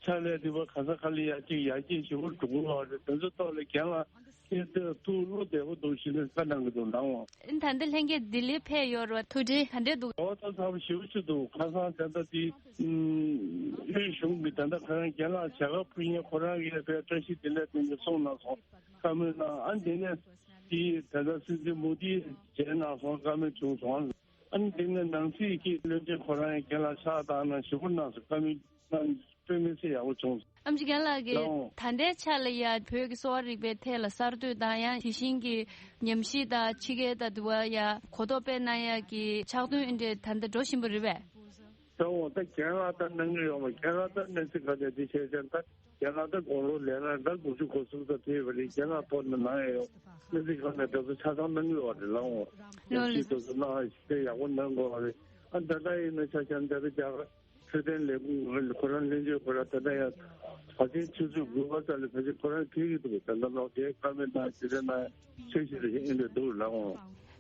ཕྱག་ལས་འདི་བ་ག་ས་ག་ལ་ཡར་རྒྱས་ཡར་རྒྱས་ཞེ་པོ་འགྲོ་གི་ཡོད་རེད། དེ་ཚོ་ཐོག་ལ་རྒན་ལགས་ཁྱེད་ཚོས་ཐུགས་བློ་བདེ་པོ་འདུག་ཞེས་ནས་བཀའ་གནང་གི་འདུག་ལགས་འོང་། ཨ་ནི་ད་ལྟ་ལྷན་རྒྱས་ལྡི་ལི་ཕེབས་ཡོད་རེད་བ། ཐུགས་འདྲི་ག་འདྲས་འདུག་འོ་ད་ཚ་པོ་ཞེ་པོ་ཅིག་འདུག་ཁ་སང་ད་ལྟ་དེ་ཨུམ་དབུས་གཞུང་གི་ད་ལྟ་ཁོ་རང་རྒན་ལགས་བྱ་དགའ་ཕུལ་མཁན་ཁོ་རང་གིས་དཔེ་བཀྲ་ཤིས་བདེ་ལེགས་དེ་འདྲ་གསུངས་གནང་སོང་། བཀའ་མོལ་གནང་། ཨ་ནི་དེ་ནས་དེ་ད་ལྟ་སྲིད་འཛིན་མོ་དི་མཇལ་གནང་སོང་། བཀའ་མོལ་བྱུང་སོང་། ཨ་ནི་དེ་ནས་ནང་སྲིད་ཀྱི་བློན་ཆེན་ཁོ་རང་ཡང་རྒན་ལགས་ཕྱག་བཏང་གནང་། ཞུ་སྐུལ་གནང་སོང་། བཀའ་མོལ་གནང་། དཔེ་མི་སྲིད་ཡག་པོ་བྱུང་། ཨེམ་ཆི་རྒན་ལགས་ཀྱིས་ལགས་འོང་། ད་ལྟའི་ཆ་ལ་ཡ་བོད་ཀྱི་གསོ་བ་རིག་པའི་ཐད་ལ་གསར་གཏོད་དང་ཡང་དེ་བཞིན་གྱི་ཉམས་ཞིབ་དང་ཕྱི་རྒྱལ་དང་དུ་བ་ཡ་གོ་རྟོགས་སྤེལ་གནང་ཡ་གི་ཕྱག་དོན་ཨེ་འདྲས་ད་ལྟ་འགྲོ་བཞིན་པ་རེད་པས། ལགས་འོང་། ད་རྒན་ལགས་ད་གནང་གི་ཡོད་མ། རྒན་ལགས་ད་སྨན་རྩིས་ཁང་ནས་འདི་བྱས་ཙང་ད་རྒན་ལགས་ད་དགུང་ལོ་ལས་ན་ད་དགུ་བཅུ་གོ་གསུམ་ཙམ་ཕེབས་པ་རེད། རྒན་ལགས་ཐོག་ནས་གནང་ཡ་ཡོད། སྨན་རྩིས་ཁང་ནས་དེ་ཚོ་ཆ་ཚང་གནང་གི་ཡོད་རེད། ལགས་འོང་། ལགས་ཉམས་ཞིབ་དེ་ཚོ་གནང་ཡ་ཞིག་དཔེ་ཡག་པོ་གནང་དགོས་པ་རེད། ཨ་ད་ལྟ་ཡིན་ན་ཆ་བཞག་ན་ད་ལྟ་རྒྱ་གར་འཕྲོད་བསྟེན་ལས་ཁུངས་ཁོ་རང་ལྷན་ཚོགས་ཁོ་རང་ད་ལྟ་ཡང་ཕལ་ཆེར་ཆུ་ཚོད་དགུ་པ་ཙམ་ལ་ཕལ་ཆེར་ཁོ་རང་ཕེབས་ཀྱི་འདུག་ད་ལྟ་ལོག་རྒྱའི་བཀའ་མོལ་གནང་། ཇི་ལྟར་གནང་། འཆར་གཞི་རེ་ཞིག་ཨེ་འདྲ་འདུག་ལགས་འོང་།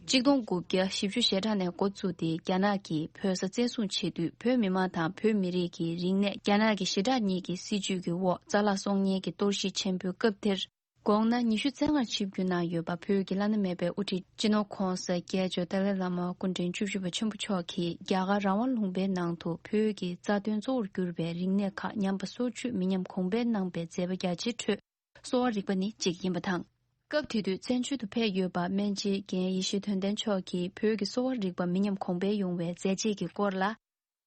གཅིག་སྟོང་དགུ་བརྒྱ་བཞི་བཅུ་ཞེ་གྲངས་ནས་འགོ་བཙུགས་ཏེ་རྒྱ་ནག་གིས་བོད་ས་བཙན་བཟུང་བྱེད་དུས། བོད་མི་མང་དང་བོད་མི་རིགས་ཀྱི་རིག་གནས་རྒྱ་ནག་གི་ཞི་དྲག་གཉིས་ཀྱི་སྲིད་བྱུས་ཀྱི་འོག་རྩ་བརླག་སོང་ཉེན་གྱི་གཏོར་བཤིག་ཆེན་པོའི་སྐབས་དེར། དགོངས་ན་ཉི་ཤུ་རྩ་ལྔར་ཆིབས་བསྒྱུར་གནང་ཡོད་པ། བོད་ཀྱི་བླ་ན་མེད་པའི་དབུ་ཁྲིད་སྤྱི་ནོར་༧གོང་ས་༧རྒྱལ་མཆོག་ཏཱ་ལའི་བླ་མ་སྐུ་ཕྲེང་བཅུ་བཞི་པ་ཆེན་པོ་མཆོག་གིས་རྒྱ་གར་རང་དབང་ལུང་པའི་ནང་དུ་བོད་ཀྱི་རྩ་དོན་གཙོ་བོར་གྱུར་པའི་རིག་གནས་ཁག་ཉམས་པ་སོར་ཆུད་མི་ཉམས་གོང་འཕེལ་གནང་པའི་མཛད་པ་རྒྱ་ཆེའི་ཁྲོད། གསོ་བ་རིག་པ་ནི་གཅིག་ཡིན་པ་དང་། སྐབས་དེ་དུས་བཙན་བྱོལ་དུ་ཕེབས་ཡོད་པ་སྨན་རྩིས་རྒན་ཡེ་ཤེས་དོན་ལྡན་མཆོག་གིས་བོད་ཀྱི་གསོ་བ་རིག་པ་མི་ཉམས་གོང་འཕེལ་ཡོང་བའི་མཛད་རྗེས་ཀྱི་སྐོར་ལ།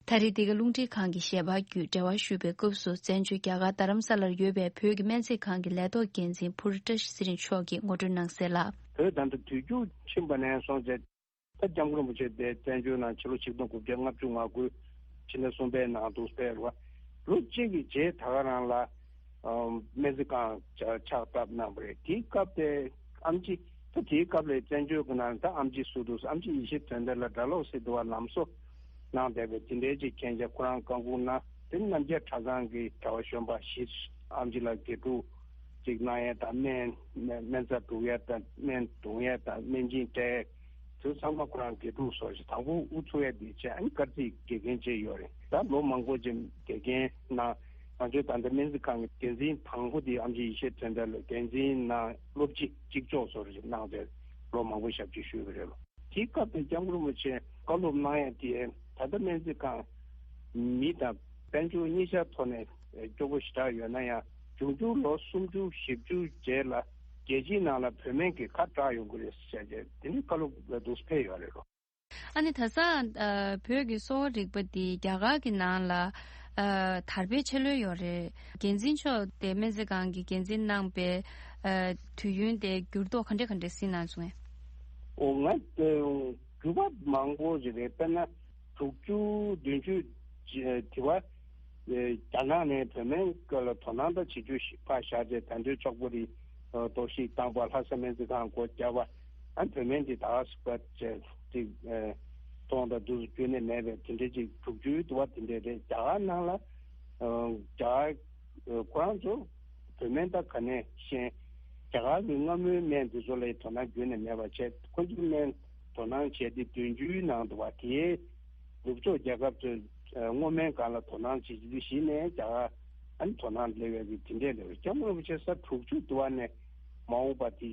ད་རེས་འདི་ག་རླུང་འཕྲིན་ཁང་གི་ཞལ་པར་བརྒྱུད་འབྲེལ་བ་ཞུས་པའི་སྐབས་སུ། བཙན་བྱོལ་རྒྱ་གར་རྡ་རམ་ས་ལར་ཡོད་པའི་བོད་ཀྱི་སྨན་རྩིས་ཁང་གི་ལས་ཐོག་འགན་འཛིན་ཕུར་བཀྲ་ཤིས་ཚེ་རིང་མཆོག་གིས་ངོ་སྤྲོད་གནང་གསལ་ལ། བོད་ད་ལྟ་དུས་འཁྱོག་ཕྱིན་པ་ནས་བཟུང་སྟེ། ད་སྐྱབས་མགོན་རིན་པོ་ཆེ་དེ་བཙན་བྱོལ་ནང་ཕྱི་ལོ་ཆིག་སྟོང་དགུ་བརྒྱ་ལྔ་བཅུ་ང་དགུ་ཕྱི་ཟླ་གསུམ་པའི་ནང་དུ་ཕེབས་པ། ལོ་གཅིག་གི་རྗེས་ད་ག་རང་ལ་ཨམ་སྨན་རྩིས་ཁང་ཕྱག་ཕྱག་བཏབ་གནང་བ་རེད། དེའི་སྐབས་དེ་ཨེམ་ཆི། ད་དེའི་སྐབས་ལ་བཙན་བྱོལ་གྱི་ནང་ད་ཨེམ་ཆི་སུ་འདུག་ཨེམ་ཆི་ཡེ་ཤེས་དོན་ལྡན་ལ་གྲྭ་ལོག་སྲིད་དུ་བ་ལམ་གསོ་གནང་བསྡད་པའི་དེ་འདྲའི་ཅིག་མཁྱེན་རྒྱ་ཁོ་རང་བཀའ་འགུག་གནང་། དེ་རྣམ་རྒྱལ་གྲྭ་ཚང་གི་གྲྭ་བ་གཞོན་པ་བཞི་ཨེམ་ཆི་ལ་དགེ་ཕྲུག་ཅིག་གནང་ཡས་དང་སྨན་སྨན་སྨན་རྩྭ་སྒྲུག་ཡས་དང་སྨན་བརྡུང་ཡས་དང་སྨན་སྦྱིན་སྤྲད་ཡས། དེ་ཚང་མ་ཁོ་རང་དགེ་ཕྲུག་ཚོ་ཞིག་དང་པོ་དབུ་ཚུགས་ཡས་དེ་བྱས། ཨ་ནི་སྐར་རྩིས་དགེ་རྒན་བྱས་ཡོད་རེད། ད་ལོ་མང་པོ་ཅིག་དགེ་རྒན་གནང་། ང་ཚོའི་ད་ལྟ་སྨན་རྩིས་ཁང་གི་འགན་འཛིན་དང་པོ་དེ་ཨེམ་ཆི་ཡེ་ཤེས་དོན་ལྡན་ལ་འགན་འཛིན་གནང་། སློབ་སྤྱི་གཅིག་ལྕོགས་ཚོར་ཞིག་གནང་སྟེ་ལོ་མང་པོ་ཞབས་ཕྱི་ཞུས་པ་རེད་ལོ། དེའི་སྐབས་དེ་སྐྱབས་མགོན་རིན་པོ་ཆེ་བཀའ་སློབ་གནང་ཡས་དེ། ད་ལྟ་སྨན་རྩིས་ཁང་མི་དང་དཔལ་འབྱོར་གཉིས་ཆར་ཐོག་ནས་སྐྱོ་པོ་ཞེ་དྲག་ཡོད་ན་ཡང་། འབྱུང་འགྱུར་ལོ་སུམ་ཅུ་བཞི་བཅུ་རྗེས་ལ་རྒྱལ་སྤྱིའི་ནང་ལ་བོད་སྨན་གྱི་ཁ་གྲག་ཡོང་གི་རེད་ཟེར་བྱས་དེ་ནི་བཀའ་སློབ་འདུག་སེ་ཕེབས་ཡོད་རེད་ལོ། ཨ་ནི་ད་ས་ཨ་བོད་ཀྱི་གསོ་བ་རིག་པ་འདི་རྒྱ་གར་གྱི་ནང་ལ་ཨ་དར་སྤེལ་ཆེ་ལོས་ཡོད་རེད། འགན་འཛིན་མཆོག་དེ་སྨན་རྩིས་ཁང་གི་འགན་འཛིན་གནང་པའི་ཨ་དུས་ཡུན་དེ་འགྱུར་ལྡོག་ག་འདྲ་ག་འདྲ་གཟིགས་གནང་སོང་ངས། ཨོ་ང་དེ་འགྱུར་བ་མང་པོ་ཞིག་རེད། དཔེར་ན་དྲུག་ཅུ་བདུན་ཅུ་དེ་བ་རྒྱ་ནག་ནས་བོད་སྨན་སྐོར་ལ་དོ་སྣང་ད་བྱེད་རྒྱུ་ཞིག་ཕར་བཞག་བྱས། ད་དུང་ལྕོག་པོ་རི་གཏོར་བཤིག་བཏང་པ། ལྷ་ས་སྨན་རྩིས་ཁང་སྒོ་བརྒྱབ་པ། ཨ་བོད་སྨན་དེ་ད་ག་སུ་བ་ཅིག་གཏོང་ད་དུས་སུ་རྒྱུན་ནས་མེད་པའི་དེ་འདྲའི་ཅིག་དྲུག་ཅུའི་དུ་བ་དེ་འདྲའི་རེད། རྒྱ་གར་ནང་ལ་རྒྱ་གར་ཁོ་རང་ཚོ་བོད་སྨན་ད་ག་ནས་ཤེས། རྒྱ་གར་གྱི་སྔ་མོའི་སྨན་དེ་ཚོ་ལ་དོ་སྣང་རྒྱུན་ནས་མེད་པ་བྱས། ཁོ་ཚོའི་སྨན་དོ་སྣང་བྱས་ཏེ་བདུན་ཅུའི་ནང་དུ་བ་དེའི་ནུབ་ཕྱོགས་རྒྱལ་ཁབ་ཚོས་སྔོ་སྨན་སྒང་ལ་དོ་སྣང་བྱེད་ཀྱི་འདུག་གཞི་ནས་རྒྱ་གར་ཨ་ནི་དོ་སྣང་སླེབས་ཡོད་ཀྱི་དེ་འདྲས་ལས། སྐྱབས་མགོན་རིན་པོ་ཆེ་ས་དྲུག་ཅུ་དུ་བ་ནས་མ་འོངས་པ་དེ་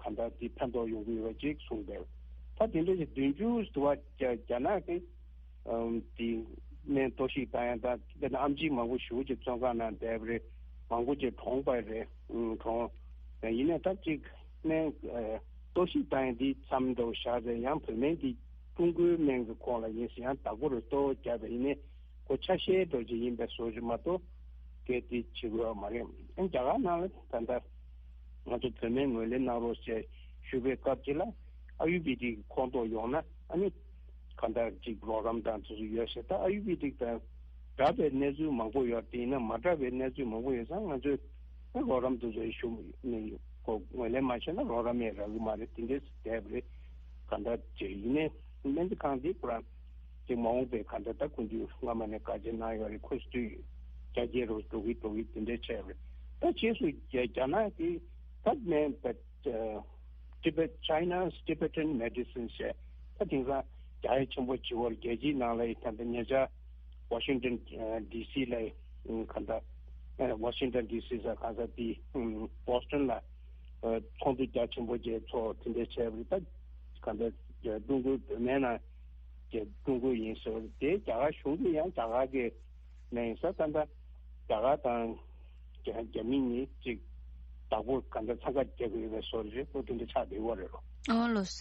གང་ལྟར་དེ་ཕན་ཐོགས་ཡོང་གི་ཡོད་པ་ཅིག་གསུངས་པས། ད་དེ་འདྲ་ཞིག་བདུན་ཅུ་དུ་བ་རྒྱ་རྒྱ་ནག་གི་དེ་སྨན་གཏོར་བཤིག་བཏང་ཡ་དང་། དཔེར་ན་ཨེམ་ཆི་མང་པོ་ཞེ་པོ་ཅིག་བཙོན་ཁང་ནང་བསྡད་པ་རེད། མང་པོ་ཅིག་གྲོངས་པ་རེད། གྲོངས། ཡིན་ནའི་ད་ཅིག་སྨན་གཏོར་བཤིག་བཏང་ཡ་འདི་མཚམས་འདྲ་བོ་བཞག་ཚེ། ཡང་བོད་སྨན་འདི་ཀྲུང་གོའི་སྨན་གྱི་ཁོངས་ལ་ཡིན་ཟེར་ཡང་བདག་པོ་རུ་གཏོར་བརྒྱབ་པ་ཡིན་ནའི་ཁོ་ཆ་ཤས་འདྲ་བོ་ཅིག་ཡིན་པའི་བཟོ་ཅིག་མ་གཏོགས་སྐད་དེ་བྱེད་དགོས་པ་མ་རེད། ཨ་རྒྱ་གར་ནང་ལ་ད་ལྟ་ང་ཚོ་བོད་སྨན་ངོས་ལེན་གནང་རོགས་ཞེས་ཞུ་བའི་སྐབས་ཅིག་ལ། ཨ་ཡུར་བེ་དིག་ཁོངས་གཏོགས་ཡོང་ན་ཨ་ནི་གང་ལྟར་ཅིག་རོགས་རམ་དང་དེ་ཚོ་ཡོད་ཟེར། ད་ཨ་ཡུར་བེ་དིག་དང་འདྲ་བའི་གནས་ཚུལ་མང་པོ་ཡོད་རེད། དེ་ཡིན་ན་མ་འདྲ་བའི་གནས་ཚུལ་མང་པོ་ཡོད་ཙང་། ང་ཚོས་རོགས་རམ་དེ་ཚོ་ཞུ་ནས་ཁོ་ངོས་ལེན་མ་བྱས་ན་རོགས་རམ་ཡང་རག་གི་མ་རེད། དེ་འདྲས་བསྡད་པ་རེད། གང་ལྟར་ཅིག་ཡིན་ནའི་སྨན་རྩིས་ཁང་འདི་ཁོ་རང་ཅིག་མ་འོངས་པའི་གང་ལྟར་ད་སྐུ་མདུན་སྔ་མ་ནས་བཀའ་ཆད་གནང་ཡོད་རེད། ཁོ་དུས་རྒྱ་སྐྱེད་རུ་འགྲོ་གི་འགྲོ་གི་དེ་འདྲས་བྱས་པ་རེད། ད་རྗེས་སུ་རྒྱ་རྒྱ་ནག་གིས་ད་སྨན་པ། Tibet China's Tibetan Medicine ཞེས། ད་དེང་སང་རྒྱ་ཡིག་ཆེན་པོ་བྱེད་པར་རྒྱལ་སྤྱིའི་ནང་ལ་ད་ལྟ་ཉེ་ཆར་ཝ་ཤིང་ཏོན་ཌི་སི་ལ་ག་ད་ཝ་ཤིང་ཏོན་ཌི་སི་ས་ག་ས་དེ་བོ་སི་ཊོན་ལ་ཚོགས་འདུ་རྒྱ་ཆེན་པོ་བཅས་ཚོགས་དེ་འདྲ་བྱས་པ་རེད། ད་ག་ད་ཀྲུང་གོའི་བོད་སྨན་ནང་གི་ཀྲུང་གོ་ཡིན་ཟེར་བ་རེད། དེ་རྒྱ་གར་གཞུང་གིས་ཡང་རྒྱ་གར་གི་ནས་ས་ད་ལྟ་རྒྱ་གར་དང་རྒྱ་རྒྱ་མི་གཉིས་གཅིག་བདག་པོ་ག་འདྲ་འཚང་ཁ་རྒྱག་གི་ཡོད་པའི་བཟོ་འདྲ་རེད། ཨོ་དེ་འདྲ་ཆགས་བསྡད་ཡོད་རེད་ལོ། ཨོ་ལོས།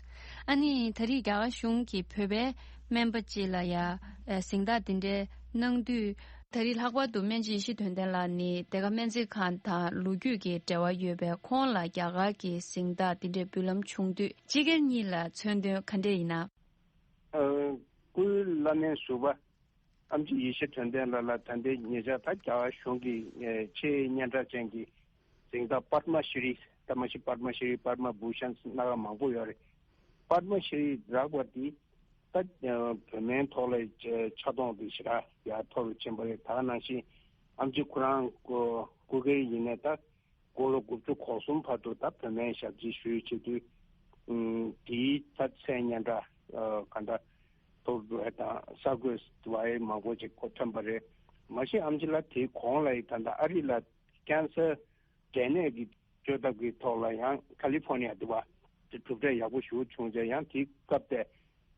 ཨ་ནི་ད་རེས་རྒྱ་གར་གཞུང་གིས་བོད་པའི་སྨན་པ་གཅིག་ལ་ཡ་ཨ་གཟེངས་རྟགས་དེ་འདྲའི་གནང་དུས། ད་རེས་ལྷག་པར་དུ་སྨན་སྦྱིན་ཡེ་ཤེས་དོན་ལྡན་ལགས་ནི་དེ་ག་སྨན་རྩིས་ཁང་དང་ལོ་རྒྱུས་ཀྱི་འབྲེལ་བ་ཡོད་པས། ཁོང་ལ་རྒྱ་གར་གྱི་གཟེངས་རྟགས་དེ་འདྲའི་འབུལ་ལམ་བྱུང་དུས་སྤྱི་སྒེར་གཉིས་ལ་མཚོན་དོན་ག་འདྲས་ཡིན་ན། ཨ། སྐུའི་བླ་སྨན་ཟུར་པ་ཨེམ་ཆི་ཡེ་ཤེས་དོན་ལྡན་ལགས་ལ་ད་ལྟའི་ཉེ་ཆར་ད་རྒྱ་གར་གཞུང་གི་ཨེ་ཆེས་སྙན་གྲགས་ཅན་གྱི་གཟེངས་རྟགས་པདྨ་ཤྲི། ད་མ་གཞི་པདྨ་ཤྲི། པདྨ་བྷུ་ཤན་སྣ་ཁ་མང་པོ་ཡོད་རེད། པདྨ་ཤྲི་རག་པ་འདི་ད་ཨ་བོད་སྨན་ཐོག་ལ་ཆ་ཆ་མཐོང་དེ་ཞེ་དྲག་ཡར་མཐོ་རུ་ཕྱིན་པ་རེད། ད་ག་ནང་བཞིན་ཨེམ་ཆི་ཁོ་རང་སྐུ་སྒེར་ཡིན་ནའི་ད་དགུང་ལོ་དགུ་བཅུ་གོ་གསུམ་བར་དུ་ད་བོད་སྨན་ཞབས་ཕྱི་ཞུས་བྱེད་དུས། ཨུམ། དེའི་ད་མཚན་སྙན་གྲགས་ཨ་ག་འདྲ་མཐོ་རུ་འགྲོ་ཡ་དང་གསར་འགོད་པ་མང་པོ་ཅིག་གོ་ཐོན་པ་རེད། མ་གཞི་ཨེམ་ཆི་ལགས་དེའི་གོང་ལ་ཡི་ད་ལྟ་ཨ་རི་ལ་ཀན་སར་འབྲས་ནད་ཀྱི་བཅོས་ཐབས་ཀྱི་ཐོག་ལ་ཡང་ཁ་ལི་ཕོར་ནི་ཡ་འདི་བ་དེ་གྲུབ་འབྲས་ཡག་པོ་ཞེ་པོ་བྱུང་ཙང་ཡང་དེའི་སྐབས་དེ་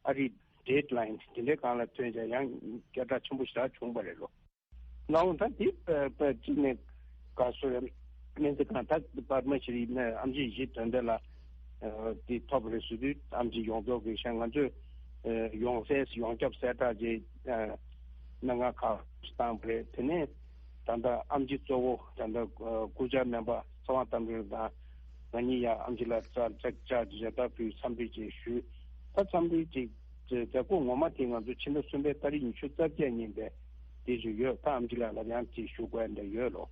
ཨ་རི་ཌེཌ་ལའིན་དེ་འདྲའི་སྒང་ལ་ཐོན་ཙང་ཡང་སྐད་གྲགས་ཆེན་པོ་ཞེ་དྲག་བྱུང་པ་རེད་ལོ། ང་འོ་ད་འདི་པ་པ་གཅིག་ནས་ག་སོ་ཡ་སྨན་རྩིས་ཁང་ད་པདྨ་ཤྲི་ནས་ཨེམ་ཆི་ཡེ་ཤེས་དོན་ལྡན་ལགས་འདི་ཐོབ་རེད་ཟེར་དུས་ཨེམ་ཆི་ཡོངས་རྫོགས་ཀྱི་ཤ་ང་ཚོས་ཡོངས་གསལ་ཡོངས་ཁྱབ་གསལ་བསྒྲགས་ཀྱི་གནང་ཁག་ཁག་བཏང་པ་རེད། དེ་ནས་ད་ལྟ་ཨེམ་ཆི་གཙོ་བོ་ད་ལྟ་སྐུ་བཅར་སྨན་པ་ཚེ་དབང་བསྟན་འཕེལ་དང་ང་གཉིས་ཡང་ཨེམ་ཆི་ལགས་རྩར་བཅར་བཅར་བཅར་ད་ཕུལ་འཚམས་འདྲི་ཅིག་ཞུས། ད་འཚམས་འདྲི་ཅིག་མཛད་སྒོ་ངོ་མ་དེ་ང་ཚོ་ཕྱི་ཟླ་གསུམ་པའི་ཏ་རིག་ཉི་ཤུ་རྩ་བརྒྱད་ཉིན་པའི་དེ་ཞུ་ཡོད། ད་ཨེམ་ཆི་ལགས་ལ་ཡང་དེ་ཞུ་དགོས་འདྲ་ཡོད་ལོ།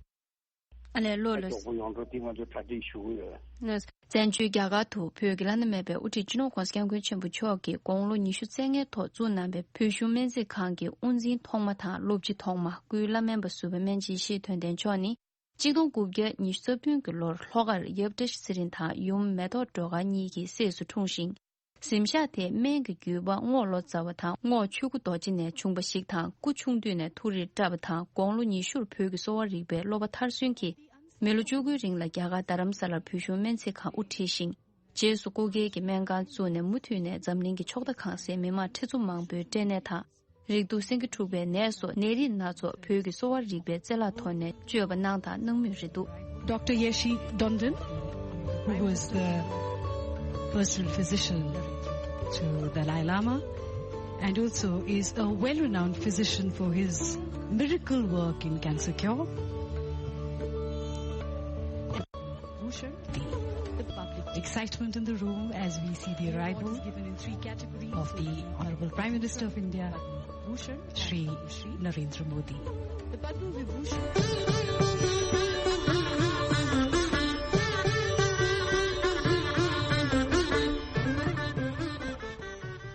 ཨ་ལས་ལོ་ལོ། མགྱོགས་པོ་ཡོང་འགྲོ་དེ་ང་ཚོ་གྲ་སྒྲིག་ཞུ་གི་ཡོད། བཙན་བྱོལ་རྒྱ་གར་དུ་བོད་ཀྱི་བླ་ན་མེད་པའི་དབུ་ཁྲིད་སྤྱི་ནོར་༸གོང་ས་༸སྐྱབས་མགོན་ཆེན་པོ་མཆོག་གིས་དགུང་ལོ་ཉི་ཤུ་རྩ་ལྔའི་ཐོག་བཙུགས་གནང་བའི་བོད་གཞུང་སྨན་རྩིས་ཁང་གི་དབུ་འཛིན་ཐོག་མ་དང་སློབ་སྤྱི་ཐོག་མ་སྐུའི་བླ་སྨན་པ་ཟུར་པ་སྨན་སྦྱིན་ཡེ་ཤེས་དོན་ལྡན་མཆོག་ནི། གཅིག་སྟོང་དགུ་བརྒྱ་ཉི་ཤུ་རྩ་བདུན་གྱི་ལོར་ལྷོ་ཁར་ཡབ་བཀྲ་ཤིས་ཚེ་རིང་དང་ཡུམ་མེ་ཏོག་སྒྲོལ་དཀར་གཉིས་ཀྱི་སྲས་སུ་འཁྲུངས་ཤིང་། གཟིམ་ཤག་དེ་སྨན་གྱི་བརྒྱུད་པ་རྔོག་ལོ་ཙཱ་བ་དང་རྔོག་ཆོས་སྐུ་རྡོ་རྗེ་ནས་བྱུང་བ་ཞིག་དང་། སྐུ་ཆུང་དུས་ནས་ཐུགས་རིག་བཀྲ་བ་དང་། དགུང་ལོ་ཉི་ཤུར་བོད་ཀྱི་གསོ་བ་རིག་པའི་སློབ་པ་མཐར་སོན་གྱིས། མི་ལོ་བཅུ་དགུའི་རིང་ལ་རྒྱ་གར་རྡ་རམ་ས་ལར་བོད་གཞུང་སྨན་རྩིས་ཁང་དབུ་ཁྲིད་ཅིང་། རྗེས་སུ་སྐུ་སྒེར་གྱི་སྨན་ཁང་བཙུགས་ནས། མུ་མཐུད་ནས་འཛམ་གླིང་གི་ཕྱོགས་མཐའ་གང་སའི་མི་མང་ཁྲི་ཚོ་མང་པོའི་སྐྲན་ནད་དང་། རེག་དུག་སེང་གེ་འཁྲུགས་པའི་ནད་སོགས་ནད་རིགས་སྣ་ཚོགས་བོད་ཀྱི་གསོ་བ་རིག་པའི་རྩལ་ལག་ཐོག་ནས་བཅོས་པ་གནང་དང་གནང་མུས་རེད་འདུག། Doctor Yeshee Tondon, who was the personal physician to Dalai Lama and also is a well-renowned physician for his miracle work in cancer cure. Bhushan, the, the public excitement in the room as we see the arrival of the Honorable Prime Minister of India, Shri Narendra Modi.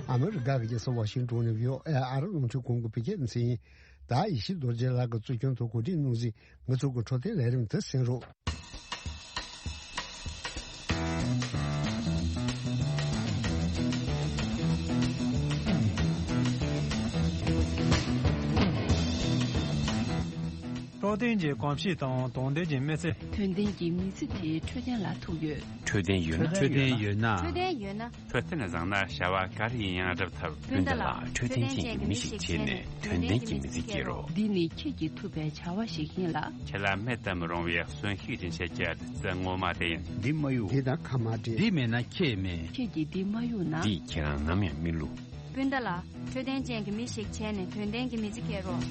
ཨ་མི་རི་ཀ་གི་རྒྱལ་ས་ཝ་ཤིང་ཏོན་ནས་བྷི་ཨོ་ཨེ་ཨ་རི་རླུང་འཕྲིན་ཁང་གི་བོད་སྐད་སྡེ་ཚན་ཡིན། ད་ཡེ་ཤེས་རྡོ་རྗེ་ལགས་ཀྱི་གཙོ་སྐྱོང་ཐོག་གོ་སྒྲིག་གནང་ཟིན། ང་ཚོ་གི་འཕྲོད་བསྟེན་ལས་རིམ་དེ་གསན་རོགས། འཕྲོད་བསྟེན་གྱི་གོམས་གཤིས་དང་དོན་ལྡན་གྱི་མི་ཚེ། དོན་ལྡན་གྱི་མི་ཚེ་དེའི་འཕྲོད་བསྟེན་ལ་ཐུག་ཡོད། འཕྲོད་བསྟེན་ཡོད་ན། འཕྲོད་བསྟེན་ཡོད་ན། འཕྲོད་བསྟེན་ཡོད་ན། འཕྲོད་བསྟེན་བཟང་ན་བྱ་བ་ག་རེ་ཡིན་ཡང་སྒྲུབ་ཐུབ། སྤུན་ཟླ་ལགས། འཕྲོད་བསྟེན་ཅན་གྱི་མི་ཞིག་བྱས་ནས་དོན་ལྡན་གྱི་མི་ཚེ་སྐྱེལ་རོགས། འདི་ནི་ཁྱེད་ཀྱིས་ཐུབ་པའི་བྱ་བ་ཞིག་ཡིན་ལ། ཁྱེད་ལ་མེད་དུ་མི་རུང་བའི་གསོན་ཤུགས་ཀྱི་ཆེད་ཀྱི་བདུད་རྩི་ངོ་མ་དེ་ཡིན། འདི་མ་གཡུག་འདི་དང་ཁ་མ་འབྲལ། འདི་མེད་ན་ཁྱེད་མེད། ཁྱེད་ཀྱིས་འདི་མ་གཡུག་ན། འདིས་ཁྱེད་རང་ནམ་ཡང་མི་བསླུ། སྤུན་ཟླ་ལགས། འཕྲོད་བསྟེན་ཅན་གྱི་མི་ཞིག་བྱས་ནས་དོན་ལྡན་གྱི་མི་ཚེ་སྐྱེལ་རོགས།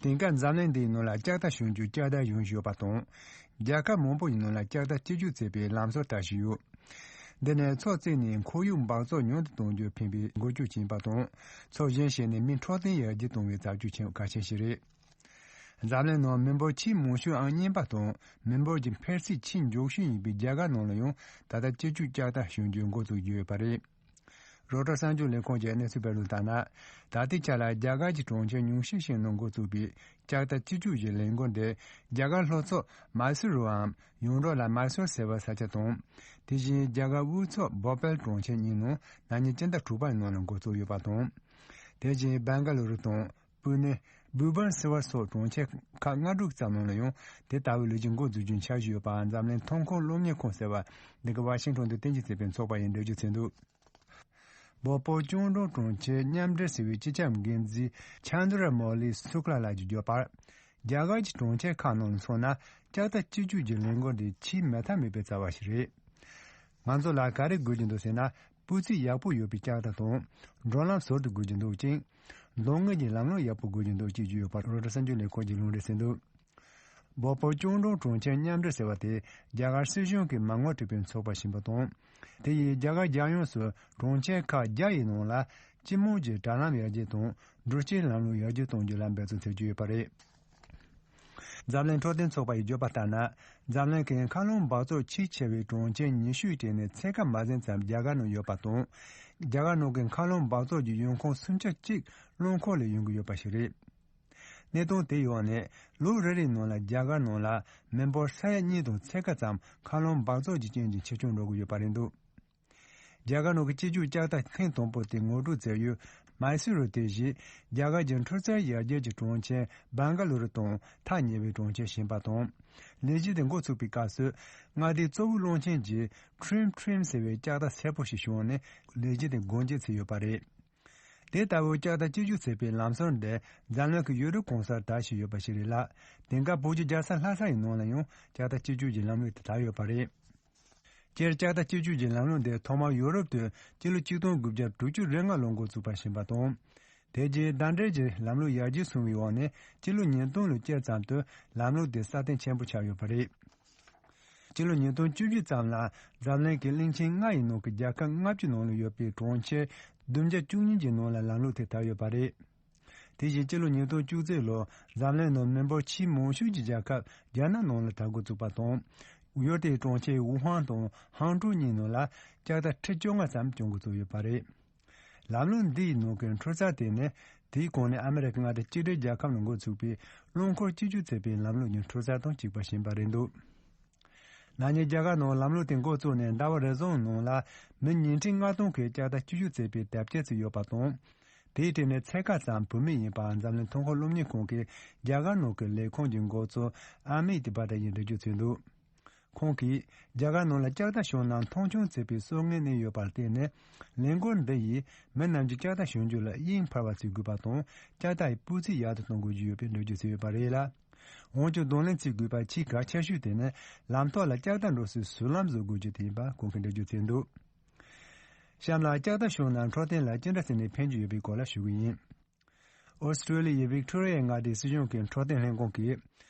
དེང་སྐབས་འཛམ་གླིང་འདིའི་ནང་ལ་ལྕགས་རྟ་ཞོན་རྒྱུ་ལྕགས་རྟ་གཞུང་བཞུགས་པ་དང་། རྒྱལ་ཁབ་མང་པོ་ཡི་ནང་ལ་ལྕགས་རྟ་སྤྱི་སྤྱོད་བྱེད་པའི་ལམ་སྲོལ་དར་བཞིན་ཡོད། འདི་ནས་མཚོ་བརྩིགས་ནས་ཁོར་ཡུག་འབག་བཙོག་ཉུང་དུ་གཏོང་རྒྱུར་ཕན་པའི་འགུལ་སྐྱོད་ཕྱིན་པ་དང་། མཚོ་བཞེངས་བྱས་ནས་མི་འཕྲོད་བསྟེན་ཡར་རྒྱས་གཏོང་བའི་རྩ་ཆེ་བའི་ཁྱད་ཆོས་ཤིག་རེད། འཛམ་གླིང་ནང་མི་འབོར་ཆེས་མང་ཤོས་ཨང་གཉིས་པ་དང་མི་འབོར་གྱི་འཕེལ་ཚད་ཆེས་མགྱོགས་ཤོས་ཡིན་པའི་རྒྱ་གར་ནང་ལ་ཡང་ད་ལྟ་སྤྱི་སྤྱོད་ལྕགས་རྟ་ཞོན་རྒྱུ་འགོ་བཙུགས་ཡོད་པ་རེད། རོའི་ཊར་གསར་འགྱུར་ལས་ཁང་གི་གནས་ཚུལ་སྤེལ་དོན་ལྟར་ན། ད་ལྟའི་ཆ་ལ་རྒྱ་གར་གྱི་གྲོང་ཁྱེར་ཉུང་ཤས་ཤིག་ནང་འགོ་བཙུགས་པའི་ལྕགས་རྟ་སྤྱི་སྤྱོད་ཀྱི་ལས་འགུལ་འདི་རྒྱ་གར་ལྷོ་ཕྱོགས་མཱི་སུ་རུའམ་ཡོངས་གྲགས་ལ་མཱི་སུར་ཟེར་བའི་ས་ཆ་དང་། དེ་བཞིན་རྒྱ་གར་དབུས་ཕྱོགས་བྷོ་པལ་གྲོང་ཁྱེར་གཉིས་ནང་ན་ནིང་སྤྱི་ཟླ་དྲུག་པའི་ནང་ལ་འགོ་བཙུགས་ཡོད་པ་དང་། དེ་བཞིན་བྷེང་ག་ལུ་རུ་དང་། པུ་ནེ། སྦུར་བན་སིལ་ཝར་སོགས་གྲོང་ཁྱེར་ཁག་ལྔ་དྲུག་ཙམ་ནང་ལ་ཡང་དེ་ལྟ་བུའི་ལས་འགུལ་འགོ་འཛུགས་རྒྱུའི་འཆར་གཞི་ཡོད་པ་འཛམ་གླིང་ཐོན་ཁུངས་སློབ་གཉེར་ཁང་ཟེར་བ་འདི་ག་ཝ་ཤིང་ཊོན་དུ་རྟེན་གཞི་བྱས་པའི་ཚོགས་པ་ཡིས་འགྲེལ་བརྗོད་བྱས་འདུག་བོད་པོ་ཅོང་ཀྲོང་གྲོང་ཁྱེར་མཉམ་འབྲེལ་ཟེར་བའི་སྤྱི་ཁྱབ་འགན་འཛིན་ཆན་དྲ་མོ་ལི་སུ་ཀླ་ལགས་ཀྱིས་བརྗོད་པར། རྒྱ་གར་གྱི་གྲོང་ཁྱེར་ཁག་ནང་ལ་སོང་ན་ལྕགས་རྟ་སྤྱི་སྤྱོད་ཀྱི་ལས་འགུལ་འདི་ཆེས་མེད་ཐབས་མེད་པའི་རྩ་བ་ཞིག་རེད། ང་ཚོ་ལ་ག་རེ་དགོས་ཀྱི་འདུག་ཟེར་ན། སྤུས་ཚད་ཡག་པོ་ཡོད་པའི་ལྕགས་རྟ་དང་། འགྲོ་ལམ་ཟུར་དུ་དགོས་ཀྱི་འདུག་ཅིང་། མདོ་དངུལ་གྱི་ལམ་ལུགས་ཡག་པོ་དགོས་ཀྱི་འདུག་ཅེས་བརྗོད་ཡོད་པ་རོའི་ཊར་གསར་འགྱུར་ལས་ཁང་གིས་ལུང་འདྲེན་བྱས་འདུག་བོད་པོ་ཅོང་ཀྲོང་གྲོང་ཁྱེར་མཉམ་འབྲེལ་ཟེར་བ་དེ་རྒྱ་གར་སྲིད་གཞུང་གི་མ་དངུལ་སྤྲོད་པའི་ཚོགས་པ་ཞིག་ཡིན་པ་དང་། དེ་ཡིས་རྒྱ་གར་རྒྱལ་ཡོངས་སུ་གྲོང་ཁྱེར་ཁག་བརྒྱ་ཡི་ནང་ལ་སྤྱི་དམངས་ཀྱི་དྲ་ལམ་ཡར་རྒྱས་དང་འགྲུལ་སྐྱེལ་ལམ་ལུགས་ཡར་རྒྱས་གཏོང་རྒྱུ་ལ་འབད་བརྩོན་བྱེད་ཀྱི་ཡོད་པ་རེད། འཛམ་གླིང་འཕྲོད་བསྟེན་ཚོགས་པ་ཡིས་བརྗོད་པ་ལྟར་ན། འཛམ་གླིང་གི་མཁའ་རླུང་འབག་བཙོག་ཆེས་ཆེ་བའི་གྲོང་ཁྱེར་ཉི་ཤུའི་གྲས་ནས་ཕྱེད་ཀ་མ་ཟིན་ཙམ་རྒྱ་གར་ནང་ཡོད་པ་དང་། རྒྱ་གར་ནང་གི་མཁའ་རླུང་འབག་བཙོག་གི་ཡོང་ཁུངས་སུམ་ཆ་གཅིག་རླངས་འཁོར་ལས་ཡོང་གི་ཡོད་པ་ཞིག་རེད། གནས་སྟངས་དེའི་འོག་ནས་ལོ་རེ་རེའི་ནང་ལ་རྒྱ་གར་ནང་ལ་མི་འབོར་ས་ཡ་གཉིས་དང་ཕྱེད་ཀ་ཙམ་མཁའ་རླུང་འབག་བཙོག་གི་རྐྱེན་གྱིས་འཆི་སྐྱོན་འགྲོ་གི་ཡོད་པ་རེད་འདུག་རྒྱ་གར་ནང་གི་སྤྱི་སྤྱོད་ལྕགས་རྟ་ཐེངས་དང་པོ་དེ་ངོ་སྤྲོད་མཛད་ཡུལ་མཱི་སུ་རུ་དེ་བཞིན་རྒྱ་གར་གྱི་འཕྲུལ་རྩལ་ཡར་རྒྱས་ཀྱི་གྲོང་ཁྱེར་བྷང་ག་ལུ་རུ་དང་ཐག་ཉེ་བའི་གྲོང་ཁྱེར་ཞིག་ཡིན་པ་དང་། ལས་གཞི་དེ་འགོ་ཚུགས་པའི་སྐབས་སུ་མངའ་སྡེའི་གཙོ་བོའི་གློག་ཆེན་གྱི་ཁྲིམ་ཁྲིམ་ཟེར་བའི་ལྕགས་རྟ་སེར་པོ་ཞིག་བྱུང་ནས་ལས་གཞི་དེ་སྒོ་འབྱེད་བྱས་ཡོད་པ་རེད། དེ་ལྟ་བུའི་ལྕགས་རྟ་སྤྱི་སྤྱོད་ཟེར་བའི་ལམ་སྲོལ་འདི་འཛམ་གླིང་གི་ཡུལ་གྲུ་གང་སར་དར་བཞིན་ཡོད་པ་ཞིག་རེད་ལ། དེང་སྐབས་བོད་ཀྱི་རྒྱལ་ས་ལྷ་ས་ཡི་ནང་ལ་ཡང་ལྕགས་རྟ་སྤྱི་སྤྱོད་ཀྱི་ལམ་ལུགས་དེ་དར་ཡོད་པ་རེད། སྤྱིར་ལྕགས་རྟ་སྤྱི་སྤྱོད་ཀྱི་ལམ་ལུགས་འདི་ཐོག་མར་ཡོ་རོབ་ཏུ་སྤྱི་ལོ་ཆིག་སྟོང་དགུ་བརྒྱ་དྲུག་ཅུ་རེ་ལྔ་ལོར་འགོ་བཙུགས་པ་ཞིག་ཡིན་པ་དང་། དེ་རྗེས་ཟླ་འདྲེན་གྱི་ལམ་ལུགས་ཡར་རྒྱས་སོང་བའི་འོག་ནས་སྤྱི་ལོ་ཉིས་སྟོང་ལོའི་སྤྱིར་ཙམ་དུ་ལམ་ལུགས་དེ་སྲ་བརྟན་ཆེན་པོ་ཆགས་ཡོད་པ་རེད། སྤྱི་ལོ་ཉིས་སྟོང་བཅུ་བཞི་ཙམ་ལ་འཛམ་གླིང་གི་གླིང་ཆེན་ལྔ་ཡི་ནང་གི་རྒྱལ་ཁབ་ལྔ་བཅུ་ནང་ལ་ཡོད་པའི་གྲོང་ཁྱེར་བདུན་བརྒྱ་བཅུ་གཉིས་ཀྱི་ནང་ལ་ལམ་ལུགས་དེ་དར་ཡོད་པ་རེད། དེ་བཞིན་སྤྱི་ལོ་ཉིས་སྟོང་བཅུ་གཅིག་ལོར་འཛམ་གླིང་ནང་མི་འབོར་ཆེས་མང་ཤོས་ཀྱི་རྒྱལ་ཁབ་རྒྱ་ནག་ནང་ལ་དར་འགོ་བཙུགས་པ་དང་། ཡུལ་དེའི་གྲོང་ཁྱེར་ཝུ་ཧན་དང་ཧང་ཀྲོའུ་གཉིས་ནང་ལ་ལྕགས་རྟ་ཁྲི་བཅོ་ལྔ་ཙམ་སྐྱོང་འགོ་བཙུགས་ཡོད་པ་རེད། ལམ་ལུགས་འདིའི་ནང་གི་འཕྲུལ་རྩལ་དེ་ནི་དེའི་གོང་ནས་ཨ་མི་རི་ཀའི་མངའ་སྡེ་གཅིག་སྒྲིལ་རྒྱལ་ཁབ་ནས་འགོ་ཚུགས་པའི་རླངས་འཁོར་སྤྱི་སྤྱོད་ཟེར་བའི་ལམ་ལུགས་ཀྱི་འཕྲུལ་རྩལ་དང་གཅིག་པ་ཞིག་ཡིན་པ་རེད་འདུག་ན་ནིང་རྒྱ་གར་ནང་ལམ་ལུགས་དེ་འགོ་བཙུགས་ནས་ཟླ་བ་རེ་ཟུང་ནང་ལ་མི་ཉིས་ཁྲི་ལྔ་སྟོང་གིས་ལྕགས་རྟ་སྤྱི་སྤྱོད་བྱེད་པའི་དེབ་སྐྱེལ་བྱས་ཡོད་པ་དང་། དེའི་གྲས་ནས་ཕྱེད་ཀ་ཙམ་བུད་མེད་ཡིན་པ་འཛམ་གླིང་ཐོན་ཁུངས་སློབ་གཉེར་ཁང་གི་རྒྱ་གར་ནང་གི་ལས་ཁུངས་ཀྱི་འགོ་གཙོ་ཨ་མི་ཏི་བྷ་ཏ་ཡིས་འགྲེལ་བརྗོད་བྱས་འདུག་ཁོང་གིས་རྒྱ་གར་ནང་ལ་ལྕགས་རྟ་བྱུང་ན་མཐོང་ཆུང་བྱེད་པའི་སྲོལ་ངན་གནས་ཡོད་པར་བརྟེན་ནས། ལས་འགུལ་འདི་ཡིས་མི་རྣམས་ཀྱིས་ལྕགས་རྟ་གྱོན་རྒྱུ་ལ་དབྱིངས་འཕར་བ་བྱེད་དགོས་པ་དང་། ལྕགས་རྟ་ཡི་སྤུས་ཚད་ཡག་ཏུ་གཏོང་དགོས་ཀྱི་ཡོད་པའི་འགྲེལ་བརྗོད་བྱས་ཡོད་པ་རེད་ལ། འོན་ཀྱང་གདོང་ལེན་བྱེད་དགོས་པ་ཆེས་གལ་ཆེ་ཤོས་དེ་ནི་ལམ་ཐོག་ལ་ལྕགས་རྟ་འགྲོ་སའི་ཟུར་ལམ་བཟོ་དགོས་རྒྱུ་དེ་ཡིན་པ་ཁོང་གིས་འགྲེལ་བརྗོད་བྱས་འདུག་གཤམ་ལ་ལྕགས་རྟ་བྱུང་ན་འཕྲོད་བསྟེན་ལ་ཅི་འདྲ་བྱས་ནས་ཕན་གྱི་ཡོད་པའི་སྐོར་ལ་ཞུ་གི་ཡིན། ཨོ་སི་ཀྲོ་ལི་ཡའི་བིག་ཐོ་རི་ཡའི་མངའ་སྡེའི་སྲིད་གཞུང་གི་འཕྲོད་བསྟེན་ལྷན་ཁང་གིས།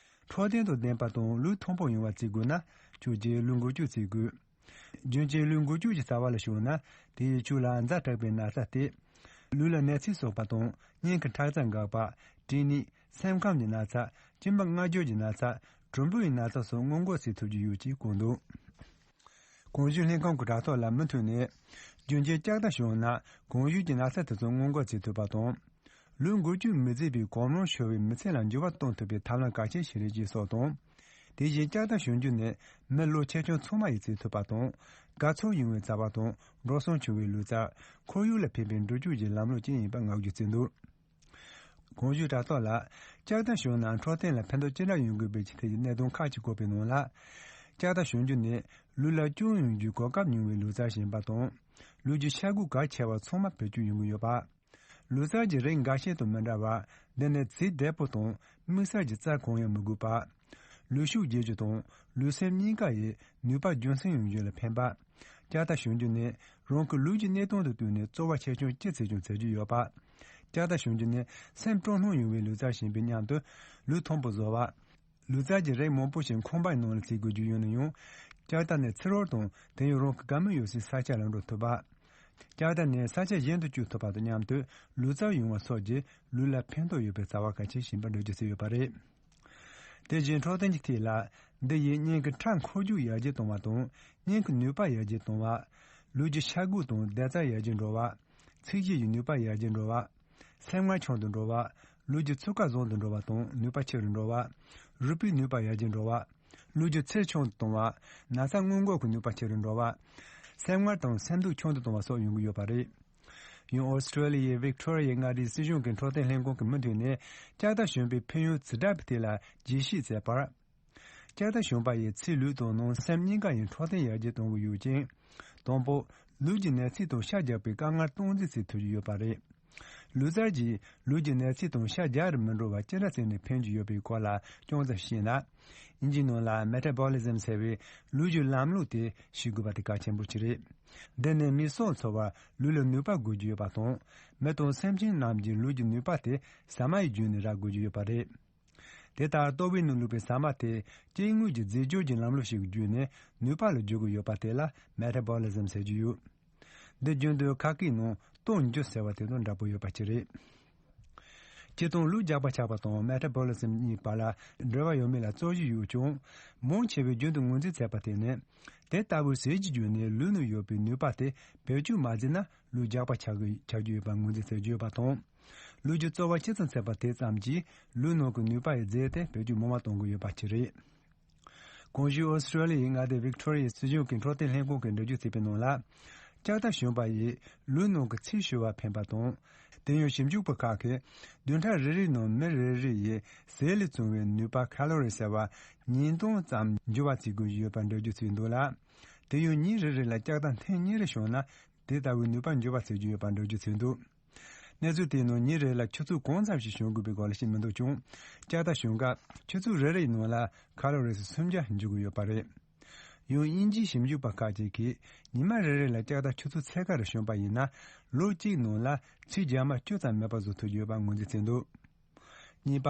འཕྲོད་བསྟེན་དང་ལྡན་པ་དང་ལུས་ཐང་པོ་ཡོང་བ་བྱེད་དགོས་ན། ཁྱོད་ཀྱིས་ལུས་འགུལ་སྐྱོད་བྱེད་དགོས། རྒྱུན་གྱི་ལུས་འགུལ་སྐྱོད་ཀྱི་རྩ་བ་ལ་ཞུགས་ན། དེ་ཡིས་ཁྱོད་ལ་ཛ་དྲག་པའི་ན་ཚ་སྟེ། ལུས་ལ་ནད་ཚིག་ཟགས་པ་དང་། སྙིང་གི་ཁྲག་རྩ་འགག་པ། གྲིབ་ནད། སེམས་ཁམས་ཀྱི་ན་ཚ། གཅིན་པ་མངར་སྦྱོར་གྱི་ན་ཚ། གྲུམ་བུའི་ན་ཚ་སོགས་སྔོན་འགོག་བྱེད་ཐུབ་ཀྱི་ཡོད་ཅེས་བཀོད་འདུག་གོང་ཞུས་ལྷན་ཁང་གི་དྲ་ཐོག་ལ་མུ་མཐུད་ནས། རྒྱུན་གྱི་ལྕགས་རྟ་བྱུང་ན་གོང་ཞུས་ཀྱི་ན་ཚ་དེ་ཚོ་སྔོན་འགོག་བྱེད་ཐུབ་པ་དང་། ལུས་འགུལ་སྐྱོད་མི་བྱེད་པའི་གོམ་རིམ་ཤོར་བའི་མི་ཚེ་ལ་འགྱུར་བ་གཏོང་ཐུབ་པའི་ཐབས་ལམ་གལ་ཆེན་ཞིག་རེད་ཅེས་སོགས་དང་། དེ་བཞིན་ལྕགས་རྟ་གྱོན་རྒྱུ་ནི་མི་ལོ་ཆེ་ཆུང་ཚང་མ་ཡིས་བྱེད་ཐུབ་པ་དང་། དགའ་ཚོར་ཡོང་བའི་རྩ་བ་དང་འགྲོ་སོང་ཆུང་བའི་ལུས་རྩལ། ཁོར་ཡུག་ལ་ཕན་པའི་འགྲུལ་སྐྱོད་ཀྱི་ལམ་ལུགས་ཅིག་ཡིན་པ་ངོ་སྤྲོད་བྱས་འདུག་གོང་ཞུས་དྲ་ཐོག་ལ། ལྕགས་རྟ་གྱོན་ན་འཕྲོད་བསྟེན་ལ་ཕན་ཐོགས་ཅི་འདྲ་ཡོང་གི་ཡོད་པའི་ཐད་ཀྱི་གནད་དོན་ཁག་ཅིག་བཀོད་པའི་ནང་ལ། ལྕགས་རྟ་གྱོན་རྒྱུ་ནི་ལུས་ལ་སྐྱོན་ཡོང་རྒྱུའི་གོ་སྐབས་ཉུང་བའི་ལུས་རྩལ་ཞིག་ཡིན་པ་དང་། ལུས་ཀྱི་ཤ་དགུ་གལ་ཆེ་བ་ཚང་མ་བེད་སྤྱོད་ཡོང་གི་ཡོད་པ། ལུས་རྩལ་གྱི་རིགས་འགའ་ཤས་དང་མི་འདྲ་བར། འདི་ནི་རྩེ་བདེ་པོ་དང་དམིགས་བསལ་གྱི་རྩལ་གང་ཡང་མི་དགོས་པ། ལུས་ཤུགས་རྒྱས་རྒྱུ་དང་ལུས་སེམས་གཉིས་ཀ་ཡི་ནུས་པ་རྒྱུན་སྲིང་ཡོང་རྒྱུ་ལ་ཕན་པ། ལྕགས་རྟ་གྱོན་རྒྱུ་ནི་རང་གི་ལུས་ཀྱི་གནས་སྟངས་དང་བསྟུན་ནས་རྩོལ་བ་ཆེ་ཆུང་ཅི་བྱེད་ཀྱང་བྱེད་རྒྱུ་ཡོད་པ། ལྕགས་རྟ་གྱོན་རྒྱུ་ནི་སེམས་སྤྲོ་སྣང་ཡོང་བའི་ལུས་རྩལ་ཞིག་ཡིན་པའི་མཉམ་དུ་ལུས་ཐང་པོ་བཟོ་བ། ལུས་རྩལ་གྱི་རིགས་མང་པོ་ཞིག་ཁང་པའི་ནང་ལ་བྱེད་དགོས་རྒྱུ་ཡོད་ན་ཡང་། ལྕགས་རྟ་ནི་ཚུར་རོལ་དང་དེ་ཡང་རང་གི་དགའ་མོས་ཡོད་སའི་ས་ཆ་ལ་འགྲོ་ཐུབ་པ། ལྕགས་རྟ་ནི་ས་ཆ་གཞན་དུ་སྐྱོད་ཐུབ་པ་དང་མཉམ་དུ་ལུས་རྩལ་ཡོང་བ་སོགས་ཀྱིས་ལུས་ལ་ཕན་ཐོགས་ཡོད་པའི་རྩ་བ་གལ་ཆེན་ཞིག་ཡིན་པར་འགྲེལ་བརྗོད་བྱས་ཡོད་པ་རེད། དེ་བཞིན་འཕྲོད་བསྟེན་གྱི་ཐད་ལ། འདི་ཡིས་སྙིང་གི་ཁྲག་འཁོར་རྒྱུག་ཡར་རྒྱས་གཏོང་བ་དང་། སྙིང་གི་ནུས་པ་ཡར་རྒྱས་གཏོང་བ། ལུས་ཀྱི་ཤ་དགུ་དང་བདེ་རྩ་ཡར་རྒྱས་འགྲོ་བ། ཚད་གཞི་ཡི་ནུས་པ་ཡར་རྒྱས་འགྲོ་བ། སེམས་ངལ་ཆུང་དུ་འགྲོ་བ། ལུས་ཀྱི་ཚུགས་ཀ་བཟང་དུ་འགྲོ་བ་དང་ནུས་པ་ཆེ་རུ་འགྲོ་བ། རུས་པའི་ནུས་པ་ཡར་རྒྱས་འགྲོ་བ། ལུས་ཀྱི་ཚེར་ཆུང་དུ་གཏོང་བ། ན་ཚ་སྔོན་འགོག་གི་ནུས་པ་ཆེ་རུ་འགྲོ་བ། སེམས་ངལ་དང་སེམས་སྡུག་ཆུང་དུ་གཏོང་བ་སོགས་ཡོང་གི་ཡོད་པ་རེད། ཡང་ཨོ་སི་ཀྲོ་ལི་ཡའི་ཝིག་ཏོ་རི་ཡའི་མངའ་སྡེའི་སྲིད་གཞུང་གི་འཕྲོད་བསྟེན་ལྷན་ཁང་གི་མུ་མཐུད་ནས་ལྕགས་རྟ་ཞོན་པའི་ཕན་ཡོན་ཇི་འདྲ་བའི་ཐད་ལ་རྒྱས་བཤད་མཛད་པར། ལྕགས་རྟ་ཞོན་པ་ཡིས་ཚེ་ལུས་དང་ནང་སེམས་གཉིས་ཀ་ཡི་འཕྲོད་བསྟེན་ཡར་རྒྱས་གཏོང་གི་ཡོད་ཅིང་། དང་པོ། ལུས་ཀྱི་ནད་རྩིས་དང་ཤ་རྒྱགས་པའི་དཀའ་ངལ་སྟངས་འཛིན་བྱེད་ཐུབ་ཀྱི་ཡོད་པ་རེད། ལུས་རྩལ་གྱིས་ལུས་ཀྱི་ནད་རྩིས་དང་ཤ་རྒྱགས་རིམ་མི་འགྲོ་བར་ཅི་འདྲ་བྱས་ནས་ཕན་གྱི་ཡོད་པའི་སྐོར་ལ་ཅུང་ཙམ་བཤད་ན། དབྱིན་ཇིའི་ནང་ལ་མེ་ཊ་བོ་ལི་ཛམ་ཟེར་བའི་ལུས་ཀྱི་ལམ་ལུགས་དེ་ཤེས་དགོས་པ་དེ་གལ་ཆེན་པོ་ཅིག་རེད། འདི་ནི་མི་སྲོག་འཚོ་བར་ལུས་ལ་ནུས་པ་དགོས་ཀྱི་ཡོད་པ་དང་། མི་དང་སེམས་ཅན་རྣམས་ཀྱི་ལུས་ཀྱི་ནུས་པ་དེ་ཟ་མ་ཡི་བརྒྱུད་ནས་རག་དགོས་ཀྱི་ཡོད་པ་རེད། དེ་ལྟར་ལྟོ་བའི་ནང་བླུགས་པའི་ཟ་མ་དེ་སྐྱེ་དངོས་ཀྱི་རྫས་སྦྱོར་གྱི་ལམ་ལུགས་ཤིག་གི་བརྒྱུད་ནས་ནུས་པ་ལ་བསྒྱུར་དགོས་ཡོད་པ་དེ་ལ་མེ་ཊ་བོ་ལི་ཛམ་ཟེར་གྱི་ཡོད། འདི་རྒྱུན་དུ་ཁ་སྐད་ནང་ལྟོ་འགྱུར་ཟེར་བ་དེ་དང་འདྲ་པོ་ཡོད་པ་ཅིག་རེད། སྤྱིར་བཏང་ལུས་རྒྱགས་པ་ཆགས་པ་དང་མེ་ཊ་བོ་ལི་ཛམ་གཉིས་བར་ལ་འབྲེལ་བ་ཡོད་མེད་ལ་རྩོད་གཞི་ཡོད་ཀྱང་། མང་ཆེ་བས་རྒྱུན་དུ་ངོས་འཛིན་མཛད་པ་དེ་ནི། དེ་ལྟ་བུའི་ཟས་ཀྱི་བརྒྱུད་ནས་ལུས་ནང་ཡོད་པའི་ནུས་པ་དེ་བེད་སྤྱོད་མ་བྱས་ན་ལུས་རྒྱགས་པ་ཆགས་ཀྱི་ཆགས་རྒྱུ་ཡོད་པར་ངོས་འཛིན་མཛད་ཀྱི་ཡོད་པ་དང་། ལུས་ཀྱི་རྩོལ་བ་ཇི་ཙམ་བྱེད་པ་དེ་ཙམ་གྱིས་ལུས་ནང་གི་ནུས་པ་ཡི་རྫས་དེ་བེད་སྤྱོད་མང་བ་གཏོང་གི་ཡོད་པ་ཅིག་རེད། གོང་ཞུས་ཨོ་སི་ཀྲོ་ལི་ཡའི་མངའ་སྡེ་ཝིག་ཏོ་རི་ཡའི་སྲིད་གཞུང་གི་འཕྲོད་བསྟེན་ལྷན་ཁང་གིས་འགྲེལ་བརྗོད་བྱས་པའི་ནང་ལ། ལྕགས་རྟ་ཞོན་པ་ཡིས་ལུས་ནང་གི་ཚེ་ཤོར་བར་ཕན་པ་དང་། དེ་ཡང་ཞིབ་འཇུག་པ་ཁག་གིས་བདུན་ཕྲག་རེ་རེའི་ནང་མི་རེ་རེ་ཡིས་ཟས་ལས་བྱུང་བའི་ནུས་པ་ཁ་ལོ་རི་ཟེར་བ་ཉིས་སྟོང་ཙམ་འགྱུར་བ་བྱེད་དགོས་ཀྱི་ཡོད་པར་འགྲེལ་བརྗོད་བྱས་འདུག་ལ། དེ་ཡང་ཉིན་རེ་རེ་ལ་ལྕགས་རྟ་ཐེངས་གཉིས་རེ་ཞོན་ན། དེ་ལྟ་བུའི་ནུས་པ་འགྱུར་བ་བྱེད་ཀྱི་ཡོད་པར་འགྲེལ་བརྗོད་བྱས་འདུག་གནས་ཚུལ་དེའི་ནང་ཉིན་རེ་ལ་ཆུ་ཚོད་གང་ཙམ་ཞིག་ཞོན་དགོས་པའི་སྐོར་ལ་བཤད་མི་འདུག་ཀྱང་། ལྕགས་རྟ་ཞོན་སྐབས་ཆུ་ཚོད་རེ་རེའི་ནང་ལ་ཁ་ལོ་རི་སུམ་བརྒྱ་འགྱུར་གྱི་ཡོད་པ་རེད། ཡང་དབྱིན་ཇིའི་ཞིབ་འཇུག་པ་ཁག་ཅིག་གིས་ཉི་མ་རེ་རེ་ལ་ལྕགས་རྟ་ཆུ་ཚོད་ཕྱེད་ཀ་རེ་ཞོན་པ་ཡིན་ན་ལོ་གཅིག་ནང་ལ་ཚིགས་བརྒྱ་མ་བཅུ་ཙམ་མེད་པ་བཟོ་ཐུབ་ཀྱི་ཡོད་པ་ངོས་འཛིན་བྱས་འདུག་གཉིས་པ།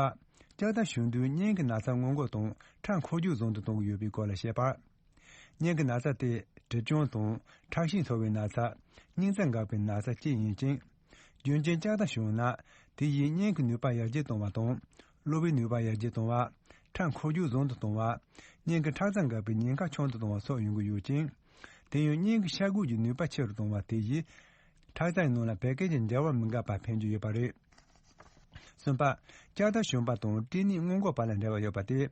ལྕགས་རྟ་ཞོན་དུས་སྙིང་གི་ན་ཚ་སྔོན་འགོག་དང་ཁྲག་འཁོར་རྒྱུག་བཟང་དུ་གཏོང་གི་ཡོད་པའི་སྐོར་ལ་བཤད་པར། སྙིང་གི་ན་ཚ་དེ་གྲིབ་སྐྱོན་དང་ཁྲག་ཤེད་མཐོ་བའི་ན་ཚ། སྙིང་རྩ་འགག་པའི་ན་ཚ་བཅས་ཡིན་ཅིང་། རྒྱུན་གཅིག་ལྕགས་རྟ་ཞོན་ན། དེ་ཡིས་སྙིང་གི་ནུས་པ་ཡར་རྒྱས་གཏོང་བ་དང་། གློ་བའི་ནུས་པ་ཡར་རྒྱས་གཏོང་བ། ཁྲག་འཁོར་རྒྱུག་བཟང་དུ་གཏོང་བ། སྙིང་གི་ཁྲག་རྩ་འགག་པའི་ཉེན་ཁ་ཆུང་དུ་གཏོང་བ་སོགས་ཡོང་གི་ཡོད་ཅིང་། དེ་ཡང་སྙིང་གི་ཤ་འགུལ་གྱི་ནུས་པ་ཆེ་རུ་གཏོང་བ་དེ་ཡིས། ཁྲག་རྩའི་ནང་ལ་བད་ཀན་གྱི་འབྱེར་བ་མི་འགག་པར་ཕན་གྱི་ཡོད་པ་རེད། གསུམ་པ། ལྕགས་རྟ་ཞོན་པ་དང་སྐྲན་ནད་སྔོན་འགོག་བར་ལ་འབྲེལ་བ་ཡོད་པ་སྟེ།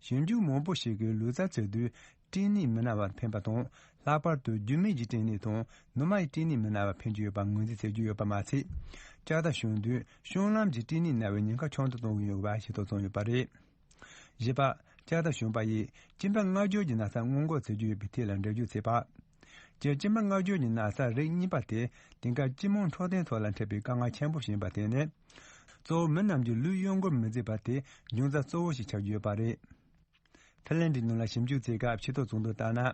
ཞིབ་འཇུག་མང་པོ་ཞིག་གིས་ལུས་རྩལ་རྩེད་དུས་སྐྲན་ནད་མི་ན་བར་ཕན་པ་དང་། ལྷག་པར་དུ་རྒྱུ་མའི་གི་སྐྲན་ནད་དང་ནུ་མ་ཡི་སྐྲན་ནད་མི་ན་བར་ཕན་གྱི་ཡོད་པ་ངོས་འཛིན་བྱེད་ཀྱི་ཡོད་པ་མ་ཚད། ལྕགས་རྟ་ཞོན་དུས་བཤང་ལམ་གྱི་སྐྲན་ནད་ན་བའི་ཉེན་ཁ་ཆུང་དུ་གཏོང་གི་ཡོད་པ་ཤེས་རྟོགས་བྱུང་ཡོད་པ་རེད། བཞི་པ། ལྕགས་རྟ་ཞོན་པ་ཡིས་གཅིན་པ་མངར་སྦྱོར་གྱི་ན་ཚ་སྔོན་འགོག་བྱེད་ཀྱི་ཡོད་པའི་ཐད་ལ་འགྲེལ་བརྗོད་བྱས་པ། སྤྱིར་གཅིན་པ་མངར་སྦྱོར་གྱི་ན་ཚ་རིགས་གཉིས་པ་དེ་དེང་སྐབས་སྤྱི་དམངས་འཕྲོད་བསྟེན་ཐོག་ལ་འཕྲད་པའི་དཀའ་ངལ་ཆེན་པོ་ཞིག་ཡིན་པ་དེ་ནི། གཙོ་བོ་མི་རྣམས་ཀྱི་ལུས་གཡོ་འགུལ་མི་མཛད་པ་དེ་འབྱུང་རྩ་གཙོ་བོ་ཞིག་ཆགས་ཀྱི་ཡོད་པ་རེད། ཕིན་ལན་ཌིའི་ནང་ལ་ཞིབ་འཇུག་བྱེད་སྐབས་ཆེད་དུ་བྱུང་དུ་བལྟས་ན།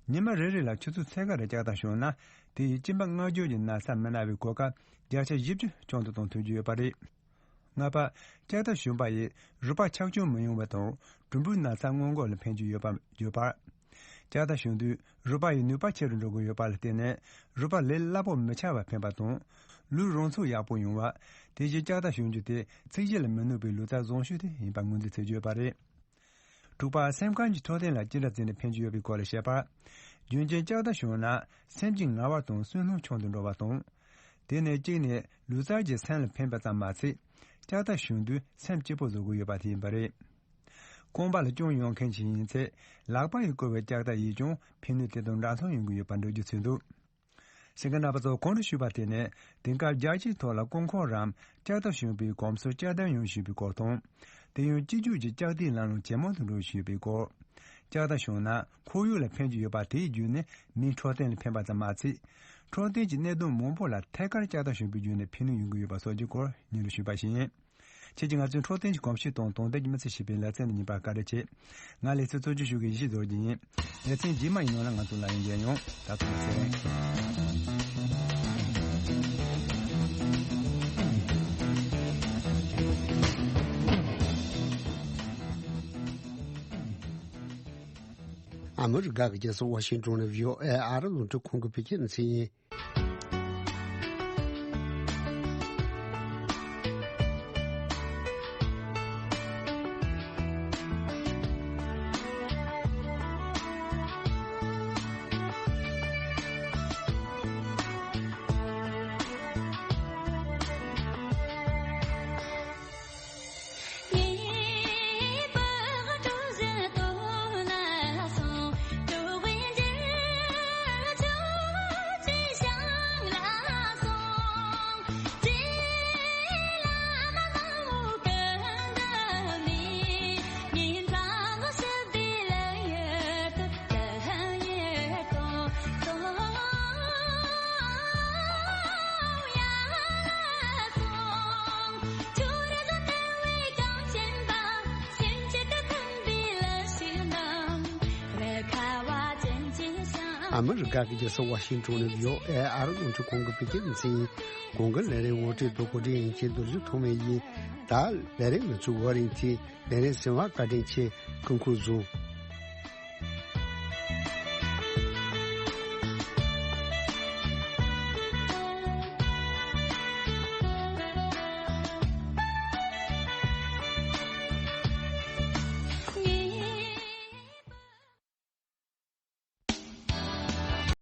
ཉི་མ་རེ་རེ་ལ་ཆུ་ཚོད་ཕྱེད་ཀ་རེ་ལྕགས་རྟ་ཞོན་ན། དེ་ཡིས་གཅིན་པ་མངར་སྦྱོར་གྱི་ན་ཚ་མི་ན་བའི་གོ་སྐབས་བརྒྱ་ཆ་བཞི་བཅུ་ཆུང་དུ་གཏོང་ཐུབ་ཀྱི་ཡོད་པ་རེད། ལྔ་པ། ལྕགས་རྟ་ཞོན་པ་ཡིས་རུས་པ་ཆག་སྐྱོན་མི་ཡོང་བ་དང་གྲུམ་བུའི་ན་ཚ་སྔོན་འགོག་ལ་ཕན་གྱི་ཡོད་པ་ཡོད་པར། ལྕགས་རྟ་ཞོན་དུས་རུས་པ་ཡི་ནུས་པ་ཆེ་རུ་འགྲོ་གི་ཡོད་པ་ལ་བརྟེན་ནས་རུས་པ་ལས་སླ་པོར་མི་ཆག་པར་ཕན་པ་དང་། ལུས་རང་ཚུགས་ཡག་པོ་ཡོང་བ། དེ་བཞིན་ལྕགས་རྟ་ཞོན་རྒྱུ་དེ་ཚིགས་བཞི་ལ་མི་གནོད་པའི་ལུས་རྩལ་བཟང་ཤོས་དེ་ཡིན་པ་ངོས་འཛིན་བྱེད་ཀྱི་ཡོད་པ་རེད། དྲུག་པ། སེམས་ཁམས་ཀྱི་འཕྲོད་བསྟེན་ལ་ཅི་འདྲ་བྱས་ནས་ཕན་གྱི་ཡོད་པའི་སྐོར་ལ་བཤད་པར། རྒྱུན་གཅིག་ལྕགས་རྟ་ཞོན་ན་སེམས་ཀྱི་ངལ་བ་དང་བསོད་ནམས་ཆུང་དུ་འགྲོ་བ་དང་། དེ་ནས་གཅིག་ནས་ལུས་རྩལ་གྱིས་སེམས་ལ་ཕན་པ་ཙམ་མ་ཚད། ལྕགས་རྟ་ཞོན་དུས་སེམས་སྐྱིད་པོ་བཟོ་གི་ཡོད་པ་དེ་ཡིན་པ་རེད། རྐང་པ་ལ་སྐྱོན་ཡོང་མཁན་ཞིག་ཡིན་ཚེ་ལག་པ་ཡིས་བསྐོར་བའི་ལྕགས་རྟ་ཡིས་ཀྱང་ཕན་ནུས་དེ་དང་འདྲ་མཚུངས་ཡོང་གི་ཡོད་པ་འགྲེལ་བརྗོད་བྱས་འདུག་གསན་མཁན་རྣམ་པ་ཚོ། གོང་དུ་ཞུས་པ་དེ་ནི་དེང་སྐབས་རྒྱལ་སྤྱིའི་ཐོག་ལ་རྐང་འཁོར་རམ་ལྕགས་རྟ་ཞོན་པའི་གོམས་སྲོལ་བསྐྱར་ལྡན་ཡོང་བཞིན་པའི་སྐོར་དང་། དེ་ཡང་སྤྱི་སྤྱོད་ཀྱི་ལྕགས་རྟའི་ལམ་ལུགས་ཇེ་མང་དུ་འགྲོ་བཞིན་པའི་སྐོར། ལྕགས་རྟ་ཞོན་ན་ཁོར་ཡུག་ལ་ཕན་གྱི་ཡོད་པ་དེའི་བརྒྱུད་ནས་མིའི་འཕྲོད་བསྟེན་ལ་ཕན་པ་ཙམ་མ་ཚད། འཕྲོད་བསྟེན་གྱི་གནད་དོན་མང་པོ་ལ་ཐད་ཀར་ལྕགས་རྟ་ཞོན་པའི་བརྒྱུད་ནས་ཕན་ནུས་ཡོང་གི་ཡོད་པ་སོགས་ཀྱི་སྐོར་སྙིང་རུས་ཞུས་པ་ཞིག་ཡིན། ཁྱེད་ཀྱིས་ང་ཚོའི་འཕྲོད་བསྟེན་གྱི་གོམས་གཤིས་དང་དོ་དམ་གྱི་མི་ཚེ་ཞེས་པའི་ལེ་ཚན་འདི་གཉིས་པར་བཀའ་འདྲི་བྱེད། ང་ལེ་ཚན་གཙོ་སྐྱོང་ཞུ་མཁན་ཡེ་ཤེས་རྡོ་རྗེ་ཡིན། ལེ་ཚན་རྗེས་མ་ཡི་ནང་ལ་ང་ཚོ་ལ་ཡང་མཇལ་ཡོང་། ད་ཐུགས་རྗེ་ཆེ། ཨ་མི་རི་ཀ་གི་རྒྱལ་ས་ཝ་ཤིང་ཏོན་ནས་བྷི་ཨོ་ཨེ་ཨ་རི་རླུང་འཕྲིན་ཁང་གི་བོད་སྐད་སྡེ་ཚན་ཡིན། ཨ་མི་རི་ཀ་གི་རྒྱལ་ས་ཝ་ཤིང་ཏོན་ནས་ཝི་ཨོ་ཨེ་ཨ་རི་རླུང་འཕྲིན་ཁང་གི་བོད་སྐད་སྡེ་ཚན་ཡིན། གོང་གི་ལས་རིམ་ངོ་སྤྲོད་དང་གོ་སྒྲིག་ཡིན་གྱི་རྡོ་རྗེ་ཐོགས་མེད་ཡིན། ད་ལས་རིམ་མི་ཚོའི་བར་རིང་ཐེངས་ལས་རིམ་ཟིན་པ་བཀའ་དྲིན་ཆེ། སྐུ་ཁམས་བཟང་།